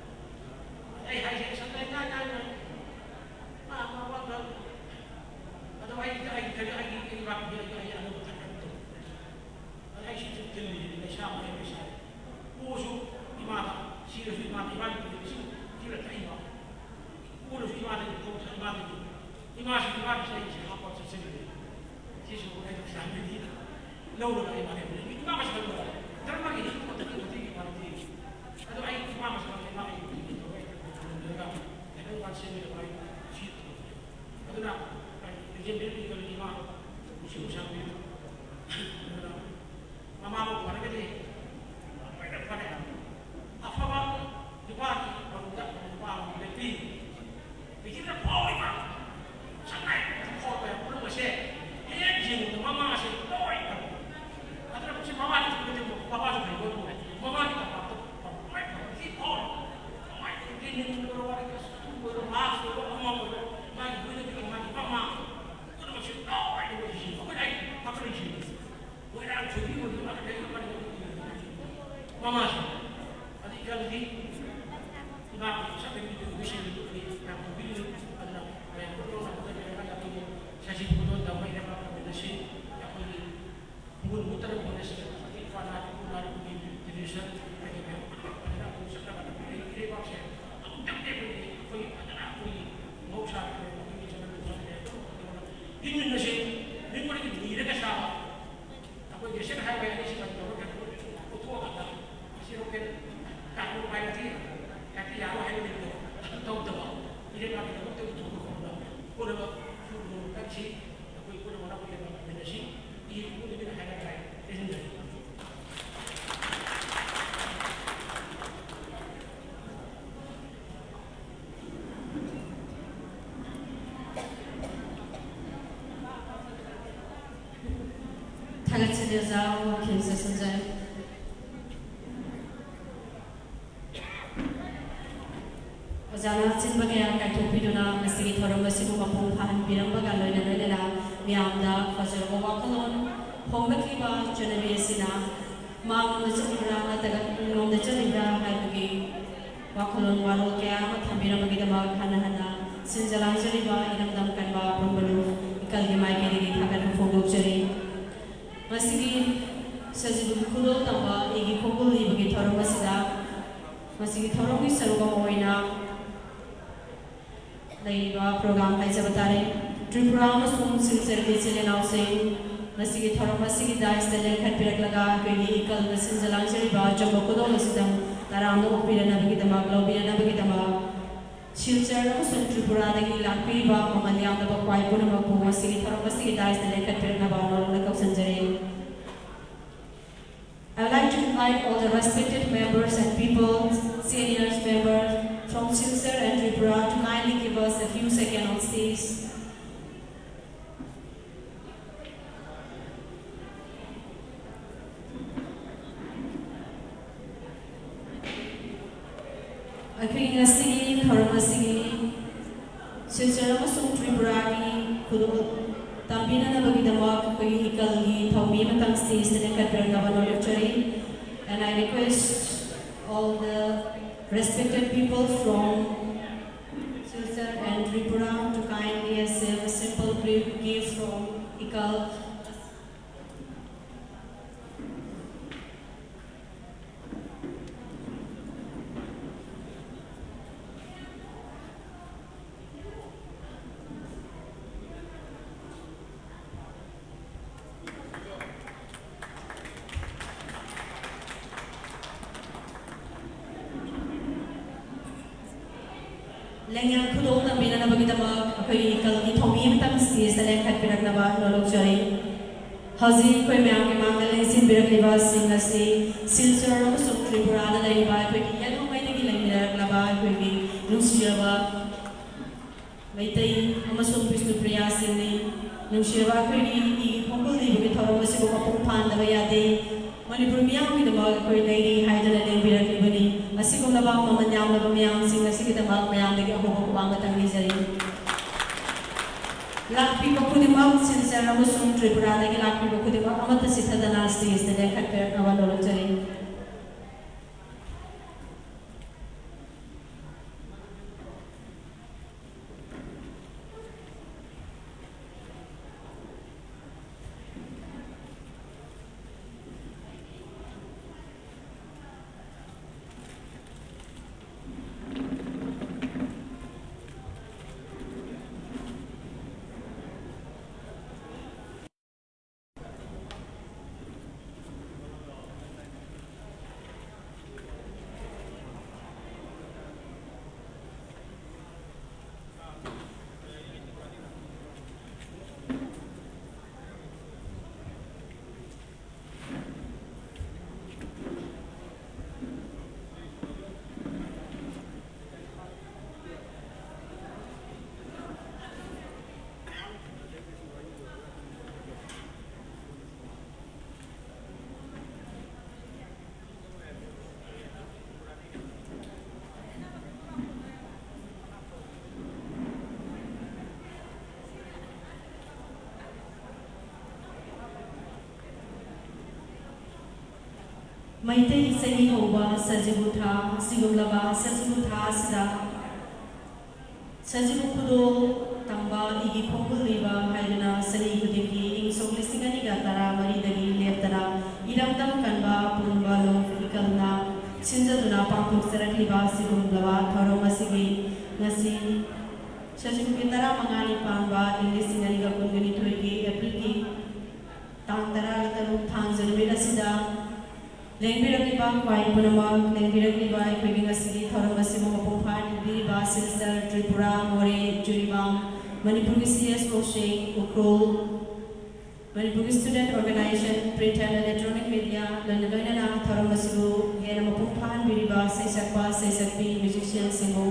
ꯑꯩ ꯍꯥꯏꯁꯦ ꯁꯟꯗ ꯏꯀꯥꯏ ꯀꯥꯏꯅ ꯃꯥ ꯃꯥ ꯋꯥ ꯉꯥꯡ-, ꯏꯃꯥꯁꯨ, ꯏꯃꯥꯒꯤꯁꯨ ꯑꯩꯒꯤꯁꯨ ꯍꯥꯞꯄ ꯆꯠꯆꯔꯤꯅꯤ꯫ ꯁꯤꯁꯨ ꯑꯩꯅ ꯄꯩꯁꯥ ꯂꯩꯇꯦꯅ ꯂꯧꯔꯒ ꯑꯩ ꯃꯥꯂꯦꯝꯗ ꯏꯃꯥ ꯃꯁꯛ ꯈꯪꯕꯗ ꯙꯔꯃꯒꯤ ꯍꯤꯡꯕ ꯃꯇꯝꯒꯤ ꯃꯇꯦꯡꯒꯤ ꯄꯥꯔꯇꯤ꯫ ꯑꯗꯣ ꯑꯩ ꯏꯃꯥ ꯃꯁꯛ ꯈꯪꯕꯗ ꯏꯃꯥ ꯑꯩ ꯃꯇꯦꯡ ꯇꯧꯔꯒ ꯑꯩ ꯈꯨꯔꯨꯝꯖꯔꯒ ꯈꯤꯇꯪ ꯋꯥꯠꯁꯤꯟꯕꯗ ꯑꯩ ꯁꯤ ꯇꯧꯕꯅꯦ꯫ ꯑꯗꯨꯅ ꯑꯩ ꯂꯦꯡꯖꯦꯟ ꯂꯩꯔꯛꯄꯒꯤ ꯏꯃꯥ ꯅꯨꯡꯁꯤ ꯅꯨꯡꯁꯥꯕꯤꯌꯨ꯫ ꯑꯗꯨꯅ ꯃꯃꯥ ꯃꯄꯥ ꯑꯣꯏꯔꯒꯗꯤ ꯂꯣꯏꯅ ꯐꯔꯦ꯫ ꯑꯐꯕ ꯅꯨꯄꯥꯒꯤ ꯃꯔꯨꯞꯇ ꯅꯨꯄꯥ ꯑꯃ ꯂꯦꯞꯄꯤ꯫ ꯃꯤꯆꯤꯟꯗ ꯐꯥꯎꯔꯤꯕ ꯁꯉꯥꯏ ꯐꯥꯎꯕ ꯄꯨꯝꯅꯃꯛ ꯑꯁꯦ ꯍꯦꯛ ꯌꯦꯡꯕꯗ ꯃꯃꯥꯁꯦ ꯂꯣꯏ ꯐꯕ꯫ ꯑꯗꯨꯅ ꯃꯁꯤ ꯃꯃꯥꯒꯤ ꯊꯣꯛꯄꯁꯦ ꯃꯄꯥꯁꯨ ꯐꯩꯀꯣ ꯑꯗꯨꯕꯨ ꯃꯃꯥꯒꯤ ꯄꯥꯄꯥꯛꯇꯣ ꯂꯣꯏ ꯐꯕ꯫ ꯁꯤ ꯐꯥꯎꯔꯤ꯫ ꯀꯃꯥꯏꯅ ꯇꯧꯒꯦ? ꯅꯤꯡꯕ ꯑꯣꯏꯔꯣ, ꯋꯥꯔꯤ ꯀꯁꯨ ꯑꯣꯏꯔꯣ, ꯃꯥꯁꯨ ꯑꯣꯏꯔꯣ, ꯑꯃ ꯑꯣꯏꯔꯣ, ꯃꯥꯒꯤ ꯂꯣꯏꯅꯕꯤ, ꯃꯥꯒꯤ ꯃꯃꯥ ꯄꯨꯝꯅꯃꯛꯁꯦ ꯂꯣꯏꯅ ꯃꯣꯏ ꯌꯦꯡꯉꯤ꯫ ꯑꯩꯈꯣꯏꯅ ꯑꯩ ꯄꯥꯈꯠꯂꯤꯁꯦ꯫ ꯃꯣꯏꯔꯥꯡ ꯊꯣꯏꯕꯤ ꯑꯣꯏꯔꯁꯨ ꯑꯃ ꯂꯩ, ꯑꯃ ꯂꯩ꯫ ꯃꯃꯥꯁꯦ꯫ ꯑꯗꯩ ꯏꯆꯥꯅꯨꯄꯤ ꯏꯃꯥ ꯁꯛ ꯂꯩꯕꯤꯗꯨ ꯎꯕꯤꯁꯤꯡꯗꯨ ꯑꯩ ꯌꯥꯝ ꯇꯧꯕꯤꯔꯤꯅꯤ꯫ ꯑꯗꯨꯅ ꯃꯌꯥꯝ ꯄꯨꯝꯅꯃꯛ ꯂꯥꯛꯄꯗ ꯂꯩꯔꯀꯥꯟꯗ ꯑꯩꯈꯣꯏꯒꯤ ꯁꯖꯤꯛ ꯈꯨꯗꯣꯜ ꯇꯝꯕ ꯍꯩꯅꯕ ꯀꯃꯤꯇꯤꯁꯤ ꯑꯩꯈꯣꯏꯒꯤ ꯈꯨꯡꯒꯪ ꯃꯨꯠꯇꯅꯕ ꯍꯣꯠꯅꯁꯤ꯫ ꯑꯩꯈꯣꯏ ꯏꯄꯥ ꯅꯥꯔꯤ ꯏꯄꯨ ꯅꯥꯔꯤꯕꯒꯤ ꯇꯦꯂꯤꯚꯤꯖꯟ ꯀꯩꯀꯩ ꯃꯌꯥꯝ ꯄꯨꯝꯅꯃꯛ ꯐꯖꯅ ꯑꯩꯈꯣꯏ ꯆꯠꯅꯕ ꯂꯝꯕꯤ ꯏꯔꯩꯕꯥꯛꯁꯦ ꯑꯃꯨꯛꯇꯪꯗꯤ ꯑꯩꯈꯣꯏꯒꯤ ꯑꯩꯈꯣꯏꯒꯤ ꯐꯖꯅ ꯑꯩꯈꯣꯏꯒꯤ ꯃꯍꯧꯁꯥꯒꯤ ꯑꯣꯏꯕ ꯑꯩꯈꯣꯏꯒꯤ ꯆꯠꯅꯕꯤ ꯆꯠꯅꯕꯤ ꯑꯗꯨꯝ ꯍꯤꯡꯃꯤꯟꯅꯁꯤ꯫ ꯃꯤꯉꯣꯟꯗꯒꯤ ꯅꯤꯔꯒ ꯆꯥꯕ ꯑꯩꯈꯣꯏ ꯅꯦꯁꯅꯦꯜ ꯍꯥꯏꯋꯦ ꯑꯅꯤꯁꯤꯃ ꯗꯦꯕꯂꯞꯃꯦꯟ ꯄꯨꯊꯣꯛꯑꯀꯥꯟꯗ ꯃꯁꯤ ꯔꯣꯀꯦꯠ ꯀꯥꯔꯇꯨꯟ ꯄꯥꯏꯔꯗꯤ ꯍꯦꯛꯇ ꯌꯥꯔꯣꯏ ꯍꯥꯏꯕ ꯂꯩꯕꯗꯣ ꯑꯗꯨ ꯇꯧꯗꯕ ꯏꯔꯩꯕꯥꯛꯀꯤꯗꯃꯛꯇ ꯄꯨꯊꯣꯛꯄ ꯈꯣꯠꯄꯗ ꯄꯨꯝꯅꯃꯛ ꯁꯨꯒꯨꯝꯕ ꯃꯇꯝꯁꯤ ꯑꯩꯈꯣꯏ ꯄꯨꯝꯅꯃꯛꯅ ꯑꯩꯈꯣꯏꯒꯤ ꯗꯦꯕꯂꯞꯃꯦꯟ ꯑꯁꯤ ꯏ ꯄꯨꯝꯅꯃꯛꯅ ꯍꯥꯏꯅ ꯇꯥꯏ꯫ ꯂꯩꯍꯟꯖꯔꯤ꯫ ꯊꯥꯒꯠꯆꯔꯤ ꯑꯣꯖꯥ, ꯋꯥꯐꯝꯁꯦ ꯁꯝꯖꯔꯦ꯫ ꯑꯣꯖꯥꯅ ꯑꯆꯤꯟꯕ ꯀꯌꯥ ꯀꯥꯏꯊꯣꯛꯄꯤꯗꯨꯅ ꯉꯁꯤꯒꯤ ꯊꯧꯔꯝ ꯑꯁꯤꯕꯨ ꯃꯄꯨꯡ ꯐꯥꯍꯟꯕꯤꯔꯝꯕꯒ ꯂꯣꯏꯅ ꯂꯣꯏꯅꯅ ꯃꯤꯌꯥꯝꯗ ꯐꯖꯔꯕ ꯋꯥꯈꯜꯂꯣꯟ ꯐꯣꯡꯂꯛꯂꯤꯕ ꯆꯠꯅꯕꯤ ꯑꯁꯤꯅ ꯃꯥꯡꯂꯣꯝꯗ ꯆꯠꯂꯤꯕ꯭ꯔꯥ ꯅꯠꯇ꯭ꯔꯒ ꯇꯨꯡꯂꯣꯝꯗ ꯆꯠꯂꯤꯕ꯭ꯔꯥ ꯍꯥꯏꯕꯒꯤ ꯋꯥꯈꯜꯂꯣꯟ ꯋꯥꯔꯣꯜ ꯀꯌꯥ ꯑꯃ ꯊꯝꯕꯤꯔꯝꯕꯒꯤꯗꯃꯛ ꯍꯟꯅ ꯍꯟꯅ ꯁꯤꯟꯖ ꯂꯥꯡꯖꯔꯤꯕ ꯏꯔꯝꯗꯝ ꯀꯟꯕ ꯑꯄꯨꯟꯕ ꯂꯨꯞ ꯏꯀꯜꯒꯤ ꯃꯥꯏꯀꯩꯗꯒꯤ ꯊꯥꯒꯠꯄ ꯐꯣꯡꯗꯣꯛꯆꯔꯤ꯫ ꯉꯁꯤꯒꯤ ꯁꯖꯤꯕꯨꯒꯤ ꯈꯨꯗꯣꯜ ꯇꯝꯕ ꯑꯩꯒꯤ ꯈꯣꯡꯒꯨꯜ ꯏꯕꯒꯤ ꯊꯧꯔꯝ ꯑꯁꯤꯗ ꯉꯁꯤꯒꯤ ꯊꯧꯔꯝꯒꯤ ꯁꯔꯨꯛ ꯑꯃ ꯑꯣꯏꯅ ꯂꯩꯔꯤꯕ ꯄ꯭ꯔꯣꯒ꯭ꯔꯥꯝ ꯍꯥꯏꯖꯕ ꯇꯥꯔꯦ꯫ ꯇ꯭ꯔꯤꯄꯨꯔꯥ ꯑꯃꯁꯨꯡ ꯁꯤꯜꯆꯔꯒꯤ ꯏꯆꯤꯜ ꯏꯅꯥꯎꯁꯤꯡ, ꯉꯁꯤꯒꯤ ꯊꯧꯔꯝ ꯑꯁꯤꯒꯤ ꯗꯥꯏꯁꯇ ꯂꯦꯡꯈꯠꯄꯤꯔꯛꯂꯒ ꯑꯩꯈꯣꯏꯒꯤ ꯏꯀꯜꯅ ꯁꯤꯟꯖ ꯂꯥꯡꯖꯔꯤꯕ ꯑꯆꯝꯕ ꯈꯨꯗꯣꯜ ꯑꯁꯤꯗꯪ ꯇꯔꯥꯝꯅ ꯑꯣꯛꯄꯤꯔꯅꯕꯒꯤꯗꯃꯛ, ꯂꯧꯕꯤꯔꯅꯕꯒꯤꯗꯃꯛ ꯁꯤꯜꯆꯔ ꯑꯃꯁꯨꯡ ꯇ꯭ꯔꯤꯄꯨꯔꯥꯗꯒꯤ ꯂꯥꯛꯄꯤꯔꯤꯕ ꯃꯃꯜ ꯌꯥꯝꯂꯕ ꯈ꯭ꯋꯥꯏ ꯄꯨꯝꯅꯃꯛꯄꯨ ꯉꯁꯤꯒꯤ ꯊꯧꯔꯝ ꯑꯁꯤꯒꯤ ꯗꯥꯏꯁꯇ ꯂꯦꯡꯈꯠꯄꯤꯔꯛꯅꯕ ꯅꯣꯂꯨꯛꯅ ꯀꯧꯁꯟꯖꯔꯤ꯫ I would like to invite all the respected members and people, seniors members from Silchar and Tripura to kindly give us a few seconds on stage. ꯑꯩꯈꯣꯏꯒꯤ ꯉꯁꯤꯒꯤ ꯊꯧꯔꯝ ꯑꯁꯤꯒꯤ ꯁꯤꯜꯆꯔ ꯑꯃꯁꯨꯡ ꯇ꯭ꯔꯤꯄꯨꯔꯥꯒꯤ ꯈꯨꯗꯣꯜ ꯇꯝꯕꯤꯅꯅꯕꯒꯤꯗꯃꯛ ꯑꯩꯈꯣꯏꯒꯤ ꯏꯀꯜꯒꯤ ꯊꯧꯃꯤ ꯑꯃꯇꯪ ꯁ꯭ꯇꯦꯖꯇ ꯂꯦꯡꯈꯠꯄꯤꯔꯛꯅꯕ ꯅꯣꯂꯨꯛꯆꯔꯤ꯫ And I request all the respected people from Silchar and Tripura to kindly accept a simple brief gift from Ikal. ꯂꯦꯡꯌꯥꯟ ꯈꯨꯗꯣꯜ ꯇꯝꯕꯤꯅꯅꯕꯒꯤꯗꯃꯛ ꯑꯩꯈꯣꯏꯒꯤ ꯏꯀꯜꯒꯤ ꯊꯧꯃꯤ ꯑꯃꯇꯪ ꯁ꯭ꯇꯦꯖꯇ ꯂꯦꯡꯈꯠꯄꯤꯔꯛꯅꯕ ꯅꯣꯂꯨꯛꯆꯔꯤ꯫ ꯍꯧꯖꯤꯛ ꯑꯩꯈꯣꯏ ꯃꯌꯥꯝꯒꯤ ꯃꯥꯡꯗ ꯂꯦꯡꯁꯤꯟꯕꯤꯔꯛꯂꯤꯕꯁꯤꯡ ꯑꯁꯤ ꯁꯤꯜꯆꯔ ꯑꯃꯁꯨꯡ ꯇ꯭ꯔꯤꯄꯨꯔꯥꯗ ꯂꯩꯔꯤꯕ ꯑꯩꯈꯣꯏꯒꯤ ꯌꯦꯜꯍꯧꯉꯩꯗꯒꯤ ꯂꯩꯃꯤꯟꯅꯔꯛꯂꯕ ꯑꯩꯈꯣꯏꯒꯤ ꯅꯨꯡꯁꯤꯔꯕ ꯃꯩꯇꯩ ꯑꯃꯁꯨꯡ ꯕꯤꯁꯅꯨꯄ꯭ꯔꯤꯌꯥꯁꯤꯡꯅꯤ꯫ ꯅꯨꯡꯁꯤꯔꯕ ꯑꯩꯈꯣꯏꯒꯤ ꯏꯒꯤ ꯈꯣꯡꯒꯨꯜ ꯂꯤꯕꯒꯤ ꯊꯧꯔꯝ ꯑꯁꯤꯕꯨ ꯃꯄꯨꯡ ꯐꯥꯍꯟꯗꯕ ꯌꯥꯗꯦ꯫ ꯃꯅꯤꯄꯨꯔ ꯃꯤꯌꯥꯝꯒꯤꯗꯃꯛ ꯑꯩꯈꯣꯏ ꯂꯩꯔꯤ ꯍꯥꯏꯗꯨꯅ ꯂꯦꯡꯕꯤꯔꯛꯂꯤꯕꯅꯤ꯫ ꯑꯁꯤꯒꯨꯝꯂꯕ ꯃꯃꯜ ꯌꯥꯝꯂꯕ ꯃꯌꯥꯝꯁꯤꯡ ꯑꯁꯤꯒꯤꯗꯃꯛ ꯃꯌꯥꯝꯗꯒꯤ ꯑꯍꯣꯕ ꯈꯨꯕꯥꯛ ꯑꯃꯇꯪ ꯅꯤꯖꯔꯤ꯫ ꯂꯥꯛꯄꯤꯕ ꯈꯨꯗꯤꯡꯃꯛ, ꯁꯤꯜꯆꯔ ꯑꯃꯁꯨꯡ ꯇ꯭ꯔꯤꯄꯨꯔꯥꯗꯒꯤ ꯂꯥꯛꯄꯤꯕ ꯈꯨꯗꯤꯡꯃꯛ ꯑꯃꯠꯇ ꯆꯤꯠꯊꯗꯅ ꯁ꯭ꯇꯦꯖꯇ ꯂꯦꯡꯈꯠꯄꯤꯔꯛꯅꯕ ꯅꯣꯂꯨꯛꯆꯔꯤ꯫ ꯃꯩꯇꯩꯒꯤ ꯆꯍꯤ ꯍꯧꯕ ꯁꯖꯤꯕꯨ ꯊꯥ꯫ ꯑꯁꯤꯒꯨꯝꯂꯕ ꯁꯖꯤꯕꯨ ꯊꯥ ꯑꯁꯤꯗ ꯁꯖꯤꯕꯨ ꯈꯨꯗꯣꯜ ꯇꯝꯕ ꯏꯒꯤ ꯈꯣꯡꯒꯨꯜ ꯂꯤꯕ ꯍꯥꯏꯗꯨꯅ ꯆꯍꯤ ꯈꯨꯗꯤꯡꯒꯤ ꯏꯪ ꯁꯣꯛ ꯂꯤꯁꯤꯡ ꯑꯅꯤꯒ ꯇꯔꯥ ꯃꯔꯤꯗꯒꯤ ꯂꯦꯞꯇꯅ ꯏꯔꯝꯗꯝ ꯀꯟꯕ ꯄꯨꯝꯕ ꯂꯣꯝ ꯏꯀꯜꯅ ꯁꯤꯟꯖꯗꯨꯅ ꯄꯥꯡꯊꯣꯛꯆꯔꯛꯂꯤꯕ ꯑꯁꯤꯒꯨꯝꯂꯕ ꯊꯧꯔꯝ ꯑꯁꯤꯒꯤ ꯉꯁꯤ ꯁꯖꯤꯕꯨꯒꯤ ꯇꯔꯥꯃꯉꯥꯅꯤ ꯄꯥꯟꯕ ꯏꯪ ꯂꯤꯁꯤꯡ ꯑꯅꯤꯒ ꯀꯨꯟꯒ ꯅꯤꯊꯣꯏꯒꯤ ꯑꯦꯄ꯭ꯔꯤꯜꯒꯤ ꯇꯥꯡ ꯇꯔꯥꯒ ꯇꯔꯨꯛ ꯊꯥꯡꯖ ꯅꯨꯃꯤꯠ ꯑꯁꯤꯗ ꯂꯦꯡꯕꯤꯔꯛꯂꯤꯕ ꯈ꯭ꯋꯥꯏ ꯄꯨꯝꯅꯃꯛ, ꯂꯦꯡꯕꯤꯔꯛꯂꯤꯕ ꯑꯩꯈꯣꯏꯒꯤ ꯉꯁꯤꯒꯤ ꯊꯧꯔꯝ ꯑꯁꯤꯕꯨ ꯃꯄꯨꯡ ꯐꯥꯍꯟꯕꯤꯔꯤꯕ ꯁꯤꯜꯆꯔ, ꯇ꯭ꯔꯤꯄꯨꯔꯥ, ꯃꯣꯔꯦ, ꯖꯤꯔꯤꯕꯥꯝ, ꯃꯅꯤꯄꯨꯔꯒꯤ ꯁꯤ ꯑꯦꯁ ꯀꯧꯁꯤꯡ, ꯎꯈ꯭ꯔꯨꯜ, ꯃꯅꯤꯄꯨꯔꯒꯤ student organisation, print and electronic media, ꯂꯣꯏꯅ ꯂꯣꯏꯅꯅ ꯊꯧꯔꯝ ꯑꯁꯤꯕꯨ ꯍꯦꯟꯅ ꯃꯄꯨꯡ ꯐꯥꯍꯟꯕꯤꯔꯤꯕ ꯁꯩꯁꯛꯄ, ꯁꯩꯁꯛꯄꯤ, ꯃ꯭ꯌꯨꯖꯤꯁꯤꯌꯟꯁꯤꯡꯕꯨ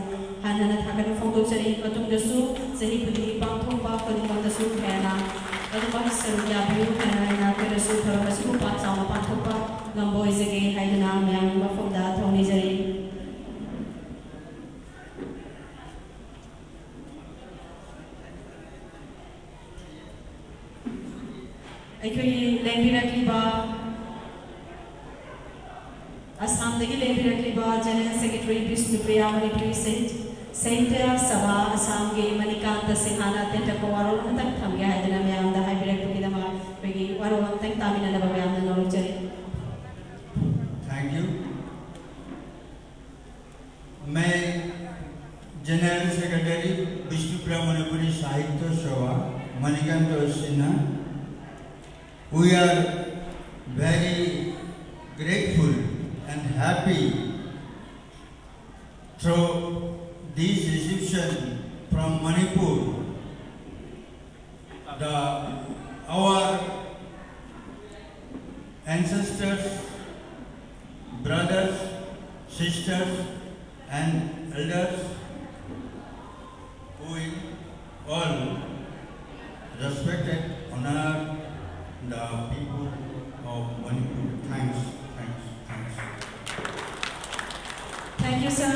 ꯍꯟꯅ ꯍꯟꯅ ꯊꯥꯒꯠꯄ ꯐꯣꯡꯗꯣꯛꯆꯔꯤ꯫ ꯃꯇꯨꯡꯗꯁꯨ ꯆꯍꯤ ꯈꯨꯗꯤꯡꯒꯤ ꯄꯥꯡꯊꯣꯛꯄ ꯈꯨꯗꯤꯡꯃꯛꯇꯁꯨ ꯍꯦꯟꯅ ꯑꯗꯨꯃꯛ ꯁꯔꯨꯛ ꯌꯥꯕꯤꯌꯨ ꯍꯥꯏꯅ ꯑꯩꯅ ꯑꯩꯈꯣꯏꯅꯁꯨ ꯊꯧꯔꯝ ꯑꯁꯤꯕꯨ ꯄꯥꯛ ꯆꯥꯎꯅ ꯄꯥꯡꯊꯣꯛꯄ ꯉꯝꯕ ꯑꯣꯏꯖꯒꯦ ꯍꯥꯏꯗꯨꯅ ꯃꯌꯥꯝꯒꯤ ꯃꯐꯝꯗ ꯊꯧꯅꯤꯖꯔꯤ꯫ ꯑꯩꯈꯣꯏꯒꯤ ꯂꯦꯡꯕꯤꯔꯛꯂꯤꯕ, ꯑꯁꯥꯝꯗꯒꯤ ꯂꯦꯡꯕꯤꯔꯛꯂꯤꯕ ꯖꯦꯅꯔꯦꯜ ꯁꯦꯀ꯭ꯔꯦꯇꯔꯤ ꯕꯤꯁꯅꯨꯄ꯭ꯔꯤꯌꯥ ꯃꯅꯤꯄꯨꯔꯤ ꯁꯥꯍꯤꯠ-, ꯁꯥꯍꯤꯇ꯭ꯌ ꯁꯚꯥ ꯑꯁꯥꯝꯒꯤ ꯃꯅꯤꯀꯥꯟꯇ ꯁꯤꯡꯍꯅ ꯇꯦꯟꯇꯛꯄ ꯋꯥꯔꯣꯜ ꯑꯃꯇꯪ ꯊꯝꯒꯦ ꯍꯥꯏꯗꯨꯅ ꯃꯌꯥꯝꯗ ꯍꯥꯏꯕꯤꯔꯛꯄꯒꯤꯗꯃꯛ ꯑꯩꯈꯣꯏꯒꯤ ꯋꯥꯔꯣꯜ ꯑꯃꯇꯪ ꯇꯥꯃꯤꯟꯅꯅꯕ ꯃꯌꯥꯝꯅ ꯅꯣꯡꯖꯔꯤ꯫ Thank you. मैं जनरल सेक्रेटरी विष्णुप्रिया मणिपुरी साहित्य सभा Manikant Sinha, we are very grateful and happy through this reception from Manipur. The, our ancestors, brothers, sisters, and elders, we all respected, honor the people of Manipur. Thanks, thanks, thanks. Thank you, sir.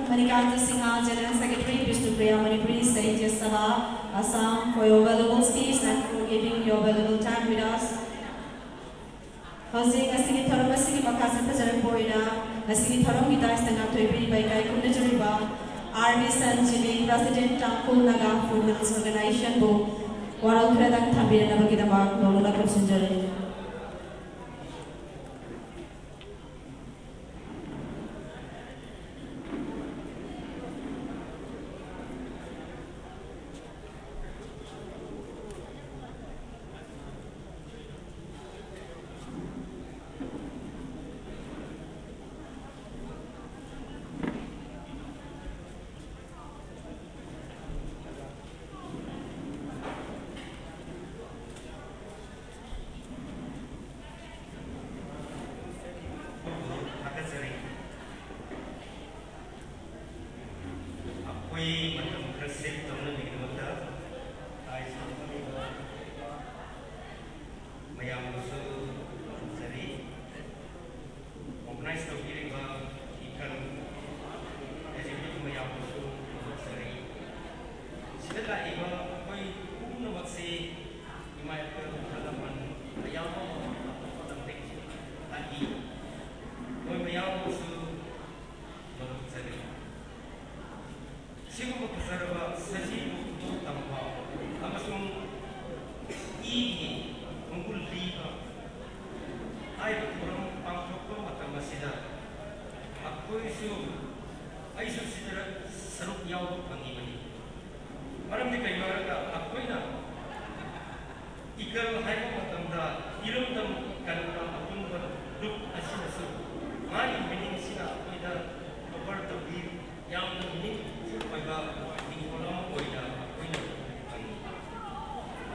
Manikanta Singha, General Secretary, Bishnupriya Manipuri Sahitya Sabha, Assam, for your valuable speech and for giving your valuable time with us. ꯍꯧꯖꯤꯛ ꯉꯁꯤꯒꯤ ꯊꯧꯔꯝ ꯑꯁꯤꯒꯤ ꯃꯈꯥ ꯆꯠꯊꯖꯔꯛꯄ ꯑꯣꯏꯅ ꯉꯁꯤꯒꯤ ꯊꯧꯔꯝꯒꯤ dais ꯇ ꯉꯥꯛꯊꯣꯏꯕꯤꯔꯤꯕ ꯏꯀꯥꯏ ꯈꯨꯝꯅꯖꯔꯤꯕ R D Sanjini, President, Tangkhul Naga Food Mills Organization ꯕꯨ ꯋꯥꯔꯣꯜ ꯈꯔꯗꯪ ꯊꯝꯕꯤꯔꯛꯅꯕꯒꯤꯗꯃꯛ ꯅꯧꯅ ꯈꯨꯝꯁꯤꯟꯖꯔꯤ꯫ ꯊꯥꯒꯠꯆꯔꯤ꯫ ꯑꯩꯈꯣꯏ ꯃꯇꯝ ꯈꯔ save ꯇꯧꯅꯕꯒꯤꯗꯃꯛꯇ ꯇꯥꯏꯁ ꯇꯧꯅꯕꯤꯕ ꯃꯌꯥꯝꯕꯨꯁꯨ ꯊꯥꯒꯠꯆꯔꯤ꯫ Organize ꯇꯧꯕꯤꯔꯤꯕ ꯏꯀꯜ executive ꯃꯌꯥꯝꯕꯨꯁꯨ ꯊꯥꯒꯠꯆꯔꯤ꯫ ꯁꯤꯗ ꯂꯥꯛꯏꯕ ꯑꯩꯈꯣꯏ ꯄꯨꯝꯅꯃꯛꯁꯤ ꯏꯃꯥ ꯏꯄꯥ ꯑꯍꯜ ꯂꯃꯟ ꯑꯌꯥꯝꯕ ꯑꯇꯣꯞꯄ ꯂꯝꯗꯒꯤꯁꯨ ꯂꯥꯛꯏ꯫ ꯃꯣꯏ ꯃꯌꯥꯝꯕꯨꯁꯨ ꯊꯥꯒꯠꯆꯔꯤ꯫ ꯁꯤꯒꯨꯝꯕ ꯐꯖꯔꯕ ꯁꯖꯤꯕꯨ ꯈꯨꯗꯣꯜ ꯇꯝꯕ ꯑꯃꯁꯨꯡ ꯏꯒꯤ ꯈꯣꯡꯒꯨꯜ ꯂꯤꯕ ꯍꯥꯏꯕ ꯊꯧꯔꯝ ꯄꯥꯡꯊꯣꯛꯄ ꯃꯇꯝ ꯑꯁꯤꯗ ꯑꯩꯈꯣꯏꯁꯨ, ꯑꯩꯁꯨ ꯁꯤꯗ ꯁꯔꯨꯛ ꯌꯥꯎꯕ ꯐꯪꯉꯤꯕꯅꯤ꯫ ꯃꯔꯝꯗꯤ ꯀꯩꯒꯤꯅꯣ ꯍꯥꯏꯔꯒ ꯑꯩꯈꯣꯏꯅ ꯏꯀꯜ ꯍꯥꯏꯕ ꯃꯇꯝꯗ ꯏꯔꯝꯗꯝ ꯀꯟꯕ ꯑꯄꯨꯟꯕ ꯂꯨꯞ ꯑꯁꯤꯅꯁꯨ ꯃꯥꯒꯤ meaning ꯁꯤꯅ ꯑꯩꯈꯣꯏꯗ cover ꯇꯧꯕꯤ, ꯌꯥꯝꯅ meaningful ꯑꯣꯏꯕ ꯃꯤꯡꯊꯣꯜ ꯑꯃ ꯑꯣꯏꯅ ꯑꯩꯈꯣꯏꯅ ꯐꯪꯉꯤ꯫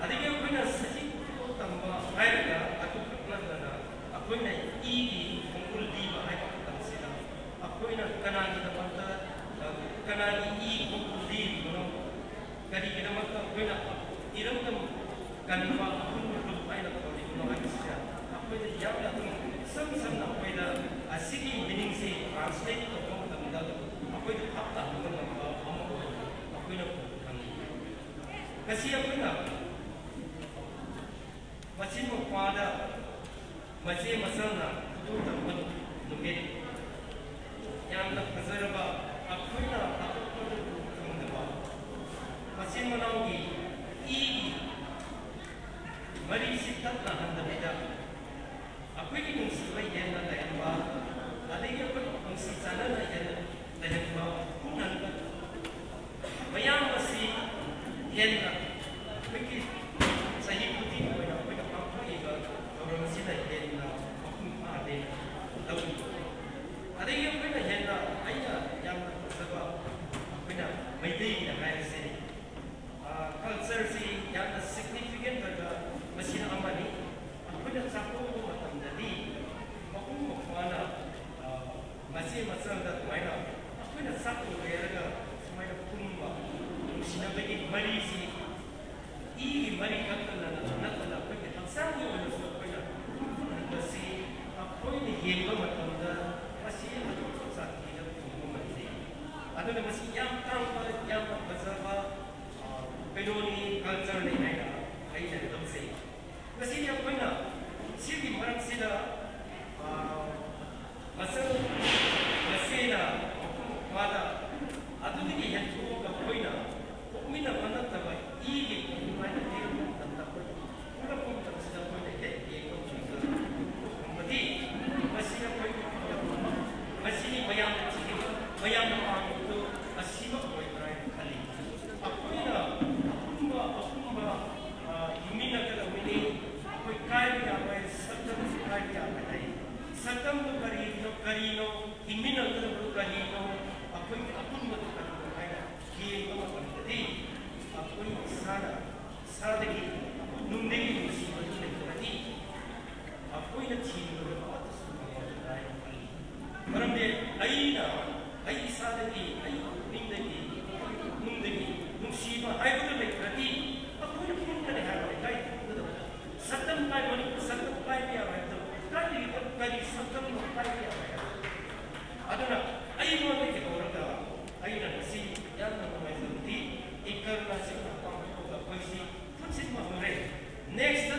ꯑꯗꯒꯤ ꯑꯩꯈꯣꯏꯅ ꯁꯖꯤꯛ ꯇꯝꯕ ꯍꯥꯏꯔꯒ ꯑꯗꯨꯈꯛ ꯅꯠꯇꯅ ꯑꯩꯈꯣꯏꯅ ꯏꯒꯤ ꯈꯣꯡꯒꯨꯜ ꯂꯤꯕ ꯍꯥꯏꯕ ꯃꯇꯝꯁꯤꯗ ꯑꯩꯈꯣꯏꯅ ꯀꯅꯥꯒꯤꯗꯃꯛꯇ, ꯑ, ꯀꯅꯥꯒꯤ ꯏ ꯈꯣꯡꯒꯨꯜ ꯂꯤꯔꯤꯕꯅꯣ? ꯀꯔꯤꯒꯤꯗꯃꯛꯇ ꯑꯩꯈꯣꯏꯅ ꯏꯔꯝꯗꯝ ꯀꯟꯕ ꯑꯄꯨꯟꯕ ꯂꯨꯞ ꯍꯥꯏꯅ ꯀꯧꯔꯤꯕꯅꯣ ꯍꯥꯏꯕꯁꯤꯗ ꯑꯩꯈꯣꯏꯗ ꯌꯥꯝꯅ ꯑꯗꯨꯝ ꯏꯁꯝ ꯁꯝꯅ ꯑꯩꯈꯣꯏꯗ ꯑꯁꯤꯒꯤ meaning ꯁꯤ translate ꯇꯧꯕ ꯃꯇꯝꯗ ꯑꯩꯈꯣꯏꯗ ꯚꯥꯞ ꯇꯥꯍꯟꯕ ꯉꯝꯕ ꯑꯃ ꯑꯣꯏꯅ ꯑꯩꯈꯣꯏꯅ ꯐꯪꯉꯤ꯫ ꯉꯁꯤ ꯑꯩꯈꯣꯏꯅ ꯃꯆꯤꯟ ꯃꯧꯄ꯭ꯋꯥꯗ ꯃꯆꯦ ꯃꯆꯜꯅ ꯈꯨꯗꯣꯜ ꯇꯝꯕ ꯅꯨꯃꯤꯠ꯫ ꯌꯥꯝꯅ ꯐꯖꯔꯕ, ꯑꯩꯈꯣꯏꯅ ꯑꯇꯣꯞꯄꯗ ꯐꯪꯗꯕ ꯃꯆꯤꯟ ꯃꯅꯥꯎꯒꯤ ꯏꯒꯤ ꯃꯔꯤꯁꯤ ꯇꯠꯅ ꯍꯟꯗꯕꯤꯗ ꯑꯩꯈꯣꯏꯒꯤ ꯅꯨꯡꯁꯤꯕ ꯍꯦꯟꯅ ꯂꯩꯍꯟꯕ, ꯑꯗꯒꯤ ꯑꯩꯈꯣꯏ ꯅꯨꯡꯁꯤ ꯆꯥꯟꯅꯅ ꯍꯦꯟꯅ ꯂꯩꯍꯟꯕ, ꯄꯨꯟꯍꯟꯕ, ꯃꯌꯥꯝ ꯑꯁꯤ ꯍꯦꯟꯅ ꯑꯩꯈꯣꯏꯒꯤ ꯆꯍꯤ ꯈꯨꯗꯤꯡꯒꯤ ꯑꯣꯏꯅ ꯑꯩꯈꯣꯏꯅ ꯄꯥꯡꯊꯣꯛꯏꯕ ꯊꯧꯔꯝ ꯑꯁꯤꯅ ꯍꯦꯟꯅ ꯃꯄꯨꯡ ꯐꯥꯍꯜꯂꯦꯅ ꯂꯧꯏ꯫ ꯑꯗꯒꯤ ꯑꯩꯈꯣꯏꯅ ꯍꯦꯟꯅ, ꯑꯩꯅ ꯌꯥꯝꯅ ꯐꯖꯕ, ꯑꯩꯈꯣꯏꯅ ꯃꯩꯇꯩꯒꯤ ꯍꯥꯏꯕꯁꯦ, ꯀꯜꯆꯔꯁꯤ ꯌꯥꯝꯅ ꯁꯤꯒꯅꯤꯐꯤꯀꯦꯟ ꯑꯣꯏꯕ ꯃꯁꯤꯅ ꯑꯃꯅꯤ꯫ ꯑꯩꯈꯣꯏꯅ ꯆꯥꯛꯀꯧꯕ ꯃꯇꯝꯗꯗꯤ ꯃꯄꯨꯡ ꯃꯧꯄ꯭ꯋꯥꯅ, ꯑ, ꯃꯆꯦ ꯃꯆꯜꯗ ꯑꯗꯨꯃꯥꯏꯅ ꯑꯩꯈꯣꯏꯅ ꯆꯥꯛ ꯂꯣꯏꯔꯒ ꯁꯨꯃꯥꯏꯅ ꯄꯨꯟꯕ, ꯅꯨꯡꯁꯤꯅꯕꯒꯤ ꯃꯔꯤꯁꯤ ꯏꯒꯤ ꯃꯔꯤ ꯈꯛꯇ ꯅꯠꯇꯅ ꯑꯩꯈꯣꯏꯒꯤ ꯍꯛꯆꯥꯡꯒꯤ ꯑꯣꯏꯅꯁꯨ ꯑꯩꯈꯣꯏꯅ ꯄꯨꯟꯍꯟꯕꯁꯤ ꯑꯩꯈꯣꯏꯅ ꯌꯦꯡꯕ ꯃꯇꯝꯗ ꯃꯁꯤ ꯑꯇꯣꯞꯄ ꯖꯥꯇꯤꯗ ꯐꯪꯕ ꯉꯝꯗꯦ꯫ ꯑꯗꯨꯅ ꯃꯁꯤ ꯌꯥꯝ ꯇꯥꯡꯕ, ꯌꯥꯝꯅ ꯐꯖꯕ, ꯑ, ꯀꯩꯅꯣꯅꯤ, ꯀꯜꯆꯔꯅꯤ ꯍꯥꯏꯅ ꯑꯩꯅ ꯂꯧꯖꯩ꯫ ꯉꯁꯤꯗꯤ ꯑꯩꯈꯣꯏꯅ ꯁꯤꯒꯤ ꯃꯔꯛꯁꯤꯗ, ꯑ, ꯃꯆꯜ ꯃꯆꯦꯅ ꯃꯄꯨꯡ ꯃꯥꯗ ꯑꯗꯨꯗꯒꯤ ꯍꯦꯟꯗꯣꯛꯑꯒ ꯑꯩꯈꯣꯏꯅ ꯄꯣꯛꯃꯤꯟꯅꯕ ꯅꯠꯇꯕ ꯏꯒꯤ ꯑꯗꯨꯃꯥꯏꯅ ꯂꯦꯡꯕ ꯃꯇꯝꯗ ꯑꯩꯈꯣꯏ ꯄꯨꯜꯂꯛꯄ ꯃꯇꯝꯁꯤꯗ ꯑꯩꯈꯣꯏꯅ ꯍꯦꯛ ꯌꯦꯡꯕ ꯃꯇꯝꯗ ꯐꯪꯕꯗꯤ ꯃꯁꯤ ꯑꯩꯈꯣꯏꯒꯤ ꯃꯁꯤꯅꯤ ꯃꯌꯥꯝꯅ ꯊꯤꯔꯤꯕ, ꯃꯌꯥꯝꯅ ꯄꯥꯝꯃꯤꯕꯗꯨ ꯑꯁꯤꯃꯛ ꯑꯣꯏꯕ꯭ꯔꯥ ꯍꯥꯏꯅ ꯈꯜꯂꯤ꯫ ꯑꯩꯈꯣꯏꯅ ꯑꯄꯨꯟꯕ, ꯑꯄꯨꯟꯕ, ꯑ, ꯍꯤꯡꯃꯤꯟꯅꯒꯗꯕꯅꯤ꯫ ꯑꯩꯈꯣꯏ ꯀꯥꯏꯕ ꯌꯥꯔꯣꯏ, ꯁꯛꯇꯝꯁꯨ ꯀꯥꯏꯕ ꯌꯥꯔꯣꯏ ꯍꯥꯏ꯫ ꯁꯛꯇꯝꯗꯨ ꯀꯔꯤꯅꯣ, ꯀꯔꯤꯅꯣ, ꯍꯤꯡꯃꯤꯟꯅꯒꯗꯕꯗꯨ ꯀꯔꯤꯅꯣ, ꯑꯩꯈꯣꯏꯒꯤ ꯑꯄꯨꯟꯕꯗꯨ ꯀꯔꯤꯅꯣ ꯍꯥꯏꯅ ꯌꯦꯡꯕ ꯃꯇꯝꯗꯗꯤ ꯑꯩꯈꯣꯏ ꯏꯁꯥꯅ ꯏꯁꯥꯗꯒꯤ ꯅꯨꯡꯗꯒꯤ ꯅꯨꯡꯁꯤꯕꯗꯨ ꯂꯩꯇ꯭ꯔꯗꯤ ꯑꯩꯈꯣꯏꯅ ꯊꯤꯔꯨꯕꯗ ꯑꯃꯠꯇꯁꯨ ꯐꯪꯉꯣꯏꯗ꯭ꯔꯥ ꯍꯥꯏꯅ ꯈꯜꯂꯤ꯫ ꯃꯔꯝꯗꯤ ꯑꯩꯅ ꯑꯩ ꯏꯁꯥꯗꯒꯤ, ꯑꯩ ꯄꯨꯛꯅꯤꯡꯗꯒꯤ, ꯑꯩ ꯄꯨꯛꯅꯤꯡꯗꯒꯤ ꯅꯨꯡꯁꯤꯕ ꯍꯥꯏꯕꯗꯨ ꯂꯩꯇ꯭ꯔꯗꯤ ꯑꯩꯈꯣꯏꯅ ꯄꯨꯟꯒꯅꯤ ꯍꯥꯏꯕ ꯂꯩꯀꯥꯏ ꯄꯨꯟꯒꯗꯕ ꯁꯛꯇꯝ ꯀꯥꯏ, ꯃꯅꯤꯄꯨꯔ ꯁꯛꯇꯝ ꯀꯥꯏꯕ ꯌꯥꯔꯣꯏ ꯍꯥꯏꯕꯗꯣ ꯀꯥꯏꯗꯒꯤ ꯀꯔꯤ ꯁꯛꯇꯝꯅꯣ ꯀꯥꯏꯕ ꯌꯥꯔꯣꯏ ꯍꯥꯏꯕꯗꯣ꯫ ꯑꯗꯨꯅ ꯑꯩꯉꯣꯟꯗꯒꯤ ꯍꯧꯔꯒ ꯑꯩꯅ ꯉꯁꯤ ꯌꯥꯝꯅ ꯅꯨꯡꯉꯥꯏꯖꯕꯗꯤ ꯏꯀꯔꯅ ꯁꯤꯒꯨꯝꯕ ꯄꯥꯡꯊꯣꯛꯄꯗ ꯑꯩꯈꯣꯏꯁꯤ ꯄꯨꯟꯁꯤꯟꯕ ꯍꯧꯔꯦ꯫ ꯅꯦꯛꯁꯇ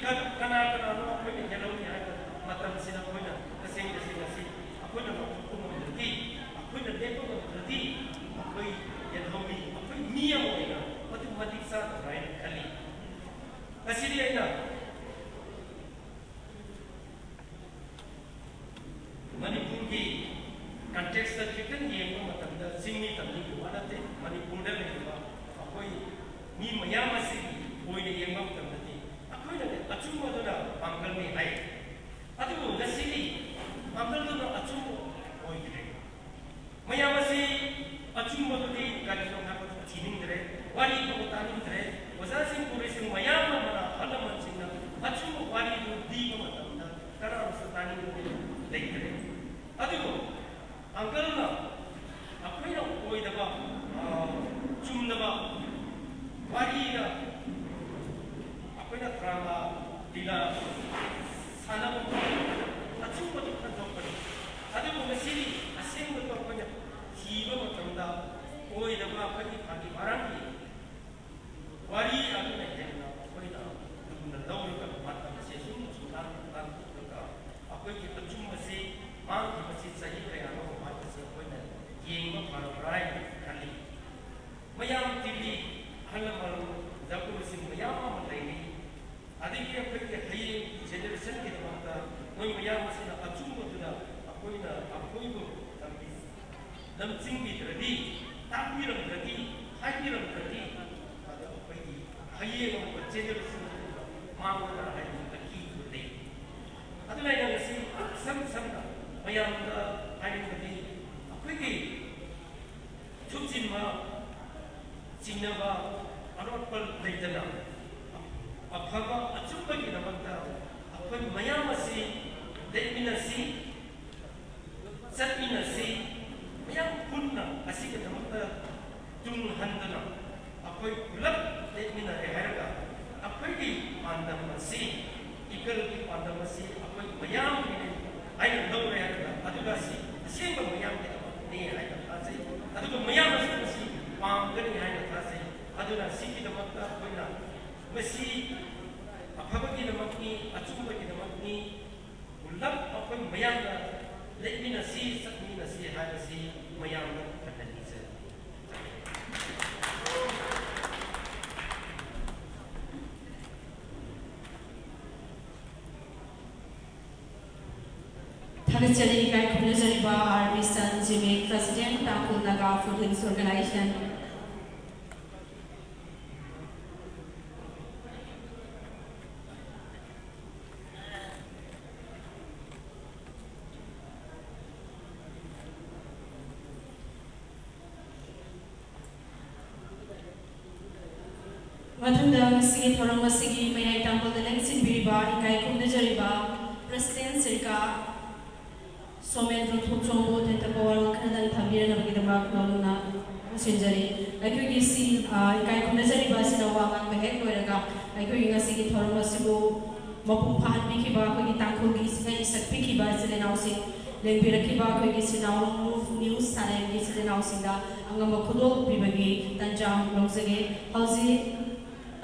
ꯀꯅꯥ ꯀꯅꯥꯅꯣ ꯑꯩꯈꯣꯏꯅ ꯌꯦꯜꯍꯧꯔꯤ ꯍꯥꯏꯕ ꯃꯇꯝꯁꯤꯗ ꯑꯩꯈꯣꯏꯅ ꯇꯁꯦꯡ ꯇꯁꯦꯡ ꯑꯁꯤ ꯑꯩꯈꯣꯏꯅ ꯂꯥꯎꯊꯣꯛꯄ ꯉꯝꯗ꯭ꯔꯗꯤ, ꯑꯩꯈꯣꯏꯅ ꯂꯦꯞꯄ ꯉꯝꯗ꯭ꯔꯗꯤ, ꯑꯩꯈꯣꯏ ꯌꯦꯜꯍꯧꯃꯤ, ꯑꯩꯈꯣꯏ ꯃꯤ ꯑꯃ ꯑꯣꯏꯅ ꯃꯗꯨ ꯃꯇꯤꯛ ꯆꯥꯗꯕ꯭ꯔꯥ ꯍꯥꯏꯅ ꯈꯜꯂꯤ꯫ ꯉꯁꯤꯗꯤ ꯑꯩꯅ ꯃꯅꯤꯄꯨꯔꯒꯤ ꯀꯟꯇꯦꯛꯁꯇ ꯈꯤꯇꯪ ꯌꯦꯡꯕ ꯃꯇꯝꯗ ꯆꯤꯡꯃꯤ ꯇꯝꯃꯤꯒꯤ ꯋꯥ ꯅꯠꯇꯦ, ꯃꯅꯤꯄꯨꯔꯗ ꯂꯩꯔꯤꯕ ꯑꯩꯈꯣꯏ ꯃꯤ ꯃꯌꯥꯝ ꯑꯁꯤꯒꯤ ꯑꯣꯏꯅ ꯌꯦꯡꯕ ꯃꯇꯝꯗꯗꯤ ꯑꯩꯈꯣꯏꯅꯗꯤ ꯑꯆꯨꯝꯕꯗꯨꯅ ꯄꯥꯡꯒꯜꯅꯤ ꯍꯥꯏ꯫ ꯑꯗꯨꯕꯨ ꯉꯁꯤꯗꯤ ꯄꯥꯡꯒꯜꯗꯨꯅ ꯑꯆꯨꯝꯕ ꯑꯣꯏꯈ꯭ꯔꯦ꯫ ꯃꯌꯥꯝ ꯑꯁꯤ ꯑꯆꯨꯝꯕꯗꯨꯗꯤ ꯀꯔꯤꯅꯣ ꯍꯥꯏꯕꯗꯨ ꯊꯤꯅꯤꯡꯗ꯭ꯔꯦ, ꯋꯥꯔꯤ ꯐꯥꯎꯕ ꯇꯥꯅꯤꯡꯗ꯭ꯔꯦ꯫ ꯑꯣꯖꯥꯁꯤꯡ, ꯄꯨꯔꯤꯁꯤꯡ ꯃꯌꯥꯝ ꯑꯃꯅ, ꯑꯍꯜ ꯂꯃꯟꯁꯤꯡꯅ ꯑꯆꯨꯝꯕ ꯋꯥꯔꯤꯗꯨ ꯂꯤꯕ ꯃꯇꯝꯗ ꯀꯅꯥꯃꯁꯨ ꯇꯥꯅꯤꯡꯕ ꯂꯩꯇ꯭ꯔꯦ꯫ ꯑꯗꯨꯕꯨ ꯑꯪꯀꯜꯅ ꯑꯩꯈꯣꯏꯅ ꯑꯣꯏꯗꯕ, ꯑ, ꯆꯨꯝꯗꯕ ꯋꯥꯔꯤꯗ ꯑꯩꯈꯣꯏꯅ ꯗ꯭ꯔꯃꯥ, ꯂꯤꯂꯥ ꯁꯥꯟꯅꯕ ꯃꯇꯝꯗ ꯑꯆꯨꯝꯕꯗꯨ ꯈꯟꯗꯣꯛꯄꯅꯤ꯫ ꯑꯗꯨꯕꯨ ꯉꯁꯤꯗꯤ ꯑꯁꯦꯡꯕꯗꯨ ꯑꯩꯈꯣꯏꯅ ꯊꯤꯕ ꯃꯇꯝꯗ ꯑꯣꯏꯗꯕ ꯑꯩꯈꯣꯏꯒꯤ ꯐꯥꯒꯤ ꯐꯔꯥꯡꯒꯤ ꯋꯥꯔꯤ ꯑꯗꯨꯅ ꯍꯦꯟꯅ ꯑꯩꯈꯣꯏꯅ ꯂꯨꯅ ꯂꯧꯔꯒ ꯃꯇꯝꯁꯦ ꯁꯨꯝ ꯁꯨꯝ ꯂꯥꯟ-, ꯂꯥꯟꯊꯣꯛꯂꯒ ꯑꯩꯈꯣꯏꯒꯤ ꯑꯆꯨꯝꯕꯁꯤ ꯃꯥꯡꯈꯤꯕꯁꯤ ꯆꯍꯤ ꯀꯌꯥꯅꯣ ꯍꯥꯏꯕꯁꯤ ꯑꯩꯈꯣꯏꯅ ꯌꯦꯡꯕ ꯐꯔꯕ꯭ꯔꯥ ꯍꯥꯏꯅ ꯈꯜꯂꯤ꯫ ꯃꯌꯥꯝ ꯇꯤꯚꯤ, ꯑꯍꯜ ꯂꯃꯟ, ꯖꯒꯨꯔꯨꯁꯤꯡ ꯃꯌꯥꯝ ꯑꯃ ꯂꯩꯔꯤ꯫ ꯑꯗꯒꯤ ꯑꯩꯈꯣꯏꯒꯤ ꯍꯌꯦꯡꯒꯤ ꯖꯦꯅꯦꯔꯦꯁꯟꯒꯤꯗꯃꯛꯇ ꯃꯣꯏ ꯃꯌꯥꯝ ꯑꯁꯤꯅ ꯑꯆꯨꯝꯕꯗꯨꯗ ꯑꯩꯈꯣꯏꯅ ꯑꯩꯈꯣꯏꯕꯨ ꯂꯝꯕꯤ ꯂꯝꯖꯤꯡꯕꯤꯗ꯭ꯔꯗꯤ, ꯇꯥꯛꯄꯤꯔꯝꯗ꯭ꯔꯗꯤ, ꯍꯥꯏꯕꯤꯔꯝꯗ꯭ꯔꯗꯤ, ꯑꯗꯣ ꯑꯩꯈꯣꯏꯒꯤ ꯍꯌꯦꯡ ꯑꯃꯨꯛ ꯖꯦꯅꯦꯔꯦꯁꯟ ꯃꯥꯡꯒꯗ꯭ꯔꯥ ꯍꯥꯏꯕꯒꯤ ꯑꯀꯤꯕ ꯂꯩ꯫ ꯑꯗꯨꯅ ꯑꯩꯅ ꯉꯁꯤ ꯏꯁꯝ ꯁꯝꯅ ꯃꯌꯥꯝꯗ ꯍꯥꯏꯅꯤꯡꯕꯗꯤ, ꯑꯩꯈꯣꯏꯒꯤ ꯊꯨꯞꯆꯤꯟꯕ, ꯆꯤꯡꯅꯕ, ꯑꯔꯣꯠꯄ ꯂꯩꯇꯅ ꯑꯐꯕ ꯑꯆꯨꯝꯕꯒꯤꯗꯃꯛꯇ ꯑꯩꯈꯣꯏ ꯃꯌꯥꯝ ꯑꯁꯤ ꯂꯦꯞꯃꯤꯟꯅꯁꯤ, ꯆꯠꯃꯤꯟꯅꯁꯤ, ꯃꯌꯥꯝ ꯄꯨꯟꯅ ꯑꯁꯤꯒꯤꯗꯃꯛꯇ ꯇꯨꯡ ꯍꯟꯗꯅ ꯑꯩꯈꯣꯏ ꯄꯨꯂꯞ ꯂꯦꯞꯃꯤꯟꯅꯔꯦ ꯍꯥꯏꯔꯒ ꯑꯩꯈꯣꯏꯒꯤ ꯄꯥꯟꯗꯝ ꯑꯁꯤ, ꯏꯀꯜꯒꯤ ꯄꯥꯟꯗꯝ ꯑꯁꯤ ꯑꯩꯈꯣꯏ ꯃꯌꯥꯝꯒꯤꯅꯤ ꯍꯥꯏꯅ ꯂꯧꯔꯦ ꯍꯥꯏꯔꯒ, ꯑꯗꯨꯒ ꯁꯤ ꯑꯁꯦꯡꯕ ꯃꯌꯥꯝꯒꯤꯗꯃꯛꯅꯤ ꯍꯥꯏꯅ ꯊꯥꯖꯩ꯫ ꯑꯗꯨꯒ ꯃꯌꯥꯝꯅꯁꯨ ꯃꯁꯤ ꯄꯥꯝꯒꯅꯤ ꯍꯥꯏꯅ ꯊꯥꯖꯩ꯫ ꯑꯗꯨꯅ ꯁꯤꯒꯤꯗꯃꯛꯇ ꯑꯩꯈꯣꯏꯅ ꯃꯁꯤ ꯑꯐ-, ꯐꯕꯒꯤꯗꯃꯛꯅꯤ, ꯑꯆꯨꯝꯕꯒꯤꯗꯃꯛꯅꯤ꯫ ꯄꯨꯂꯞ ꯑꯩꯈꯣꯏ ꯃꯌꯥꯝꯅ ꯂꯦꯞꯃꯤꯟꯅꯁꯤ, ꯆꯠꯃꯤꯟꯅꯁꯤ ꯍꯥꯏꯕꯁꯤ ꯃꯌꯥꯝꯗ ꯈꯟꯅ ꯅꯤꯡꯖꯔꯤ꯫ ꯊꯥꯒꯠꯆꯔꯤ ꯏꯀꯥꯏ ꯈꯨꯝꯅꯖꯔꯤꯕ ꯑꯥꯔ ꯕꯤ ꯁꯟ ꯖꯤꯃꯤꯛ, ꯄ꯭ꯔꯁꯤꯗꯦꯟꯠ, ꯇꯥꯡꯈꯨꯜ ꯅꯥꯒꯥ ꯐꯨꯗ ꯍꯤꯜꯁ ꯑꯣꯔꯒꯅꯥꯏꯖꯦꯁꯟ꯫ ꯃꯊꯪꯗ ꯉꯁꯤꯒꯤ ꯊꯧꯔꯝ ꯑꯁꯤꯒꯤ ꯃꯌꯥꯏ ꯇꯥꯡꯀꯨꯜꯗ ꯂꯦꯡꯁꯤꯟꯕꯤꯔꯤꯕ ꯏꯀꯥꯏ ꯈꯨꯝꯅꯖꯔꯤꯕ ꯄ꯭ꯔꯁꯤꯗꯦꯟꯠ ꯁꯤꯔꯀꯥ ꯁꯣꯃꯦꯟꯗ꯭ꯔꯣ ꯊꯣꯛꯆꯣꯝꯕꯨ ꯇꯦꯟꯇꯛꯄ ꯋꯥꯔꯣꯜ ꯈꯔꯗꯪ ꯊꯝꯕꯤꯔꯅꯕꯒꯤꯗꯃꯛ ꯅꯧꯅ ꯈꯪꯁꯤꯟꯖꯔꯤ꯫ ꯑꯩꯈꯣꯏꯒꯤ ꯁꯤ, ꯑ, ꯏꯀꯥꯏ ꯈꯨꯝꯅꯖꯔꯤꯕ ꯑꯁꯤꯅ ꯋꯥ ꯉꯥꯡꯕ ꯍꯦꯛ ꯂꯣꯏꯔꯒ ꯑꯩꯈꯣꯏꯒꯤ ꯉꯁꯤꯒꯤ ꯊꯧꯔꯝ ꯑꯁꯤꯕꯨ ꯃꯄꯨꯡ ꯐꯥꯍꯟꯕꯤꯈꯤꯕ ꯑꯩꯈꯣꯏꯒꯤ ꯇꯥꯡꯈꯨꯜꯒꯤ ꯏꯁꯩ ꯁꯛꯄꯤꯈꯤꯕ ꯏꯆꯤꯜ ꯏꯅꯥꯎꯁꯤꯡ, ꯂꯦꯡꯕꯤꯔꯛꯈꯤꯕ ꯑꯩꯈꯣꯏꯒꯤ ꯁꯤꯅꯥꯎ ꯃꯨꯚ ꯅ꯭ꯌꯨꯁ ꯁꯥꯂꯦꯝꯒꯤ ꯏꯆꯤꯜ ꯏꯅꯥꯎꯁꯤꯡꯗ ꯑꯉꯝꯕ ꯈꯨꯗꯣꯜ ꯄꯤꯕꯒꯤ ꯇꯟꯖꯥ ꯑꯃꯨꯛ ꯂꯧꯖꯒꯦ꯫ ꯍꯧꯖꯤꯛ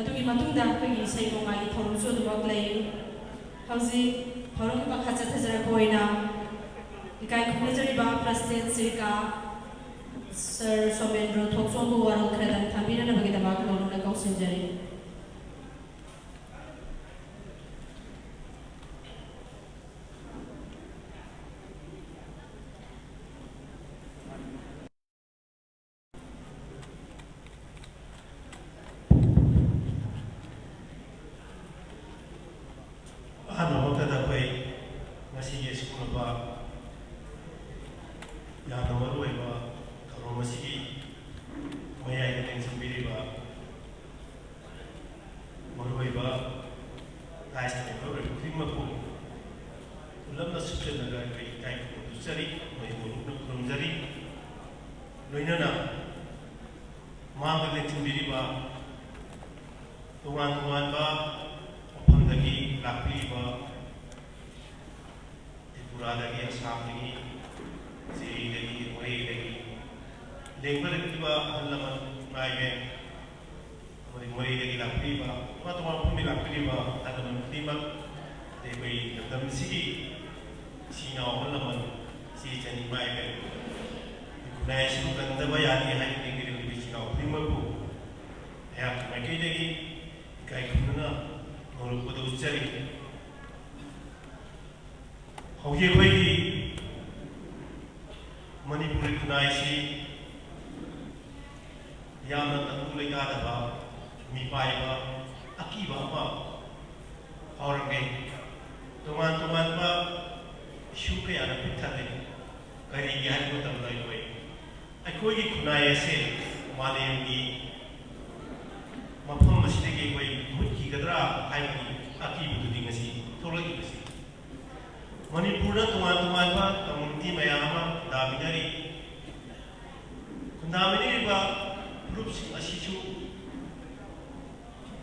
ꯑꯗꯨꯒꯤ ꯃꯇꯨꯡꯗ ꯑꯩꯈꯣꯏꯒꯤ ꯏꯁꯩ ꯅꯣꯡꯃꯥꯏꯒꯤ ꯊꯧꯔꯝꯁꯨ ꯑꯗꯨꯃꯛ ꯂꯩ꯫ ꯍꯧꯖꯤꯛ ꯊꯧꯔꯝꯒꯤ ꯃꯈꯥ ꯆꯠꯊꯖꯔꯛꯄ ꯑꯣꯏꯅ ꯏꯀꯥꯏ ꯈꯨꯝꯅꯖꯔꯤꯕ ꯄ꯭ꯔꯁꯤꯗꯦꯟꯠ ꯁꯤꯔꯀꯥ ꯁꯔ ꯁꯣꯃꯦꯟꯗ꯭ꯔꯣ ꯊꯣꯛꯆꯣꯝꯕꯨ ꯋꯥꯔꯣꯜ ꯈꯔꯗꯪ ꯊꯝꯕꯤꯔꯅꯕꯒꯤꯗꯃꯛ ꯅꯧꯅ ꯀꯧꯁꯤꯟꯖꯔꯤ꯫ ꯑꯍꯥꯟꯕ ꯃꯛꯇꯗ ꯑꯩꯈꯣꯏ ꯉꯁꯤꯒꯤ ꯑꯁꯤꯒꯨꯝꯂꯕ ꯌꯥꯝꯅ ꯃꯔꯨꯑꯣꯏꯕ ꯊꯧꯔꯝ ꯑꯁꯤꯒꯤ ꯃꯌꯥꯏꯗ ꯂꯦꯡꯁꯤꯟꯕꯤꯔꯤꯕ ꯃꯔꯨꯑꯣꯏꯕ ꯗꯥꯏꯁꯇ ꯂꯩꯕ ꯃꯤꯑꯣꯏ ꯈꯨꯗꯤꯡꯃꯛꯄꯨ ꯄꯨꯂꯞꯅ ꯁꯨꯞꯆꯜꯂꯒ ꯑꯩꯈꯣꯏ ꯏꯀꯥꯏ ꯈꯨꯝꯅꯕ ꯎꯠꯆꯔꯤ, ꯃꯣꯏꯕꯨ ꯅꯣꯛꯅ ꯈꯨꯔꯨꯝꯖꯔꯤ꯫ ꯂꯣꯏꯅꯅ ꯃꯥꯡꯗ ꯂꯦꯡꯁꯤꯟꯕꯤꯔꯤꯕ ꯇꯣꯉꯥꯟ ꯇꯣꯉꯥꯟꯕ ꯃꯐꯝꯗꯒꯤ ꯂꯥꯛꯄꯤꯔꯤꯕ ꯇ꯭ꯔꯤꯄꯨꯔꯥꯗꯒꯤ, ꯑꯁꯥꯝꯗꯒꯤ, ꯖꯤꯔꯤꯗꯒꯤ, ꯃꯣꯔꯦꯗꯒꯤ ꯂꯦꯡꯕꯤꯔꯛꯂꯤꯕ ꯑꯍꯜ ꯂꯃꯟ, ꯏꯃꯥ ꯏꯕꯦꯟ ꯑꯃꯗꯤ ꯃꯣꯔꯦꯗꯒꯤ ꯂꯥꯛꯄꯤꯔꯤꯕ, ꯇꯣꯉꯥꯟ ꯇꯣꯉꯥꯟꯕ ꯃꯐꯝꯗꯒꯤ ꯂꯥꯛꯄꯤꯔꯤꯕ ꯑꯍꯜ ꯂꯃꯟ ꯈꯨꯗꯤꯡꯃꯛ, ꯑꯗꯩ ꯑꯩꯈꯣꯏ ꯂꯝꯗꯝ ꯑꯁꯤꯒꯤ ꯏꯆꯤꯜ ꯏꯅꯥꯎ ꯑꯍꯜ ꯂꯃꯟ, ꯏꯆꯦ ꯏꯆꯟ, ꯏꯃꯥ ꯏꯕꯦꯟ, ꯈꯨꯟꯅꯥꯏ ꯑꯁꯤꯕꯨ ꯀꯟꯗꯕ ꯌꯥꯗꯦ ꯍꯥꯏꯅ ꯂꯦꯡꯕꯤꯔꯤꯕ ꯏꯆꯤꯜ ꯏꯅꯥꯎ ꯈꯨꯗꯤꯡꯃꯛꯄꯨ ꯑꯩꯍꯥꯛꯀꯤ ꯃꯥꯏꯀꯩꯗꯒꯤ ꯏꯀꯥꯏ ꯈꯨꯝꯅꯅ ꯅꯣꯡꯂꯨꯛꯄꯗ ꯎꯠꯆꯔꯤ꯫ ꯍꯧꯖꯤꯛ ꯑꯩꯈꯣꯏꯒꯤ ꯃꯅꯤꯄꯨꯔꯒꯤ ꯈꯨꯟꯅꯥꯏꯁꯤ ꯌꯥꯝꯅ ꯇꯪꯗꯨ ꯂꯩꯇꯥꯗꯕ, ꯃꯤꯄꯥꯏꯕ, ꯑꯀꯤꯕ ꯑꯃ ꯐꯥꯎꯔꯝꯃꯤ꯫ ꯇꯣꯉꯥꯟ ꯇꯣꯉꯥꯟꯕ ꯏꯁꯨ ꯀꯌꯥꯅ ꯄꯤꯛ ꯊꯜꯂꯤ꯫ ꯀꯔꯤꯒꯤ ꯍꯥꯏꯕ ꯃꯇꯝꯗ ꯑꯩꯈꯣꯏ, ꯑꯩꯈꯣꯏꯒꯤ ꯈꯨꯟꯅꯥꯏ ꯑꯁꯦ ꯃꯥꯂꯦꯝꯒꯤ ꯃꯐꯝ ꯑꯁꯤꯗꯒꯤ ꯑꯩꯈꯣꯏ ꯃꯨꯠꯈꯤꯒꯗ꯭ꯔꯥ ꯍꯥꯏꯕꯒꯤ ꯑꯀꯤꯕꯗꯨꯅꯤ ꯉꯁꯤ ꯊꯣꯛꯂꯛꯂꯤꯕꯁꯤ꯫ ꯃꯅꯤꯄꯨꯔꯗ ꯇꯣꯉꯥꯟ ꯇꯣꯉꯥꯟꯕ ꯀꯝꯃ꯭ꯌꯨꯅꯤꯇꯤ ꯃꯌꯥꯝ ꯑꯃ ꯈꯨꯟꯗꯥꯃꯤꯟꯅꯔꯤ꯫ ꯈꯨꯟꯗꯥꯃꯤꯟꯅꯔꯤꯕ ꯐꯨꯔꯨꯞꯁꯤꯡ ꯑꯁꯤꯁꯨ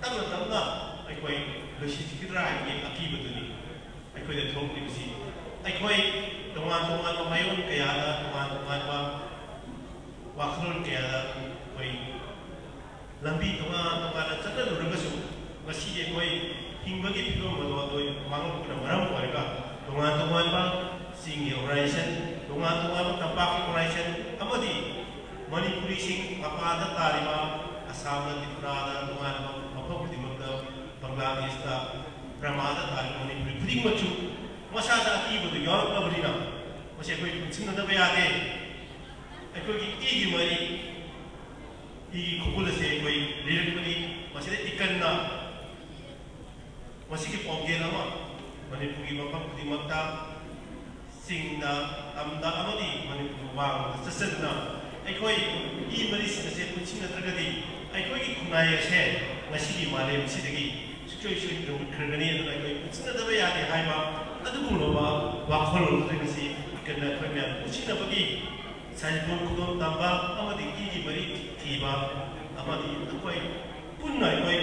ꯇꯞꯅ ꯇꯞꯅ ꯑꯩꯈꯣꯏ ꯂꯣꯏꯁꯤꯟꯈꯤꯗ꯭ꯔꯥ ꯍꯥꯏꯕꯒꯤ ꯑꯀꯤꯕꯗꯨꯅꯤ ꯑꯩꯈꯣꯏꯗ ꯊꯣꯛꯂꯤꯕꯁꯤ꯫ ꯑꯩꯈꯣꯏ ꯇꯣꯉꯥꯟ ꯇꯣꯉꯥꯟꯕ ꯃꯥꯏꯑꯣꯟ ꯀꯌꯥꯗ ꯇꯣꯉꯥꯟ ꯇꯣꯉꯥꯟꯕ ꯋꯥꯈꯜꯂꯣꯟ ꯀꯌꯥꯗ ꯑꯩꯈꯣꯏ ꯂꯝꯕꯤ ꯇꯣꯉꯥꯟ ꯇꯣꯉꯥꯟꯅ ꯆꯠꯅꯔꯨꯔꯒꯁꯨ, ꯉꯁꯤꯗꯤ ꯑꯩꯈꯣꯏ ꯍꯤꯡꯕꯒꯤ ꯐꯤꯕꯝ ꯑꯗꯣ ꯑꯗꯨ ꯃꯥꯡꯂꯛꯄꯅ ꯃꯔꯝ ꯑꯣꯏꯔꯒ, ꯇꯣꯉꯥꯟ ꯇꯣꯉꯥꯟꯕ ꯆꯤꯡꯒꯤ ꯑꯣꯔꯒꯅꯥꯏꯖꯦꯁꯟ, ꯇꯣꯉꯥꯟ ꯇꯣꯉꯥꯟꯕ ꯇꯝꯄꯥꯛꯀꯤ ꯑꯣꯔꯒꯅꯥꯏꯖꯦꯁꯟ ꯑꯃꯗꯤ ꯃꯅꯤꯄꯨꯔꯤꯁꯤꯡ ꯃꯄꯥꯟꯗ ꯇꯥꯔꯤꯕ ꯑꯁꯥꯝꯗ, ꯇ꯭ꯔꯤꯄꯨꯔꯥꯗ, ꯇꯣꯉꯥꯟꯕ ꯃꯐꯝ ꯈꯨꯗꯤꯡꯃꯛꯇ, ꯕꯪꯒ꯭ꯂꯥꯗꯦꯁꯇ, ꯕꯔꯃꯥꯗ ꯇꯥꯔꯤꯕ ꯃꯅꯤꯄꯨꯔꯤ ꯈꯨꯗꯤꯡꯃꯛꯁꯨ ꯃꯁꯥꯗ ꯑꯀꯤꯕꯗꯨ ꯌꯥꯎꯔꯛꯂꯕꯅꯤꯅ, ꯃꯁꯤ ꯑꯩꯈꯣꯏ ꯄꯨꯟꯁꯤꯟꯅꯗꯕ ꯌꯥꯗꯦ꯫ ꯑꯩꯈꯣꯏꯒꯤ ꯏꯒꯤ ꯃꯔꯤ, ꯏꯒꯤ ꯈꯨꯒꯨꯜ ꯑꯁꯤ ꯑꯩꯈꯣꯏ ꯂꯤꯔꯛꯄꯅꯤ꯫ ꯃꯁꯤꯗ ꯏꯀꯟꯅ ꯃꯁꯤꯒꯤ ꯄꯥꯎꯖꯦꯜ ꯑꯃ ꯃꯅꯤꯄꯨꯔꯒꯤ ꯃꯐꯝ ꯈꯨꯗꯤꯡꯃꯛꯇ, ꯆꯤꯡꯗ, ꯇꯝꯗ ꯑꯃꯗꯤ ꯃꯅꯤꯄꯨꯔ ꯋꯥꯡꯃꯗ ꯆꯠꯆꯗꯨꯅ ꯑꯩꯈꯣꯏ ꯏ ꯃꯔꯤꯁꯤꯡ ꯑꯁꯦ ꯄꯨꯟꯁꯤꯟꯅꯗ꯭ꯔꯒꯗꯤ ꯑꯩꯈꯣꯏꯒꯤ ꯈꯨꯟꯅꯥꯏ ꯑꯁꯦ ꯉꯁꯤꯒꯤ ꯃꯥꯂꯦꯝ ꯑꯁꯤꯗꯒꯤ ꯁꯨꯡꯁꯣꯏ ꯁꯣꯏꯗꯅ ꯃꯨꯠꯈ꯭ꯔꯒꯅꯤ꯫ ꯑꯗꯨꯅ ꯑꯩꯈꯣꯏ ꯄꯨꯟꯁꯤꯟꯅꯗꯕ ꯌꯥꯗꯦ ꯍꯥꯏꯕ ꯑꯗꯨꯒꯨꯝꯂꯕ ꯋꯥꯈꯜꯂꯣꯟ ꯑꯗꯨ ꯉꯁꯤ ꯏꯀꯟꯅ ꯑꯩꯈꯣꯏ ꯃꯌꯥꯝ ꯄꯨꯟꯁꯤꯟꯅꯕꯒꯤ ꯁꯥꯖꯤꯕꯨ ꯈꯨꯗꯣꯜ ꯇꯝꯕ ꯑꯃꯗꯤ ꯏꯒꯤ ꯃꯔꯤ ꯊꯤꯕ ꯑꯃꯗꯤ ꯑꯩꯈꯣꯏ ꯄꯨꯟꯅ ꯑꯩꯈꯣꯏ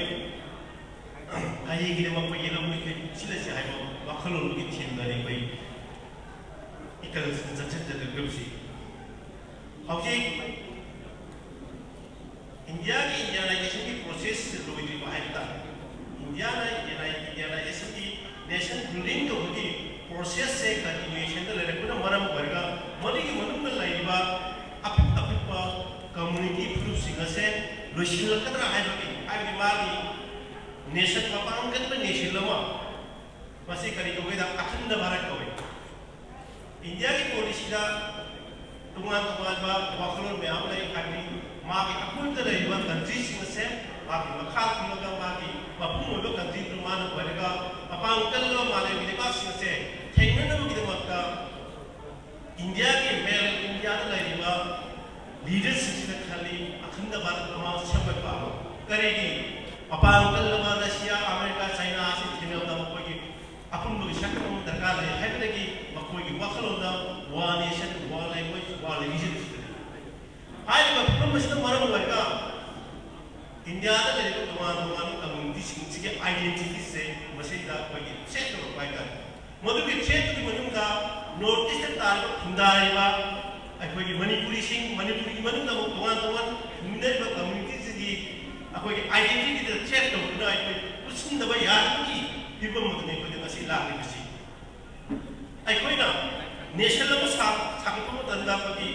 ꯍꯌꯦꯡꯒꯤꯗꯃꯛ ꯑꯩꯈꯣꯏ ꯌꯦꯜꯍꯧ ꯑꯩꯈꯣꯏ ꯄꯨꯟꯁꯤꯜꯂꯁꯤ ꯍꯥꯏꯕ ꯋꯥꯈꯜꯂꯣꯟꯒꯤ ꯊꯤꯝꯗꯅꯤ ꯑꯩꯈꯣꯏ ꯏꯀꯜꯁꯤꯅ ꯆꯠꯁꯤꯟꯖꯗꯧꯔꯤꯕꯁꯤ꯫ ꯍꯧꯖꯤꯛ ꯏꯟꯗꯤꯌꯥꯒꯤ ꯏꯟꯗꯤꯌꯥꯅꯥꯏꯖꯦꯁꯟꯒꯤ ꯄ꯭ꯔꯣꯁꯦꯁꯁꯤ ꯏꯟꯗꯤꯌꯥꯅ ꯌꯨꯅꯥꯏꯇꯦꯠ ꯏꯟꯗꯤꯌꯥꯅ ꯑꯦꯁꯤꯒꯤ ꯅꯦꯁꯟ ꯕꯤꯜꯗꯤꯡ ꯇꯧꯕꯒꯤ ꯄ꯭ꯔꯣꯁꯦꯁꯁꯦ ꯀꯟꯇꯤꯅ꯭ꯌꯨꯌꯦꯁꯟꯗ ꯂꯩꯔꯛꯄꯅ ꯃꯔꯝ ꯑꯣꯏꯔꯒ ꯃꯗꯨꯒꯤ ꯃꯅꯨꯡꯗ ꯂꯩꯔꯤꯕ ꯑꯄꯤꯛ ꯑꯄꯤꯛꯄ ꯀꯝꯃꯨꯅꯤꯇꯤ ꯐꯨꯔꯨꯞꯁꯤꯡ ꯑꯁꯦ ꯂꯣꯏꯁꯤꯜꯂꯛꯀꯗ꯭ꯔꯥ ꯍꯥꯏꯕꯒꯤ, ꯍꯥꯏꯕꯗꯤ ꯃꯥꯒꯤ ꯅꯦꯁꯟ, ꯃꯄꯥꯡꯒꯜ ꯀꯟꯕ ꯅꯦꯁꯟ ꯑꯃ, ꯃꯁꯤ ꯀꯔꯤ ꯀꯧꯒꯦꯗ ꯑꯈꯟꯗ ꯚꯥꯔꯠ ꯀꯧꯏ꯫ ꯏꯟꯗꯤꯌꯥꯒꯤ ꯄꯣꯂꯤꯁꯤꯗ ꯇꯣꯉꯥꯟ ꯇꯣꯉꯥꯟꯕ ꯋꯥꯈꯜꯂꯣꯟ ꯃꯌꯥꯝ ꯂꯩ, ꯍꯥꯏꯕꯗꯤ ꯃꯥꯒꯤ ꯑꯀꯣꯏꯕꯗ ꯂꯩꯔꯤꯕ ꯀꯟꯇ꯭ꯔꯤꯁꯤꯡ ꯑꯁꯦ ꯃꯥꯒꯤ ꯃꯈꯥ ꯊꯝꯂꯒ ꯃꯥꯒꯤ ꯃꯄꯨꯡ ꯑꯣꯏꯕ ꯀꯟꯇ꯭ꯔꯤꯗꯨ ꯃꯥꯅ ꯑꯣꯏꯔꯒ ꯃꯄꯥꯡꯒꯜ ꯀꯟꯕ ꯃꯥꯂꯦꯝꯒꯤ ꯂꯩꯕꯥꯛꯁꯤꯡ ꯑꯁꯦ ꯊꯦꯡꯅꯅꯕꯒꯤꯗꯃꯛꯇ ꯏꯟꯗꯤꯌꯥꯒꯤ ꯃꯦꯜ ꯏꯟꯗꯤꯌꯥꯗ ꯂꯩꯔꯤꯕ ꯂꯤꯗꯔꯁꯤꯡꯁꯤꯅ ꯈꯜꯂꯤ, ꯑꯈꯟꯗ ꯚꯥꯔꯠ ꯑꯃ ꯁꯦꯝꯒꯠꯄ ꯑꯃ꯫ ꯀꯔꯤꯒꯤ? ꯃꯄꯥꯡꯒꯜ ꯀꯜꯂꯕ ꯔꯁꯤꯌꯥ, ꯑꯃꯦꯔꯤꯀꯥ, ꯆꯥꯏꯅꯥ ꯑꯁꯤ ꯊꯦꯡꯅꯕꯗ ꯃꯈꯣꯏꯒꯤ ꯑꯄꯨꯟꯕꯒꯤ ꯁꯛꯇꯝ ꯑꯃ ꯗꯔꯀꯥꯔ ꯂꯩ ꯍꯥꯏꯕꯗꯒꯤ ꯃꯈꯣꯏꯒꯤ ꯋꯥꯈꯜꯂꯣꯟꯗ ꯋꯥ ꯅꯦꯁꯟ, ꯋꯥ ꯂꯦꯡꯒ꯭ꯋꯦꯖ, ꯋꯥ ꯔꯤꯂꯤꯖꯟ ꯁꯤꯖꯤꯟꯅꯩ꯫ ꯍꯥꯏꯔꯤꯕ ꯐꯤꯕꯝ ꯑꯁꯤꯅ ꯃꯔꯝ ꯑꯣꯏꯔꯒ ꯏꯟꯗꯤꯌꯥꯗ ꯂꯩꯔꯤꯕ ꯇꯣꯉꯥꯟ ꯇꯣꯉꯥꯟꯕ ꯀꯝꯃ꯭ꯌꯨꯅꯤꯇꯤꯁꯤꯡꯁꯤꯒꯤ ꯑꯥꯏꯗꯦꯟꯇꯤꯇꯤꯁꯦ ꯃꯁꯤꯗ ꯑꯩꯈꯣꯏꯒꯤ ꯁꯦꯠ ꯇꯧꯔꯛꯄ ꯍꯥꯏꯇꯥꯔꯦ꯫ ꯃꯗꯨꯒꯤ ꯊ꯭ꯔꯦꯠꯇꯨꯒꯤ ꯃꯅꯨꯡꯗ ꯅꯣꯔꯠ ꯏꯁꯇ ꯇꯥꯔꯤꯕ, ꯈꯨꯟꯗꯥꯔꯤꯕ ꯑꯩꯈꯣꯏꯒꯤ ꯃꯅꯤꯄꯨꯔꯤꯁꯤꯡ, ꯃꯅꯤꯄꯨꯔꯒꯤ ꯃꯅꯨꯡꯗ ꯑꯃꯨꯛ ꯇꯣꯉꯥꯟ ꯇꯣꯉꯥꯟ ꯍꯤꯡꯃꯤꯟꯅꯔꯤꯕ ꯀꯝꯃ꯭ꯌꯨꯅꯤꯇꯤꯁꯤꯡꯒꯤ ꯑꯩꯈꯣꯏꯒꯤ ꯑꯥꯏꯗꯦꯟꯇꯤꯇꯤꯗ ꯊ꯭ꯔꯦꯠ ꯇꯧꯗꯨꯅ ꯑꯩꯈꯣꯏ ꯄꯨꯟꯁꯤꯟꯗꯕ ꯌꯥꯗꯕꯒꯤ ꯐꯤꯕꯝ ꯑꯗꯨꯅꯤ ꯑꯩꯈꯣꯏꯗ ꯉꯁꯤ ꯂꯥꯛꯂꯤꯕꯁꯤ꯫ ꯑꯩꯈꯣꯏꯅ ꯅꯦꯁꯟ ꯑꯃ ꯁꯥ-, ꯁꯥꯒꯠꯄ ꯃꯇꯝꯗ ꯑꯩꯈꯣꯏꯒꯤ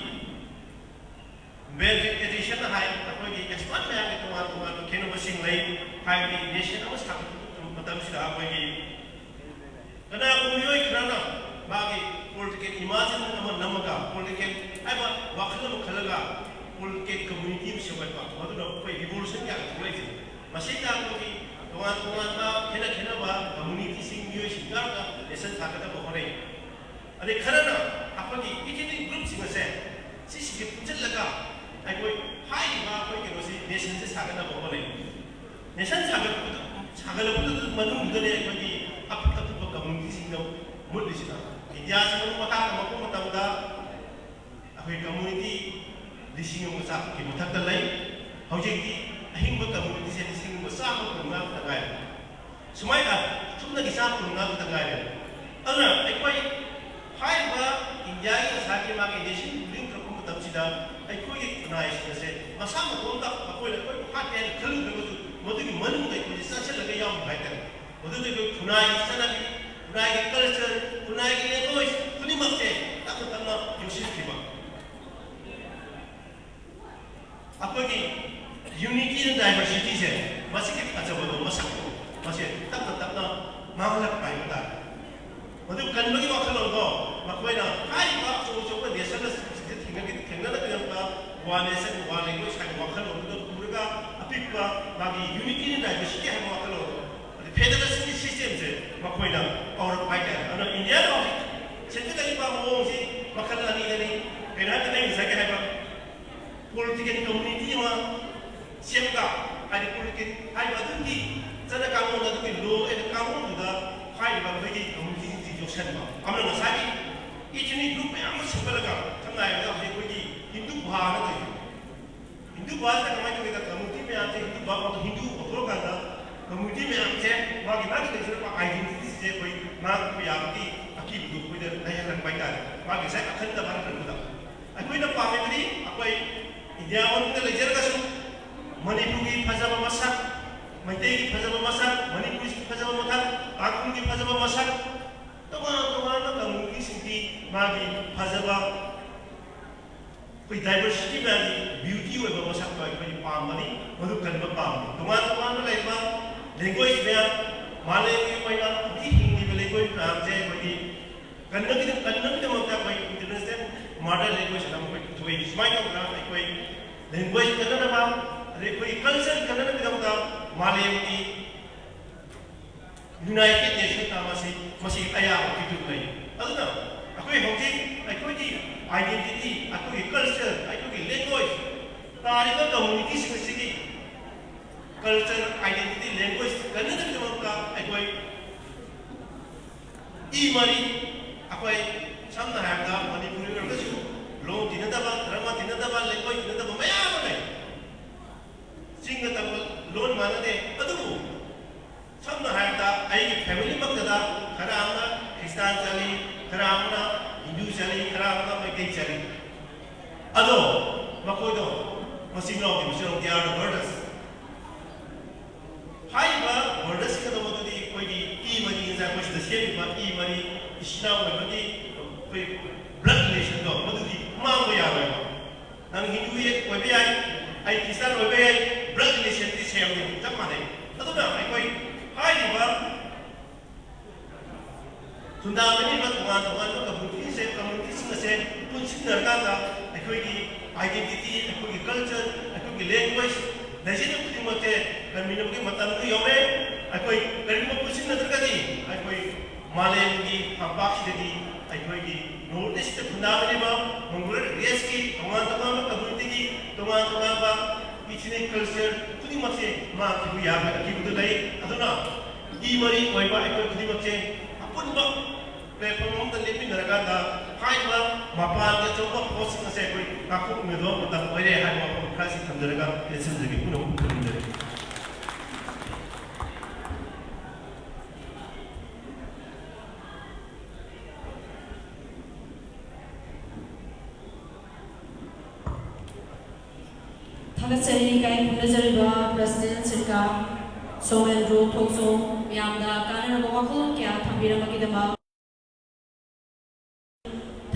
ꯕꯦꯜꯖꯤꯛ ꯑꯦꯗꯤꯁꯟ ꯍꯥꯏ, ꯑꯩꯈꯣꯏꯒꯤ ꯑꯦꯛꯁꯄꯔꯠ ꯃꯌꯥꯝꯒꯤ ꯇꯣꯉꯥꯟ ꯇꯣꯉꯥꯟꯕ ꯈꯦꯠꯅꯕꯁꯤꯡ ꯂꯩ꯫ ꯍꯥꯏꯕꯗꯤ ꯅꯦꯁꯟ ꯑꯃ ꯁꯥꯒꯠꯄ ꯃꯇꯝꯁꯤꯗ ꯑꯩꯈꯣꯏꯒꯤ ꯀꯅꯥꯒꯨꯝꯕ ꯃꯤꯑꯣꯏ ꯈꯔꯅ ꯃꯥꯒꯤ ꯄꯣꯂꯤꯇꯤꯀꯦꯜ ꯏꯃꯥꯖꯤꯟ ꯑꯃ ꯅꯝꯃꯒ, ꯄꯣꯂꯤꯇꯤꯀꯦꯜ ꯍꯥꯏꯕ ꯋꯥꯈꯜ ꯑꯃ ꯈꯜꯂꯒ ꯄꯣꯂꯤꯇꯤꯀꯦꯜ ꯀꯝꯃ꯭ꯌꯨꯅꯤꯇꯤ ꯑꯃ ꯁꯦꯝꯒꯠꯄ, ꯃꯗꯨꯅ ꯑꯩꯈꯣꯏ ꯔꯤꯚꯣꯂꯨꯁꯟ ꯀꯌꯥ ꯊꯣꯛꯂꯛꯏꯁꯦ꯫ ꯃꯁꯤꯗ ꯑꯩꯈꯣꯏꯒꯤ ꯇꯣꯉꯥꯟ ꯇꯣꯉꯥꯟꯕ ꯈꯦꯠꯅ ꯈꯦꯠꯅꯕ ꯀꯝꯃ꯭ꯌꯨꯅꯤꯇꯤꯁꯤꯡ, ꯃꯤꯑꯣꯏꯁꯤꯡ ꯌꯥꯎꯔꯒ ꯅꯦꯁꯟ ꯁꯥꯒꯠꯅꯕ ꯍꯣꯠꯅꯩ꯫ ꯑꯗꯩ ꯈꯔꯅ ꯑꯩꯈꯣꯏꯒꯤ ꯏꯊꯅꯤꯛ ꯒ꯭ꯔꯨꯞꯁꯤꯡ ꯑꯁꯦ ꯁꯤꯁꯤꯡꯁꯦ ꯄꯨꯟꯁꯤꯜꯂꯒ ꯑꯩꯈꯣꯏ ꯍꯥꯏꯔꯤꯕ ꯑꯩꯈꯣꯏ ꯀꯩꯅꯣꯁꯤ, ꯅꯦꯁꯟꯁꯦ ꯁꯥꯒꯠꯅꯕ ꯍꯣꯠꯅꯩ꯫ ꯅꯦꯁꯟ ꯁꯥꯒꯠꯄꯗ, ꯁꯥꯒꯠꯂꯛꯄꯗꯨ ꯃꯅꯨꯡꯗꯨꯗꯅꯦ ꯑꯩꯈꯣꯏꯒꯤ ꯑꯄꯤꯛ ꯑꯄꯤꯛꯄ ꯀꯝꯃ꯭ꯌꯨꯅꯤꯇꯤꯁꯤꯡꯗ ꯃꯨꯠꯂꯤꯁꯤꯅ꯫ ꯏꯟꯗꯤꯌꯥꯁꯤ ꯃꯔꯨ ꯃꯈꯥ ꯇꯝꯃꯛꯄ ꯃꯇꯝꯗ ꯑꯩꯈꯣꯏ ꯀꯝꯃ꯭ꯌꯨꯅꯤꯇꯤ ꯂꯤꯁꯤꯡ ꯑꯃ ꯆꯥꯇ꯭ꯔꯨꯛꯀꯤ ꯃꯊꯛꯇ ꯂꯩ꯫ ꯍꯧꯖꯤꯛꯇꯤ ꯑꯍꯤꯡꯕ ꯀꯝꯃ꯭ꯌꯨꯅꯤꯇꯤꯁꯦ ꯂꯤꯁꯤꯡ ꯑꯃ ꯆꯥꯝꯃ ꯀꯨꯟꯃꯉꯥ ꯈꯛꯇ ꯉꯥꯏꯔꯦ꯫ ꯁꯨꯃꯥꯏꯅ ꯑꯁꯨꯝꯅꯒꯤ ꯆꯥꯝꯃ ꯀꯨꯟꯃꯉꯥ ꯈꯛꯇ ꯉꯥꯏꯔꯦ꯫ ꯑꯗꯨꯅ ꯑꯩꯈꯣꯏ ꯍꯥꯏꯔꯤꯕ ꯏꯟꯗꯤꯌꯥꯒꯤ ꯉꯁꯥꯏꯒꯤ ꯃꯥꯒꯤ ꯅꯦꯁꯟ ꯕꯤꯜꯗꯤꯡ ꯇꯧꯔꯛꯄ ꯃꯇꯝꯁꯤꯗ ꯑꯩꯈꯣꯏꯒꯤ ꯈꯨꯟꯅꯥꯏꯁꯤꯡ ꯑꯁꯦ ꯃꯁꯥ ꯃꯇꯣꯝꯇ ꯑꯩꯈꯣꯏꯅ ꯑꯩꯈꯣꯏꯕꯨ ꯍꯥꯠꯀꯦ ꯍꯥꯏꯅ ꯈꯜꯂꯨꯗ꯭ꯔꯒꯁꯨ ꯃꯗꯨꯒꯤ ꯃꯅꯨꯡꯗ ꯑꯩꯈꯣꯏꯁꯦ ꯈꯨꯟꯅꯥꯏꯒꯤ ꯆꯠꯅꯕꯤ, ꯈꯨꯟꯅꯥꯏꯒꯤ culture, ꯈꯨꯟꯅꯥꯏꯒꯤ language ꯈꯨꯗꯤꯡꯃꯛꯁꯦ ꯇꯞꯅ ꯇꯞꯅ ꯌꯣꯛꯁꯤꯟꯈꯤꯕ꯫ ꯑꯩꯈꯣꯏꯒꯤ unity in diversityꯁꯦ, ꯃꯁꯤꯒꯤ ꯐꯖꯕꯗꯣ, ꯃꯁꯛꯇꯣ, ꯃꯁꯦ ꯇꯞꯅ ꯇꯞꯅ ꯃꯥꯡꯍꯜꯂꯛꯄ ꯍꯥꯏꯕ ꯇꯥꯔꯦ꯫ ꯃꯗꯨ ꯀꯟꯕꯒꯤ ꯋꯥꯈꯜꯂꯣꯟꯗꯣ ꯃꯈꯣꯏꯅ ꯍꯥꯏꯔꯤꯕ ꯑꯆꯧ ꯑꯆꯧꯕ nationꯁꯤꯡꯁꯦ ꯊꯦꯡꯅꯒ-, ꯊꯦꯡꯅꯅꯕꯒꯤꯗꯃꯛꯇ one nation, one language ꯍꯥꯏꯕ ꯋꯥꯈꯜꯂꯣꯟꯗꯨꯗ ꯄꯨꯔꯒ ꯑꯄꯤꯛꯄ ꯃꯥꯒꯤ unity in diversity ꯍꯥꯏꯕ ꯋꯥꯈꯜꯂꯣꯟꯗꯣ, ꯑꯗꯩ federalismꯒꯤ systemꯁꯦ ꯃꯈꯣꯏꯅ ꯀꯧꯔꯛꯄ ꯍꯥꯏꯇꯥꯔꯦ꯫ ꯑꯗꯨꯅ ꯏꯟꯗꯤꯌꯥꯗ ꯍꯧꯖꯤꯛ ꯁꯦꯝꯖꯤꯜꯂꯛꯏꯕ ꯃꯑꯣꯡꯁꯤ ꯃꯈꯜ ꯑꯅꯤꯗꯅꯤ꯫ ꯀꯩꯅꯣ ꯍꯥꯏꯔꯀꯥꯟꯗ ꯑꯩ ꯉꯁꯥꯏꯒꯤ ꯍꯥꯏꯕ political community ꯑꯃ ꯁꯦꯝꯕ, ꯍꯥꯏꯗꯤ political ꯍꯥꯏꯕ ꯑꯗꯨꯒꯤ ꯆꯠꯅ ꯀꯥꯡꯂꯣꯟ, ꯑꯗꯨꯒꯤ law and ꯀꯥꯡꯂꯣꯟꯗꯨꯗ ꯍꯥꯏꯔꯤꯕ ꯑꯩꯈꯣꯏꯒꯤ communityꯁꯤꯡꯁꯤ ꯌꯣꯛꯁꯟꯕ꯫ ꯑꯃꯅ ꯉꯁꯥꯏꯒꯤ ethnic group ꯃꯌꯥꯝ ꯑꯃ ꯁꯦꯝꯒꯠꯂꯒ, ꯁꯝꯅ ꯍꯥꯏꯔꯕꯗ ꯍꯧꯖꯤꯛ ꯑꯩꯈꯣꯏꯒꯤ ꯍꯤꯟꯗꯨ ꯚꯥꯅ ꯂꯩꯔꯤꯕ, ꯍꯤꯟꯗꯨ ꯚꯥꯁꯤꯅ ꯀꯃꯥꯏꯅ ꯇꯧꯒꯦꯗ, community ꯃꯌꯥꯝꯁꯦ ꯍꯤꯟꯗꯨ ꯚꯥ, ꯍꯤꯟꯗꯨ ꯑꯣꯟꯊꯣꯔꯀꯥꯟꯗ community ꯃꯌꯥꯝꯁꯦ ꯃꯥꯒꯤ ꯃꯥꯒꯤ ꯂꯩꯖꯔꯛꯄ identityꯁꯦ ꯑꯩꯈꯣꯏ ꯉꯥꯛꯄ ꯌꯥꯕꯒꯤ ꯑꯀꯤꯕꯗꯨ ꯑꯩꯈꯣꯏꯗ ꯂꯩꯍꯜꯂꯛꯄ ꯍꯥꯏꯇꯥꯔꯦ꯫ ꯃꯥꯒꯤ ꯉꯁꯥꯏ ꯑꯈꯟꯗ ꯚꯥꯔꯠ ꯑꯗꯨꯗ ꯑꯩꯈꯣꯏꯅ ꯄꯥꯝꯃꯤꯕꯗꯤ ꯑꯩꯈꯣꯏ ꯏꯟꯗꯤꯌꯥ ꯃꯅꯨꯡꯗ ꯂꯩꯖꯔꯒꯁꯨ ꯃꯅꯤꯄꯨꯔꯒꯤ ꯐꯖꯕ ꯃꯁꯛ, ꯃꯩꯇꯩꯒꯤ ꯐꯖꯕ ꯃꯁꯛ, ꯃꯅꯤꯄꯨꯔꯤꯒꯤ ꯐꯖꯕ ꯃꯁꯛ, ꯇꯥꯡꯈꯨꯜꯒꯤ ꯐꯖꯕ ꯃꯁꯛ, ꯇꯣꯉꯥꯟ ꯇꯣꯉꯥꯟꯕ communityꯁꯤꯡꯒꯤ ꯃꯥꯒꯤ ꯐꯖꯕ, ꯑꯩꯈꯣꯏ diversity ꯃꯌꯥꯝꯒꯤ beauty ꯑꯣꯏꯕ ꯃꯁꯛꯇꯣ ꯑꯩꯈꯣꯏ ꯄꯥꯝꯕꯅꯤ, ꯃꯗꯨ ꯀꯟꯕ ꯄꯥꯝꯕꯅꯤ꯫ ꯇꯣꯉꯥꯟ ꯇꯣꯉꯥꯟꯕ ꯂꯩꯔꯤꯕ language ꯃꯌꯥꯝ, ꯃꯥꯂꯦꯝꯒꯤ ꯑꯣꯏꯅ ꯍꯧꯖꯤꯛ ꯍꯤꯡꯂꯤꯕ language ꯃꯌꯥꯝꯁꯦ ꯑꯩꯈꯣꯏꯒꯤ ꯀꯟꯅꯕꯒꯤꯗ-, ꯀꯟꯅꯕꯒꯤꯗꯃꯛꯇ ꯑꯩꯈꯣꯏ international mother language ꯑꯅ ꯑꯩꯈꯣꯏ ꯄꯨꯊꯣꯛꯏ꯫ ꯁꯨꯃꯥꯏꯅ ꯇꯧꯗꯅ ꯑꯩꯈꯣꯏ language ꯀꯟꯅꯅꯕ, ꯑꯗꯩ ꯑꯩꯈꯣꯏꯒꯤ culture ꯀꯟꯅꯅꯕꯒꯤꯗꯃꯛꯇ ꯃꯥꯂꯦꯝꯒꯤ United Nations ꯃꯁꯤ, ꯃꯁꯤ ꯑꯌꯥꯕ ꯄꯤꯗꯨꯅ ꯂꯩ꯫ ꯑꯗꯨꯅ ꯑꯩꯈꯣꯏ ꯍꯧꯖꯤꯛ ꯑꯩꯈꯣꯏꯒꯤ identity, ꯑꯩꯈꯣꯏꯒꯤ culture, ꯑꯩꯈꯣꯏꯒꯤ language, ꯇꯥꯔꯤꯕ communityꯁꯤꯡ ꯑꯁꯤꯒꯤ culture, identity, language ꯀꯟꯅꯅꯕꯒꯤꯗꯃꯛꯇ ꯑꯩꯈꯣꯏ ꯏ ꯃꯔꯤ, ꯑꯩꯈꯣꯏ ꯁꯝꯅ ꯍꯥꯏꯔꯕꯗ ꯃꯅꯤꯄꯨꯔꯤ ꯑꯣꯏꯔꯒꯁꯨ ꯂꯣꯟ ꯇꯤꯟꯅꯗꯕ, ꯙꯔꯃ ꯇꯤꯟꯅꯗꯕ, ꯂꯩꯀꯣꯏ ꯇꯤꯟꯅꯗꯕ ꯃꯌꯥꯝ ꯑꯃ ꯂꯩ꯫ ꯆꯤꯡꯗ ꯇꯝꯕ ꯂꯣꯟ ꯃꯥꯟꯅꯗꯦ, ꯑꯗꯨꯕꯨ ꯁꯝꯅ ꯍꯥꯏꯔꯕꯗ ꯑꯩꯒꯤ family ꯃꯛꯇꯗ ꯈꯔ ꯑꯃꯅ ꯈ꯭ꯔꯤꯁꯇꯥꯟ ꯆꯠꯂꯤ, ꯈꯔ ꯑꯃꯅ ꯍꯤꯟꯗꯨ ꯆꯠꯂꯤ, ꯈꯔ ꯑꯃꯅ ꯃꯩꯇꯩ ꯆꯠꯂꯤ꯫ ꯑꯗꯣ ꯃꯈꯣꯏꯗꯣ ꯃꯆꯤꯟ ꯃꯅꯥꯎꯗꯤ ꯃꯆꯤꯟ ꯃꯅꯥꯎ, they are the brothers꯫ ꯍꯥꯏꯔꯤꯕ brothersꯁꯤꯡ ꯑꯗꯣ ꯃꯗꯨꯗꯤ ꯑꯩꯈꯣꯏꯒꯤ ꯏ ꯁꯦꯝꯃꯤꯕ ꯏ ꯃꯔꯤ, ꯏꯆꯤꯟ ꯏꯅꯥꯎ ꯑꯣꯏꯕꯒꯤ ꯑꯩꯈꯣꯏ blood relationꯗꯣ, ꯃꯗꯨꯗꯤ ꯃꯥꯡꯕ ꯌꯥꯔꯣꯏꯕ꯫ ꯅꯪ ꯍꯤꯟꯗꯨ ꯑꯣꯏꯕ ꯌꯥꯏ, ꯑꯩ ꯈ꯭ꯔꯤꯁꯇꯥꯟ ꯑꯣꯏꯕ ꯌꯥꯏ, blood relationꯗꯤ same ꯅꯤ, ꯆꯞ ꯃꯥꯟꯅꯩ꯫ ꯑꯗꯨꯅ ꯑꯩꯈꯣꯏ ꯍꯥꯏꯔꯤꯕ ꯈꯨꯟꯗꯥꯃꯤꯟꯅꯔꯤꯕ ꯇꯣꯉꯥꯟ ꯇꯣꯉꯥꯟꯕ communityꯁꯦ, communityꯁꯤꯡ ꯑꯁꯦ ꯄꯨꯟꯁꯤꯟꯅꯔꯀꯥꯟꯗ ꯑꯩꯈꯣꯏꯒꯤ identity, ꯑꯩꯈꯣꯏꯒꯤ culture, ꯑꯩꯈꯣꯏꯒꯤ language, ꯂꯩꯖꯔꯤꯕ ꯈꯨꯗꯤꯡꯃꯛꯁꯦ ꯀꯟꯃꯤꯟꯅꯕꯒꯤ ꯃꯇꯝꯗꯨ ꯌꯧꯔꯦ꯫ ꯑꯩꯈꯣꯏ ꯀꯔꯤꯒꯨꯝꯕ ꯄꯨꯟꯁꯤꯟꯅꯗ꯭ꯔꯒꯗꯤ ꯑꯩꯈꯣꯏ ꯃꯥꯂꯦꯝꯒꯤ ꯐꯝꯄꯥꯛꯁꯤꯗꯗꯤ ꯑꯩꯈꯣꯏꯒꯤ North East ꯈꯨꯟꯗꯥꯃꯤꯟꯅꯔꯤꯕ Mongoloid raceꯀꯤ ꯇꯣꯉꯥꯟ ꯇꯣꯉꯥꯟꯕ communityꯒꯤ ꯇꯣꯉꯥꯟ ꯇꯣꯉꯥꯟꯕ ethnic culture ꯈꯨꯗꯤꯡꯃꯛꯁꯦ ꯃꯥꯡꯈꯤꯕ ꯌꯥꯕꯒꯤ ꯑꯀꯤꯕꯗꯨ ꯂꯩ꯫ ꯑꯗꯨꯅ ꯏ ꯃꯔꯤ ꯑꯣꯏꯕ ꯑꯩꯈꯣꯏ ꯈꯨꯗꯤꯡꯃꯛꯁꯦ ꯑꯄꯨꯟꯕ platform ꯑꯃꯗ ꯂꯦꯞꯃꯤꯟꯅꯔꯀꯥꯟꯗ ꯍꯥꯏꯔꯤꯕ ꯃꯄꯥꯟꯒꯤ ꯑꯆꯧꯕ forceꯁꯤꯡ ꯑꯁꯦ ꯑꯩꯈꯣꯏ ꯉꯥꯛꯊꯣꯛꯃꯤꯟꯅꯕ ꯃꯇꯝ ꯑꯣꯏꯔꯦ ꯍꯥꯏꯕ ꯋꯥꯐꯝ ꯈꯔꯁꯤ ꯊꯝꯖꯔꯒ ꯇꯦꯟꯁꯤꯟꯖꯒꯦ, ꯄꯨꯝꯅꯃꯛꯄꯨ ꯈꯨꯔꯨꯝꯖꯔꯤ꯫ ꯊꯥꯒꯠꯆꯔꯤ ꯏꯀꯥꯏ ꯈꯨꯝꯅꯖꯔꯤꯕ President ꯁꯤꯔꯀꯥ ꯁꯣꯃꯦꯟꯗ꯭ꯔꯣ ꯊꯣꯛꯆꯣꯝ, ꯃꯌꯥꯝꯗ ꯀꯥꯟꯅꯔꯕ ꯋꯥꯈꯜꯂꯣꯟ ꯀꯌꯥ ꯊꯝꯕꯤꯔꯝꯕꯒꯤꯗꯃꯛ꯫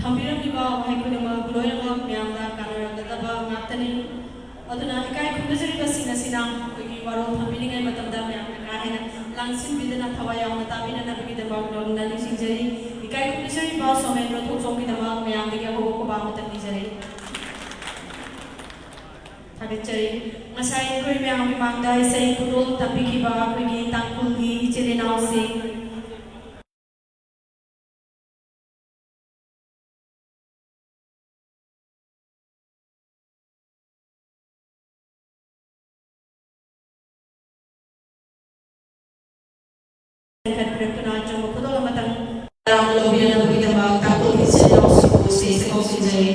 ꯊꯝꯕꯤꯔꯝꯂꯤꯕ ꯋꯥꯍꯩ ꯈꯨꯗꯤꯡꯃꯛ ꯂꯣꯏꯅꯃꯛ ꯃꯌꯥꯝꯗ ꯀꯥꯟꯅꯔꯒꯗꯕ ꯉꯥꯛꯇꯅꯤ꯫ ꯑꯗꯨꯅ ꯏꯀꯥꯏ ꯈꯨꯝꯅꯖꯔꯤꯕꯁꯤꯡ ꯑꯁꯤꯅ ꯑꯩꯈꯣꯏꯒꯤ ꯋꯥꯔꯣꯜ ꯊꯝꯕꯤꯔꯤꯉꯩ ꯃꯇꯝꯗ ꯃꯌꯥꯝꯅ ꯀꯥ ꯍꯦꯟꯅ ꯂꯥꯡꯁꯤꯟꯕꯤꯗꯅ ꯊꯋꯥꯏ ꯌꯥꯎꯅ ꯇꯥꯕꯤꯅꯅꯕꯒꯤꯗꯃꯛ ꯅꯣꯝꯅ ꯅꯤꯡꯁꯤꯡꯖꯔꯤ꯫ ꯏꯀꯥꯏ ꯈꯨꯝꯅꯖꯔꯤꯕ ꯁꯣꯃꯦꯟꯗ꯭ꯔꯣ ꯊꯣꯛꯆꯣꯝꯒꯤꯗꯃꯛ ꯃꯌꯥꯝꯗꯒꯤ ꯑꯍꯧꯕ ꯈꯨꯕꯥꯛ ꯑꯃꯇꯪ ꯅꯤꯖꯔꯤ꯫ ꯊꯥꯒꯠꯆꯔꯤ꯫ ꯉꯁꯥꯏ ꯑꯩꯈꯣꯏ ꯃꯌꯥꯝꯒꯤ ꯃꯥꯡꯗ ꯏꯁꯩ ꯈꯨꯗꯣꯜ ꯇꯝꯕꯤꯈꯤꯕ ꯑꯩꯈꯣꯏꯒꯤ ꯇꯥꯡꯈꯨꯜꯒꯤ ꯏꯆꯤꯜ ꯏꯅꯥꯎꯁꯤꯡ ꯂꯤꯡꯈꯠꯄꯤꯔꯛꯇꯨꯅ ꯑꯆꯝꯕ ꯈꯨꯗꯣꯜ ꯑꯃꯇꯪ ꯇꯔꯥꯝꯅ ꯂꯧꯕꯤꯅꯅꯕꯒꯤꯗꯃꯛ ꯇꯥꯡꯈꯨꯜ ꯏꯆꯤꯜ ꯏꯅꯥꯎꯁꯤꯡꯕꯨ stage ꯀꯧꯁꯤꯟꯖꯔꯤ꯫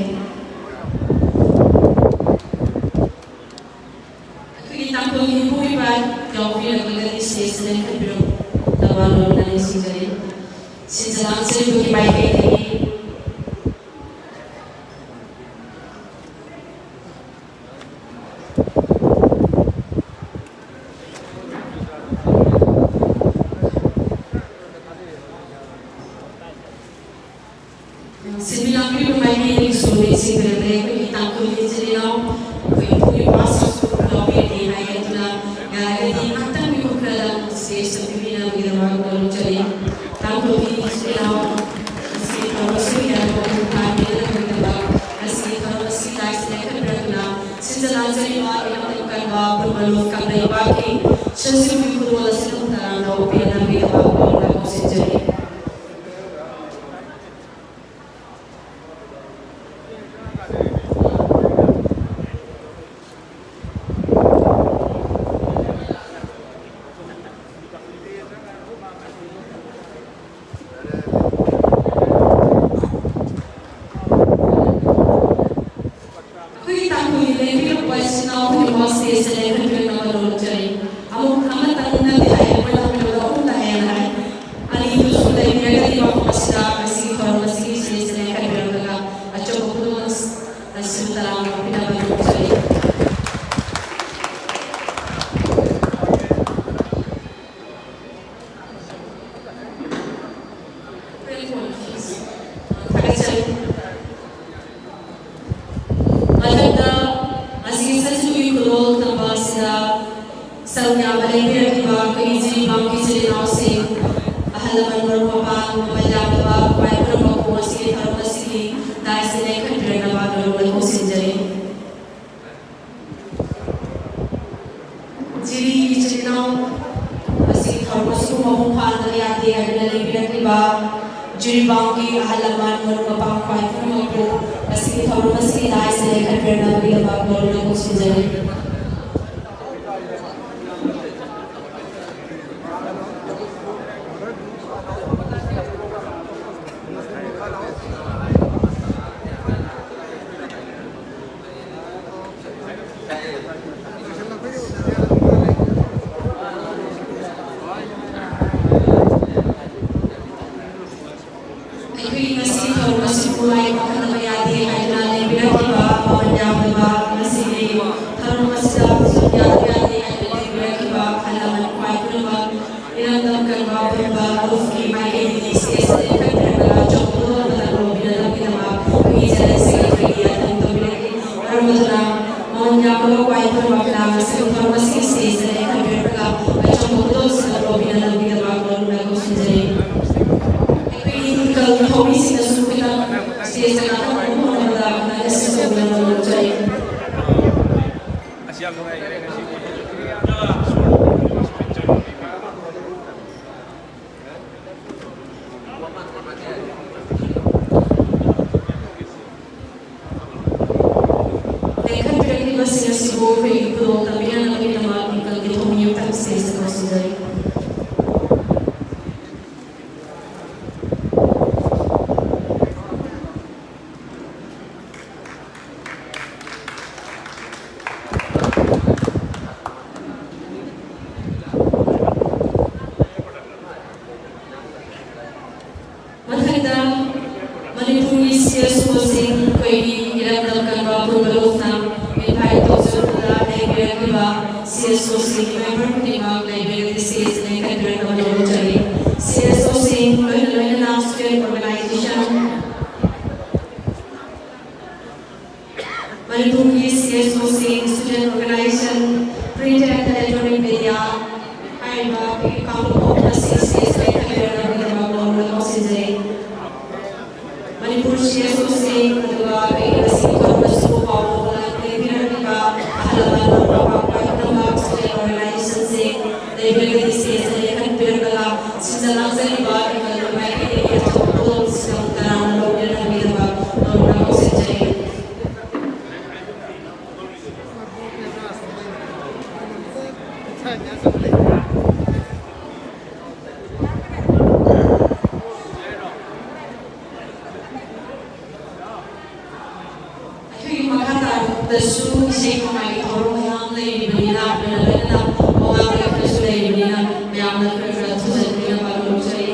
ꯑꯩꯈꯣꯏꯒꯤ ꯇꯥꯡꯈꯨꯜꯒꯤ ꯃꯤꯄꯨ ꯏꯄꯥ ꯌꯥꯎꯕꯤꯔꯛꯂꯒꯗꯤ stage ꯂꯦꯡꯈꯠꯄꯤꯔꯛꯅꯕ ꯅꯣꯝꯅ ꯅꯤꯡꯁꯤꯡꯖꯔꯤ꯫ ꯁꯤꯟꯖ ꯂꯥꯡꯖꯔꯤꯕꯒꯤ ꯃꯥꯏꯀꯩꯗꯒꯤ ꯈꯨꯔꯨꯝꯖꯔꯤ꯫ ꯇꯥꯡꯈꯨꯜꯒꯤ ꯏꯆꯤꯜ ꯏꯅꯥꯎ ꯑꯁꯤ ꯊꯧꯔꯝ ꯑꯁꯤꯒꯤ ꯃꯄꯨꯡ ꯐꯥꯍꯟꯕꯤꯅꯕꯒꯤꯗꯃꯛ ꯉꯁꯤ ꯊꯧꯔꯝ ꯑꯁꯤ ꯂꯥꯏꯁꯤꯅ ꯈꯟꯕꯤꯔꯛꯇꯨꯅ ꯁꯤꯟꯖ ꯂꯥꯡꯖꯔꯤꯕ ꯏꯔꯝꯗꯝ ꯀꯟꯕ ꯈꯨꯜ ꯃꯂꯨ ꯀꯪꯂꯩꯄꯥꯛꯀꯤ ꯁꯟꯁꯤꯡꯒꯤ ꯈꯨꯗꯣꯜ ꯑꯁꯤꯅ ꯇꯔꯥꯝꯅ ꯑꯣꯛꯄꯤꯅꯕꯒꯤꯗꯃꯛ ꯄꯨꯛꯅꯤꯡ ꯊꯧꯒꯠꯆꯔꯤ꯫ ꯑꯩꯈꯣꯏꯒꯤ ꯇꯥꯡꯈꯨꯜꯒꯤ ꯂꯦꯡꯕꯤꯔꯛꯄ ꯏꯆꯤꯜ ꯏꯅꯥꯎ ꯈꯨꯗꯤꯡꯃꯛ stage ꯇ ꯂꯦꯡꯍꯟꯕꯤꯔꯛꯅꯕ ꯅꯣꯜꯂꯨꯛꯆꯔꯤ꯫ ꯑꯃꯨꯛ ꯑꯃꯇꯪ ꯅꯠꯇꯦ ꯍꯥꯏ, ꯑꯩꯈꯣꯏꯅ ꯍꯥꯏꯕꯗ ꯑꯍꯨꯝꯗ ꯍꯥꯏꯌꯦꯅ ꯍꯥꯏ꯫ ꯑꯅꯤꯗꯨꯁꯨ ꯂꯩꯕꯤꯔꯒꯗꯤ ꯃꯐꯝ ꯑꯁꯤꯗ ꯉꯁꯤꯒꯤ ꯊꯧꯔꯝ ꯑꯁꯤꯒꯤ stage ꯇ ꯂꯦꯡꯍꯟꯕꯤꯔꯝꯂꯒ ꯑꯆꯧꯕ ꯈꯨꯗꯣꯜ ꯑꯁꯤꯕꯨ ꯇꯔꯥꯝꯅ ꯑꯣꯛꯄꯤꯅꯕ ꯅꯣꯜꯂꯨꯛꯆꯔꯤ꯫ ꯊꯥꯒꯠꯆꯔꯤ꯫ ꯃꯊꯛꯇ ꯉꯁꯤ ꯁꯖꯤꯕꯨꯒꯤ ꯈꯨꯗꯣꯜ ꯇꯝꯕ ꯑꯁꯤꯗ ꯁꯔꯨꯛ ꯌꯥꯕ ꯂꯦꯡꯕꯤꯔꯛꯂꯤꯕ ꯑꯩꯈꯣꯏꯒꯤ ꯖꯤꯔꯤꯕꯥꯝꯒꯤ ꯏꯆꯤꯜ ꯏꯅꯥꯎꯁꯤꯡ, ꯑꯍꯜ ꯂꯃꯟ, ꯃꯔꯨꯞ ꯃꯄꯥꯡ, ꯃꯃꯜ ꯌꯥꯝꯂꯕ ꯈ꯭ꯋꯥꯏ ꯄꯨꯝꯅꯃꯛꯄꯨ ꯉꯁꯤꯒꯤ ꯊꯧꯔꯝ ꯑꯁꯤꯒꯤ ꯗꯥꯏꯁꯇ ꯂꯦꯡꯈꯠꯄꯤꯔꯛꯅꯕ ꯅꯣꯜꯂꯨꯛꯅ ꯈꯣꯡꯁꯤꯟꯖꯔꯤ꯫ ꯖꯤꯔꯤ ꯏꯆꯤꯜ ꯏꯅꯥꯎ ꯑꯁꯤ ꯊꯧꯔꯝ ꯑꯁꯤꯕꯨ ꯃꯄꯨꯡ ꯐꯥꯍꯟꯗꯕ ꯌꯥꯗꯦ ꯍꯥꯏꯗꯨꯅ ꯂꯦꯡꯕꯤꯔꯛꯂꯤꯕ ꯖꯤꯔꯤꯕꯥꯝꯒꯤ ꯑꯍꯜ ꯂꯃꯟ, ꯃꯔꯨꯞ ꯃꯄꯥꯡ ꯈ꯭ꯋꯥꯏ ꯄꯨꯝꯅꯃꯛꯄꯨ ꯉꯁꯤꯒꯤ ꯊꯧꯔꯝ ꯑꯁꯤꯒꯤ ꯗꯥꯏꯁꯇ ꯂꯦꯡꯈꯠꯄꯤꯔꯛꯅꯕꯒꯤꯗꯃꯛ ꯅꯣꯜꯂꯨꯛꯅ ꯈꯣꯡꯁꯤꯟꯖꯔꯤ꯫ ꯑꯩꯈꯣꯏꯒꯤ ꯉꯁꯤ ꯊꯧꯔꯝ ꯑꯁꯤꯕꯨ ꯃꯥꯏ ꯄꯥꯛꯍꯟꯗꯕ ꯌꯥꯗꯦ ꯍꯥꯏꯗꯨꯅ ꯂꯦꯡꯕꯤꯔꯛꯂꯤꯕ ꯃꯃꯜ ꯌꯥꯝꯂꯕ ꯉꯁꯤꯒꯤ ꯊꯧꯔꯝ ꯑꯁꯤꯗ ꯁꯔꯨꯛ ꯌꯥꯗꯕ ꯌꯥꯗꯦ ꯍꯥꯏꯗꯨꯅ ꯂꯦꯡꯕꯤꯔꯛꯂꯤꯕ ꯑꯍꯜ ꯂꯃꯟ ꯈ꯭ꯋꯥꯏ ꯄꯨꯝꯅꯃꯛ ꯏꯔꯝꯗꯝ ꯀꯟꯕ ꯄꯨꯝꯕ ꯃꯔꯨꯞꯀꯤ ꯃꯥꯏꯀꯩꯗꯒꯤ stage ꯇ ꯂꯦꯡꯈꯠꯄꯤꯔꯛꯂꯒ ꯑꯆꯧꯕ ꯈꯨꯗꯣꯜ ꯑꯃ ꯂꯧꯕꯤꯅꯅꯕꯒꯤꯗꯃꯛ ꯑꯩꯈꯣꯏꯒꯤ General Secretary ꯒꯤ ꯑꯊꯪ ꯇꯧꯕꯤꯔꯛꯂꯤ꯫ ꯃꯔꯝ ꯑꯗꯨꯅ ꯃꯃꯜ ꯌꯥꯝꯂꯕ ꯈ꯭ꯋꯥꯏ ꯄꯨꯝꯅꯃꯛꯅ ꯉꯁꯤ ꯊꯧꯔꯝ ꯑꯁꯤꯒꯤ stage ꯇ ꯂꯦꯡꯈꯠꯄꯤꯔꯛꯂꯒ ꯑꯆꯧꯕ ꯈꯨꯗꯣꯜꯁꯤꯡ ꯑꯗꯨ ꯂꯧꯕꯤꯅꯅꯕꯒꯤꯗꯃꯛ ꯈꯣꯝꯖꯩ꯫ ꯃꯊꯪꯗ ꯃꯅꯤꯄꯨꯔꯒꯤ ꯁꯤ ꯑꯦꯁ ꯑꯣꯁꯤꯡ, ꯑꯩꯈꯣꯏꯒꯤ ꯏꯔꯝꯗꯝ ꯀꯟꯕ ꯄꯨꯝꯅꯃꯛꯅ ꯃꯤꯠꯐꯥꯏ ꯇꯧꯖꯔꯨꯕꯗ ꯂꯩꯕꯤꯔꯛꯂꯤꯕ ꯁꯤ ꯑꯦꯁ ꯑꯣꯁꯤꯡꯒꯤ ꯃꯦꯝꯕꯔ ꯈꯨꯗꯤꯡꯃꯛ ꯂꯩꯕꯤꯔꯒꯗꯤ ꯁ꯭ꯇꯦꯖꯇ ꯂꯦꯡꯈꯠꯄꯤꯔꯛꯅꯕ ꯅꯣꯡꯖꯔꯤ꯫ ꯁꯤ ꯑꯦꯁ ꯑꯣꯁꯤꯡ ꯂꯣꯏꯅ ꯂꯣꯏꯅꯅ ꯁ꯭ꯇꯨꯗꯦꯟꯠ ꯑꯣꯔꯒꯅꯥꯏꯖꯦꯁꯟ, ꯃꯅꯤꯄꯨꯔꯒꯤ ꯁꯤ ꯑꯦꯁ ꯑꯣꯁꯤꯡ, student organisation, print and electronic media ꯍꯥꯏꯔꯤꯕ ꯑꯩꯈꯣꯏꯒꯤ ꯀꯥꯡꯂꯨꯞ ꯑꯍꯨꯝ ꯑꯁꯤ ꯁ꯭ꯇꯦꯖꯇ ꯂꯦꯡꯈꯠꯄꯤꯔꯛꯅꯕꯒꯤꯗꯃꯛ ꯅꯧꯅ ꯀꯧꯁꯤꯟꯖꯔꯤ꯫ ꯃꯅꯤꯄꯨꯔ ꯁꯤ ꯑꯦꯁ ꯑꯣꯁꯤꯡ, ꯑꯗꯨꯒ ꯑꯩꯒꯤ ꯉꯁꯤꯒꯤ ꯊꯧꯔꯝ ꯑꯁꯤꯕꯨ ꯄꯥꯎ ꯐꯥꯎꯅ ꯂꯦꯡꯕꯤꯔꯛꯂꯤꯕ ꯑꯍꯜ ꯂꯃꯟ, ꯃꯃꯥ ꯃꯄꯥ ꯄꯨꯝꯅꯃꯛ, ꯁ꯭ꯇꯨꯗꯦꯟꯠ ꯑꯣꯔꯒꯅꯥꯏꯖꯦꯁꯟꯁꯤꯡ, ꯂꯩꯕꯤꯔꯒꯗꯤ ꯁ꯭ꯇꯦꯖꯇ ꯂꯦꯡꯈꯠꯄꯤꯔꯛꯂꯒ ꯁꯤꯟꯖ ꯂꯥꯡꯖꯔꯤꯕ ꯏꯃꯣꯏꯅꯨ ꯃꯥꯏꯀꯩꯗꯒꯤ ꯑꯆꯧꯕ ꯄꯣꯠꯂꯨꯝꯁꯤꯡ ꯇꯔꯥꯝꯅ ꯂꯧꯕꯤꯔꯛꯅꯕꯒꯤꯗꯃꯛ ꯅꯧꯅ ꯀꯧꯁꯤꯟꯖꯔꯤ꯫ ꯑꯩꯈꯣꯏꯒꯤ ꯃꯈꯥ ꯇꯥꯔꯛꯄꯗꯁꯨ ꯏꯁꯩ ꯅꯣꯡꯃꯥꯏꯒꯤ ꯊꯧꯔꯝ ꯃꯌꯥꯝ ꯂꯩꯔꯤꯕꯅꯤꯅ, ꯂꯣꯏꯅ ꯂꯣꯏꯅꯅ ꯋꯥ ꯉꯥꯡꯕꯒꯤꯁꯨ ꯂꯩꯔꯤꯕꯅꯤꯅ, ꯃꯌꯥꯝꯅ ꯈꯔ ꯈꯔ ꯊꯨꯖꯟꯕꯤꯅꯕ ꯂꯧꯖꯔꯤ꯫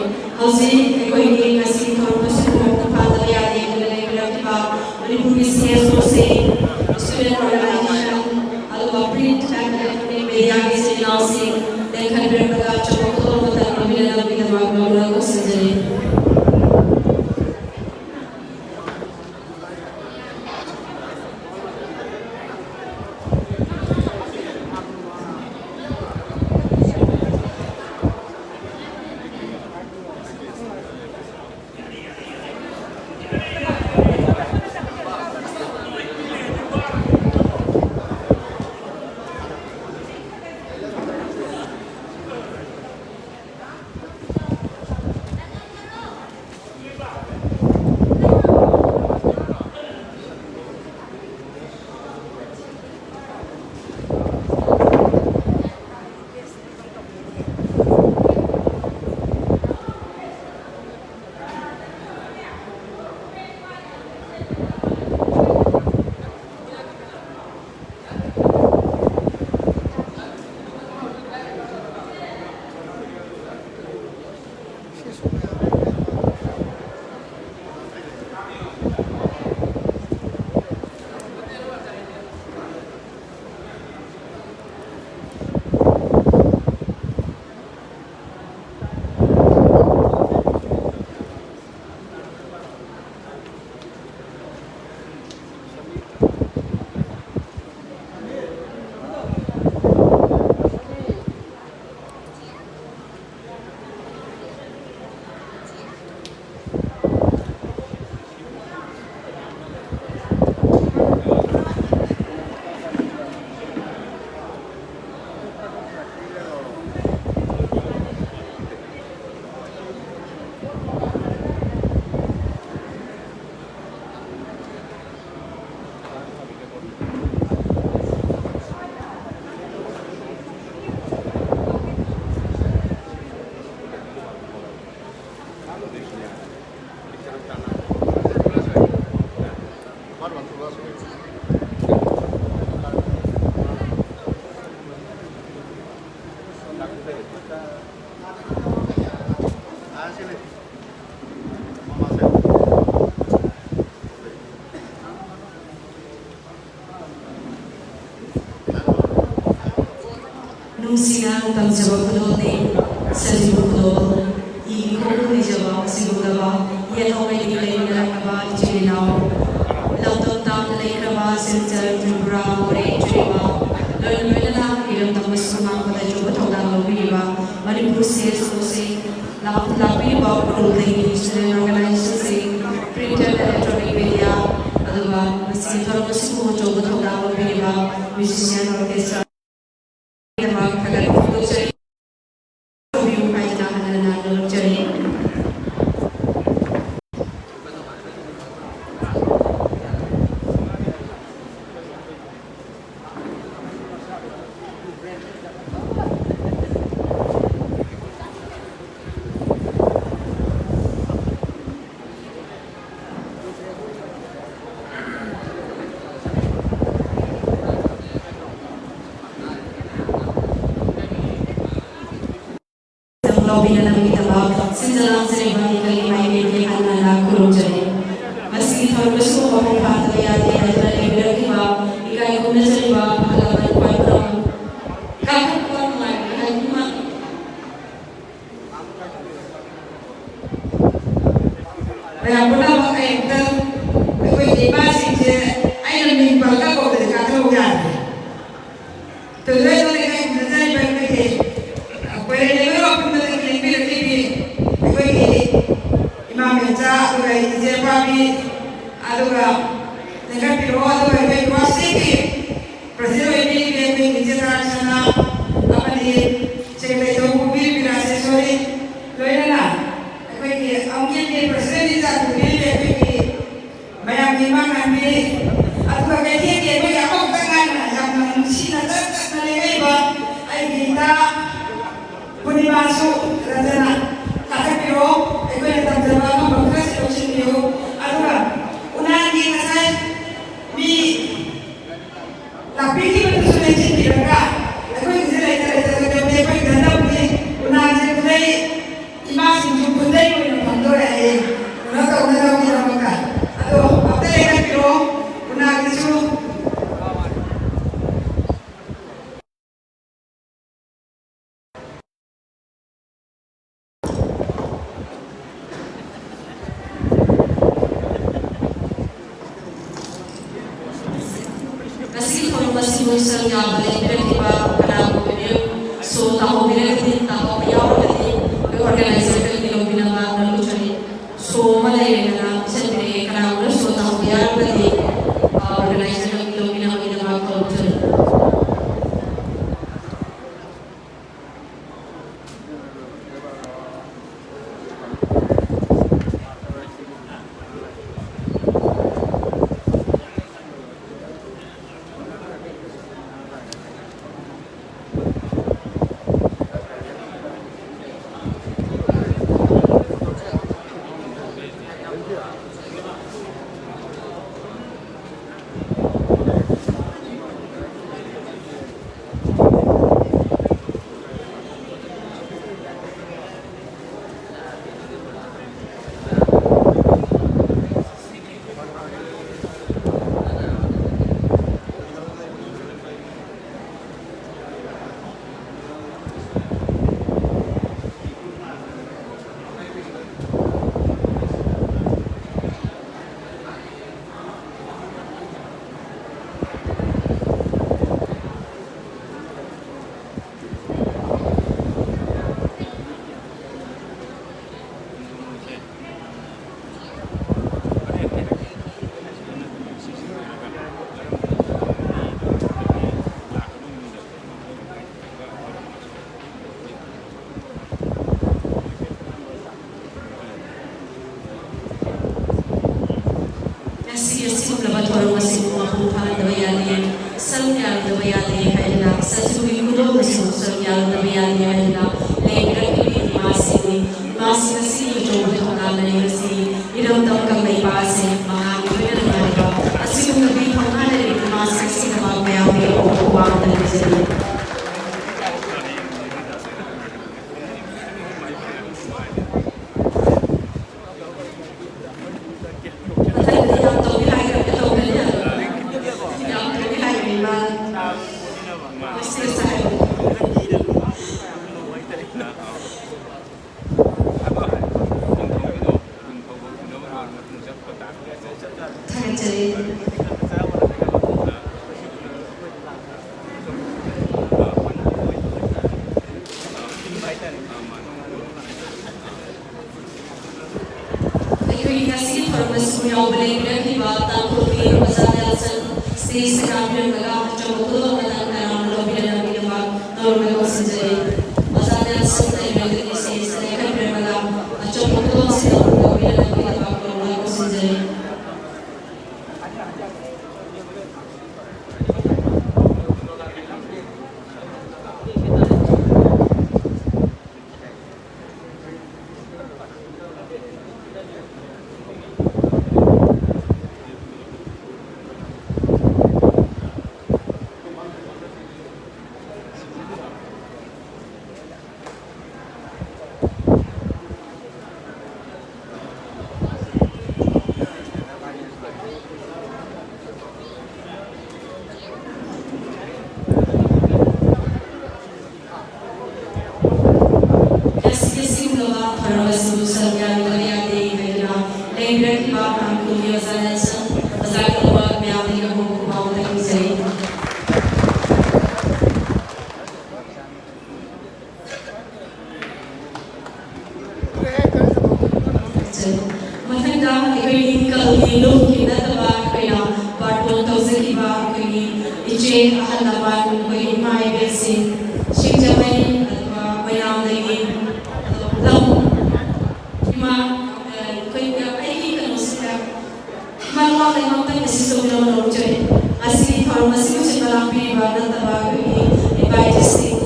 ꯅꯨꯡꯁꯤꯅ ꯇꯝꯖꯕ ꯈꯨꯗꯣꯜꯅꯤ, ꯁꯖꯤꯕꯨ ꯈꯨꯗꯣꯜ꯫ ꯏ ꯈꯣꯡꯒꯨꯜ ꯂꯩꯖꯕ, ꯁꯤꯔꯨꯗꯕ, ꯌꯦꯜꯍꯧꯉꯩꯗꯒꯤ ꯂꯩꯃꯤꯟꯅꯔꯛꯂꯕ ꯏꯆꯤꯜ ꯏꯅꯥꯎ, ꯂꯝꯗꯝ ꯇꯥꯝꯅ ꯂꯩꯈ꯭ꯔꯕ ꯁꯤꯜꯆꯔ, ꯇ꯭ꯔꯤꯄꯨꯔꯥ, ꯃꯣꯔꯦ, ꯖꯤꯔꯤꯕꯥꯝ, ꯂꯣꯏꯅ ꯂꯣꯏꯅꯅ ꯏꯔꯝꯗꯝ ꯑꯁꯤꯕꯨ ꯉꯥꯛꯄꯗ ꯑꯆꯧꯕ ꯊꯧꯗꯥꯡ ꯂꯧꯕꯤꯔꯤꯕ ꯃꯅꯤꯄꯨꯔ ꯁꯤ S ꯑꯣꯁꯤꯡ, lakh-, ꯂꯥꯛꯄꯤꯔꯤꯕ ꯎꯈ꯭ꯔꯨꯜꯗꯒꯤ student organizationꯁꯤꯡ, print and electronic media, ꯑꯗꯨꯒ ꯃꯁꯤꯒꯤ ꯊꯧꯔꯝ ꯑꯁꯤꯕꯨ ꯑꯆꯧꯕ ꯊꯧꯗꯥꯡ ꯂꯧꯕꯤꯔꯤꯕ musician orchestra ꯒꯤꯗꯃꯛ ꯊꯥꯒꯠꯄ ꯐꯣꯡꯗꯣꯛꯆꯔꯤ꯫ ꯇꯧꯕꯤꯌꯨ ꯍꯥꯏꯗꯨꯅ ꯍꯟꯅ ꯍꯟꯅ ꯅꯣꯜꯂꯨꯛꯆꯔꯤ꯫ ꯂꯧꯕꯤꯅꯅꯕꯒꯤꯗꯃꯛ ꯁꯤꯟꯖ ꯂꯥꯡꯖꯔꯤꯕ ꯂꯩꯀꯥꯏꯒꯤ ꯃꯥꯏꯀꯩꯗꯒꯤ ꯍꯟꯅ ꯍꯟꯅ ꯈꯨꯔꯨꯝꯖꯔꯤ꯫ ꯉꯁꯤꯒꯤ ꯊꯧꯔꯝ ꯑꯁꯤꯕꯨ ꯃꯄꯨꯡ ꯐꯥꯍꯟꯗꯕ ꯌꯥꯗꯦ ꯍꯥꯏꯗꯨꯅ ꯂꯩꯕꯤꯔꯛꯂꯤꯕ ꯏꯀꯥꯏ ꯈꯨꯝꯅꯖꯔꯤꯕ ꯑꯍꯜ ꯂꯃꯟ ꯈ꯭ꯋꯥꯏ ꯄꯨꯝꯅꯃꯛ ꯀꯥꯈꯠꯄ ꯅꯨꯡꯉꯥꯏꯕꯒꯤ ꯍꯥꯏꯗꯨꯅ ꯃꯌꯥꯝ ꯄꯨꯝꯅꯃꯛ ꯑꯩ ꯑꯃꯨꯛꯇꯪ ꯑꯩꯈꯣꯏꯒꯤ ꯏꯃꯥꯁꯤꯡꯁꯦ ꯑꯩꯅ ꯃꯤꯡ ꯄꯜꯂꯒ ꯀꯧꯗ꯭ꯔꯗꯤ ꯀꯥꯈꯠꯂꯛꯎ ꯌꯥꯗ꯭ꯔꯦ꯫ ꯇꯣꯏꯂꯦꯠ ꯂꯩꯀꯥꯏ ꯈꯨꯟꯗ ꯆꯠꯂꯤꯕ ꯑꯩꯈꯣꯏꯒꯤ ꯀꯣꯏꯔꯦꯡ ꯂꯩꯃꯔꯦꯜ ꯄꯨꯝꯕꯗꯒꯤ ꯂꯦꯡꯕꯤꯔꯛꯂꯤꯕꯤ ꯑꯩꯈꯣꯏꯒꯤ ꯏꯃꯥ ꯃꯦꯝꯆꯥ, ꯑꯗꯨꯒ ꯏꯆꯦ ꯑꯄꯥꯕꯤ, ꯑꯗꯨꯒ ꯂꯦꯡꯈꯠꯄꯤꯔꯛꯑꯣ, ꯑꯗꯨꯒ ꯑꯩꯈꯣꯏ ꯋꯥꯁꯤꯒꯤ president ꯑꯣꯏꯕꯤꯔꯤꯕꯤ ꯑꯩꯈꯣꯏꯒꯤ ꯏꯆꯦ ꯇꯔꯥꯛꯁꯅꯥ ꯑꯃꯗꯤ secretary ꯇꯧꯕꯤꯔꯤꯕꯤ ꯔꯥꯖꯦꯁꯣꯔꯤ, ꯂꯣꯏꯅꯅ ꯑꯩꯈꯣꯏꯒꯤ ꯑꯃꯨꯛꯀꯤ president ꯏꯟꯆꯥꯔꯖ ꯄꯨꯕꯤꯔꯤꯕꯤ ꯑꯩꯈꯣꯏꯒꯤ ꯃꯌꯥꯝꯒꯤ ꯏꯃꯥ ꯉꯥꯟꯕꯤ, ꯑꯗꯨꯒ ꯀꯩꯊꯦꯜꯒꯤ ꯑꯩꯈꯣꯏꯒꯤ ꯑꯃꯈꯛꯇ ꯉꯥꯏꯅ ꯌꯥꯝꯅ ꯅꯨꯡꯁꯤꯅ ꯇꯠ ꯇꯠꯅ ꯂꯦꯡꯉꯛꯏꯕ ꯑꯩꯒꯤ ꯏꯇꯥ ꯄꯨꯔꯅꯤꯃꯥꯁꯨ ꯔꯟꯖꯅꯥ ꯀꯥꯈꯠꯄꯤꯔꯣ꯫ ꯑꯩꯈꯣꯏꯅ ꯇꯝꯖꯕ ꯑꯉꯝꯕ ꯈꯔꯁꯤ ꯂꯧꯁꯤꯟꯕꯤꯌꯨ꯫ ꯑꯗꯨꯒ ꯎꯅꯥꯟꯒꯤ ꯉꯁꯥꯏ ꯃꯤ ꯂꯥꯛꯄꯤꯈꯤꯕꯗꯨꯁꯨ ꯂꯦꯡꯁꯤꯟꯕꯤꯔꯒ ꯑꯩꯈꯣꯏꯒꯤꯁꯦ ꯂꯩꯇ ꯂꯩꯇ ꯀꯩꯗꯧꯅꯤ? ꯑꯩꯈꯣꯏꯒꯤ ꯍꯟꯗꯛ ꯁꯔꯨꯛ ꯌꯥꯕ ꯂꯩꯕꯤꯔꯛꯈꯤꯕ ꯀꯅꯥꯒꯨꯝꯕ ꯁꯣ ꯇꯥꯍꯧꯕꯤꯔꯒꯗꯤ, ꯇꯥꯍꯧꯕ ꯌꯥꯎꯔꯒꯗꯤ ꯑꯩꯈꯣꯏ organizer ꯀꯔꯤ ꯂꯧꯕꯤꯅꯕ ꯅꯣꯜꯂꯨꯛꯆꯔꯤ꯫ ꯁꯣ ꯑꯃ ꯂꯩꯔꯦꯗꯅ ꯄꯤꯁꯟꯕꯤꯔꯛꯑꯦ, ꯀꯅꯥꯒꯨꯝꯕ ꯁꯣ ꯇꯥꯍꯧꯕ ꯌꯥꯎꯔꯒꯗꯤ, ꯑ, organizer ꯀꯔꯤ ꯂꯧꯕꯤꯅꯕꯒꯤꯗꯃꯛ ꯀꯧꯖꯔꯤ꯫ ꯉꯁꯤ ꯑꯁꯤꯒꯨꯝꯂꯕ ꯊꯧꯔꯝ ꯑꯁꯤꯕꯨ ꯃꯄꯨꯡ ꯐꯥꯍꯟꯗꯕ ꯌꯥꯗꯦ, ꯁꯔꯨꯛ ꯌꯥꯔꯨꯗꯕ ꯌꯥꯗꯦ ꯍꯥꯏꯗꯨꯅ, ꯁꯖꯤꯕꯨꯒꯤ ꯈꯨꯗꯣꯜ ꯑꯁꯤꯕꯨ ꯁꯔꯨꯛ ꯌꯥꯔꯨꯗꯕ ꯌꯥꯗꯦ ꯍꯥꯏꯗꯨꯅ ꯂꯩꯕꯤꯔꯛꯂꯤꯕ ꯏꯃꯥꯁꯤꯡꯅꯤ꯫ ꯏꯃꯥꯁꯤꯡ ꯑꯁꯤꯒꯤ ꯑꯆꯧꯕ ꯊꯧꯗꯥꯡ ꯂꯩꯔꯤꯕꯁꯤ ꯏꯔꯝꯗꯝ ꯀꯪꯂꯩꯄꯥꯛ ꯑꯁꯤ ꯃꯉꯥꯜꯒꯤ ꯑꯣꯏꯅ ꯅꯨꯡꯉꯥꯏꯕ ꯑꯁꯤꯒꯨꯝꯂꯕ ꯊꯧꯅꯥ ꯂꯩꯔꯤꯕ ꯏꯃꯥꯁꯤꯡ ꯑꯁꯤꯒꯤꯗꯃꯛ ꯃꯌꯥꯝꯒꯤ ꯈꯨꯋꯥꯡꯗ ꯂꯦꯞꯆꯔꯤ꯫ ꯃꯊꯪꯗꯗꯤ ꯌꯥꯝ ꯇꯧꯒꯦ ꯍꯥꯏꯈ꯭ꯔꯕ ꯇꯧꯒꯅꯤ ꯍꯥꯏꯕ꯫ ꯌꯥꯝ ꯇꯧꯒꯦ ꯍꯥꯏꯈ꯭ꯔꯦ ꯏꯃꯥ꯫ ꯍꯣꯁꯇꯦꯜ ꯆꯠꯂꯦ꯫ ꯊꯥꯒꯠꯆꯔꯤ꯫ ꯑꯩꯈꯣꯏꯒꯤ ꯉꯁꯤꯒꯤ ꯊꯧꯔꯝ ꯑꯁꯤꯕꯨ ꯌꯥꯎꯕ ꯂꯦꯡꯕꯤꯔꯛꯂꯤꯕ ꯇꯥꯡꯈꯨꯜꯒꯤ ꯑꯣꯖꯥ ꯅꯦꯜꯁꯟ ꯁ꯭ꯇꯦꯖꯇ ꯀꯥꯕꯤꯔꯛꯂꯒ ꯑꯆꯧꯕ ꯈꯨꯗꯣꯜ ꯑꯃꯇꯪ ꯇꯔꯥꯝꯅ ꯂꯧꯕꯤꯔꯛꯅꯕꯒꯤꯗꯃꯛ ꯇꯧꯔꯝꯅ ꯀꯧꯁꯤꯟꯖꯔꯤ꯫ ꯑꯣꯖꯥ ꯅꯦꯜꯁꯟ ꯂꯩꯕꯤꯔꯛꯂꯤ ꯁ꯭ꯇꯦꯖꯇ ꯂꯦꯡꯈꯠꯄꯤꯔꯛꯂꯒ ꯑꯆꯧꯕ ꯈꯨꯗꯣꯜꯁꯤꯡ ꯂꯧꯕꯤꯔꯛꯅꯕꯒꯤꯗꯃꯛ ꯇꯧꯔꯝꯅ ꯀꯧꯁꯤꯟꯖꯔꯤ꯫ ꯉꯁꯤꯒꯤ ꯑꯁꯤꯒꯨꯝꯂꯕ ꯊꯧꯔꯝ ꯑꯁꯤꯕꯨ ꯁꯔꯨꯛ ꯌꯥꯔꯨꯕ ꯌꯥꯗꯦ ꯍꯥꯏꯗꯨꯅ ꯂꯦꯡꯕꯤꯔꯛꯂꯤꯕ ꯇꯥꯡꯈꯨꯜꯒꯤ ꯑꯣꯖꯥ ꯅꯦꯜꯁꯟ, ꯑꯣꯖꯥ ꯀꯧꯕ ꯃꯌꯥꯝꯗꯒꯤ ꯑꯍꯣꯡꯕ ꯈꯨꯕꯥꯛ ꯑꯃꯇꯪ ꯄꯤꯖꯔꯤ꯫ ꯃꯊꯪꯗ ꯑꯩꯈꯣꯏꯒꯤ ꯀꯜꯒꯤ ꯂꯨꯞꯀꯤ ꯅꯠꯇꯕ ꯑꯩꯈꯣꯏꯅ ꯕꯥꯔꯇꯣꯟ ꯇꯧꯖꯈꯤꯕ ꯑꯩꯈꯣꯏꯒꯤ ꯏꯆꯦ ꯑꯍꯜ ꯂꯃꯟ, ꯑꯩꯈꯣꯏꯒꯤ ꯏꯃꯥ ꯏꯕꯦꯜꯁꯤꯡ, ꯁꯤꯡꯖꯃꯩ, ꯑꯗꯨꯒ ꯃꯣꯏꯔꯥꯡꯗꯒꯤ, ꯑꯗꯣ ꯂꯝ ꯏꯃꯥ, ꯑꯩꯈꯣꯏ, ꯑꯩꯒꯤ ꯀꯩꯅꯣꯁꯤꯗ ꯃꯔꯨ ꯂꯩꯉꯥꯛꯇ ꯃꯦꯁꯦꯖ ꯇꯧꯕꯤꯔꯝꯕ ꯂꯧꯖꯩ꯫ ꯑꯁꯤꯒꯤ ꯊꯧꯔꯝ ꯑꯁꯤꯕꯨ ꯁꯤꯟꯕ ꯂꯥꯡꯕꯤꯔꯤꯕ ꯅꯠꯇꯕ ꯑꯩꯈꯣꯏꯒꯤ ꯏꯄꯥ ꯏꯆꯦꯁꯤꯡ,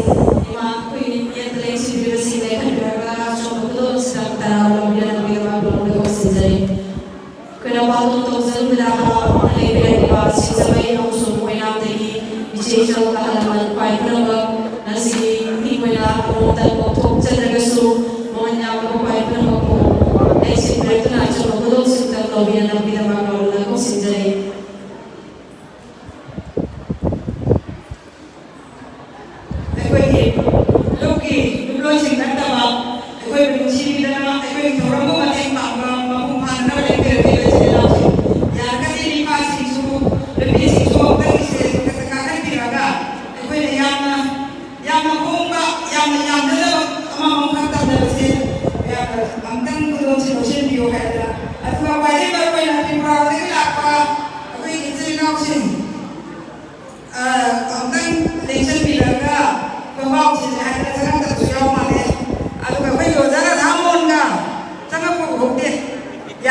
ꯏꯃꯥ ꯑꯩꯈꯣꯏꯒꯤ ꯌꯦꯠꯇ ꯂꯩꯁꯤꯟꯕꯤꯔꯤꯕꯁꯤꯡ ꯂꯩꯈꯠꯄꯤꯔꯒ ꯑꯆꯧꯕ ꯈꯨꯗꯣꯜꯁꯤꯗ ꯇꯔꯥꯝꯅ ꯂꯧꯕꯤꯔꯝꯅꯕꯒꯤꯗꯃꯛ ꯂꯧꯅ ꯀꯧꯁꯤꯟꯖꯔꯤ꯫ ꯑꯩꯈꯣꯏꯅ ꯋꯥꯐꯝ ꯇꯧꯖꯔꯨꯕꯗ ꯍꯔꯥꯎ ꯍꯔꯥꯎꯅ ꯂꯩꯕꯤꯔꯛꯂꯤꯕ ꯁꯤꯡꯖꯃꯩ ꯑꯃꯁꯨꯡ ꯑꯣꯏꯅꯥꯝꯗꯒꯤ ꯏꯆꯦ ꯏꯆꯜ ꯑꯍꯜ ꯂꯃꯟ ꯈ꯭ꯋꯥꯏ ꯄꯨꯝꯅꯃꯛ ꯉꯁꯤꯒꯤ ꯃꯤꯡ ꯑꯣꯏꯅ ꯑꯃꯃꯝꯇꯪ ꯀꯧꯊꯣꯛꯆꯗ꯭ꯔꯒꯁꯨ ꯃꯃꯜ ꯌꯥꯝꯂꯕ ꯈ꯭ꯋꯥꯏ ꯄꯨꯝꯅꯃꯛꯄꯨ ꯂꯩꯁꯤꯟꯕꯤꯔꯛꯇꯨꯅ ꯑꯆꯧꯕ ꯈꯨꯗꯣꯜꯁꯤꯡꯇꯪ ꯂꯧꯕꯤꯅꯅꯕꯒꯤꯗꯃꯛ ꯂꯧꯅ ꯀꯧꯁꯤꯟꯖꯔꯤ꯫ ꯑꯩꯈꯣꯏꯒꯤ ꯂꯨꯞꯀꯤ ꯂꯨꯞꯂꯣꯟꯁꯤꯡ ꯅꯠꯇꯕ ꯑꯩꯈꯣꯏꯕꯨ ꯅꯨꯡꯁꯤꯕꯤꯗꯅ ꯑꯩꯈꯣꯏꯒꯤ ꯊꯧꯔꯝꯕꯨ ꯃꯇꯦꯡ ꯄꯥꯡꯕ ꯃꯄꯨꯡ ꯐꯥꯅꯅꯕ ꯂꯦꯡꯕꯤꯔꯛꯂꯤꯕ ꯏꯆꯤꯜ ꯏꯅꯥꯎꯁꯤꯡ, ꯌꯥꯔꯒꯗꯤ ꯅꯨꯄꯥꯁꯤꯡꯁꯨ ꯅꯨꯄꯤꯁꯤꯡꯁꯨ ꯑꯃꯨꯛꯇꯪ ꯏꯁꯇꯦꯖ ꯃꯊꯛꯇ ꯀꯥꯈꯠꯄꯤꯔꯒ ꯑꯩꯈꯣꯏꯅ ꯌꯥꯝꯅ, ꯌꯥꯝꯅ ꯍꯣꯡꯕ, ꯌꯥꯝꯅ ꯌꯥꯝꯅꯗꯕ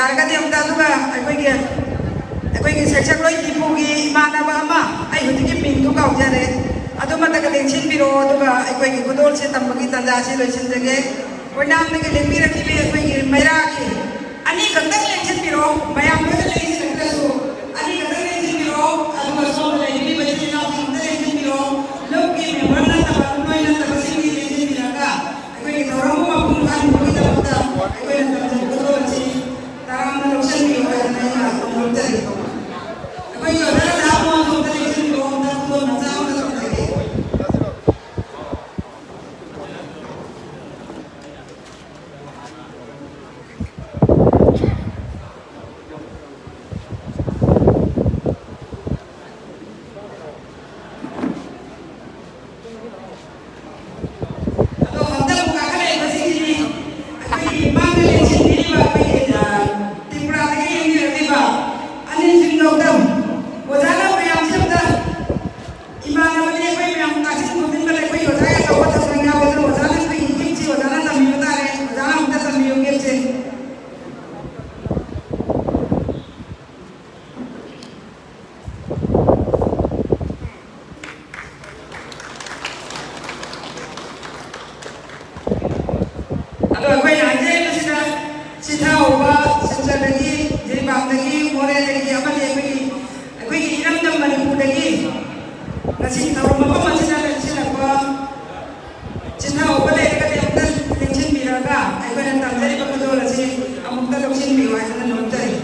ꯌꯥꯔꯒꯗꯤ ꯑꯝꯇ, ꯑꯗꯨꯒ ꯑꯩꯈꯣꯏꯒꯤ, ꯑꯩꯈꯣꯏꯒꯤ ꯁꯩꯁꯛꯂꯣꯏ ꯗꯤꯄꯨꯒꯤ ꯏꯃꯥꯟꯅꯕ ꯑꯃ, ꯑꯩ ꯍꯧꯖꯤꯛꯀꯤ ꯃꯤꯡꯗꯨ ꯀꯥꯎꯖꯔꯦ, ꯑꯗꯨꯃꯇꯒ ꯂꯦꯡꯁꯤꯟꯕꯤꯔꯛꯑꯣ, ꯑꯗꯨꯒ ꯑꯩꯈꯣꯏꯒꯤ ꯈꯨꯗꯣꯜꯁꯦ ꯇꯝꯕꯒꯤ ꯇꯥꯟꯖꯥꯁꯤ ꯂꯣꯏꯁꯤꯟꯖꯒꯦ꯫ ꯑꯣꯏꯅꯥꯝꯗꯒꯤ ꯂꯦꯡꯕꯤꯔꯛꯂꯤꯕꯤ ꯑꯩꯈꯣꯏꯒꯤ ꯃꯩꯔꯥꯒꯤ ꯑꯅꯤꯈꯛꯇꯪ ꯂꯦꯡꯁꯤꯟꯕꯤꯔꯛꯑꯣ, ꯃꯌꯥꯝ ꯂꯣꯏꯅ ꯂꯦꯡꯁꯤꯜꯂꯛꯇ꯭ꯔꯁꯨ ꯑꯅꯤꯈꯛꯇꯪ ꯂꯦꯡꯁꯤꯟꯕꯤꯔꯛꯑꯣ, ꯑꯗꯨꯒ ꯁꯣꯝꯗ ꯂꯩꯕꯤꯔꯤꯕ ꯏꯆꯤꯜ ꯏꯅꯥꯎꯁꯤꯡ ꯑꯝꯇ ꯂꯦꯡꯁꯤꯟꯕꯤꯔꯛꯑꯣ, ꯂꯧꯀꯤ ꯃꯦꯝꯕꯔ ꯅꯠꯇꯕ ꯂꯣꯏ ꯅꯠꯇꯕꯁꯤꯡꯗꯤ ꯂꯦꯡꯁꯤꯟꯕꯤꯔꯒ ꯑꯩꯈꯣꯏꯒꯤ ꯊꯧꯔꯝ ꯃꯄꯨꯡ ꯐꯥꯍꯟꯕꯒꯤꯗꯃꯛꯇ ꯑꯩꯈꯣꯏꯅ ꯇꯝꯖꯕ ꯈꯨꯗꯣꯜ ꯑꯁꯤ ꯇꯔꯥꯝꯅ ꯂꯧꯁꯤꯟꯕꯤꯌꯨ ꯍꯥꯏꯗꯅ ꯑꯩꯅ ꯐꯣꯡꯗꯣꯛꯆꯔꯤ꯫ ꯑꯩꯈꯣꯏꯒꯤ ꯑꯣꯖꯥ ꯔꯥꯙꯥꯃꯣꯍꯟ ꯁꯣꯝꯗ ꯂꯦꯡꯁꯤꯟꯕꯤꯔꯛꯑꯣ, ꯑꯝꯇ ꯈꯨꯗꯣꯜ ꯃꯆꯥ ꯑꯃ ꯇꯝꯖꯒꯦ꯫ ꯑꯗꯣ ꯍꯟꯗꯛ ꯑꯃꯨꯛ ꯀꯥꯈꯠꯂꯛꯏꯕꯁꯤꯡꯁꯤꯗꯤ ꯑꯩꯈꯣꯏꯒꯤ ꯃꯥꯡꯗ ꯂꯦꯡꯁꯤꯟꯕꯤꯔꯤꯕ ꯑꯩꯈꯣꯏꯒꯤ, ꯑ, ꯇ꯭ꯔꯤꯄꯨꯔꯥꯗꯒꯤ ꯌꯦꯡꯕꯤꯔꯛꯂꯤꯕ ꯑꯅꯤꯜ ꯁꯤꯡ ꯒꯧꯇꯝ꯫ ꯑꯣꯖꯥꯅ ꯃꯌꯥꯝꯁꯤ ꯑꯝꯇ, ꯏꯃꯥꯟꯅꯕꯅꯤ, ꯑꯩꯈꯣꯏ ꯃꯌꯥꯝ ꯇꯥꯁꯤꯟ ꯈꯣꯝꯖꯤꯟꯕꯗ ꯑꯩꯈꯣꯏ ꯑꯣꯖꯥꯒꯤ ꯑꯆꯧꯕ ꯊꯧꯗꯥꯡ ꯌꯥꯎꯋꯦ꯫ ꯑꯗꯨꯅ ꯑꯣꯖꯥꯅ ꯑꯩꯈꯣꯏꯒꯤ ꯒꯤꯐꯁꯤ ꯑꯣꯖꯥꯅ ꯇꯝꯕꯤꯕ ꯇꯥꯔꯦ꯫ ꯑꯣꯖꯥꯅ ꯑꯝꯇ ꯇꯝꯕꯤꯌꯨ ꯒꯤꯐꯁꯦ꯫ ꯑꯗꯣ ꯑꯩꯈꯣꯏꯅ ꯍꯥꯏꯖꯔꯤꯕꯁꯤꯗ ꯆꯤꯊꯍꯧꯕ ꯁꯤꯜꯆꯔꯗꯒꯤ, ꯖꯤꯔꯤꯕꯥꯝꯗꯒꯤ, ꯃꯣꯔꯦꯗꯒꯤ ꯑꯃꯗꯤ ꯑꯩꯈꯣꯏꯒꯤ, ꯑꯩꯈꯣꯏꯒꯤ ꯏꯔꯝꯗꯝ ꯃꯅꯤꯄꯨꯔꯗꯒꯤ ꯉꯁꯤ ꯊꯧꯔꯝ ꯃꯐꯝ ꯑꯁꯤꯗ ꯂꯦꯡꯁꯤꯜꯂꯛꯄ ꯆꯤꯊꯍꯧꯕ ꯂꯩꯔꯒꯗꯤ ꯑꯃꯨꯛꯇ ꯂꯦꯡꯁꯤꯟꯕꯤꯔꯒ ꯑꯩꯈꯣꯏꯅ ꯇꯝꯖꯔꯤꯕ ꯈꯨꯗꯣꯜ ꯑꯁꯤ ꯑꯃꯨꯛꯇ ꯂꯧꯁꯤꯟꯕꯤꯌꯨ ꯍꯥꯏꯗꯅ ꯅꯣꯝꯖꯔꯤ꯫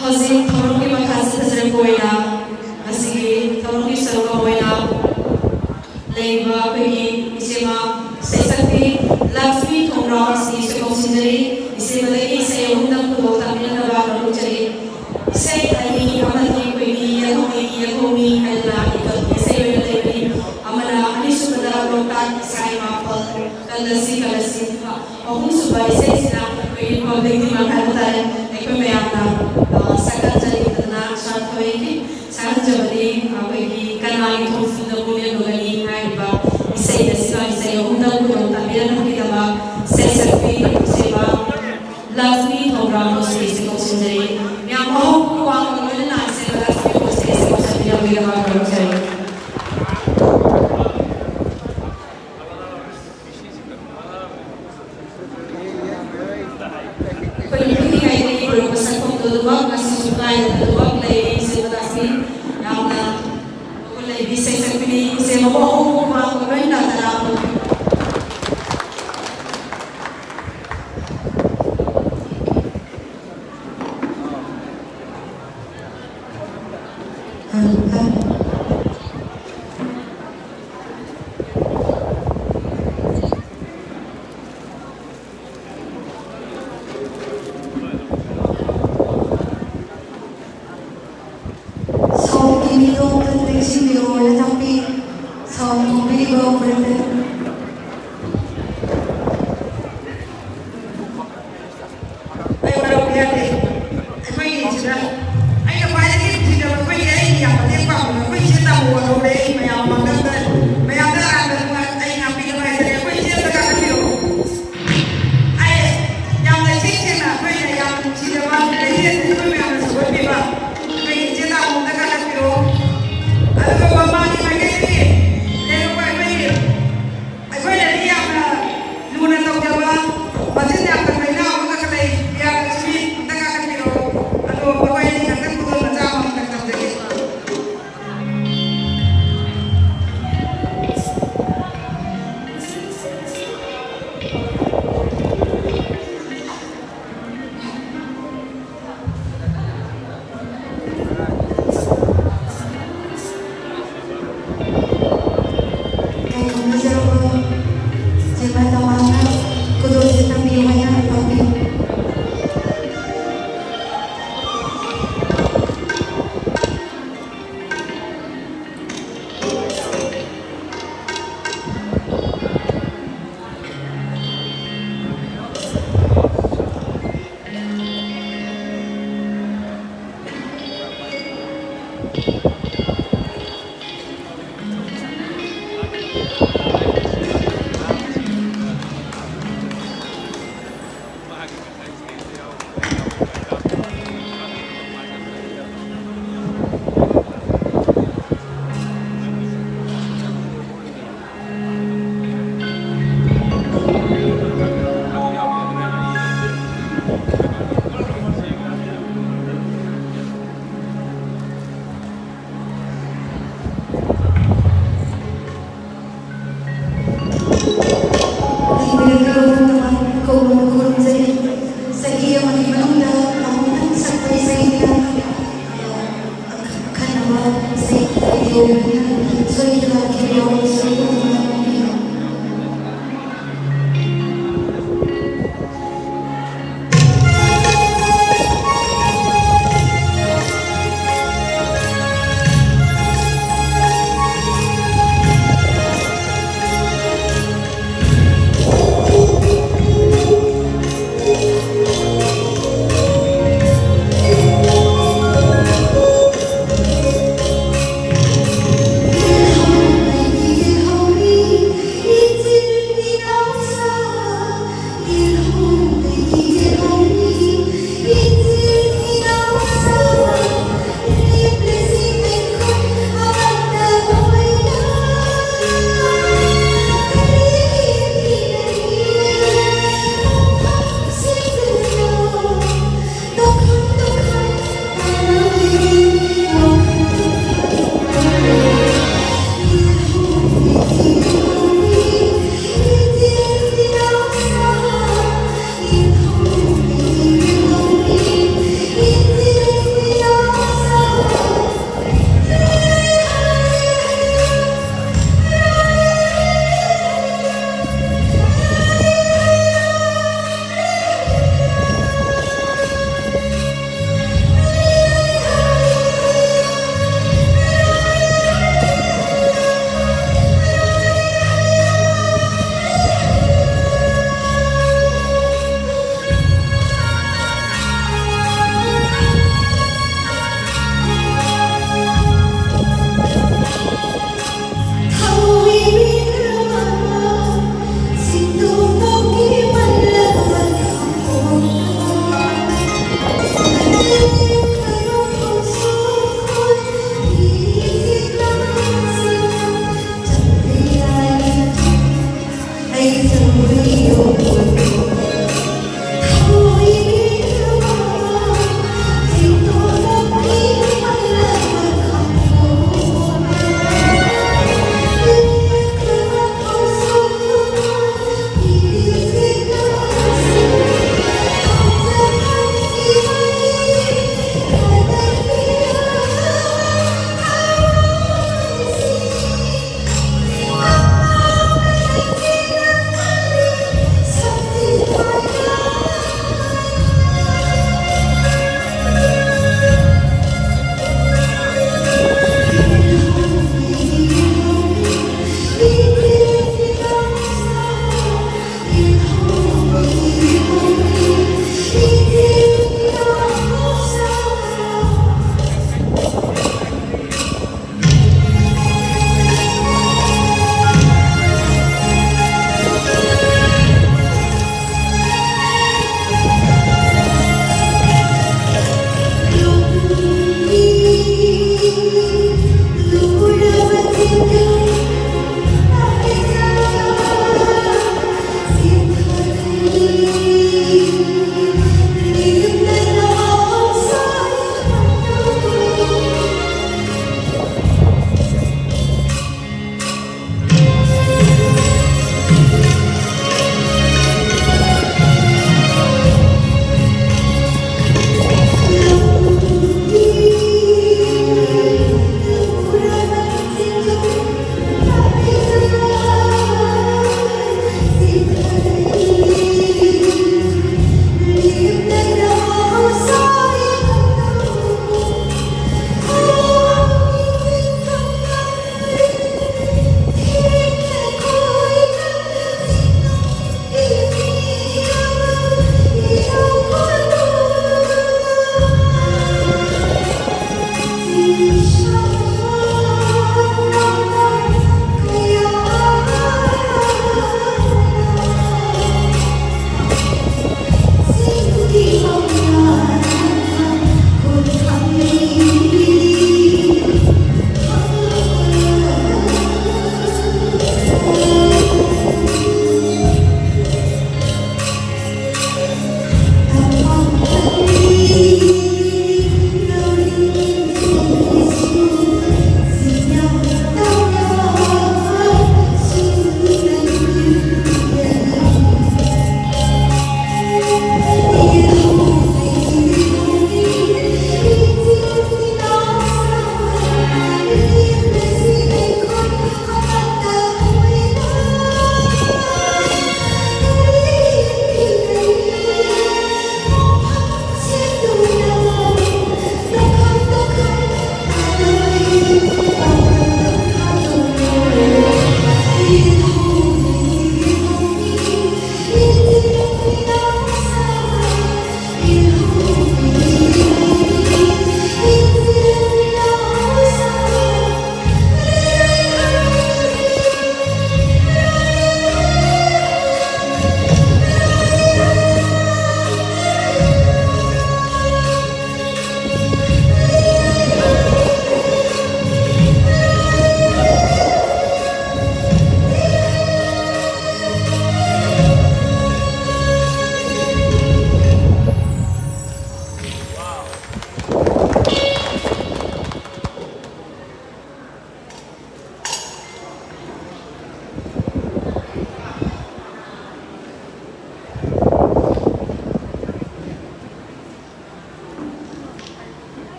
ꯍꯧꯖꯤꯛ ꯊꯧꯔꯝꯒꯤ ꯃꯈꯥ ꯆꯠꯊꯖꯔꯛꯄ ꯑꯣꯏꯅ ꯉꯁꯤꯒꯤ ꯊꯧꯔꯝꯒꯤ ꯁꯔꯨꯛ ꯑꯃ ꯑꯣꯏꯅ ꯂꯩꯔꯤꯕ ꯑꯩꯈꯣꯏꯒꯤ ꯏꯆꯦꯃ ꯁꯩꯁꯛꯄꯤ ꯂꯛꯁꯃꯤ ꯈꯣꯡꯒ꯭ꯔꯥꯎ ꯑꯁꯤꯁꯨ ꯀꯧꯁꯤꯟꯖꯔꯤ꯫ ꯏꯆꯦꯃꯗꯒꯤ ꯏꯁꯩ ꯑꯍꯨꯝꯗꯪ ꯈꯨꯗꯣꯜ ꯇꯝꯕꯤꯅꯅꯕ ꯍꯣꯠꯅꯖꯔꯤ꯫ ꯏꯁꯩ ꯑꯅꯤ ꯑꯃꯗꯤ ꯑꯩꯈꯣꯏꯒꯤ ꯌꯦꯜꯍꯧꯃꯤ ꯌꯦꯜꯍꯧꯃꯤ ꯍꯥꯏꯗꯅ ꯏꯕ ꯏꯁꯩ ꯑꯣꯏꯅ ꯂꯩꯕꯅꯤ꯫ ꯑꯃꯅ ꯑꯅꯤꯁꯨꯕꯗ ꯂꯣꯛꯇꯥꯛ ꯏꯁꯩ ꯃꯥꯄꯜ ꯀꯜꯂꯁꯤ ꯀꯜꯂꯁꯤ, ꯑꯍꯨꯝꯁꯨꯕ ꯏꯁꯩꯁꯤꯅ ꯑꯩꯈꯣꯏꯒꯤ ꯄꯕ꯭ꯂꯤꯛ ꯗꯤꯃꯥꯟ ꯍꯥꯏꯕ ꯇꯥꯔꯦ, ꯑꯩꯈꯣꯏ ꯃꯌꯥꯝꯅ, ꯑ, ꯁꯛꯈꯪꯖꯅꯤꯡꯗꯅ ꯁꯣꯔꯥꯠ ꯊꯧꯔꯤꯒꯤ ꯁꯛꯈꯪꯖꯕꯗꯤ ꯑꯩꯈꯣꯏꯒꯤ ꯀꯪꯂꯥꯒꯤ ꯊꯣꯡꯁꯤꯡꯗ ꯀꯨꯝꯂꯦꯟꯕꯒꯅꯤ ꯍꯥꯏꯔꯤꯕ ꯏꯁꯩ ꯑꯁꯤꯒ ꯏꯁꯩ ꯑꯍꯨꯝꯗ ꯈꯨꯗꯣꯡ ꯇꯥꯕꯤꯔꯛꯅꯕꯒꯤꯗꯃꯛ ꯁꯩꯁꯛꯄꯤ ꯁꯦꯕꯥ ꯂꯛꯁꯃꯤ ꯊꯧꯔꯥꯝ ꯃꯁꯤꯁꯦ ꯀꯧꯁꯤꯟꯖꯔꯤ꯫ ꯃꯌꯥꯝ ꯑꯍꯧꯕ ꯋꯥꯡꯃ ꯂꯣꯏꯅ ꯂꯥꯛꯆꯕ ꯂꯛꯁꯃꯤ ꯃꯁꯤꯁꯦ ꯀꯧꯁꯤꯟꯕꯤꯔꯝꯕꯒꯤꯗꯃꯛ ꯈꯨꯔꯨꯝꯖꯔꯤ꯫ ꯑꯩꯈꯣꯏꯅ ꯄꯤꯛꯂꯤꯉꯩꯗꯒꯤ ꯄꯨꯔꯛꯄ ꯁꯛꯐꯝꯗꯨꯃꯛ ꯉꯁꯤꯁꯨ ꯀꯥꯏꯗꯅ ꯑꯗꯨꯃꯛ ꯂꯩꯔꯤ꯫ ꯏꯆꯦ ꯃꯅꯥꯛꯁꯤ ꯌꯥꯝꯅ ꯃꯒꯨꯟ ꯂꯩꯕꯤ ꯏꯁꯩ ꯁꯛꯄꯤꯅꯤ꯫ ꯏꯆꯦ ꯃꯕꯨ ꯑꯍꯧꯕ ꯃꯃꯥꯡ ꯂꯣꯏꯅ ꯇꯔꯥꯃꯨꯛ꯫ ꯁꯥꯎꯠꯀꯤ ꯃꯤꯅꯣꯛꯇ ꯂꯦꯡꯁꯤꯟꯕꯤꯔꯣ, ꯌꯦꯟꯊꯣꯛꯄꯤ꯫ ꯁꯥꯎꯠ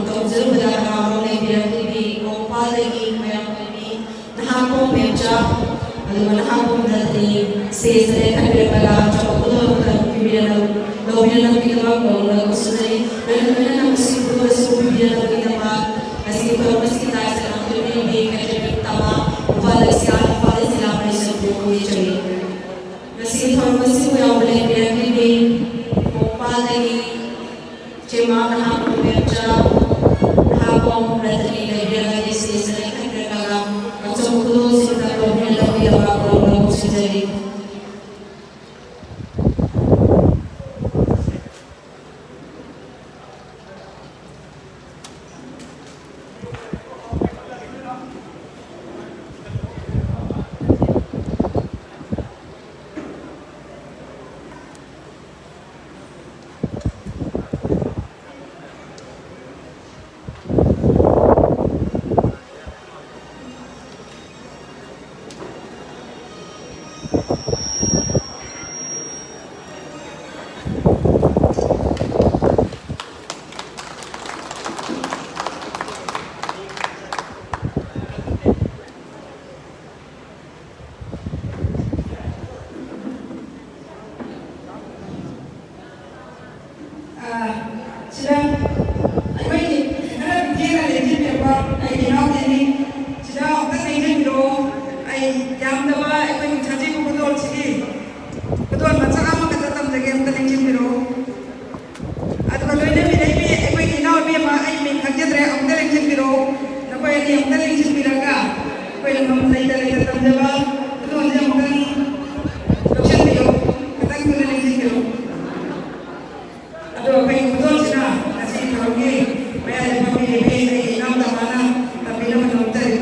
ꯇꯧꯖꯔꯨꯕꯗ ꯍꯔꯥꯎꯕ ꯂꯩꯕꯤꯔꯛꯂꯤꯕꯤ ꯀꯣꯡꯄꯥꯜꯗꯒꯤ ꯃꯌꯥꯝ ꯑꯣꯏꯕꯤ ꯅꯍꯥꯛꯄꯨ ꯃꯦꯝꯆꯥ, ꯑꯗꯨꯒ ꯅꯍꯥꯛꯄꯨ ꯅꯠꯇ꯭ꯔꯤ ꯁꯦꯁ ꯂꯦꯡꯈꯠꯄꯤꯔꯛꯂꯒ ꯑꯆꯧꯕ ꯈꯨꯗꯣꯜ ꯑꯃꯈꯛ ꯄꯤꯕꯤꯔꯅ-, ꯂꯧꯕꯤꯔꯅꯕꯒꯤꯗꯃꯛ ꯅꯧꯅ ꯈꯨꯔꯨꯝꯖꯔꯤ꯫ ꯂꯣꯏꯅ ꯂꯣꯏꯅꯅ ꯃꯁꯤ ꯈꯨꯗꯣꯜ ꯑꯁꯤꯕꯨ ꯄꯤꯕꯤꯔꯅꯕꯒꯤꯗꯃꯛ ꯉꯁꯤꯒꯤ ꯊꯧꯔꯝ ꯑꯁꯤꯒꯤ ꯇꯥꯏ ꯆꯠꯅꯕ ꯄꯤꯕꯤꯔꯤꯕꯤ ꯀꯦꯊꯦꯗ꯭ꯔꯦꯜ ꯇꯝꯐꯝ ꯏꯝꯐꯥꯜ ꯏꯁ, ꯏꯝꯐꯥꯜ ꯏꯁ ꯖꯤꯂꯥ ꯄꯔꯤꯁꯠꯄꯨ ꯈꯪꯕꯤꯖꯔꯤ꯫ ꯉꯁꯤꯒꯤ ꯊꯧꯔꯝ ꯑꯁꯤꯕꯨ ꯌꯥꯎꯕ ꯂꯩꯕꯤꯔꯛꯂꯤꯕꯤ ꯀꯣꯡꯄꯥꯜꯗꯒꯤ ꯆꯦꯃꯥ ꯅꯍꯥꯛꯄꯨ ꯃꯦꯝꯆꯥ, ꯅꯍꯥꯛꯄꯨ ꯔꯇꯅꯤ ꯂꯩꯕꯤꯔꯒꯗꯤ ꯁꯤꯁꯤꯅ ꯏꯈꯠ ꯈꯠꯂꯒ ꯑꯆꯧꯕ ꯈꯨꯗꯣꯜꯁꯤꯡꯗ ꯂꯧꯕꯤꯅꯕꯒꯤꯗꯃꯛ ꯅꯧꯅ ꯈꯨꯔꯨꯝꯖꯔꯤ꯫ ꯑꯥ, ꯁꯤꯗ ꯑꯩꯈꯣꯏꯒꯤ ꯈꯔ ꯊꯦꯡꯅ ꯂꯦꯡꯁꯤꯟꯕꯤꯔꯛꯄ ꯑꯩꯒꯤ ꯏꯅꯥꯎꯄꯤꯅꯤ꯫ ꯁꯤꯗ ꯑꯃꯨꯛꯇ ꯂꯦꯡꯁꯤꯟꯕꯤꯔꯛꯑꯣ꯫ ꯑꯩ ꯌꯥꯝꯗꯕ ꯑꯩꯈꯣꯏꯒꯤ ꯁꯖꯤꯕꯨ ꯈꯨꯗꯣꯜꯁꯤꯒꯤ ꯈꯨꯗꯣꯜ ꯃꯆꯥ ꯑꯃꯈꯛꯇ ꯇꯝꯖꯒꯦ, ꯑꯃꯨꯛꯇ ꯂꯦꯡꯁꯤꯟꯕꯤꯔꯛꯑꯣ꯫ ꯑꯗꯨꯒ ꯂꯣꯏꯅꯕꯤꯔꯛꯏꯕꯤ ꯑꯩꯈꯣꯏꯒꯤ ꯏꯅꯥꯎ ꯏꯕꯦꯝꯃ, ꯑꯩ ꯃꯤꯡ ꯈꯪꯖꯗ꯭ꯔꯦ, ꯑꯃꯨꯛꯇ ꯂꯦꯡꯁꯤꯟꯕꯤꯔꯛꯑꯣ꯫ ꯅꯈꯣꯏ ꯑꯅꯤ ꯑꯃꯨꯛꯇ ꯂꯦꯡꯁꯤꯟꯕꯤꯔꯒ ꯑꯩꯈꯣꯏ ꯂꯝꯗꯝ ꯂꯩꯇ ꯂꯩꯇ ꯇꯝꯖꯕ ꯈꯨꯗꯣꯜꯁꯦ ꯑꯃꯨꯛꯇꯪ ꯂꯧꯁꯤꯟꯕꯤꯌꯨ, ꯈꯤꯇꯪ ꯊꯨꯅ ꯂꯦꯡꯁꯤꯟꯕꯤꯌꯨ꯫ ꯑꯗꯣ ꯑꯩꯈꯣꯏꯒꯤ ꯈꯨꯗꯣꯜꯁꯤꯅ ꯉꯁꯤ ꯊꯧꯔꯝꯒꯤ ꯃꯌꯥꯏꯗ ꯐꯝꯕꯤꯔꯤꯕꯤ ꯑꯩꯒꯤ ꯏꯅꯥꯎ ꯇꯝꯃꯥꯅ ꯇꯝꯕꯤꯅꯕ ꯅꯣꯝꯖꯔꯤ꯫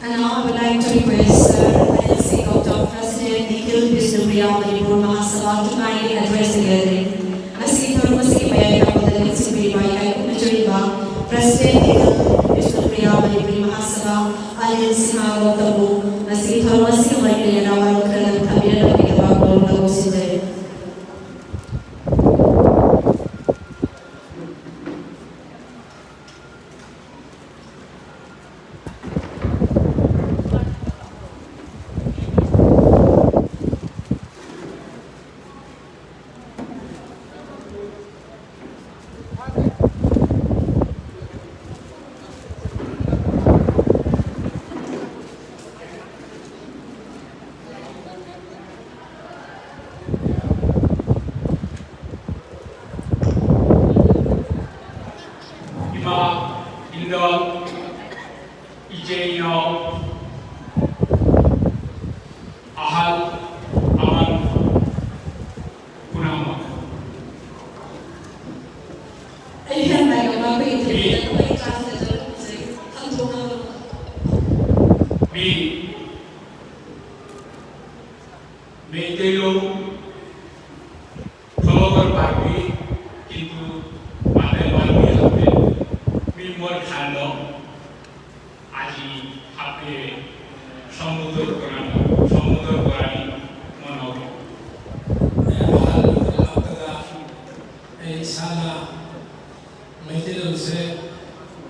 And now I would like to request Sir Anil Singh Gautam, President, Nikhil Bishnupriya Manipur Mahasabha, to kindly address the gathering. ꯉꯁꯤꯒꯤ ꯊꯧꯔꯝ ꯑꯁꯤꯒꯤ ꯃꯌꯥꯏ ꯊꯪꯕꯗ ꯂꯦꯡꯁꯤꯟꯕꯤꯔꯤꯕ ꯏꯀꯥꯏ ꯈꯨꯝꯅꯖꯔꯤꯕ President, Nikhil Bishnupriya Manipur Mahasabha, Anil Singh ꯒꯧꯇꯝꯕꯨ ꯉꯁꯤꯒꯤ ꯊꯧꯔꯝ ꯑꯁꯤꯒ ꯃꯔꯤ ꯂꯩꯅꯅ ꯋꯥꯔꯣꯜ ꯈꯔ ꯊꯝꯕꯤꯔꯛꯅꯕꯒꯤꯗꯃꯛ ꯃꯔꯨꯞ ꯂꯧꯁꯤꯟꯖꯔꯤ꯫ ꯏꯃꯥ, ꯏꯟꯗꯣꯜ, ꯏꯆꯦ ꯏꯅꯥꯎ, ꯑꯍꯜ ꯑꯃꯟ ꯄꯨꯝꯅꯃꯛ꯫ ꯑꯩ ꯍꯦꯟꯅ ꯉꯝꯕ ꯑꯩꯈꯣꯏꯒꯤ ꯃꯤ ꯇꯦꯕꯜꯗ ꯑꯩꯈꯣꯏꯒꯤ ꯆꯥꯁꯤꯗ ꯆꯠꯂꯨꯁꯦ꯫ ꯈꯟꯗꯣꯛꯅꯕ꯫ ꯃꯤ ꯃꯩꯇꯩꯂꯣꯟ ꯐꯣꯂꯣ ꯀꯔ ꯄꯥꯏꯕꯤ, ꯀꯤꯟꯇꯨ ꯃꯥꯗꯩ ꯋꯥꯟ ꯃꯤ ꯂꯧꯗꯦ꯫ ꯃꯤ ꯃꯣꯠ ꯈꯥꯟꯗꯣ, আজি ꯍꯥꯞꯄꯦ, ꯁꯃꯨꯗ꯭ꯔ ꯀꯣꯔꯥꯅꯤ, ꯁꯃꯨꯗ꯭ꯔ ꯀꯣꯔꯥꯅꯤ ꯃꯣꯅꯣ꯫ ꯑꯦ, ꯑꯍꯜ ꯑꯣꯏꯔꯛꯄꯗ ꯑꯩ ꯏꯁꯥꯅ ꯃꯩꯇꯩꯂꯣꯟꯁꯦ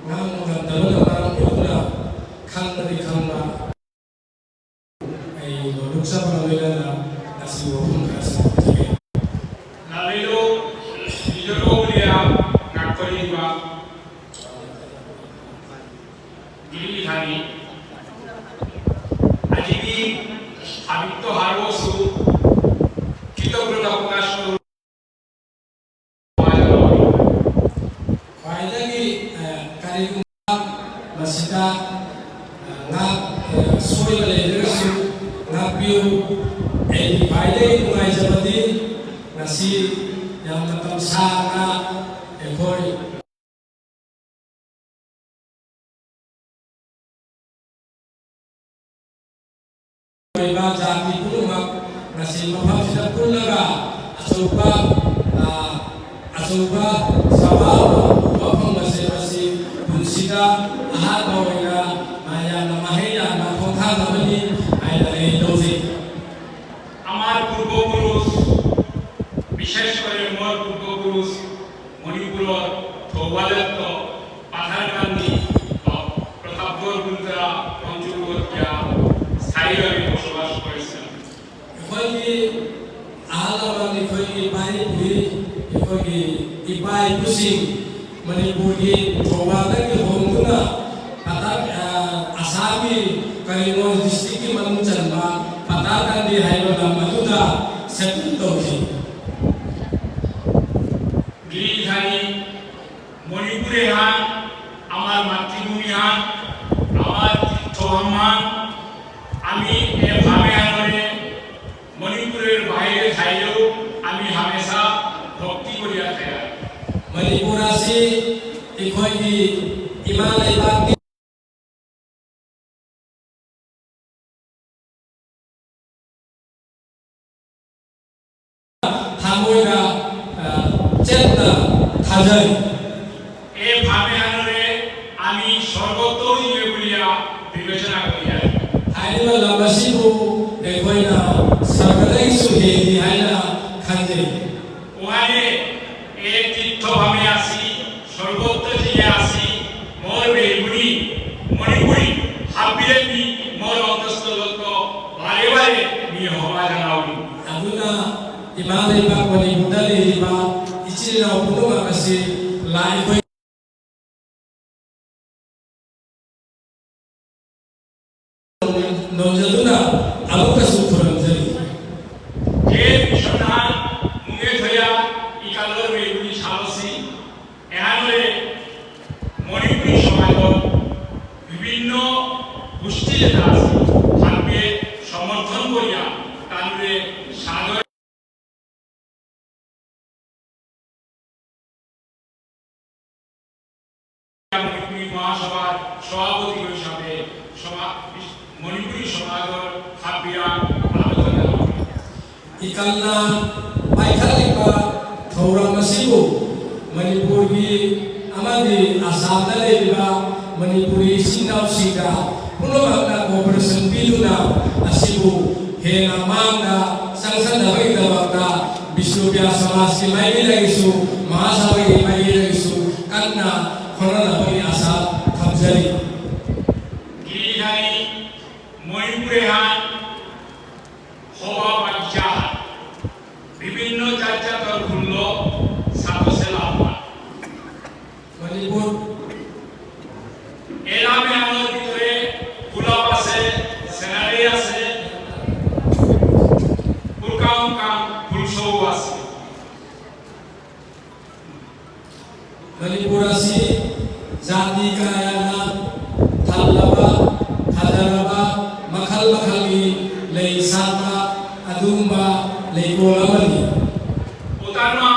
ꯉꯥꯡꯕ ꯉꯝꯗꯕꯅ ꯃꯔꯝ ꯑꯣꯏꯗꯨꯅ ꯈꯪꯕꯗꯤ ꯈꯪꯕ꯫ ꯑꯩ ꯅꯣꯂꯨꯛꯆꯕ ꯂꯣꯏꯅꯅ ꯉꯁꯤ ꯋꯥꯐꯝ ꯈꯔ ꯁꯟꯗꯣꯛꯆꯒꯦ꯫ ꯂꯥꯂꯩꯂꯨ ꯏꯖꯣꯔꯣ ꯃꯨꯂꯤꯌꯥ ꯉꯥꯛꯄꯔꯤꯕ ꯒꯤꯔꯤ ꯊꯥꯅꯤ꯫ ꯑꯗꯒꯤ ꯍꯥꯕꯤꯠꯇꯣ ꯍꯥꯏꯔꯣꯁꯨ ꯀꯤꯇꯣꯛꯄꯗ ꯑꯣꯀꯥꯁ ꯈ꯭ꯋꯥꯏꯗꯒꯤ, ꯑ, ꯀꯔꯤꯒꯨꯝꯕ ꯃꯁꯤꯗ, ꯑ, ꯉꯥꯛ-, ꯑ, ꯁꯣꯏꯕ ꯂꯩꯔꯒꯁꯨ ꯉꯥꯛꯄꯤꯌꯨ꯫ ꯑꯩꯒꯤ ꯈ꯭ꯋꯥꯏꯗꯒꯤ ꯅꯨꯡꯉꯥꯏꯖꯕꯗꯤ ꯉꯁꯤ ꯌꯥꯝ ꯃꯇꯝ ꯁꯥꯡꯅ ꯑꯩꯈꯣꯏ ꯑꯣꯏꯕ ꯖꯥꯇꯤ ꯄꯨꯝꯅꯃꯛ ꯉꯁꯤ ꯃꯐꯝꯁꯤꯗ ꯄꯨꯜꯂꯒ ꯑꯆꯧꯕ, ꯑ, ꯑꯆꯧꯕ ꯁꯚꯥ ꯑꯃ ꯎꯕ ꯐꯪꯕꯁꯦ, ꯃꯁꯤ ꯄꯨꯟꯁꯤꯗ ꯑꯍꯥꯟꯕ ꯑꯣꯏꯅ, ꯑ, ꯌꯥꯝꯅ ꯃꯍꯩ ꯌꯥꯝꯅ ꯈꯣꯡꯊꯥꯡ ꯑꯃꯅꯤ ꯍꯥꯏꯅ ꯑꯩ ꯂꯧꯖꯩ꯫ আমাৰ পূৰ্বপুৰুষ, বিশেষ কৰি মোৰ পূৰ্বপুৰুষ মণিপুৰৰ থৌবালেত্ত পাথাৰকান্দি, প্ৰতাপগড়, কুলতৰা অঞ্চলত এতিয়া স্থায়ীভাৱে বসবাস কৰিছে। ꯑꯩꯈꯣꯏꯒꯤ ꯑꯍꯜ ꯂꯃꯟ, ꯑꯩꯈꯣꯏꯒꯤ ꯏꯄꯥ ꯏꯄꯨ, ꯑꯩꯈꯣꯏꯒꯤ ꯏꯄꯥ ꯏꯄꯨꯁꯤꯡ ꯃꯅꯤꯄꯨꯔꯒꯤ ꯊꯧꯕꯥꯜꯗꯒꯤ ꯍꯣꯡꯗꯨꯅ ꯄꯇꯥ-, ꯑ, ꯑꯁꯥꯝꯒꯤ ꯀꯔꯤꯃꯣ ꯗꯤꯁꯇ꯭ꯔꯤꯛꯀꯤ ꯃꯅꯨꯡ ꯆꯟꯕ ꯄꯇꯥꯀꯥꯟꯗꯤ ꯍꯥꯏꯕ ꯂꯝ ꯑꯗꯨꯗ ꯁꯦꯇꯜ ꯇꯧꯈꯤ꯫ গিৰিধাৰী মণিপুৰ এহান, আমাৰ মাতৃভূমি হান, আমাৰ তীৰ্থ হান, আমি এ ভাৱে আনৰে মণিপুৰৰ বাহিৰে ঠাইলৈও আমি হামেশা ভক্তি কৰি ৰাখে। ꯃꯅꯤꯄꯨꯔ ꯑꯁꯤ ꯑꯩꯈꯣꯏꯒꯤ ꯏꯃꯥ ꯂꯩꯕꯥꯛꯀꯤ ꯊꯃꯣꯏꯗ, ꯑ, ꯆꯦꯠꯅ ꯊꯥꯖꯔꯤ꯫ এই ভাৱে আনৰে আমি স্বৰ্গতও যিয়ে বুলিয়া বিবেচনা কৰি আছো। ꯍꯥꯏꯔꯤꯕ ꯂꯝ ꯑꯁꯤꯕꯨ ꯑꯩꯈꯣꯏꯅ ꯁꯔꯒꯗꯒꯤꯁꯨ ꯍꯦꯜꯂꯤ ꯍꯥꯏꯅ ꯈꯟꯖꯩ꯫ ওহানে এ তীৰ্থ ভাৱে আসি, স্বৰ্গত যিয়ে আসি, মোৰ বেইবুনি, মণিপুৰী, হাবিৰে মি, মোৰ অন্তস্থলত বাৰে বাৰে মি হবা জনাও। ꯑꯗꯨꯅ ꯏꯃꯥ ꯂꯩꯕꯥꯛ ꯃꯅꯤꯄꯨꯔꯗ ꯂꯩꯔꯤꯕ ꯏꯆꯤꯜ ꯏꯅꯥꯎ ꯄꯨꯝꯅꯃꯛ ꯑꯁꯤ ꯂꯥꯏ ꯑꯩꯈꯣꯏ ꯅꯣꯟꯖꯗꯨꯅ ꯑꯃꯨꯛꯀꯁꯨ ꯈꯨꯔꯨꯝꯖꯔꯤ꯫ যে বিশ্বনাথ মুঙে থয়া ইকালোর বেইবুনি সালসি, এহানরে মণিপুৰী সমাজত বিভিন্ন গোষ্ঠী যেটা আছে, তাকে সমৰ্থন কৰিয়া তানুৰে সাদৰ মণিপুৰী মহাসভাৰ সভাপতি হিচাপে সভা ꯃꯅꯤꯄꯨꯔꯤ ꯁꯃꯥꯖ ꯍꯥꯞꯄꯤꯌꯥ ꯏꯀꯪꯅ ꯄꯥꯏꯈꯠꯂꯤꯕ ꯊꯧꯔꯝ ꯑꯁꯤꯕꯨ ꯃꯅꯤꯄꯨꯔꯒꯤ ꯑꯃꯗꯤ ꯑꯁꯥꯝꯗ ꯂꯩꯔꯤꯕ ꯃꯅꯤꯄꯨꯔꯤ ꯏꯆꯤꯟ ꯏꯅꯥꯎꯁꯤꯡꯒ ꯄꯨꯝꯅꯃꯛꯅ cooperation ꯄꯤꯗꯨꯅ ꯑꯁꯤꯕꯨ ꯍꯦꯟꯅ ꯃꯥꯡꯗ ꯆꯪꯁꯤꯟꯅꯕꯒꯤꯗꯃꯛꯇ ꯕꯤꯁꯅꯨꯄ꯭ꯔꯤꯌꯥ ꯁꯃꯥꯖꯀꯤ ꯃꯥꯏꯀꯩꯗꯒꯤꯁꯨ ꯃꯍꯥꯁꯚꯥꯒꯤ ꯃꯥꯏꯀꯩꯗꯒꯤꯁꯨ ꯀꯟꯅ ꯍꯣꯠꯅꯅꯕꯒꯤ ꯑꯁꯥ ꯊꯝꯖꯔꯤ꯫ গিরিধারী মণিপুরে হান হবা বাগিচা বিভিন্ন জাতজাতর ফুল্ল সাতসে লাভা। মণিপুর এলামে আমার ভিতরে গোলাপ আছে, সেনারি আছে, উল্কাম কাম ফুলসৌ আছে। ꯃꯅꯤꯄꯨꯔ ꯑꯁꯤ ꯖꯥꯇꯤ ꯀꯌꯥꯅ ꯊꯜꯂꯕ, ꯐꯖꯔꯕ, ꯃꯈꯜ ꯃꯈꯜꯒꯤ ꯂꯩ ꯁꯥꯠꯄ ꯑꯗꯨꯒꯨꯝꯕ ꯂꯩꯀꯣꯜ ꯑꯃꯅꯤ꯫ Utanma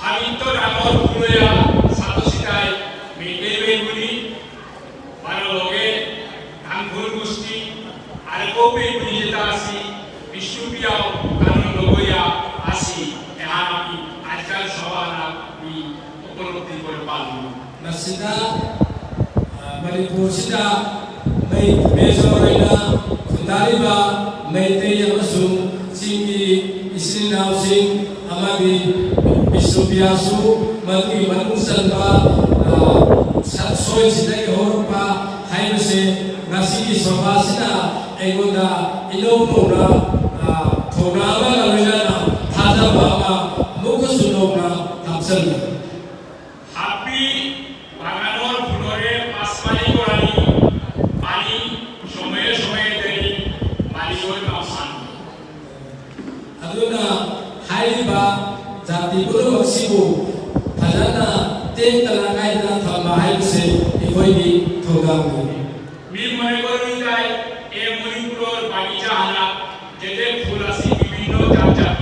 habito dangor puloya sato sitai mete benguni, baro loge dangor gusti, are kope buni jeta asi, Bishnupriya Kanun logoya asi, ehana mi ajkal sabana mi উপলব্ধি করে পারল। ꯃꯁꯤꯗ, ꯑ, ꯃꯅꯤꯄꯨꯔꯁꯤꯗ ꯃꯩ major ꯑꯣꯏꯅ ꯈꯨꯟꯗꯥꯔꯤꯕ ꯃꯩꯇꯩ ꯑꯃꯁꯨꯡ ꯆꯤꯡꯒꯤ ꯏꯆꯤꯟ ꯏꯅꯥꯎꯁꯤꯡ ꯑꯃꯗꯤ ꯕꯤꯁꯅꯨꯄ꯭ꯔꯤꯌꯥꯁꯨ ꯃꯗꯨꯒꯤ ꯃꯅꯨꯡ ꯆꯟꯕ, ꯑ, ꯁꯛꯁꯣꯏꯁꯤꯗꯒꯤ ꯍꯧꯔꯛꯄ ꯍꯥꯏꯕꯁꯦ ꯉꯁꯤꯒꯤ ꯁꯣꯚꯥꯁꯤꯅ ꯑꯩꯉꯣꯟꯗ ꯏꯅꯧ ꯅꯧꯅ, ꯑ, ꯊꯧꯅꯥ ꯑꯃꯒ ꯂꯣꯏꯅꯅ ꯊꯥꯖꯕ ꯑꯃ ꯑꯃꯨꯛꯀꯁꯨ ꯅꯧꯅ ꯍꯥꯞꯆꯜꯂꯤ꯫ হাবি বাগানর ফুলরে পাঁচপানি করানি, পানি সময়ে সময়ে দেনি, মালিকর কাম সান। ꯑꯗꯨꯅ ꯍꯥꯏꯔꯤꯕ ꯖꯥꯇꯤ ꯄꯨꯝꯅꯃꯛꯁꯤꯕꯨ ꯐꯖꯅ ꯇꯦꯛꯇꯅ ꯀꯥꯏꯗꯅ ꯊꯝꯕ ꯍꯥꯏꯕꯁꯤ ꯑꯩꯈꯣꯏꯒꯤ ꯊꯧꯗꯥꯡꯅꯤ꯫ মি মনে করুন তাই এ মণিপুরর বাগিচা হানা যেতে ফুল আসি বিভিন্ন জাত জাত,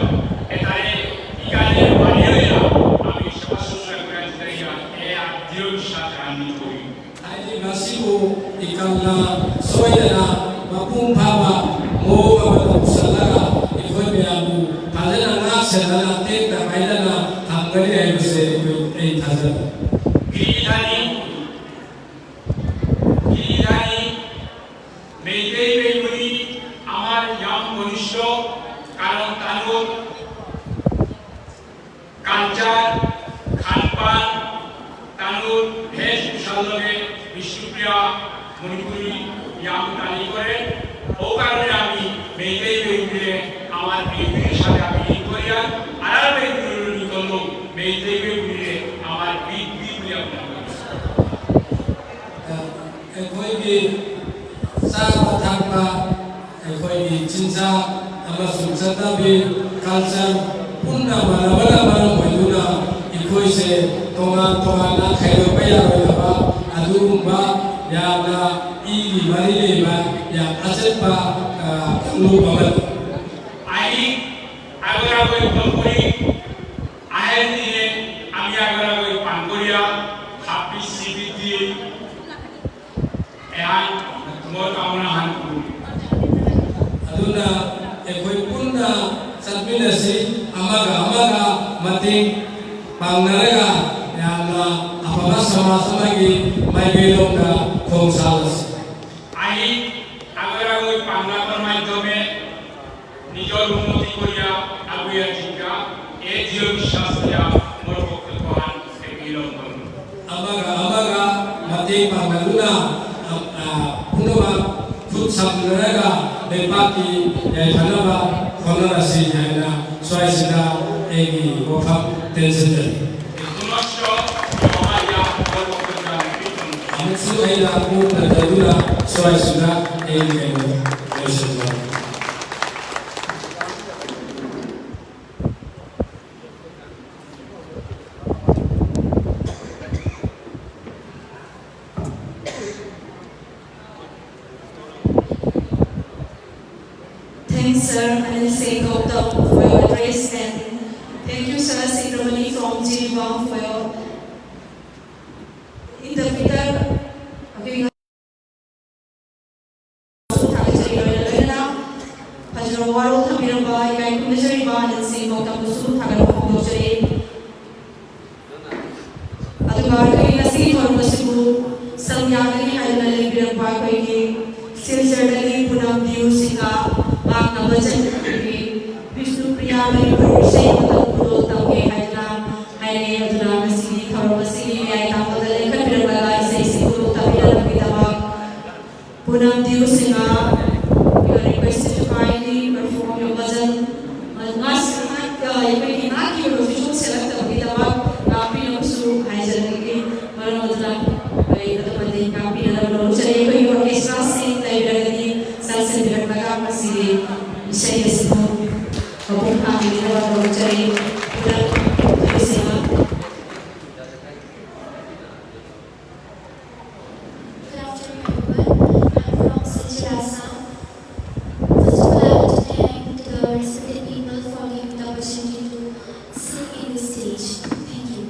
এতারে ইকালে বাড়িয়ে আমি সেবা শুশ্রূষা করে দিতে এ আত্মীয় বিশ্বাস আনন্দ করি। ꯍꯥꯏꯔꯤꯕ ꯑꯁꯤꯕꯨ ꯏꯀꯪꯅ ꯁꯣꯏꯗꯅ ꯃꯄꯨꯡ ꯐꯥꯕ ꯃꯑꯣꯡ ꯑꯃꯗ ꯄꯨꯁꯜꯂꯒ ꯑꯩꯈꯣꯏ ꯃꯌꯥꯝꯕꯨ ꯐꯖꯅ ꯉꯥꯛ ꯁꯦꯟꯅꯅ ꯇꯦꯛꯇ ꯀꯥꯏꯗꯅ ꯊꯝꯒꯅꯤ ꯍꯥꯏꯕꯁꯦ ꯑꯩꯈꯣꯏ, ꯑꯩ ꯊꯥꯖꯩ। গিরিধারী, গিরিধারী মেইতেই বেইবুনি আমার ইয়াম ঘনিষ্ঠ, কারণ তানুর কালচার, খানপান, তানুর বেশভূষার লগে বিষ্ণুপ্রিয়া মণিপুরী ইয়াম তালি করে। ও কারণে আমি মেইতেই বেইবুনিরে আমার বেইবুনির সাথে আমি লিঙ্ক করিয়া, আর বেইবুনির নিকল্লো মেইতেই বেইবুনিরে আমার বিদ্যি বলে মনে করি। ꯑꯩꯈꯣꯏꯒꯤ ꯆꯥꯕ ꯊꯛꯄ, ꯑꯩꯈꯣꯏꯒꯤ ꯆꯤꯟꯖꯥꯛ ꯑꯃꯁꯨꯡ ꯆꯠꯅꯕꯤ, ꯀꯜꯆꯔ ꯄꯨꯟꯅ ꯃꯥꯟꯅꯕꯅ ꯃꯔꯝ ꯑꯣꯏꯗꯨꯅ ꯑꯩꯈꯣꯏꯁꯦ ꯇꯣꯉꯥꯟ ꯇꯣꯉꯥꯟꯅ ꯈꯥꯏꯗꯣꯛꯄ ꯌꯥꯔꯣꯏꯗꯕ ꯑꯗꯨꯒꯨꯝꯕ ꯌꯥꯝꯅ ꯏꯒꯤ ꯃꯔꯤ ꯂꯩꯕ ꯌꯥꯝ ꯑꯆꯦꯠꯄ, ꯑ, ꯀꯥꯡꯂꯨꯞ ꯑꯃꯅꯤ꯫ ꯑꯩ ꯑꯒꯔꯥꯕꯩ ꯀꯝꯄꯅꯤ ꯑꯍꯦꯟ ꯏꯅꯦ ꯑꯃꯤ ꯑꯒꯔꯥꯕꯩ ꯄꯥꯡꯀꯣꯔꯤꯌꯥ ꯍꯥꯄꯤ ꯁꯤꯕꯤꯗꯤ ꯑꯩꯍꯥꯛ ꯃꯣꯏ ꯀꯥꯎꯅ ꯍꯟ ꯑꯗꯨꯅ ꯑꯩꯈꯣꯏ ꯄꯨꯟꯅ ꯆꯠꯃꯤꯟꯅꯁꯤ, ꯑꯃꯒ ꯑꯃꯒ ꯃꯇꯦꯡ ꯄꯥꯡꯅꯔꯒ ꯌꯥꯝꯅ ꯑꯐꯕ ꯁꯃꯥꯖ ꯑꯃꯒꯤ ꯃꯥꯏꯀꯩꯔꯣꯝꯗ ꯈꯣꯡ ꯁꯥꯜꯂꯁꯤ꯫ আহি আগর আগই পাংলাকর মাধ্যমে নিজর উন্নতি করিয়া আগুয়া জিকা এ জিও বিশ্বাস দিয়া মোর বক্তব্য হান এগিয়ে লম করুন। ꯑꯃꯒ ꯑꯃꯒ ꯃꯇꯦꯡ ꯄꯥꯡꯅꯗꯨꯅ, ꯑ, ꯑ, ꯄꯨꯝꯅꯃꯛ ꯈꯨꯠ ꯁꯝꯅꯔꯒ ꯂꯩꯕꯥꯛꯀꯤ ꯌꯥꯏꯐꯅꯕ ꯍꯣꯠꯅꯔꯁꯤ ꯍꯥꯏꯅ ꯁ꯭ꯋꯥꯏꯁꯤꯗ ꯑꯩꯒꯤ ꯋꯥꯐꯝ ꯇꯦꯟꯁꯤꯟꯖꯔꯤ꯫ ꯑꯃꯨꯛꯁꯨ ꯑꯩꯅ ꯄꯨꯟꯅ ꯇꯧꯗꯨꯅ ꯁ꯭ꯋꯥꯏꯁꯤꯗ ꯑꯩꯒꯤ ꯀꯩꯅꯣ ꯂꯣꯏꯁꯤꯟꯖꯔꯦ꯫ Thanks, Sir Anil Singh Gautam, for your address, and thank you, Sir Singramani from Jiribam, for your interpreter. ꯋꯥꯔꯣꯜ ꯊꯝꯕꯤꯔꯝꯕ ꯏꯀꯥꯏ ꯈꯨꯝꯅꯖꯔꯤꯕ ꯑꯍꯟꯁꯤꯡ ꯃꯣꯝꯇꯝꯕꯨꯁꯨ ꯊꯥꯒꯠꯄ ꯐꯣꯡꯗꯣꯛꯆꯔꯤ꯫ ꯑꯗꯨꯒ ꯑꯩꯈꯣꯏꯒꯤ ꯉꯁꯤꯒꯤ ꯊꯧꯔꯝ ꯑꯁꯤꯕꯨ ꯁꯪ ꯌꯥꯒꯅꯤ ꯍꯥꯏꯗꯨꯅ ꯂꯦꯡꯕꯤꯔꯛꯄ ꯑꯩꯈꯣꯏꯒꯤ ꯁꯤꯜꯆꯔꯗꯒꯤ ꯄꯨꯅꯝ ꯗꯤꯌꯨ ꯁꯤꯡꯍ, ꯃꯍꯥꯛꯅ ꯚꯖꯟ ꯑꯩꯈꯣꯏꯒꯤ ꯕꯤꯁꯅꯨꯄ꯭ꯔꯤꯌꯥ ꯃꯅꯤꯄꯨꯔꯤ ꯏꯁꯩ ꯑꯃꯈꯛ ꯈꯨꯗꯣꯜ ꯇꯝꯒꯦ ꯍꯥꯏꯗꯨꯅ ꯍꯥꯏꯔꯛꯑꯦ꯫ ꯑꯗꯨꯅ ꯉꯁꯤꯒꯤ ꯊꯧꯔꯝ ꯑꯁꯤꯒꯤ ꯃꯌꯥꯏ ꯇꯥꯡꯀꯛꯇ ꯂꯦꯡꯈꯠꯄꯤꯔꯝꯂꯒ ꯏꯁꯩꯁꯤ ꯈꯨꯗꯣꯜ ꯇꯝꯕꯤꯅꯕꯒꯤꯗꯃꯛ ꯄꯨꯅꯝ ꯗꯤꯌꯨ Singh, you are requested to kindly perform your bhajan. ꯉꯥꯁꯤ ꯉꯥꯏꯍꯥꯛ, ꯑ, ꯑꯩꯈꯣꯏꯒꯤ ꯉꯥꯏꯍꯥꯛꯀꯤ ꯑꯣꯏꯕ ꯐꯤꯖꯣꯜ ꯁꯦꯠꯂꯛꯇꯕꯒꯤꯗꯃꯛ ꯉꯥꯛꯄꯤꯅꯕꯁꯨ ꯍꯥꯏꯖꯔꯛꯏ꯫ ꯃꯔꯝ ꯑꯗꯨꯅ ꯑꯩꯈꯣꯏ ꯑꯗꯨꯃꯗꯤ ꯉꯥꯛꯄꯤꯅꯅꯕ ꯅꯣꯡꯖꯔꯤ꯫ ꯑꯩꯈꯣꯏꯒꯤ orchestraꯁꯤꯡ ꯂꯩꯕꯤꯔꯒꯗꯤ ꯆꯪꯁꯤꯟꯕꯤꯔꯛꯂꯒ ꯃꯁꯤꯒꯤ ꯏꯁꯩ ꯑꯁꯤꯕꯨ ꯃꯄꯨꯡ ꯐꯥꯍꯟꯕꯤꯅꯕ ꯅꯣꯡꯖꯔꯤ꯫ ꯄꯨꯅꯝ ꯗꯤꯌꯨ Singh. Good afternoon, everyone. I'm from Silchar, Assam. First of all, I want to thank the respected people for giving the opportunity to sing in this stage. Thank you.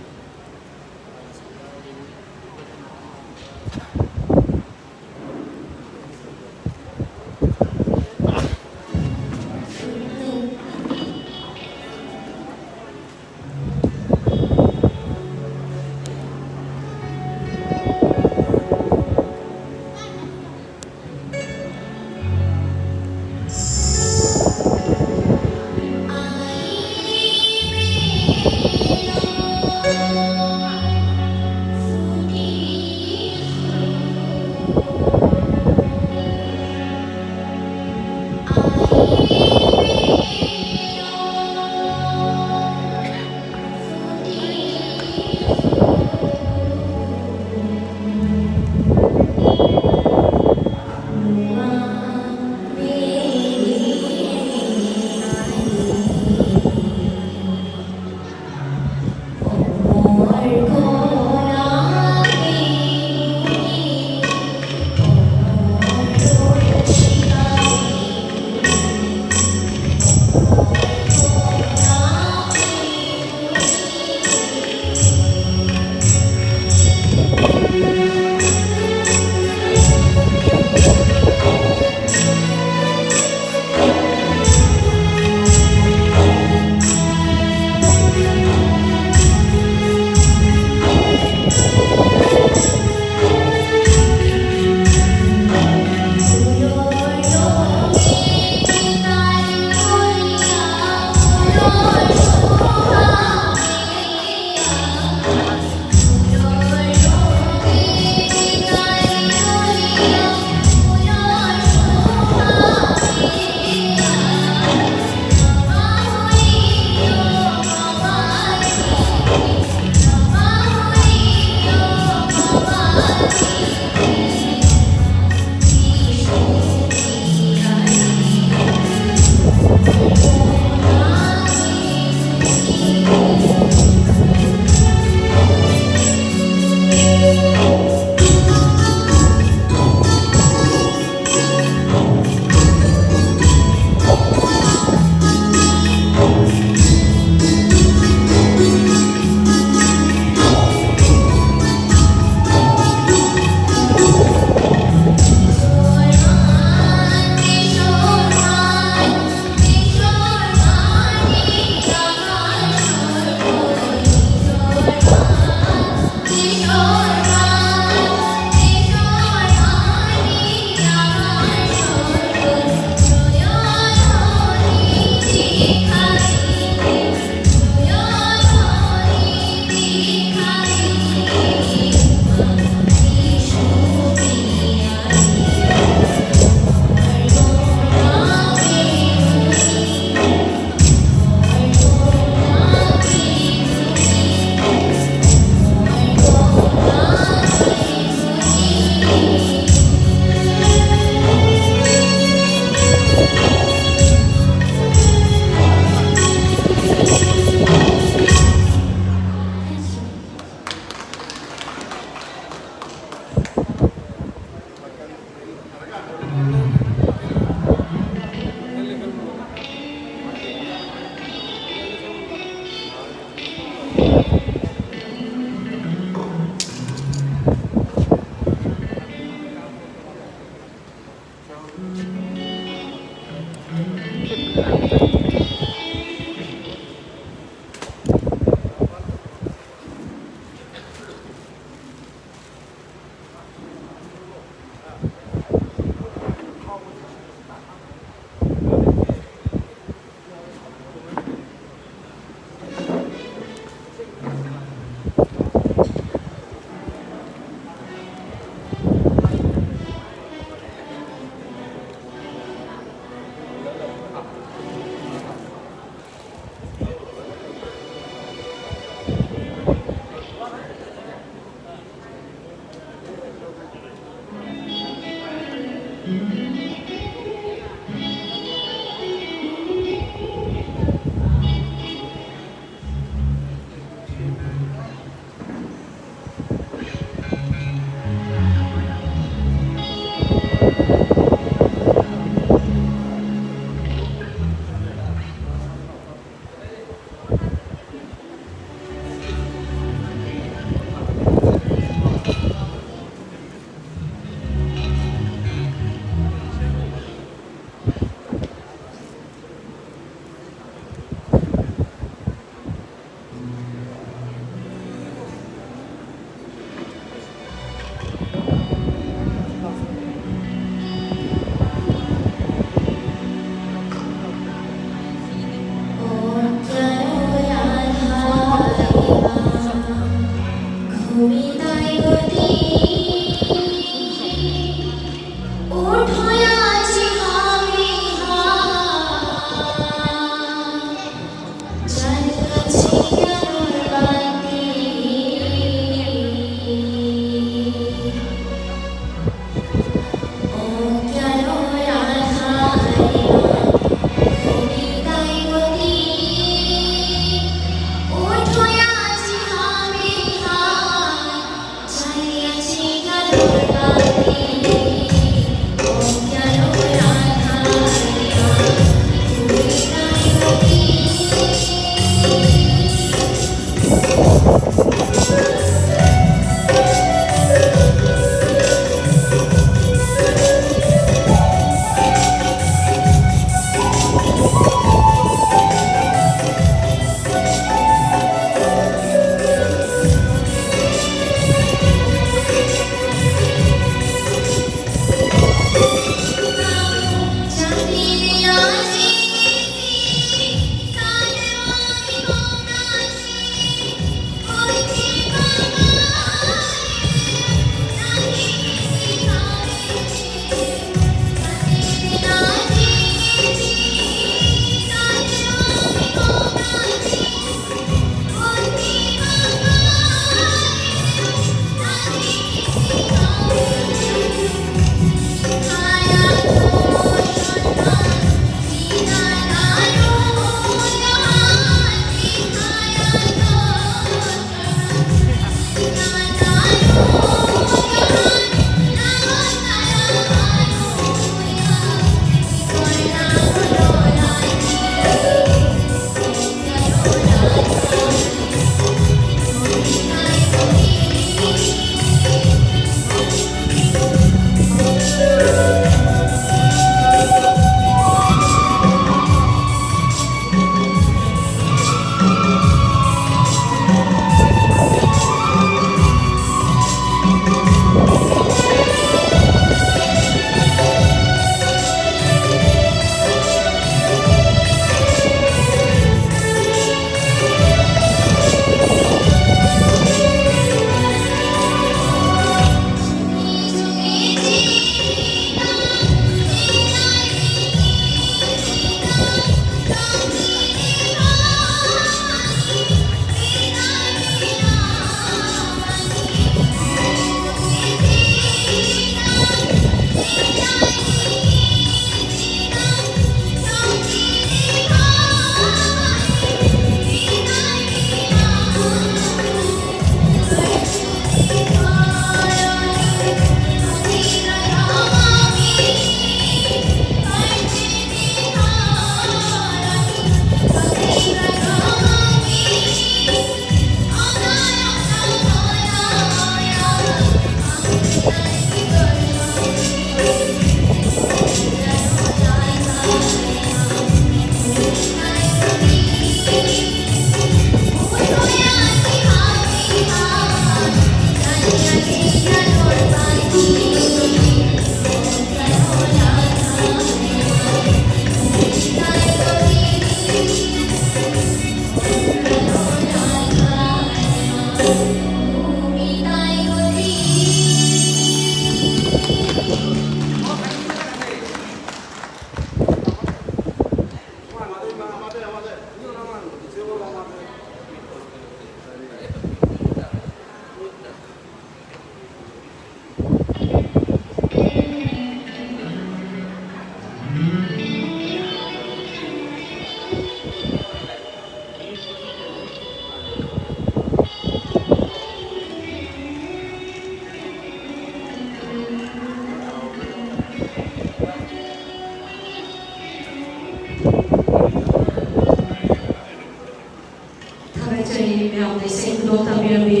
ꯆꯔꯤ ꯃꯌꯥꯝꯗ ꯏꯁꯩ ꯈꯨꯗꯣꯜ ꯇꯝꯕꯤꯔꯝꯃꯤ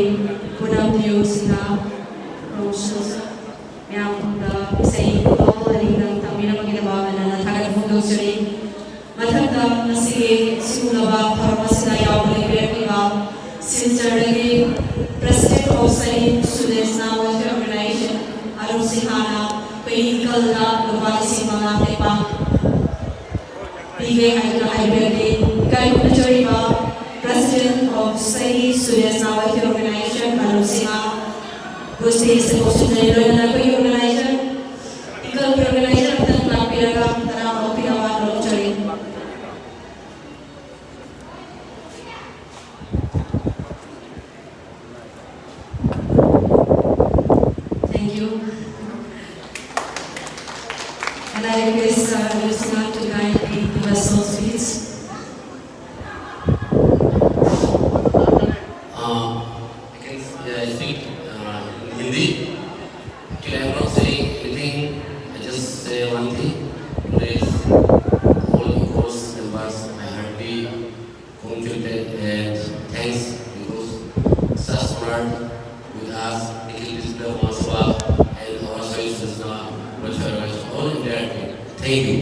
ꯄꯨꯅꯝ ꯗꯤꯌꯨ ꯁꯤꯡꯍ ꯄ꯭ꯔꯣꯃꯣꯁꯟꯁ ꯃꯌꯥꯝꯗ ꯏꯁꯩ ꯈꯨꯗꯣꯜ ꯑꯅꯤꯗꯪ ꯇꯝꯕꯤꯔꯝꯕꯒꯤꯗꯃꯛ ꯑꯅꯟꯅ ꯊꯥꯒꯠꯄ ꯐꯣꯡꯗꯣꯛꯆꯔꯤ꯫ ꯃꯊꯪꯗ ꯉꯁꯤꯒꯤ ꯁꯤꯒꯨꯝꯂꯕ ꯊꯧꯔꯝ ꯑꯁꯤꯗ ꯌꯥꯎꯕ ꯂꯦꯡꯕꯤꯔꯛꯂꯤꯕ ꯁꯤꯜꯆꯔꯗꯒꯤ President of Sahid Sudeshna Welfare Organization ꯑꯔꯨꯞ ꯁꯤꯡꯍꯅ ꯑꯩꯈꯣꯏ ꯏꯀꯜꯗ ꯂꯨꯄꯥ ꯂꯤꯁꯤꯡ ꯃꯉꯥ ꯇꯦꯡꯕꯥꯡ ꯄꯤꯒꯦ ꯍꯥꯏꯗꯨꯅ ꯍꯥꯏꯕꯤꯔꯛꯂꯤ꯫ ꯏꯀꯥꯏ ꯈꯨꯝꯅꯖꯔꯤꯕ President of Sahid Sudeshna Welfare Organization ꯑꯔꯨꯞ Singh ꯕꯨ stage ꯀꯧꯁꯤꯟꯖꯔꯤ꯫ ꯂꯣꯏꯅꯅ ꯑꯩꯈꯣꯏꯒꯤ organizer, ꯏꯀꯜꯒꯤ organizer ꯑꯃꯇꯪ ꯂꯥꯛꯄꯤꯔꯒ ꯇꯔꯥ ꯂꯧꯕꯤꯅꯕ ꯅꯣꯝꯖꯔꯤ꯫ Thank you. And I request uh, Yusna to kindly give us some speech. Uh, I can, yeah, I speak uh, in Hindi. Actually, I'm not saying anything. I just say one thing. Please, all the course members, I heartily congratulate and thanks because such honor with us, Nikhil Display Mahasabha and our Sahid Sudeshna Welfare Organization, all entire team. Thank you.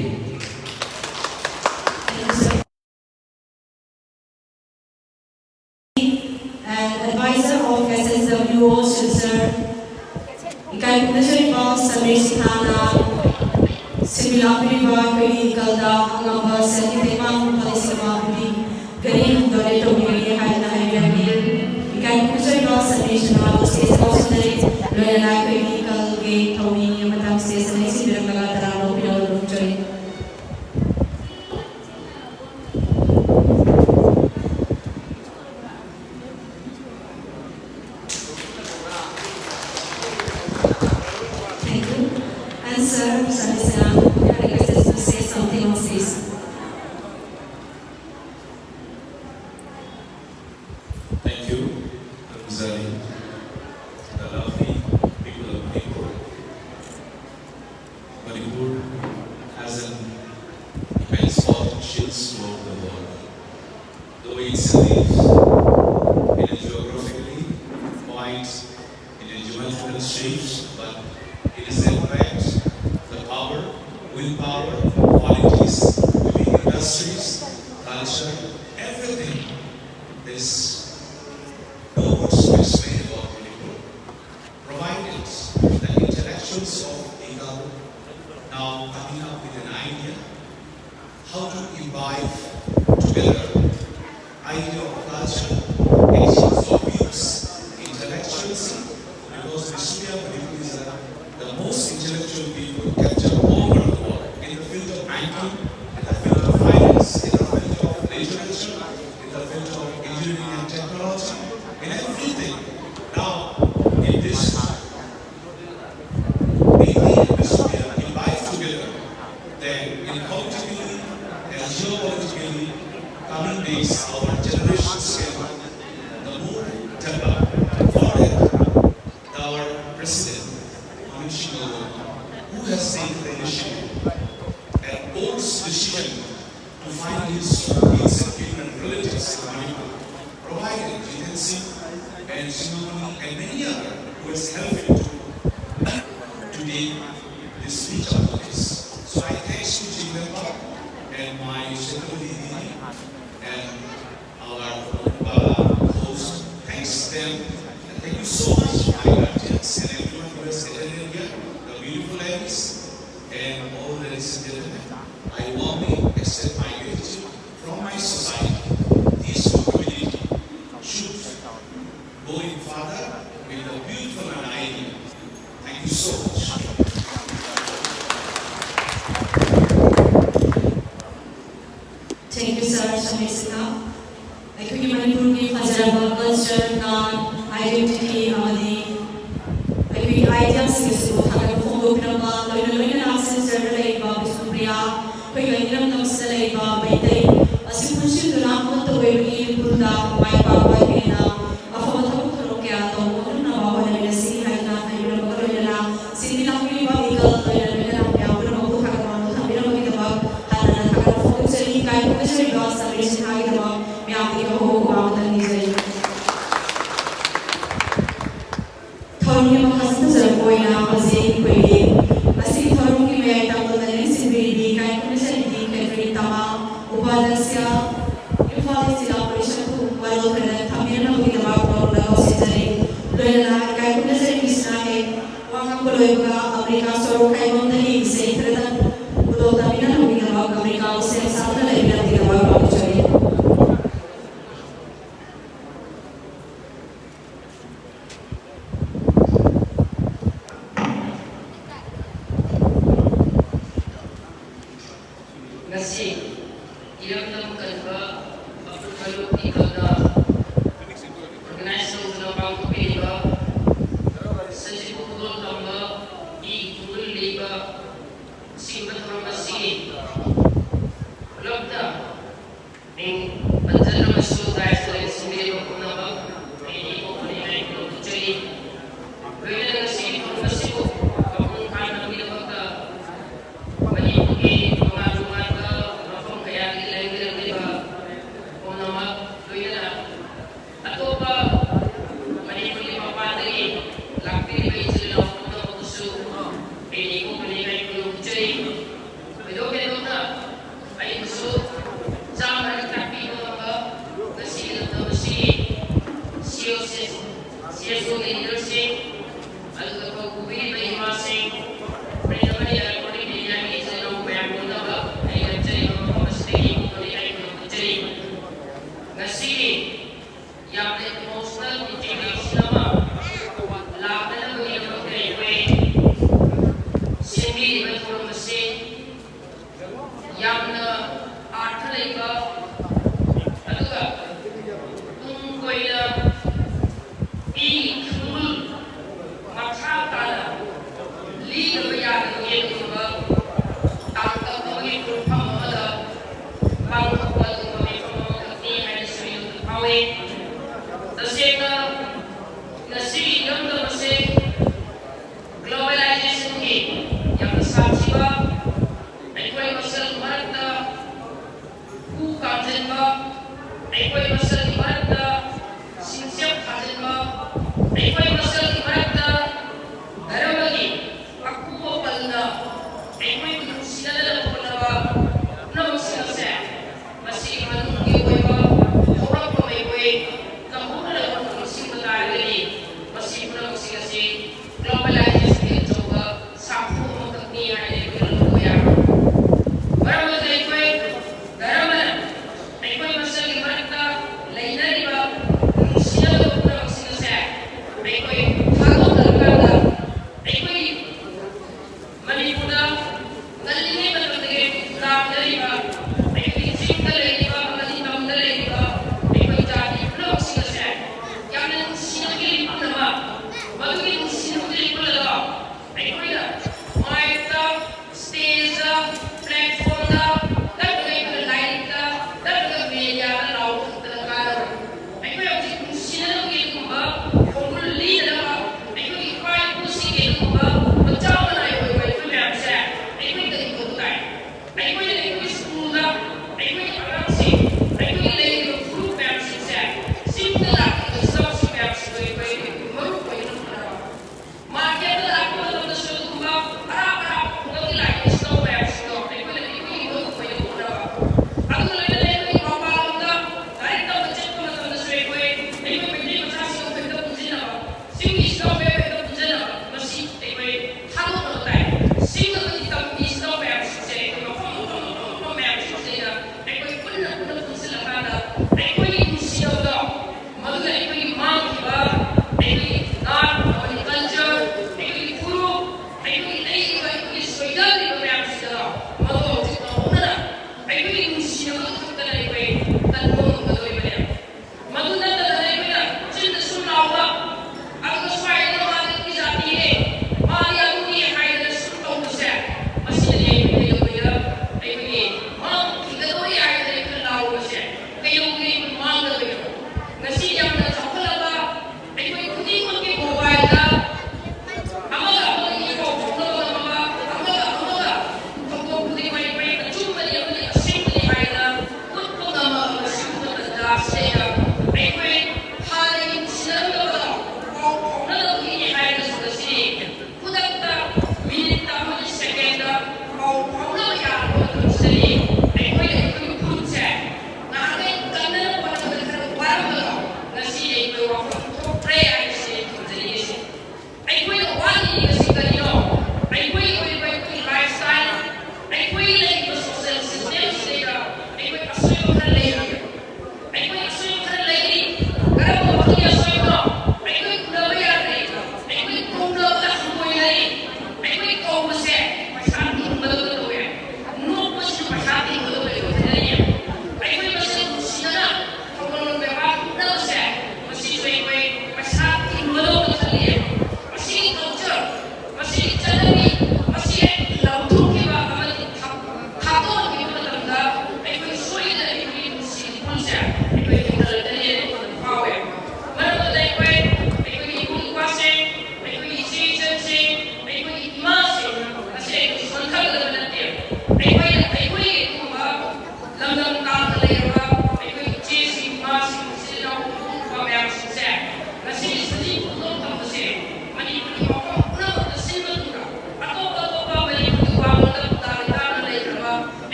And advisor of S S W O Silchar, ꯏꯀꯥꯏ ꯈꯨꯝꯅꯖꯔꯤꯕ ꯁꯃꯤꯔ ꯁꯤꯡꯍꯅ ꯁꯤꯟꯕꯤꯂꯥꯛꯄꯤꯔꯤꯕ ꯑꯩꯈꯣꯏꯒꯤ ꯏꯀꯜꯗ ꯑꯉꯝꯕ ꯁꯦꯜꯒꯤ ꯇꯦꯡꯕꯥꯡ ꯂꯨꯄꯥ ꯂꯤꯁꯤꯡ ꯑꯃ ꯄꯤꯕꯤꯒꯅꯤ, donate ꯇꯧꯕꯤꯒꯅꯤ ꯍꯥꯏꯗꯨꯅ ꯍꯥꯏꯕꯤꯔꯛꯂꯤ꯫ ꯏꯀꯥꯏ ꯈꯨꯝꯅꯖꯔꯤꯕ ꯁꯃꯤꯔ ꯁꯤꯡꯍꯕꯨ stage ꯀꯧꯁꯤꯟꯖꯔꯤ꯫ ꯂꯣꯏꯅꯅ ꯑꯩꯈꯣꯏꯒꯤ ꯏꯀꯜꯒꯤ ꯊꯧꯃꯤ ꯑꯃꯇꯪ stage ꯂꯦꯡꯁꯤꯟꯕꯤꯔꯛꯂꯒ ꯇꯔꯥꯝꯅ ꯑꯣꯛꯄꯤꯅꯕ ꯅꯣꯝꯖꯔꯤ꯫ Thank you. And sir, Sir Sena, you are requested to say something on stage. Thank you, Ramzani, the lovely people of Manipur. Manipur has an immense potential throughout the world. The way it lives, shapes, but it is the impact, the power, willpower, qualities, living industries, culture, everything is no words to explain about Manipur, provided the intellectuals of Igalu now coming up with an idea how to imbibe together idea of culture, exchange of views, intellectuals, because Vishnupriya Manipuri is the most intellectual people captured all over the world in the field of banking, in the field of finance, in the field of literature, in the field of engineering and technology, in everything. Now, in this maintain this together, imbibe together, then in politically and geopolitically, coming days, our generations can the more develop. For that, our president, Manik Singh Lawal, who has taken the initiative and bold decision to find his, his and relatives in Manipur, provided Jiten Singh and Singhamani and many other who has helped him to today this reach out to this. So I thanks to Jigmepa and my Shekar Didi and our uh, host. Thanks them. And thank you so much, my guardians and everyone who has attended here, the beautiful ladies and all ladies and gentlemen. I warmly accept my gratitude from my society. These two community should go in further with the beautiful and ideal. Thank you so much. Thank you, sir. Samir Singh. ꯑꯩꯈꯣꯏꯒꯤ ꯃꯅꯤꯄꯨꯔꯒꯤ ꯐꯖꯔꯕ culture, ꯅꯥꯠ, identity ꯑꯃꯗꯤ ꯑꯩꯈꯣꯏꯒꯤ ꯑꯥꯏꯗꯤꯌꯥꯁꯤꯡ ꯑꯁꯤꯕꯨ ꯊꯥꯒꯠꯄ ꯐꯣꯡꯗꯣꯛꯄꯤꯔꯝꯕ, ꯂꯣꯏꯅ ꯂꯣꯏꯅꯅ ꯁꯤꯁꯇꯔꯗ ꯂꯩꯔꯤꯕ ꯕꯤꯁꯅꯨꯄ꯭ꯔꯤꯌꯥ, ꯑꯩꯈꯣꯏꯒꯤ ꯏꯔꯝꯗꯝꯁꯤꯗ ꯂꯩꯔꯤꯕ ꯃꯩꯇꯩ ꯑꯁꯤ ꯄꯨꯟꯁꯤꯟꯗꯨꯅ ꯑꯃꯠꯇ ꯑꯣꯏꯕꯒꯤ ꯏꯄꯨꯗ ꯃꯥꯏ ꯄꯥꯛꯄ ꯍꯦꯟꯅ ꯑꯐꯕ ꯊꯕꯛ ꯊꯧꯔꯝ ꯀꯌꯥ ꯇꯧꯕ ꯉꯝꯅꯕ ꯍꯣꯠꯅꯃꯤꯟꯅꯁꯤ ꯍꯥꯏꯗꯨꯅ ꯍꯥꯏꯕꯤꯔꯝꯕꯒ ꯂꯣꯏꯅꯅ ꯁꯤꯟꯃꯤ ꯂꯥꯡꯃꯤꯕ ꯏꯒꯜ ꯂꯣꯏꯅ ꯂꯣꯏꯅꯅ ꯃꯌꯥꯝ ꯄꯨꯝꯅꯃꯛꯄꯨ ꯊꯥꯒꯠ ꯋꯥꯍꯪ ꯊꯝꯕꯤꯔꯝꯕꯒꯤꯗꯃꯛ ꯍꯟꯅ ꯍꯟꯅ ꯊꯥꯒꯠꯄ ꯐꯣꯡꯗꯣꯛꯆꯔꯤ꯫ ꯏꯀꯥꯏ ꯈꯨꯝꯅꯖꯔꯤꯕ ꯁꯃꯤꯔ ꯁꯤꯡꯍꯥꯒꯤꯗꯃꯛ ꯃꯌꯥꯝꯗꯒꯤ ꯑꯍꯧꯕ ꯈꯨꯕꯥꯛ ꯑꯃꯇꯪ ꯅꯤꯖꯔꯤ꯫ ꯊꯧꯔꯝꯒꯤ ꯃꯈꯥ ꯍꯧꯖꯤꯛ ꯑꯩꯈꯣꯏꯒꯤ ꯉꯁꯤꯒꯤ ꯊꯧꯔꯝꯒꯤ ꯃꯌꯥꯏ ꯇꯥꯡꯕꯗ ꯂꯦꯡꯁꯤꯟꯕꯤꯔꯤꯕꯤ ꯏꯀꯥꯏ ꯈꯨꯝꯅꯖꯔꯤꯕꯤ ꯀꯦꯊꯔꯤꯟ ꯇꯃꯥ, ꯎꯄꯥꯙ꯭ꯌꯥꯁ꯭ꯌ, ꯏꯝꯐꯥꯜ ꯏꯁ ꯖꯤꯂꯥ ꯄꯔꯤꯁꯠꯄꯨ ꯋꯥꯔꯣꯜ ꯈꯔ ꯊꯝꯕꯤꯅꯅꯕꯒꯤꯗꯃꯛ ꯃꯔꯨꯞꯅ ꯀꯧꯁꯤꯟꯖꯔꯤ꯫ ꯂꯣꯏꯅꯅ ꯏꯀꯥꯏ ꯈꯨꯝꯅꯖꯔꯤꯕꯤꯁꯤꯅ ꯍꯦꯛ ꯋꯥ ꯉꯥꯡꯕ ꯂꯣꯏꯕꯒ ꯑꯃꯦꯔꯤꯀꯥ ꯁꯣꯔꯣꯛ ꯈꯥꯏꯕꯝꯗꯒꯤ ꯏꯁꯩ ꯈꯔꯗꯪ ꯈꯨꯗꯣꯜ ꯇꯝꯕꯤꯅꯅꯕꯒꯤꯗꯃꯛ ꯑꯃꯦꯔꯤꯀꯥꯕꯨ ꯁꯦꯝ ꯁꯥꯗꯨꯅ ꯂꯩꯕꯤꯅꯕꯒꯤꯗꯃꯛ ꯃꯥꯡꯖꯔꯤ꯫ ꯉꯁꯤ ꯏꯔꯝꯗꯝ ꯀꯟꯕ ꯑꯄꯨꯟ ꯃꯔꯨꯞ ꯏꯀꯜꯅ organize ꯇꯧꯗꯨꯅ ꯄꯥꯡꯊꯣꯛꯄꯤꯔꯤꯕ ꯁꯖꯤꯕꯨ ꯈꯨꯗꯣꯜ ꯇꯝꯕ ꯏ ꯈꯨꯡꯒꯨꯜ ꯂꯩꯕ ꯑꯁꯤꯒꯨꯝꯕ ꯊꯧꯔꯝ ꯑꯁꯤꯒꯤ ꯄꯨꯂꯞꯇ ꯃꯤꯡ ꯄꯟꯖꯗ꯭ꯔꯕꯁꯨ ꯗꯥꯏꯁꯇ ꯂꯩꯁꯤꯟꯕꯤꯔꯤꯕ ꯄꯨꯝꯅꯃꯛ ꯑꯩ ꯏꯀꯣꯛ ꯃꯅꯤꯡ ꯂꯩ ꯈꯨꯔꯨꯝꯖꯔꯤ꯫ ꯂꯣꯏꯅꯅ ꯉꯁꯤꯒꯤ ꯊꯧꯔꯝ ꯑꯁꯤꯕꯨ ꯃꯄꯨꯡ ꯐꯥꯍꯟꯅꯕꯒꯤꯗꯃꯛꯇ ꯃꯅꯤꯄꯨꯔꯒꯤ ꯇꯣꯉꯥꯟ ꯇꯣꯉꯥꯟꯕ ꯃꯐꯝ ꯀꯌꯥꯗꯒꯤ ꯂꯩꯃꯤꯟꯅꯔꯤꯕ ꯄꯨꯝꯅꯃꯛ ꯂꯣꯏꯅꯅ ꯑꯇꯣꯞꯄ ꯃꯅꯤꯄꯨꯔꯒꯤ ꯃꯄꯥꯟꯗꯒꯤ ꯂꯥꯛꯄꯤꯔꯤꯕ ꯏꯆꯤꯜ ꯏꯅꯥꯎ ꯄꯨꯝꯅꯃꯛꯄꯨꯁꯨ ꯑꯩ ꯏꯀꯣꯛ ꯃꯅꯤꯡ ꯂꯩ ꯈꯨꯔꯨꯝꯖꯔꯤ꯫ ꯊꯣꯏꯗꯣꯛ ꯍꯦꯟꯗꯣꯛꯅ ꯑꯩꯕꯨꯁꯨ ꯆꯥꯝꯃꯔꯛ ꯇꯥꯛꯄꯤꯕ ꯉꯝꯕ ꯉꯁꯤꯒꯤ ꯂꯝꯗꯝ ꯑꯁꯤꯒꯤ ꯁꯤ ꯑꯣ ꯁꯤ, ꯁꯤ ꯑꯦꯁ ꯑꯣꯒꯤ ꯂꯤꯗꯔꯁꯤꯡ, ꯑꯗꯨꯒ ꯊꯧ ꯄꯨꯕꯤꯔꯤꯕ ꯏꯃꯥꯁꯤꯡ, ꯄ꯭ꯔꯤꯟꯠ ꯑꯃꯗꯤ ꯏꯂꯦꯛꯇ꯭ꯔꯣꯅꯤꯛ ꯃꯦꯗꯤꯌꯥꯒꯤ ꯏꯆꯤꯜ ꯏꯅꯥꯎ ꯃꯌꯥꯝ ꯄꯨꯝꯅꯃꯛ ꯑꯩ ꯂꯦꯞꯆꯔꯤꯕ ꯃꯐꯝ ꯑꯁꯤꯗꯒꯤ ꯄꯨꯊꯣꯛꯂꯤ ꯍꯥꯏꯅ ꯈꯨꯔꯨꯝꯖꯔꯤ꯫ ꯉꯁꯤꯒꯤ ꯌꯥꯝꯅ ꯏꯃꯣꯁꯅꯦꯜ ꯏꯟꯇꯤꯒ꯭ꯔꯦꯁꯟ ꯑꯃ ꯂꯥꯛꯅꯅꯕꯒꯤꯗꯃꯛꯇ ꯑꯩꯈꯣꯏ ꯁꯤꯟꯕꯤꯔꯤꯕ ꯊꯧꯔꯝ ꯑꯁꯤ ꯌꯥꯝꯅ ꯑꯥꯔꯊ ꯂꯩꯕ, ꯑꯗꯨꯒ ꯇꯨꯡ ꯀꯣꯏꯅ ꯃꯤꯒꯤ ꯈꯨꯜ ꯃꯈꯥ ꯇꯥꯅ ꯂꯤꯗꯕ ꯌꯥꯗꯕꯒꯤ ꯑꯗꯨꯒꯨꯝꯕ ꯇꯥꯡꯀꯛ ꯑꯃꯒꯤ ꯄꯨꯡꯐꯝ ꯑꯃꯗ ꯄꯥꯡꯊꯣꯛꯄ ꯑꯗꯨꯒꯨꯝꯕ ꯃꯤꯐꯝ ꯑꯃꯈꯛꯅꯤ ꯍꯥꯏꯅꯁꯨ ꯑꯩ ꯋꯥꯈꯜ ꯐꯥꯎꯏ꯫ ꯇꯁꯦꯡꯅ ꯉꯁꯤꯒꯤ ꯏꯔꯝꯗꯝ ꯑꯁꯤ ꯒ꯭ꯂꯣꯕꯦꯂꯥꯏꯖꯦꯁꯟꯒꯤ ꯌꯥꯝꯅ ꯁꯥꯊꯤꯕ, ꯑꯩꯈꯣꯏ ꯃꯁꯦꯜ ꯃꯔꯛꯇ ꯈꯨ ꯀꯥꯝꯖꯤꯟꯕ, ꯑꯩꯈꯣꯏ ꯃꯁꯦꯜꯒꯤ ꯃꯔꯛꯇ ꯁꯤꯡꯆꯞ ꯊꯥꯖꯤꯟꯕ, ꯑꯩꯈꯣꯏ ꯃꯁꯦꯜꯒꯤ ꯃꯔꯛꯇ ꯙꯔꯃ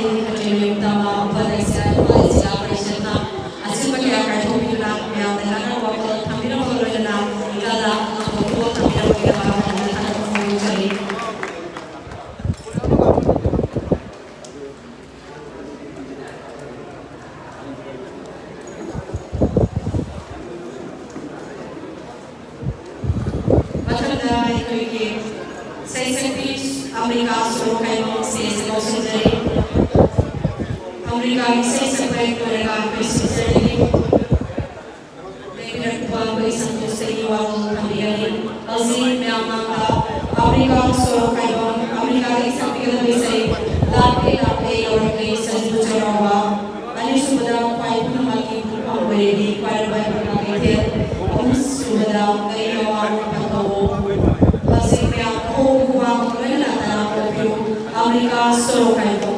ꯍꯥꯏꯖꯔꯤ꯫ ꯇꯝꯕ ꯎꯄ ꯂꯩꯁꯤꯔꯥ ꯏꯝꯐꯥꯜ ꯖꯤꯂꯥ ꯄꯔꯤꯁꯠꯅ ꯑꯁꯤꯟꯕ ꯀꯌꯥ ꯀꯥꯏꯊꯣꯛꯄꯤꯗꯨꯅ ꯃꯌꯥꯝꯗ ꯅꯛꯅꯕ ꯋꯥꯈꯜ ꯊꯝꯕꯤꯔꯝꯕ ꯂꯣꯏꯅꯅ ꯏꯀꯥꯗ ꯑꯉꯝꯕ ꯄꯣꯠ ꯊꯝꯕꯤꯔꯝꯕꯒꯤꯗꯃꯛ ꯍꯟꯅ ꯊꯥꯒꯠꯄ ꯐꯣꯡꯗꯣꯛꯆꯔꯤ꯫ ꯃꯊꯪꯗ ꯑꯩꯈꯣꯏꯒꯤ ꯁꯩꯁꯛꯄꯤ ꯑꯃꯔꯤꯀꯥ ꯁꯣꯔꯣ ꯈꯥꯏꯕꯝ ꯁꯦ ꯀꯧꯁꯤꯟꯖꯔꯤ꯫ ꯑꯃꯔꯤꯀꯥꯒꯤ ꯏꯁꯩ ꯁꯛꯄ ꯂꯣꯏꯔꯒ ꯑꯩꯈꯣꯏ ꯁꯤꯟꯖꯔꯤ꯫ ꯂꯩꯕꯤꯔꯛꯄ ꯑꯩꯈꯣꯏ ꯁꯟꯇꯣꯁꯇꯒꯤ ꯋꯥꯍꯪ ꯊꯝꯕꯤꯒꯅꯤ꯫ ꯍꯧꯖꯤꯛ ꯃꯌꯥꯝ ꯃꯥꯡꯗ ꯑꯃꯔꯤꯀꯥ ꯁꯣꯔꯣ ꯈꯥꯏꯕꯝ, ꯑꯃꯔꯤꯀꯥꯗꯒꯤ ꯁꯛꯄꯤꯒꯗꯕ ꯏꯁꯩ ꯂꯥꯞꯂꯦ ꯂꯥꯞꯂꯦ ꯌꯧꯔꯛꯂꯦ ꯁꯖꯤꯕꯨ ꯆꯩꯔꯥꯎꯕ꯫ ꯑꯅꯤꯁꯨꯕꯗ ꯈ꯭ꯋꯥꯏ ꯄꯨꯝꯅꯃꯛꯀꯤ ꯄꯨꯡꯐꯝ ꯑꯣꯏꯔꯤꯕꯤ ꯈ꯭ꯋꯥꯏꯔꯝꯕ ꯏꯕꯦꯝꯃ ꯀꯩꯊꯦꯜ꯫ ꯑꯍꯨꯝꯁꯨꯕꯗ ꯀꯩ ꯌꯥꯋꯥꯡ ꯄꯟꯊꯧ꯫ ꯍꯧꯖꯤꯛ ꯃꯌꯥꯝ ꯑꯍꯣꯡ ꯈꯨꯋꯥꯡ ꯂꯣꯏꯅꯅ ꯇꯔꯥꯝꯅ ꯑꯣꯛꯄꯤꯌꯨ꯫ ꯑꯃꯔꯤꯀꯥ ꯁꯣꯔꯣ ꯈꯥꯏꯕꯝ꯫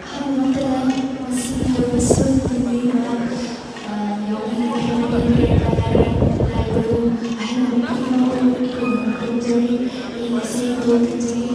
ꯑꯍꯥꯟꯕꯃꯛꯇꯗ ꯉꯁꯤꯒꯤ ꯑꯣꯏꯕ ꯁꯔꯨꯛ ꯇꯤꯟꯕꯤꯔꯤꯕ, ꯑ, ꯌꯥꯎꯕꯤꯔꯤꯕ ꯍꯥꯏꯕꯗꯤ ꯂꯥꯏꯕꯗꯨ ꯑꯍꯦꯟꯕ ꯄꯤꯕꯤꯅꯕ ꯈꯨꯔꯨꯝ-, ꯈꯨꯔꯨꯝꯖꯔꯤ꯫ ꯑꯩ ꯉꯁꯤ ꯗꯣꯟ ꯇꯤꯟꯖꯔꯤ꯫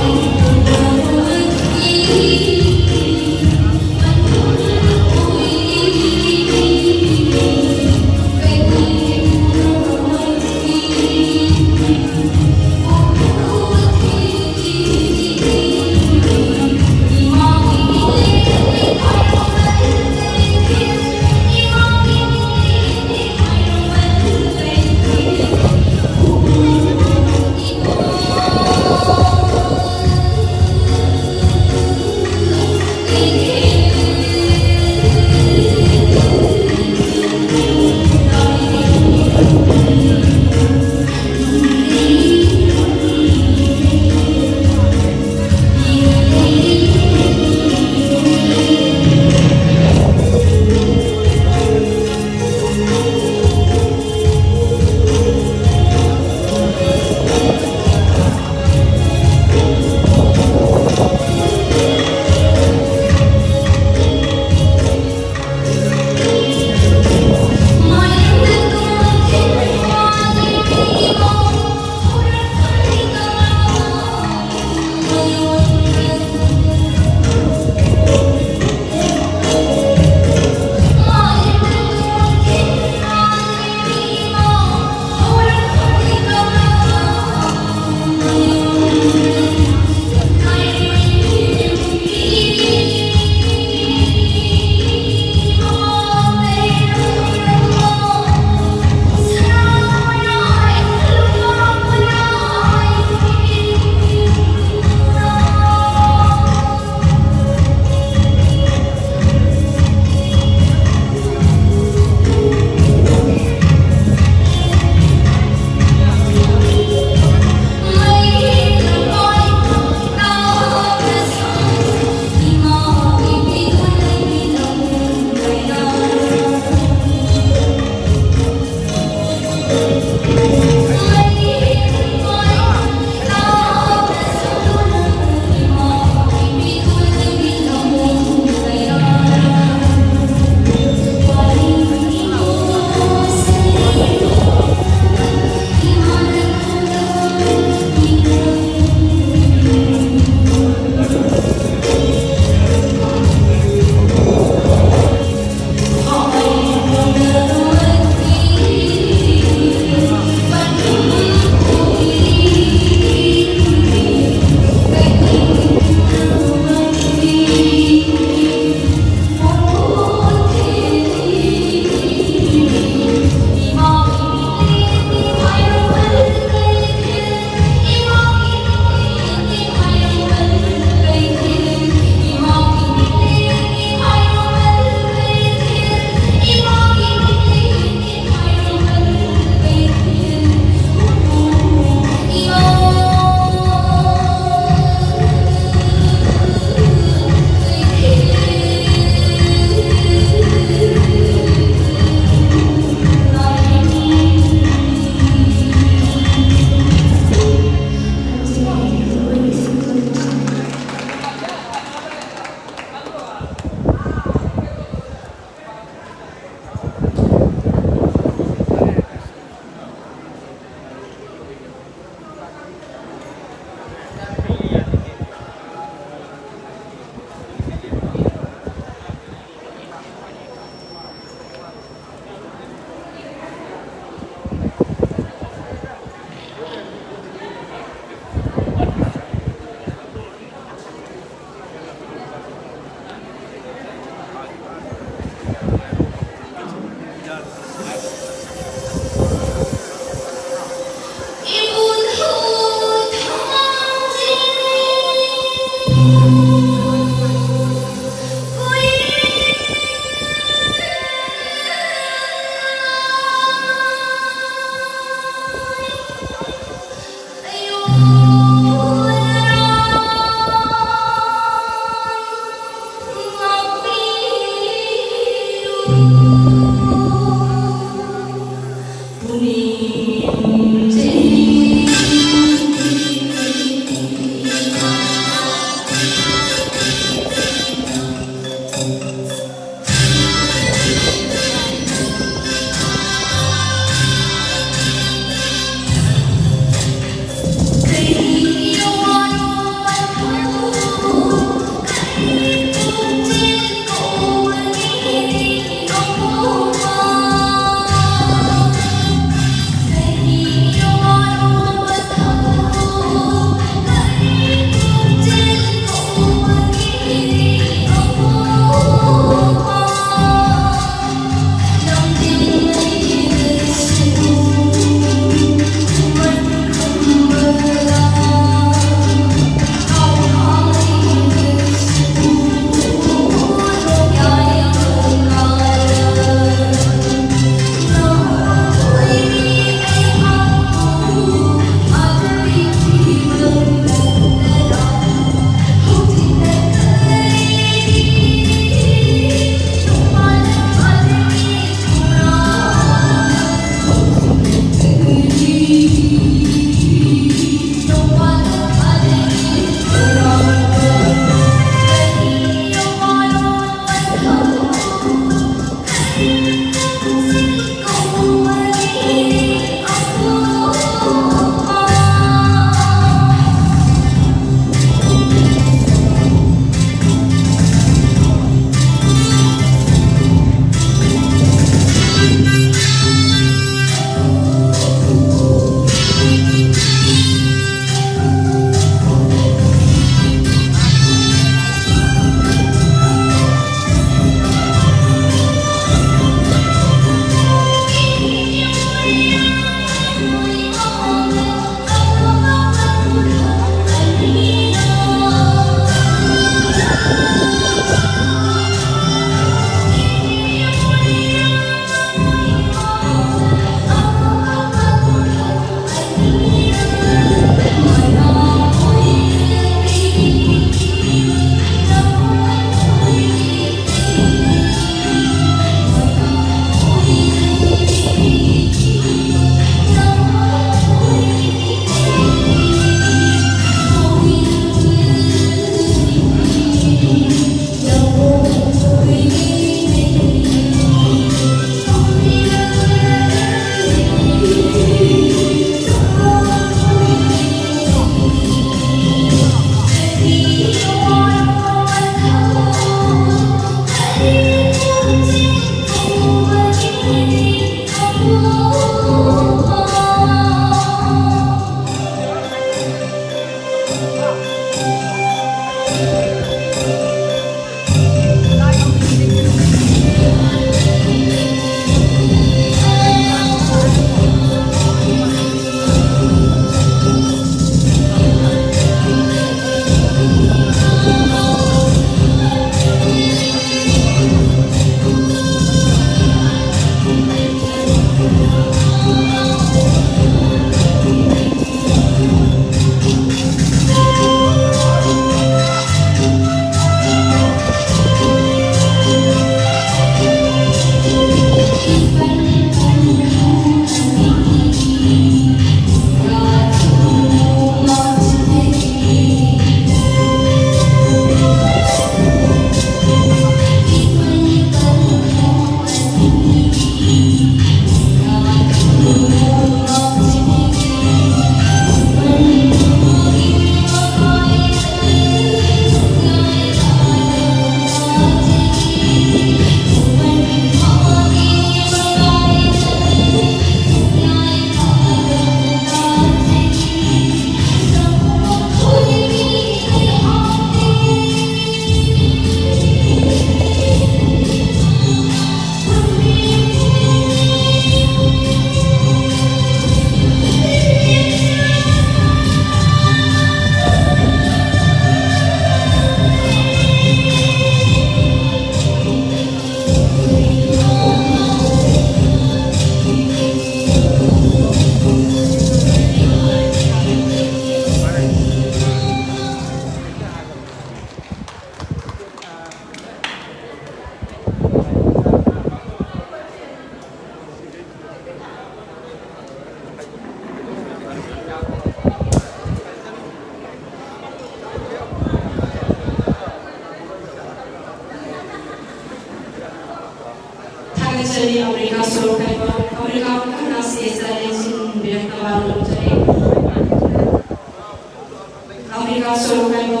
ꯁꯣꯔꯣꯛ ꯍꯥꯏꯕ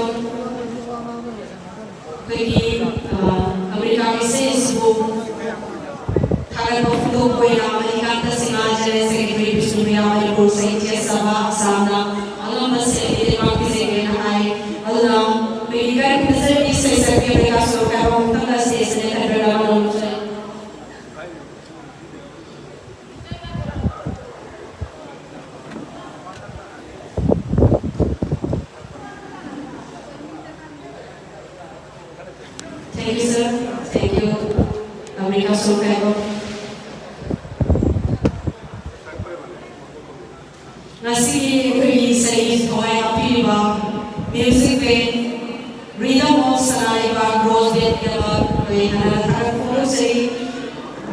ꯑꯩꯈꯣꯏꯒꯤ, ꯑ, ꯑꯃꯦꯔꯤꯀꯥꯒꯤ ꯏꯁꯩ ꯑꯁꯤꯕꯨ ꯊꯥꯒꯠꯄ ꯐꯣꯡꯗꯣꯛꯄ ꯑꯣꯏꯅ ꯃꯍꯤꯀꯥꯟꯇ ꯁꯤꯡꯍ ꯖꯦꯅꯔꯦꯜ ꯁꯦꯀ꯭ꯔꯦꯇꯔꯤ ꯕꯤꯁꯅꯨꯄ꯭ꯔꯤꯌꯥ ꯃꯅꯤꯄꯨꯔ ꯁꯥꯍꯤꯇ꯭ꯌ ꯁꯚꯥ ꯑꯁꯥꯝꯅ ꯑꯉꯝꯕ ꯁꯦꯜ ꯃꯇꯦꯡ ꯄꯥꯡꯕꯤꯖꯒꯦꯅ ꯍꯥꯏ꯫ ꯑꯗꯨꯅ ꯑꯩꯈꯣꯏꯒꯤ ꯏꯀꯥꯏ ꯈꯨꯝꯅꯖꯔꯤꯕꯤ ꯏꯁꯩ ꯁꯛꯄꯤ ꯑꯃꯦꯔꯤꯀꯥ ꯁꯣꯔꯣꯛ ꯍꯥꯏꯕ ꯑꯃꯨꯛꯇꯪꯒ ꯁ꯭ꯇꯦꯖꯇ ꯂꯦꯞꯈꯠꯄꯤꯔꯒ ꯃꯥꯅ ꯂꯧꯖꯔꯤ꯫ Thank you, sir. Thank you, America Song Festival. ꯉꯁꯤꯒꯤ ꯑꯩꯈꯣꯏꯒꯤ ꯏꯁꯩꯒꯤ ꯊꯋꯥꯏ ꯍꯥꯞꯄꯤꯔꯤꯕ music band Rhythm of ꯁꯅꯥ ꯂꯩꯕꯥꯛ Rose Band ꯒꯤꯗꯃꯛ ꯑꯩꯈꯣꯏ ꯍꯥꯟꯅ ꯊꯥꯒꯠꯄ ꯐꯣꯡꯗꯣꯛꯆꯔꯤ꯫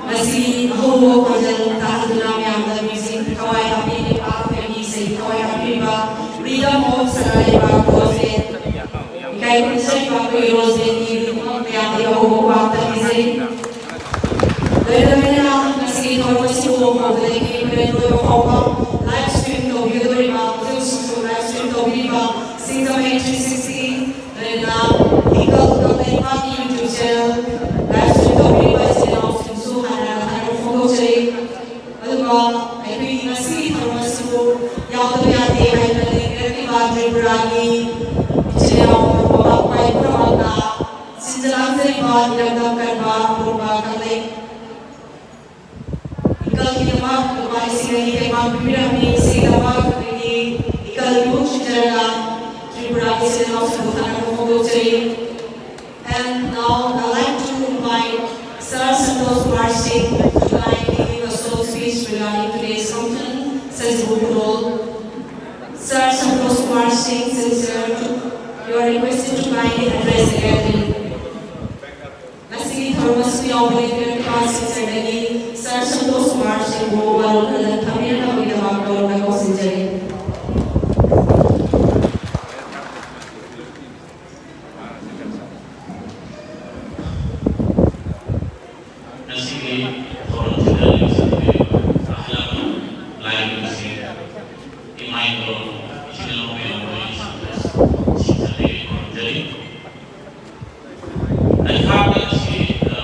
ꯉꯁꯤ ꯑꯍꯧꯕ ꯈꯣꯟꯖꯦꯜ ꯇꯥꯍꯟꯗꯨꯅ ꯃꯌꯥꯝꯗ music ꯊꯋꯥꯏ ꯍꯥꯞꯄꯤꯔꯤꯕ, ꯑꯩꯈꯣꯏꯒꯤ ꯏꯁꯩ ꯊꯋꯥꯏ ꯍꯥꯞꯄꯤꯔꯤꯕ Rhythm of ꯁꯅꯥ ꯂꯩꯕꯥꯛ Rose Band, ꯏꯀꯥꯏ ꯈꯨꯝꯅꯖꯔꯤꯕ ꯑꯩꯈꯣꯏꯒꯤ Rose Band ꯒꯤ ꯃꯌꯥꯝꯗꯒꯤ ꯑꯍꯧꯕ ꯈꯨꯕꯥꯛ ꯇꯝꯕꯤꯖꯔꯤ꯫ ꯂꯣꯏꯅ ꯂꯣꯏꯅꯅ ꯉꯁꯤꯒꯤ ꯊꯧꯔꯝ ꯑꯁꯤꯕꯨ ꯍꯧꯕꯗꯒꯤ ꯍꯣꯔꯦꯟ ꯂꯣꯏꯕ ꯐꯥꯎꯕ live stream ꯇꯧꯕꯤꯒꯗꯧꯔꯤꯕ, ꯍꯧꯖꯤꯛ ꯍꯧꯖꯤꯛꯁꯨ live stream ꯇꯧꯕꯤꯔꯤꯕ ꯁꯤꯡꯖꯃꯩ three sixty, ꯂꯣꯏꯅꯅ ꯏꯀꯜ ꯀꯪꯂꯩꯄꯥꯛꯀꯤ YouTube channel live stream ꯇꯧꯕꯤꯔꯤꯕ ꯏꯆꯤꯜ ꯏꯅꯥꯎꯁꯤꯡꯁꯨ ꯍꯥꯟꯅ ꯊꯥꯒꯠꯄ ꯐꯣꯡꯗꯣꯛꯆꯔꯤ꯫ ꯑꯗꯨꯒ ꯑꯩꯈꯣꯏꯒꯤ ꯉꯁꯤꯒꯤ ꯊꯧꯔꯝ ꯑꯁꯤꯕꯨ ꯌꯥꯎꯗꯕ ꯌꯥꯗꯦ ꯍꯥꯏꯗꯨꯅ ꯂꯩꯕꯤꯔꯛꯂꯤꯕ ꯇ꯭ꯔꯤꯄꯨꯔꯥꯒꯤ ꯏꯆꯤꯜ ꯏꯅꯥꯎ ꯃꯃꯥ ꯃꯄꯥ ꯄꯨꯝꯅꯃꯛꯅ ꯁꯤꯟꯖ ꯂꯥꯡꯖꯔꯤꯕ ꯏꯔꯝꯗꯝ ꯀꯟꯕ ꯑꯄꯨꯟꯕ ꯀꯪꯂꯩ ꯏꯀꯜꯒꯤꯗꯃꯛ ꯂꯨꯄꯥ ꯂꯤꯁꯤꯡ ꯑꯅꯤ ꯇꯦꯡꯕꯥꯡ ꯄꯤꯕꯤꯔꯝꯃꯤ꯫ ꯁꯤꯒꯤꯗꯃꯛ ꯑꯩꯈꯣꯏꯒꯤ ꯏꯀꯜ ꯏꯕꯨꯡ ꯁꯤꯟꯖꯔꯒ ꯇ꯭ꯔꯤꯄꯨꯔꯥꯒꯤ ꯏꯆꯤꯜ ꯏꯅꯥꯎꯁꯤꯡꯕꯨ ꯊꯥꯒꯠꯄ ꯐꯣꯡꯗꯣꯛꯆꯔꯤ꯫ And now I'd like to invite Sir Santosh Kumar Singh to kindly give a short speech regarding today's function, Sesbu Kudol. Sir Santosh Kumar Singh, sincere, you are requested to kindly address the gathering. ꯉꯁꯤꯒꯤ ꯊꯧꯔꯝ ꯑꯁꯤꯗ ꯌꯥꯎꯕ ꯂꯩꯕꯤꯔꯛꯂꯤꯕ ꯁꯤꯟꯖꯔꯗꯒꯤ Sir Santosh Kumar Singh ꯕꯨ ꯋꯥꯔꯣꯜ ꯈꯔꯗꯪ ꯊꯝꯕꯤꯔꯛꯅꯕꯒꯤꯗꯃꯛ ꯀꯧꯔꯨꯝꯅ ꯀꯧꯁꯤꯟꯖꯔꯤ꯫ ꯉꯁꯤꯒꯤ ꯊꯧꯔꯝꯁꯤꯗ ꯌꯥꯎꯁꯪꯒꯤ ꯑꯍꯜ ꯂꯃꯟ, ꯂꯥꯏ ꯅꯨꯃꯤꯠꯁꯤꯡ, ꯏꯃꯥ ꯏꯕꯦꯜ, ꯏꯆꯤꯜ ꯏꯅꯥꯎ ꯃꯌꯥꯝ ꯂꯣꯏꯅ ꯁꯪꯒꯥꯁꯤ꯫ ꯑꯩꯍꯥꯛꯅ ꯉꯁꯤ, ꯑ,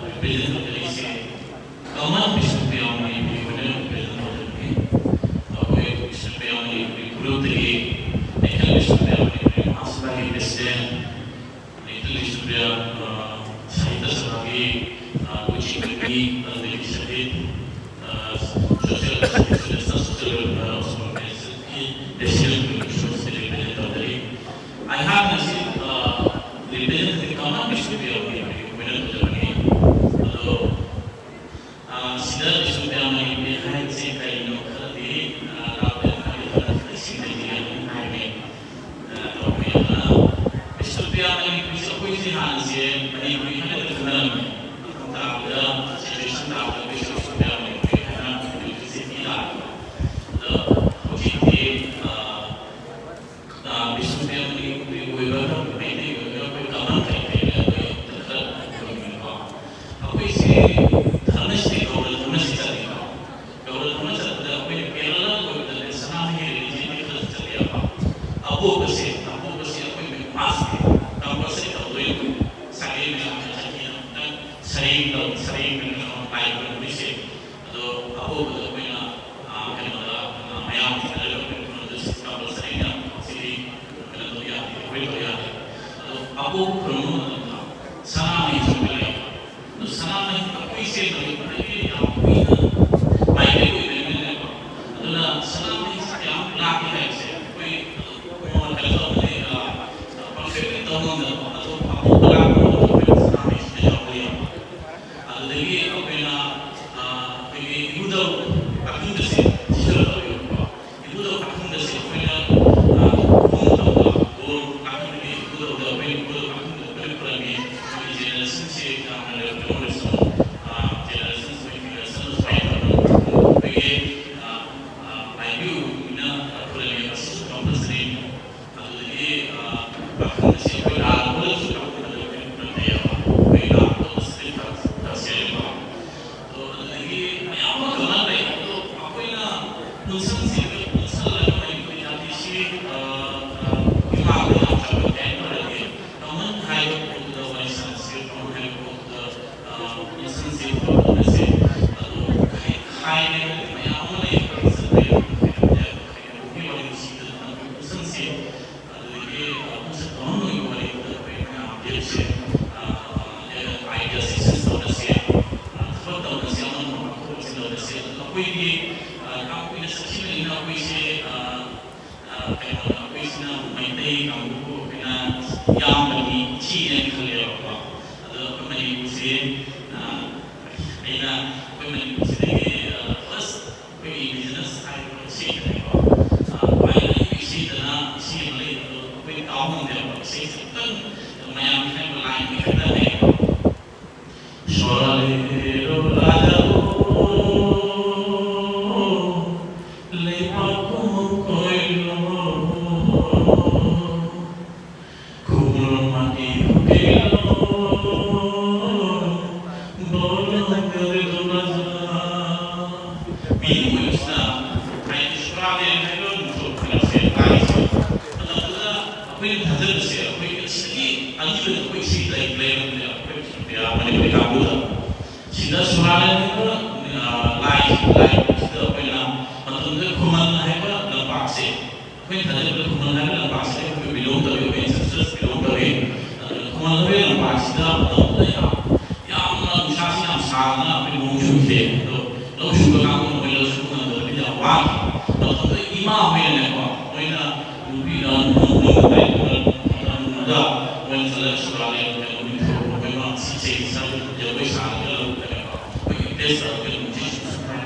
represent ꯇꯧꯖꯔꯤꯁꯦ ꯀꯃꯟ ꯕꯤꯁꯅꯨꯄ꯭ꯔꯤꯌꯥ ꯃꯅꯤꯄꯨꯔꯤ ꯑꯣꯏꯅ represent ꯇꯧꯖꯕꯅꯤ꯫ ꯑꯩꯈꯣꯏ ꯕꯤꯁꯅꯨꯄ꯭ꯔꯤꯌꯥ ꯃꯅꯤꯄꯨꯔꯤ ꯐꯨꯔꯨꯞꯇꯒꯤ ꯂꯤꯇꯜ ꯕꯤꯁꯅꯨꯄ꯭ꯔꯤꯌꯥ ꯃꯅꯤꯄꯨꯔꯤ ꯃꯍꯥꯁꯚꯥꯒꯤ president, ꯂꯤꯇꯜ ꯕꯤꯁꯅꯨꯄ꯭ꯔꯤꯌꯥ, ꯑ, ꯁꯥꯍꯤꯇ꯭ꯌ ꯁꯚꯥꯒꯤ, ꯑ, ꯂꯨꯆꯤꯡꯕꯤ, ꯑꯗꯨꯗꯒꯤ ꯁꯍꯤꯠ, ꯑ, social, social, social, ꯑ, organization ꯒꯤ president ꯁꯨ represent ꯇꯧꯖꯔꯤ꯫ ꯑꯩꯍꯥꯛꯅ ꯁꯤ, ꯑ, represent ꯇꯧꯖꯔꯤ ꯀꯃꯟ ꯕꯤꯁꯅꯨꯄ꯭ꯔꯤꯌꯥ ꯃꯅꯤꯄꯨꯔꯤ ꯑꯣꯏꯅ ꯇꯧꯖꯕꯅꯤ꯫ ꯑꯗꯣ, ꯑ, ꯁꯤꯗ ꯕꯤꯁꯅꯨꯄ꯭ꯔꯤꯌꯥ ꯃꯅꯤꯄꯨꯔꯤ ꯍꯥꯏꯕꯁꯤ ꯀꯔꯤꯅꯣ ꯈꯔꯗꯤ, ꯑ, ꯔꯥꯝ ꯍꯥꯏꯕꯗꯤ ꯈꯔ ꯁꯤꯡꯅꯗꯤ ꯑꯗꯨꯝ ꯍꯥꯏꯕꯅꯤ꯫ ꯑ, ꯇꯧꯕꯅꯤ꯫ ꯑꯗꯨꯅ ꯕꯤꯁꯅꯨꯄ꯭ꯔꯤꯌꯥ ꯃꯅꯤꯄꯨꯔꯤꯁꯦ ꯑꯩꯈꯣꯏꯁꯦ ꯍꯥꯟꯅꯁꯦ ꯃꯅꯤꯄꯨꯔꯤ ꯍꯥꯏꯅ ꯈꯪꯅꯔꯝꯃꯤ꯫ ꯃꯇꯝ ꯇꯥꯕꯗ, generation ꯇꯥꯕꯗ ꯑꯩꯈꯣꯏꯁꯦ ꯕꯤꯁꯅꯨꯄ꯭ꯔꯤꯌꯥ ꯃꯅꯤꯄꯨꯔꯤ ꯍꯥꯏꯅ ꯍꯧꯖꯤꯛ ꯍꯧꯖꯤꯛ ꯃꯤ ꯂꯥꯛꯑꯦꯕ꯫ ꯑꯗꯣ ꯍꯧꯖꯤꯛꯇꯤ, ꯑ, ꯑ, ꯕꯤꯁꯅꯨꯄ꯭ꯔꯤꯌꯥ ꯃꯅꯤꯄꯨꯔꯤ ꯑꯣꯏꯕ, ꯃꯩꯇꯩ ꯑꯣꯏꯕ, ꯑꯩꯈꯣꯏ ꯀꯃꯟ ꯀꯩꯀꯩ ꯂꯩ, ꯑꯗꯨ ꯈꯔ ꯍꯥꯏꯕꯤꯌꯨꯀꯣ꯫ ꯑꯩꯈꯣꯏꯁꯤ ꯙꯔꯃꯁꯤ, ꯒꯧꯔ ꯙꯔꯃꯁꯤ ꯆꯠꯂꯤꯀꯣ꯫ ꯒꯧꯔ ꯙꯔꯃ ꯆꯠꯄꯗ ꯑꯩꯈꯣꯏꯅ parallel ꯑꯣꯏꯕꯗ ꯁꯅꯥꯃꯍꯤ religion ꯗꯤ ꯈꯔ ꯆꯠꯂꯦꯕ꯫ ꯑꯄꯣꯛꯄꯁꯦ, ꯑꯄꯣꯛꯄꯁꯦ ꯑꯩꯈꯣꯏ mass ꯅꯦ, compulsory ꯇꯧꯗꯣꯏꯅꯤ꯫ ꯁꯥꯒꯩ ꯃꯌꯥꯝꯅ ꯆꯍꯤ ꯑꯃꯗ ꯁꯔꯦꯡ ꯇꯧ-, ꯁꯔꯦꯡ ꯀꯩꯅꯣ ꯂꯥꯏ ꯈꯨꯔꯨꯝꯗꯣꯏꯁꯦ꯫ ꯑꯗꯣ ꯑꯄꯣꯛꯄꯗ ꯑꯩꯈꯣꯏꯅ, ꯑ, ꯀꯩꯅꯣꯗ, ꯑ, ꯃꯌꯥꯝ ꯆꯠꯂꯒ ꯑꯩꯈꯣꯏ ꯈꯨꯔꯨꯝꯗꯣꯏꯁꯦ compulsory ꯅ꯫ ꯁꯤꯗꯤ ꯀꯩꯅꯣ ꯇꯧ ꯌꯥꯗꯦ, avoid ꯇꯧ ꯌꯥꯗꯦ꯫ ꯑꯗꯣ ꯑꯄꯣꯛꯄ ꯈꯨꯔꯨꯝꯕ ꯃꯇꯝꯗ ꯁꯅꯥꯃꯍꯤ ꯆꯣꯡꯕ ꯂꯩ꯫ ꯑꯗꯣ ꯁꯅꯥꯃꯍꯤ ꯑꯩꯈꯣꯏꯁꯦ ꯃꯅꯤꯄꯨꯔꯗꯒꯤ ꯌꯥꯝ ꯀꯨꯏꯅ migrate ꯑꯣꯏꯕꯅꯤꯅꯀꯣ꯫ ꯑꯗꯨꯅ ꯁꯅꯥꯃꯍꯤꯁꯦ ꯀꯌꯥꯝ ꯂꯥꯞꯄꯤ ꯍꯥꯏꯕꯁꯦ ꯑꯩꯈꯣꯏ, ꯑ, ꯀꯩꯅꯣ ꯇꯧꯕꯗꯤ, ꯑ, perfectly ꯇꯧ ꯉꯝꯗꯕ꯫ ꯑꯗꯣ ꯑꯄꯣꯛꯄ ꯂꯥꯞꯄ ꯃꯇꯝꯗ ꯑꯩꯈꯣꯏ ꯁꯅꯥꯃꯍꯤꯁꯤꯗ ꯌꯥꯎꯕ ꯌꯥꯕ꯫ ꯑꯗꯨꯗꯒꯤ ꯑꯩꯈꯣꯏꯅ, ꯑ, ꯑꯩꯈꯣꯏꯒꯤ ꯏꯕꯨꯙꯧ ꯀꯥꯛꯆꯤꯡꯗꯁꯦ ꯁꯤꯖꯤꯟꯅꯕ ꯇꯧꯋꯦꯕꯀꯣ꯫ ꯏꯕꯨꯙꯧ ꯀꯥꯛꯆꯤꯡꯗꯁꯦ ꯑꯩꯈꯣꯏꯅ, ꯑ, ꯈꯨꯕꯝ ꯇꯧꯕ, ꯕꯣꯔ ꯀꯥꯛꯆꯤꯡꯒꯤ ꯏꯕꯨꯙꯧꯗ ꯑꯩꯈꯣꯏꯅ ꯏꯕꯨꯙꯧ ꯀꯥꯛꯆꯤꯡꯗ ꯑꯩꯈꯣꯏꯅ ꯈꯨꯔꯝꯃꯤ꯫ ꯑꯩꯈꯣꯏꯒꯤ generation ꯁꯦ ꯌꯥꯝꯅ ꯂꯩꯔꯝꯗꯕ ꯑꯣꯏꯔꯁꯨ, ꯑ, generation ꯁꯦ ꯃꯣꯏ figure ꯁꯦ ꯑꯗꯨꯃꯥꯏꯅ ꯇꯧꯔꯒ ꯑꯩꯈꯣꯏꯒꯤ, ꯑ, ꯑ, ꯃꯥꯏꯕꯤ ꯑꯣꯏꯕꯅꯤꯅ ꯈꯨꯔꯝꯃꯤ꯫ ꯑꯁꯤꯁꯨ compulsory ꯅꯤ꯫ ꯑꯗꯨꯗꯒꯤ, ꯑ, ꯀꯥꯛꯆꯤꯡꯗꯁꯦ ꯑꯩꯈꯣꯏ ꯂꯥꯟ ꯑꯗꯨꯗꯒꯤ, ꯑ, ꯈꯣꯡꯁꯥ ꯇꯧꯍꯟꯕꯒꯤ ꯋꯥꯔꯤꯗꯨꯗ ꯑꯩꯈꯣꯏ ꯃꯌꯥꯝ ꯇꯤꯝꯁꯦ, ꯑ, ꯑ, ideas exchange ꯇꯧꯅꯁꯦ, ꯑ, ꯊꯕꯛ ꯇꯧꯅꯁꯦ, ꯑꯃꯅ ꯑꯃ ꯄꯥꯡꯊꯣꯛꯑꯁꯤ ꯇꯧꯅꯁꯦ꯫ ꯑꯗꯣ ꯑꯩꯈꯣꯏꯒꯤ, ꯑ, ꯌꯥꯝ ꯀꯨꯏꯅ ꯆꯠꯈꯤꯕꯅꯤꯅ ꯑꯩꯈꯣꯏꯁꯦ, ꯑ, ꯑ, ꯀꯩꯅꯣ, ꯑꯩꯈꯣꯏꯁꯤꯅ ꯃꯩꯇꯩ ꯀꯥꯡꯕꯨ ꯑꯩꯈꯣꯏꯅ ꯌꯥꯝꯕꯒꯤ ꯏꯆꯦꯅꯦꯅ ꯈꯜꯂꯦꯕꯀꯣ꯫ ꯑꯗꯣ ꯑꯩꯈꯣꯏ ꯃꯅꯤꯄꯨꯔꯁꯦ, ꯑ, ꯑꯩꯅ ꯑꯩꯈꯣꯏ ꯃꯅꯤꯄꯨꯔꯁꯤꯗꯒꯤ, ꯑ, first ꯑꯩꯈꯣꯏꯒꯤ indigenous ꯍꯥꯏꯔꯤꯕ ꯏꯁꯩꯗꯅꯤꯀꯣ꯫ ꯑ, ꯈ꯭ꯋꯥꯏꯗꯒꯤ ꯏꯁꯩꯗꯅ ꯏꯁꯩ ꯑꯃ ꯂꯩ, ꯑꯗꯣ ꯑꯩꯈꯣꯏ ꯇꯥꯕ ꯉꯝꯗꯦꯕ꯫ ꯏꯁꯩꯁꯦ ꯑꯃꯨꯛꯇꯪ ꯃꯌꯥꯝꯒꯤ ꯍꯥꯏꯕ line ꯈꯛꯇꯅꯦꯕ꯫ ꯁꯣꯔꯥꯂꯦꯔꯣ ꯔꯥꯖꯥꯔꯣ, ꯂꯩꯕꯥꯛ ꯈꯨꯃꯨꯛ ꯀꯣꯏꯂꯣ, ꯈꯨꯃꯨꯛ ꯃꯥꯇꯤ ꯐꯨꯀꯦꯂꯣ, ꯕꯣꯂꯣ ꯀꯔꯦꯂꯣ ꯔꯥꯖꯥ꯫ ꯃꯤ ꯑꯣꯏꯕꯁꯤꯅ ꯍꯥꯏꯗꯤ ꯁꯨꯔꯥꯂꯦꯟ ꯍꯥꯏꯕ ꯃꯨꯊꯣꯛ ꯀꯩꯅꯣꯁꯦ ꯂꯥꯏꯁꯦ꯫ ꯃꯇꯝꯗꯨꯗ ꯑꯩꯈꯣꯏꯅ ꯊꯥꯖꯕꯁꯦ ꯑꯩꯈꯣꯏ ꯉꯁꯤꯒꯤ ꯑꯔꯤꯕꯗ ꯑꯩꯈꯣꯏ ꯏꯁꯩ ꯂꯩ ꯂꯩꯔꯝꯗꯦ ꯑꯩꯈꯣꯏ ꯃꯅꯤꯄꯨꯔꯤ ꯀꯥꯡꯕꯨꯗ꯫ ꯁꯤꯗ ꯁꯨꯔꯥꯂꯦꯟ ꯍꯥꯏꯕ, ꯑ, ꯂꯥꯏ, ꯂꯥꯏꯁꯤꯗ ꯑꯩꯈꯣꯏꯅ ꯃꯇꯝꯗꯨꯗ ꯈꯨꯃꯟ ꯍꯥꯏꯕ ꯂꯝꯄꯥꯛꯁꯦ, ꯑꯩꯈꯣꯏꯅ ꯊꯥꯖꯕꯗ ꯈꯨꯃꯟ ꯍꯥꯏꯕ ꯂꯝꯄꯥꯛꯁꯤꯗ ꯑꯩꯈꯣꯏ belong ꯇꯧꯏ, ꯑꯩꯈꯣꯏ ancestors belong ꯇꯧꯏ꯫ ꯑꯗꯨꯅ ꯈꯨꯃꯟ ꯍꯥꯏꯕ ꯂꯝꯄꯥꯛꯁꯤꯗ ꯃꯇꯝꯗꯨꯗ ꯌꯥꯝ, ꯌꯥꯝꯅ ꯅꯨꯡꯁꯥꯁꯤ ꯌꯥꯝ ꯁꯥꯗꯅ ꯑꯩꯈꯣꯏ ꯅꯣꯡ ꯆꯨꯈꯤꯗꯦ꯫ ꯑꯗꯣ ꯂꯧ ꯁꯨꯕ ꯀꯥꯡꯕꯨꯅ ꯃꯣꯏ ꯂꯧ ꯁꯨꯕ ꯉꯝꯗꯕꯅꯤꯅ ꯌꯥꯝ ꯋꯥꯈꯤ꯫ ꯃꯇꯝꯗꯨꯗ ꯏꯃꯥ ꯍꯣꯏꯅꯅꯦꯀꯣ, ꯃꯣꯏꯅ ꯅꯨꯄꯤꯗ ꯅꯨꯡ, ꯅꯨꯡ ꯍꯥꯏꯗꯅ ꯃꯣꯏꯅ ꯆꯠꯂꯒ ꯁꯨꯔꯥꯂꯦꯟ ꯀꯩꯅꯣ ꯅꯤꯡꯊꯧ ꯃꯣꯏꯅ ꯁꯤ ꯆꯍꯤ ꯁꯥꯒꯤ ꯖꯒꯣꯏ ꯁꯥꯔꯒ ꯂꯧꯗꯅꯦꯀꯣ꯫ ꯑꯩꯈꯣꯏꯒꯤ ꯕꯦꯁ ꯑꯣꯏꯕ ꯃ꯭ꯌꯨꯖꯤꯛꯁꯤꯡꯁꯨ ꯈꯔ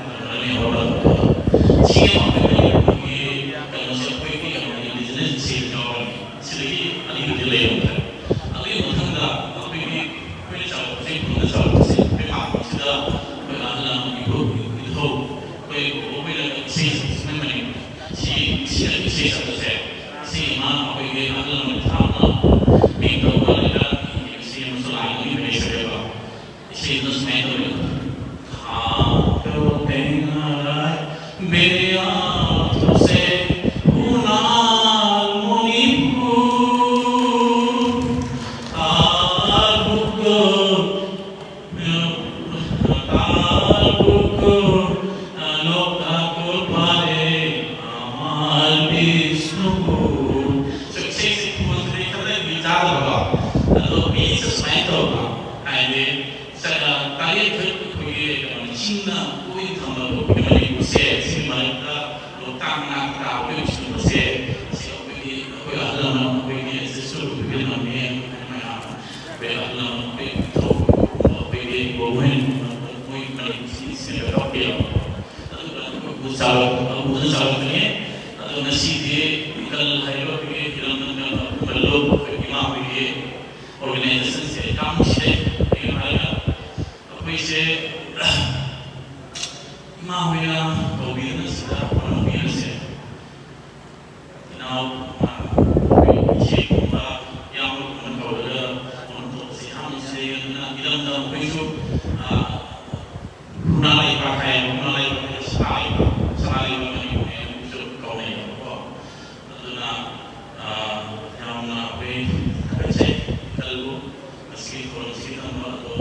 ꯁꯤꯒꯤ ꯑꯃ ꯑꯩꯈꯣꯏ ꯃꯅꯤꯄꯨꯔꯒꯤ ꯀꯩꯅꯣꯁꯦ ꯑꯩꯈꯣꯏꯒꯤ ꯀꯩꯅꯣ indigenous ꯏꯁꯩꯗ ꯌꯥꯎꯔꯅꯤ꯫ ꯁꯤꯗꯒꯤ ꯑꯅꯤꯗꯨꯗꯤ ꯂꯩꯔꯝꯗ꯭ꯔꯦ꯫ ꯑꯗꯨꯒꯤ ꯃꯊꯪꯗ ꯑꯩꯈꯣꯏꯒꯤ, ꯑꯩꯈꯣꯏꯅ ꯆꯥꯎꯔꯛꯄꯁꯦ, ꯈꯨꯟꯗ ꯆꯥꯎꯔꯛꯄꯁꯦ, ꯑꯩꯈꯣꯏ ꯃꯥꯝꯃꯁꯤꯗ ꯑꯩꯈꯣꯏ ꯑꯍꯜ ꯂꯃꯟ ꯏꯕꯨ-, ꯏꯙꯧ, ꯑꯩꯈꯣꯏ ꯕꯣꯕꯣ ꯍꯣꯏꯅ ꯏꯁꯩ ꯁꯛꯄꯁꯤꯅ ꯃꯅꯤꯄꯨꯔ꯫ ꯁꯤ, ꯁꯤꯗ ꯏꯁꯩ ꯁꯛꯄꯁꯦ, ꯁꯤ ꯃꯥꯅ ꯑꯩꯈꯣꯏꯒꯤ ꯑꯍꯜ ꯂꯃꯟ ꯊꯥꯞꯅ ꯃꯤꯡ ꯇꯧꯕ ꯂꯩꯔ ꯏꯁꯩ ꯑꯃꯁꯨ ꯂꯥꯏ ꯑꯃꯒꯤ ꯃꯌꯦꯛ ꯁꯛꯑꯦꯕ꯫ ꯏꯁꯩꯗꯨꯅ ꯁꯨꯃꯥꯏꯅ ꯇꯧꯋꯦ꯫ ꯈꯥꯕ ꯇꯦꯡꯉꯔꯥꯏ ꯕꯦꯔꯤꯌꯥ ꯊꯣꯛꯁꯦ ꯎꯅꯥꯜ ꯃꯅꯤꯄꯨꯔ꯫ ꯇꯥꯔꯨꯀꯣ, ꯇꯥꯔꯨꯀꯣ, ꯂꯣꯛꯇꯥꯛ ꯀꯣꯜ ꯄꯥꯔꯦ ꯑꯃꯥꯜ ꯕꯤꯁꯅꯨꯄꯨꯔ꯫ ꯁꯨꯃꯥꯏꯅ ꯇꯧꯕ ꯍꯥꯏꯗꯤ ꯆꯥ-, ꯇꯔꯦꯠ ꯇꯔꯦꯠ ꯑꯩꯈꯣꯏꯒꯤ ꯀꯩꯅꯣ ꯆꯤꯡꯅ ꯀꯣꯏꯅ ꯊꯝꯂꯕ ꯑꯩꯈꯣꯏꯒꯤ ꯃꯅꯤꯄꯨꯔꯁꯦ, ꯁꯤꯒꯤ ꯃꯔꯛꯇ ꯂꯣꯛꯇꯥꯛ ꯃꯅꯥꯛꯇ ꯇꯥꯕ ꯑꯩꯈꯣꯏ ꯁꯤꯒꯨꯝꯕꯁꯦ, ꯁꯤ ꯑꯩꯈꯣꯏꯒꯤ, ꯑꯩꯈꯣꯏ ꯑꯍꯜ ꯂꯃꯟ, ꯑꯩꯈꯣꯏꯒꯤ ancestor ꯑꯣꯏꯕ ꯅꯝꯃꯦ꯫ ꯑꯩꯈꯣꯏ ꯃꯌꯥꯝ, ꯑꯩꯈꯣꯏ ꯑꯍꯜ ꯂꯃꯟ, ꯑꯩꯈꯣꯏ ꯄꯤꯊꯣꯛꯄ, ꯑꯩꯈꯣꯏꯒꯤ ꯒꯣꯔꯃꯦꯟ, ꯃꯣꯏ ꯃꯅꯤꯄꯨꯔꯁꯤ ꯁꯤꯅ ꯇꯧꯕꯤꯔꯛꯄ꯫ ꯑꯗꯨꯒ ꯑꯩꯈꯣꯏ ꯎ ꯆꯥꯔ-, ꯎꯗꯨꯅ ꯆꯥꯎꯔꯛꯄꯅꯤ꯫ ꯑꯗꯣ ꯉꯁꯤꯗꯤ ꯏꯀꯜ ꯍꯥꯏꯔꯤꯕ ꯑꯩꯈꯣꯏꯒꯤ ꯏꯔꯝꯗꯝꯒꯤ ꯑꯃ ꯃꯜꯂꯣ ꯑꯩꯈꯣꯏ ꯏꯃꯥ ꯍꯣꯏꯒꯤ organization ꯁꯦ ꯌꯥꯝ ꯅꯨꯡꯁꯤꯖꯩ꯫ ꯀꯩꯒꯤꯅꯣ ꯍꯥꯏꯔꯒ ꯑꯩꯈꯣꯏꯁꯦ ꯏꯃꯥ ꯍꯣꯏꯅ ꯇꯧꯕꯤꯗꯨꯅ ꯁꯤꯗ ꯍꯣꯠꯅꯕꯤꯔꯤꯁꯦ, ꯏꯅꯥꯎ, ꯑꯩꯈꯣꯏ ꯏꯆꯦꯒꯨꯝꯕ, ꯏꯌꯥꯝꯕꯒꯨꯝꯕ ꯇꯧꯔꯒ ꯀꯩꯅꯣ ꯇꯧꯕꯁꯦ ꯌꯥꯝ ꯅꯨꯡꯁꯤꯖꯩ꯫ ꯑꯗꯨꯅ ꯏꯔꯝꯗꯝ ꯑꯩꯈꯣꯏꯁꯨ, ꯑ, ꯈꯨꯟꯅꯥ ꯂꯩꯕꯥꯛ ꯍꯥꯏꯌꯦꯕ, ꯈꯨꯟꯅꯥ ꯂꯩꯕꯥꯛ ꯍꯥꯏꯁꯦ ꯁꯅꯥ ꯂꯩꯕꯥꯛ, ꯁꯅꯥ ꯂꯩꯕꯥꯛ ꯃꯅꯤꯄꯨꯔꯅꯦꯅꯁꯨ ꯀꯧꯅꯩꯌꯦꯕꯀꯣ꯫ ꯑꯗꯨꯅ, ꯑ, ꯌꯥꯝꯅ ꯑꯩꯈꯣꯏ ꯊꯥꯒꯠꯆꯩ ꯀꯜꯕꯨ꯫ ꯃꯁꯤꯒꯤ ꯊꯧꯔꯝꯁꯤꯒꯤꯗꯃꯛ ꯑꯗꯣ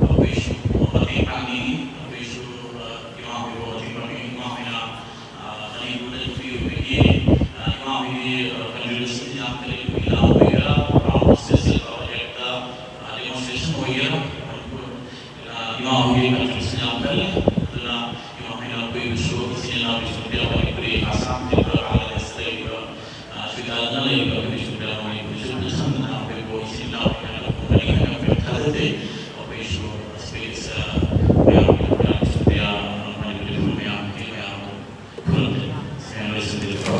ꯑꯩꯈꯣꯏꯁꯨ ꯃꯇꯦꯡ ꯄꯥꯡꯅꯤꯡꯉꯤ, ꯑꯩꯈꯣꯏꯁꯨ, ꯑ, ꯏꯃꯥ ꯍꯣꯏꯕꯨ ꯃꯇꯦꯡ ꯄꯥꯡꯅꯤꯡꯉꯤ꯫ ꯏꯃꯥ ꯍꯣꯏꯅ, ꯑ, ꯃꯅꯤꯄꯨꯔꯗ ꯅꯨꯄꯤ ꯑꯣꯏꯕꯒꯤ, ꯑ, ꯏꯃꯥ ꯍꯣꯏꯒꯤ, ꯑ, contribution ꯌꯥꯝ ꯀꯜꯂꯤ꯫ ꯅꯨꯄꯤ ꯂꯥꯡ ꯑꯣꯏꯒꯦꯔꯥ, ꯄ꯭ꯔꯣꯒ꯭ꯔꯥꯝ ꯁꯣꯁꯦꯜ ꯄ꯭ꯔꯣꯖꯦꯛꯇ, ꯑ, demonstration ꯑꯣꯏꯒꯦꯔꯥ, ꯃꯅꯤꯄꯨꯔ, ꯑ, ꯏꯃꯥ ꯍꯣꯏꯒꯤ contribution ꯌꯥꯝ ꯀꯜꯂꯤ꯫ ꯑꯗꯨꯅ ꯏꯃꯥ ꯍꯣꯏꯅ ꯑꯩꯈꯣꯏꯕꯨꯁꯨ, ꯏꯆꯤꯜ ꯏꯅꯥꯎ ꯕꯤꯁꯅꯨꯄ꯭ꯔꯤꯌꯥ ꯃꯅꯤꯄꯨꯔꯤ, ꯑꯁꯥꯝ, ꯇ꯭ꯔꯤꯄꯨꯔꯥ, ꯕꯪꯒ꯭ꯂꯥꯗꯦꯁꯇ ꯂꯩꯔꯤꯕ, ꯑ, ꯁ꯭ꯋꯤꯗꯥꯗꯅ ꯂꯩꯔꯤꯕ ꯕꯤꯁꯅꯨꯄ꯭ꯔꯤꯌꯥ ꯃꯅꯤꯄꯨꯔꯤꯁꯨ ꯐꯖꯅ ꯑꯩꯈꯣꯏꯕꯨ ꯏꯆꯤꯜ ꯏꯅꯥꯎ ꯍꯥꯏꯅ ꯈꯨꯝꯒꯅꯤ ꯍꯥꯏꯅ ꯑꯩꯈꯣꯏ ꯊꯥꯖꯖꯩ꯫ ꯑꯩꯈꯣꯏꯁꯨ space, ꯑ, ꯃꯌꯥꯝꯒꯤ ꯄ꯭ꯔꯣꯒ꯭ꯔꯥꯝ ꯁꯨ ꯀꯌꯥ ꯃꯅꯤꯄꯨꯔꯤ ꯃꯌꯥꯝꯒꯤ ꯃꯌꯥꯝ ꯈꯨꯔꯨꯝꯖꯩ꯫ ꯁꯦꯡꯅ ꯂꯣꯏꯁꯤꯟꯖꯔꯦꯀꯣ꯫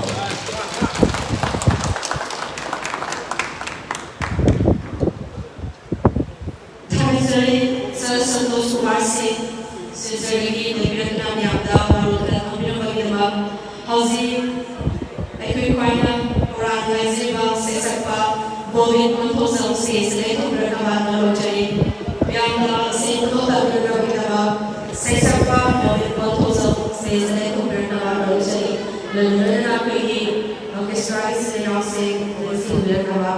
ꯊꯥꯒꯠꯆꯔꯤ, Sir ꯁꯟꯇꯣꯁ ꯀꯨꯃꯥꯔ ꯁꯤꯡ, ꯁꯤꯜꯆꯔꯗꯒꯤ ꯂꯩꯕꯤꯔꯛꯇꯨꯅ ꯃꯌꯥꯝꯗ ꯋꯥꯔꯣꯜ ꯈꯔ ꯊꯝꯕꯤꯔꯝꯕꯒꯤꯗꯃꯛ꯫ ꯍꯧꯖꯤꯛ ꯑꯩꯈꯣꯏ ꯈ꯭ꯋꯥꯏꯅ ꯈꯧꯔꯥꯡꯅ ꯉꯥꯏꯖꯔꯤꯕ ꯁꯩꯁꯛꯄ ꯒꯣꯕꯤꯟ ꯄꯟꯊꯧꯖꯝ stage ꯇ ꯂꯦꯡꯊꯣꯛꯄꯤꯔꯛꯅꯕ ꯅꯣꯜꯂꯨꯛꯆꯔꯤ꯫ ꯃꯌꯥꯝꯅ ꯏꯁꯩ ꯄꯨꯝꯅꯃꯛ ꯇꯥꯕꯤꯔꯛꯅꯕꯒꯤꯗꯃꯛ ꯁꯩꯁꯛꯄ ꯒꯣꯕꯤꯟ ꯄꯟꯊꯧꯖꯝ stage ꯇ ꯂꯦꯡꯊꯣꯛꯄꯤꯔꯛꯅꯕ ꯅꯣꯜꯂꯨꯛꯆꯔꯤ꯫ ꯂꯣꯏꯅ ꯂꯣꯏꯅꯅ ꯑꯩꯈꯣꯏꯒꯤ orchestra ꯒꯤ ꯁꯤꯟ ꯏꯅꯥꯎꯁꯤꯡ ꯂꯦꯡꯁꯤꯟꯕꯤꯔꯛꯅꯕ꯫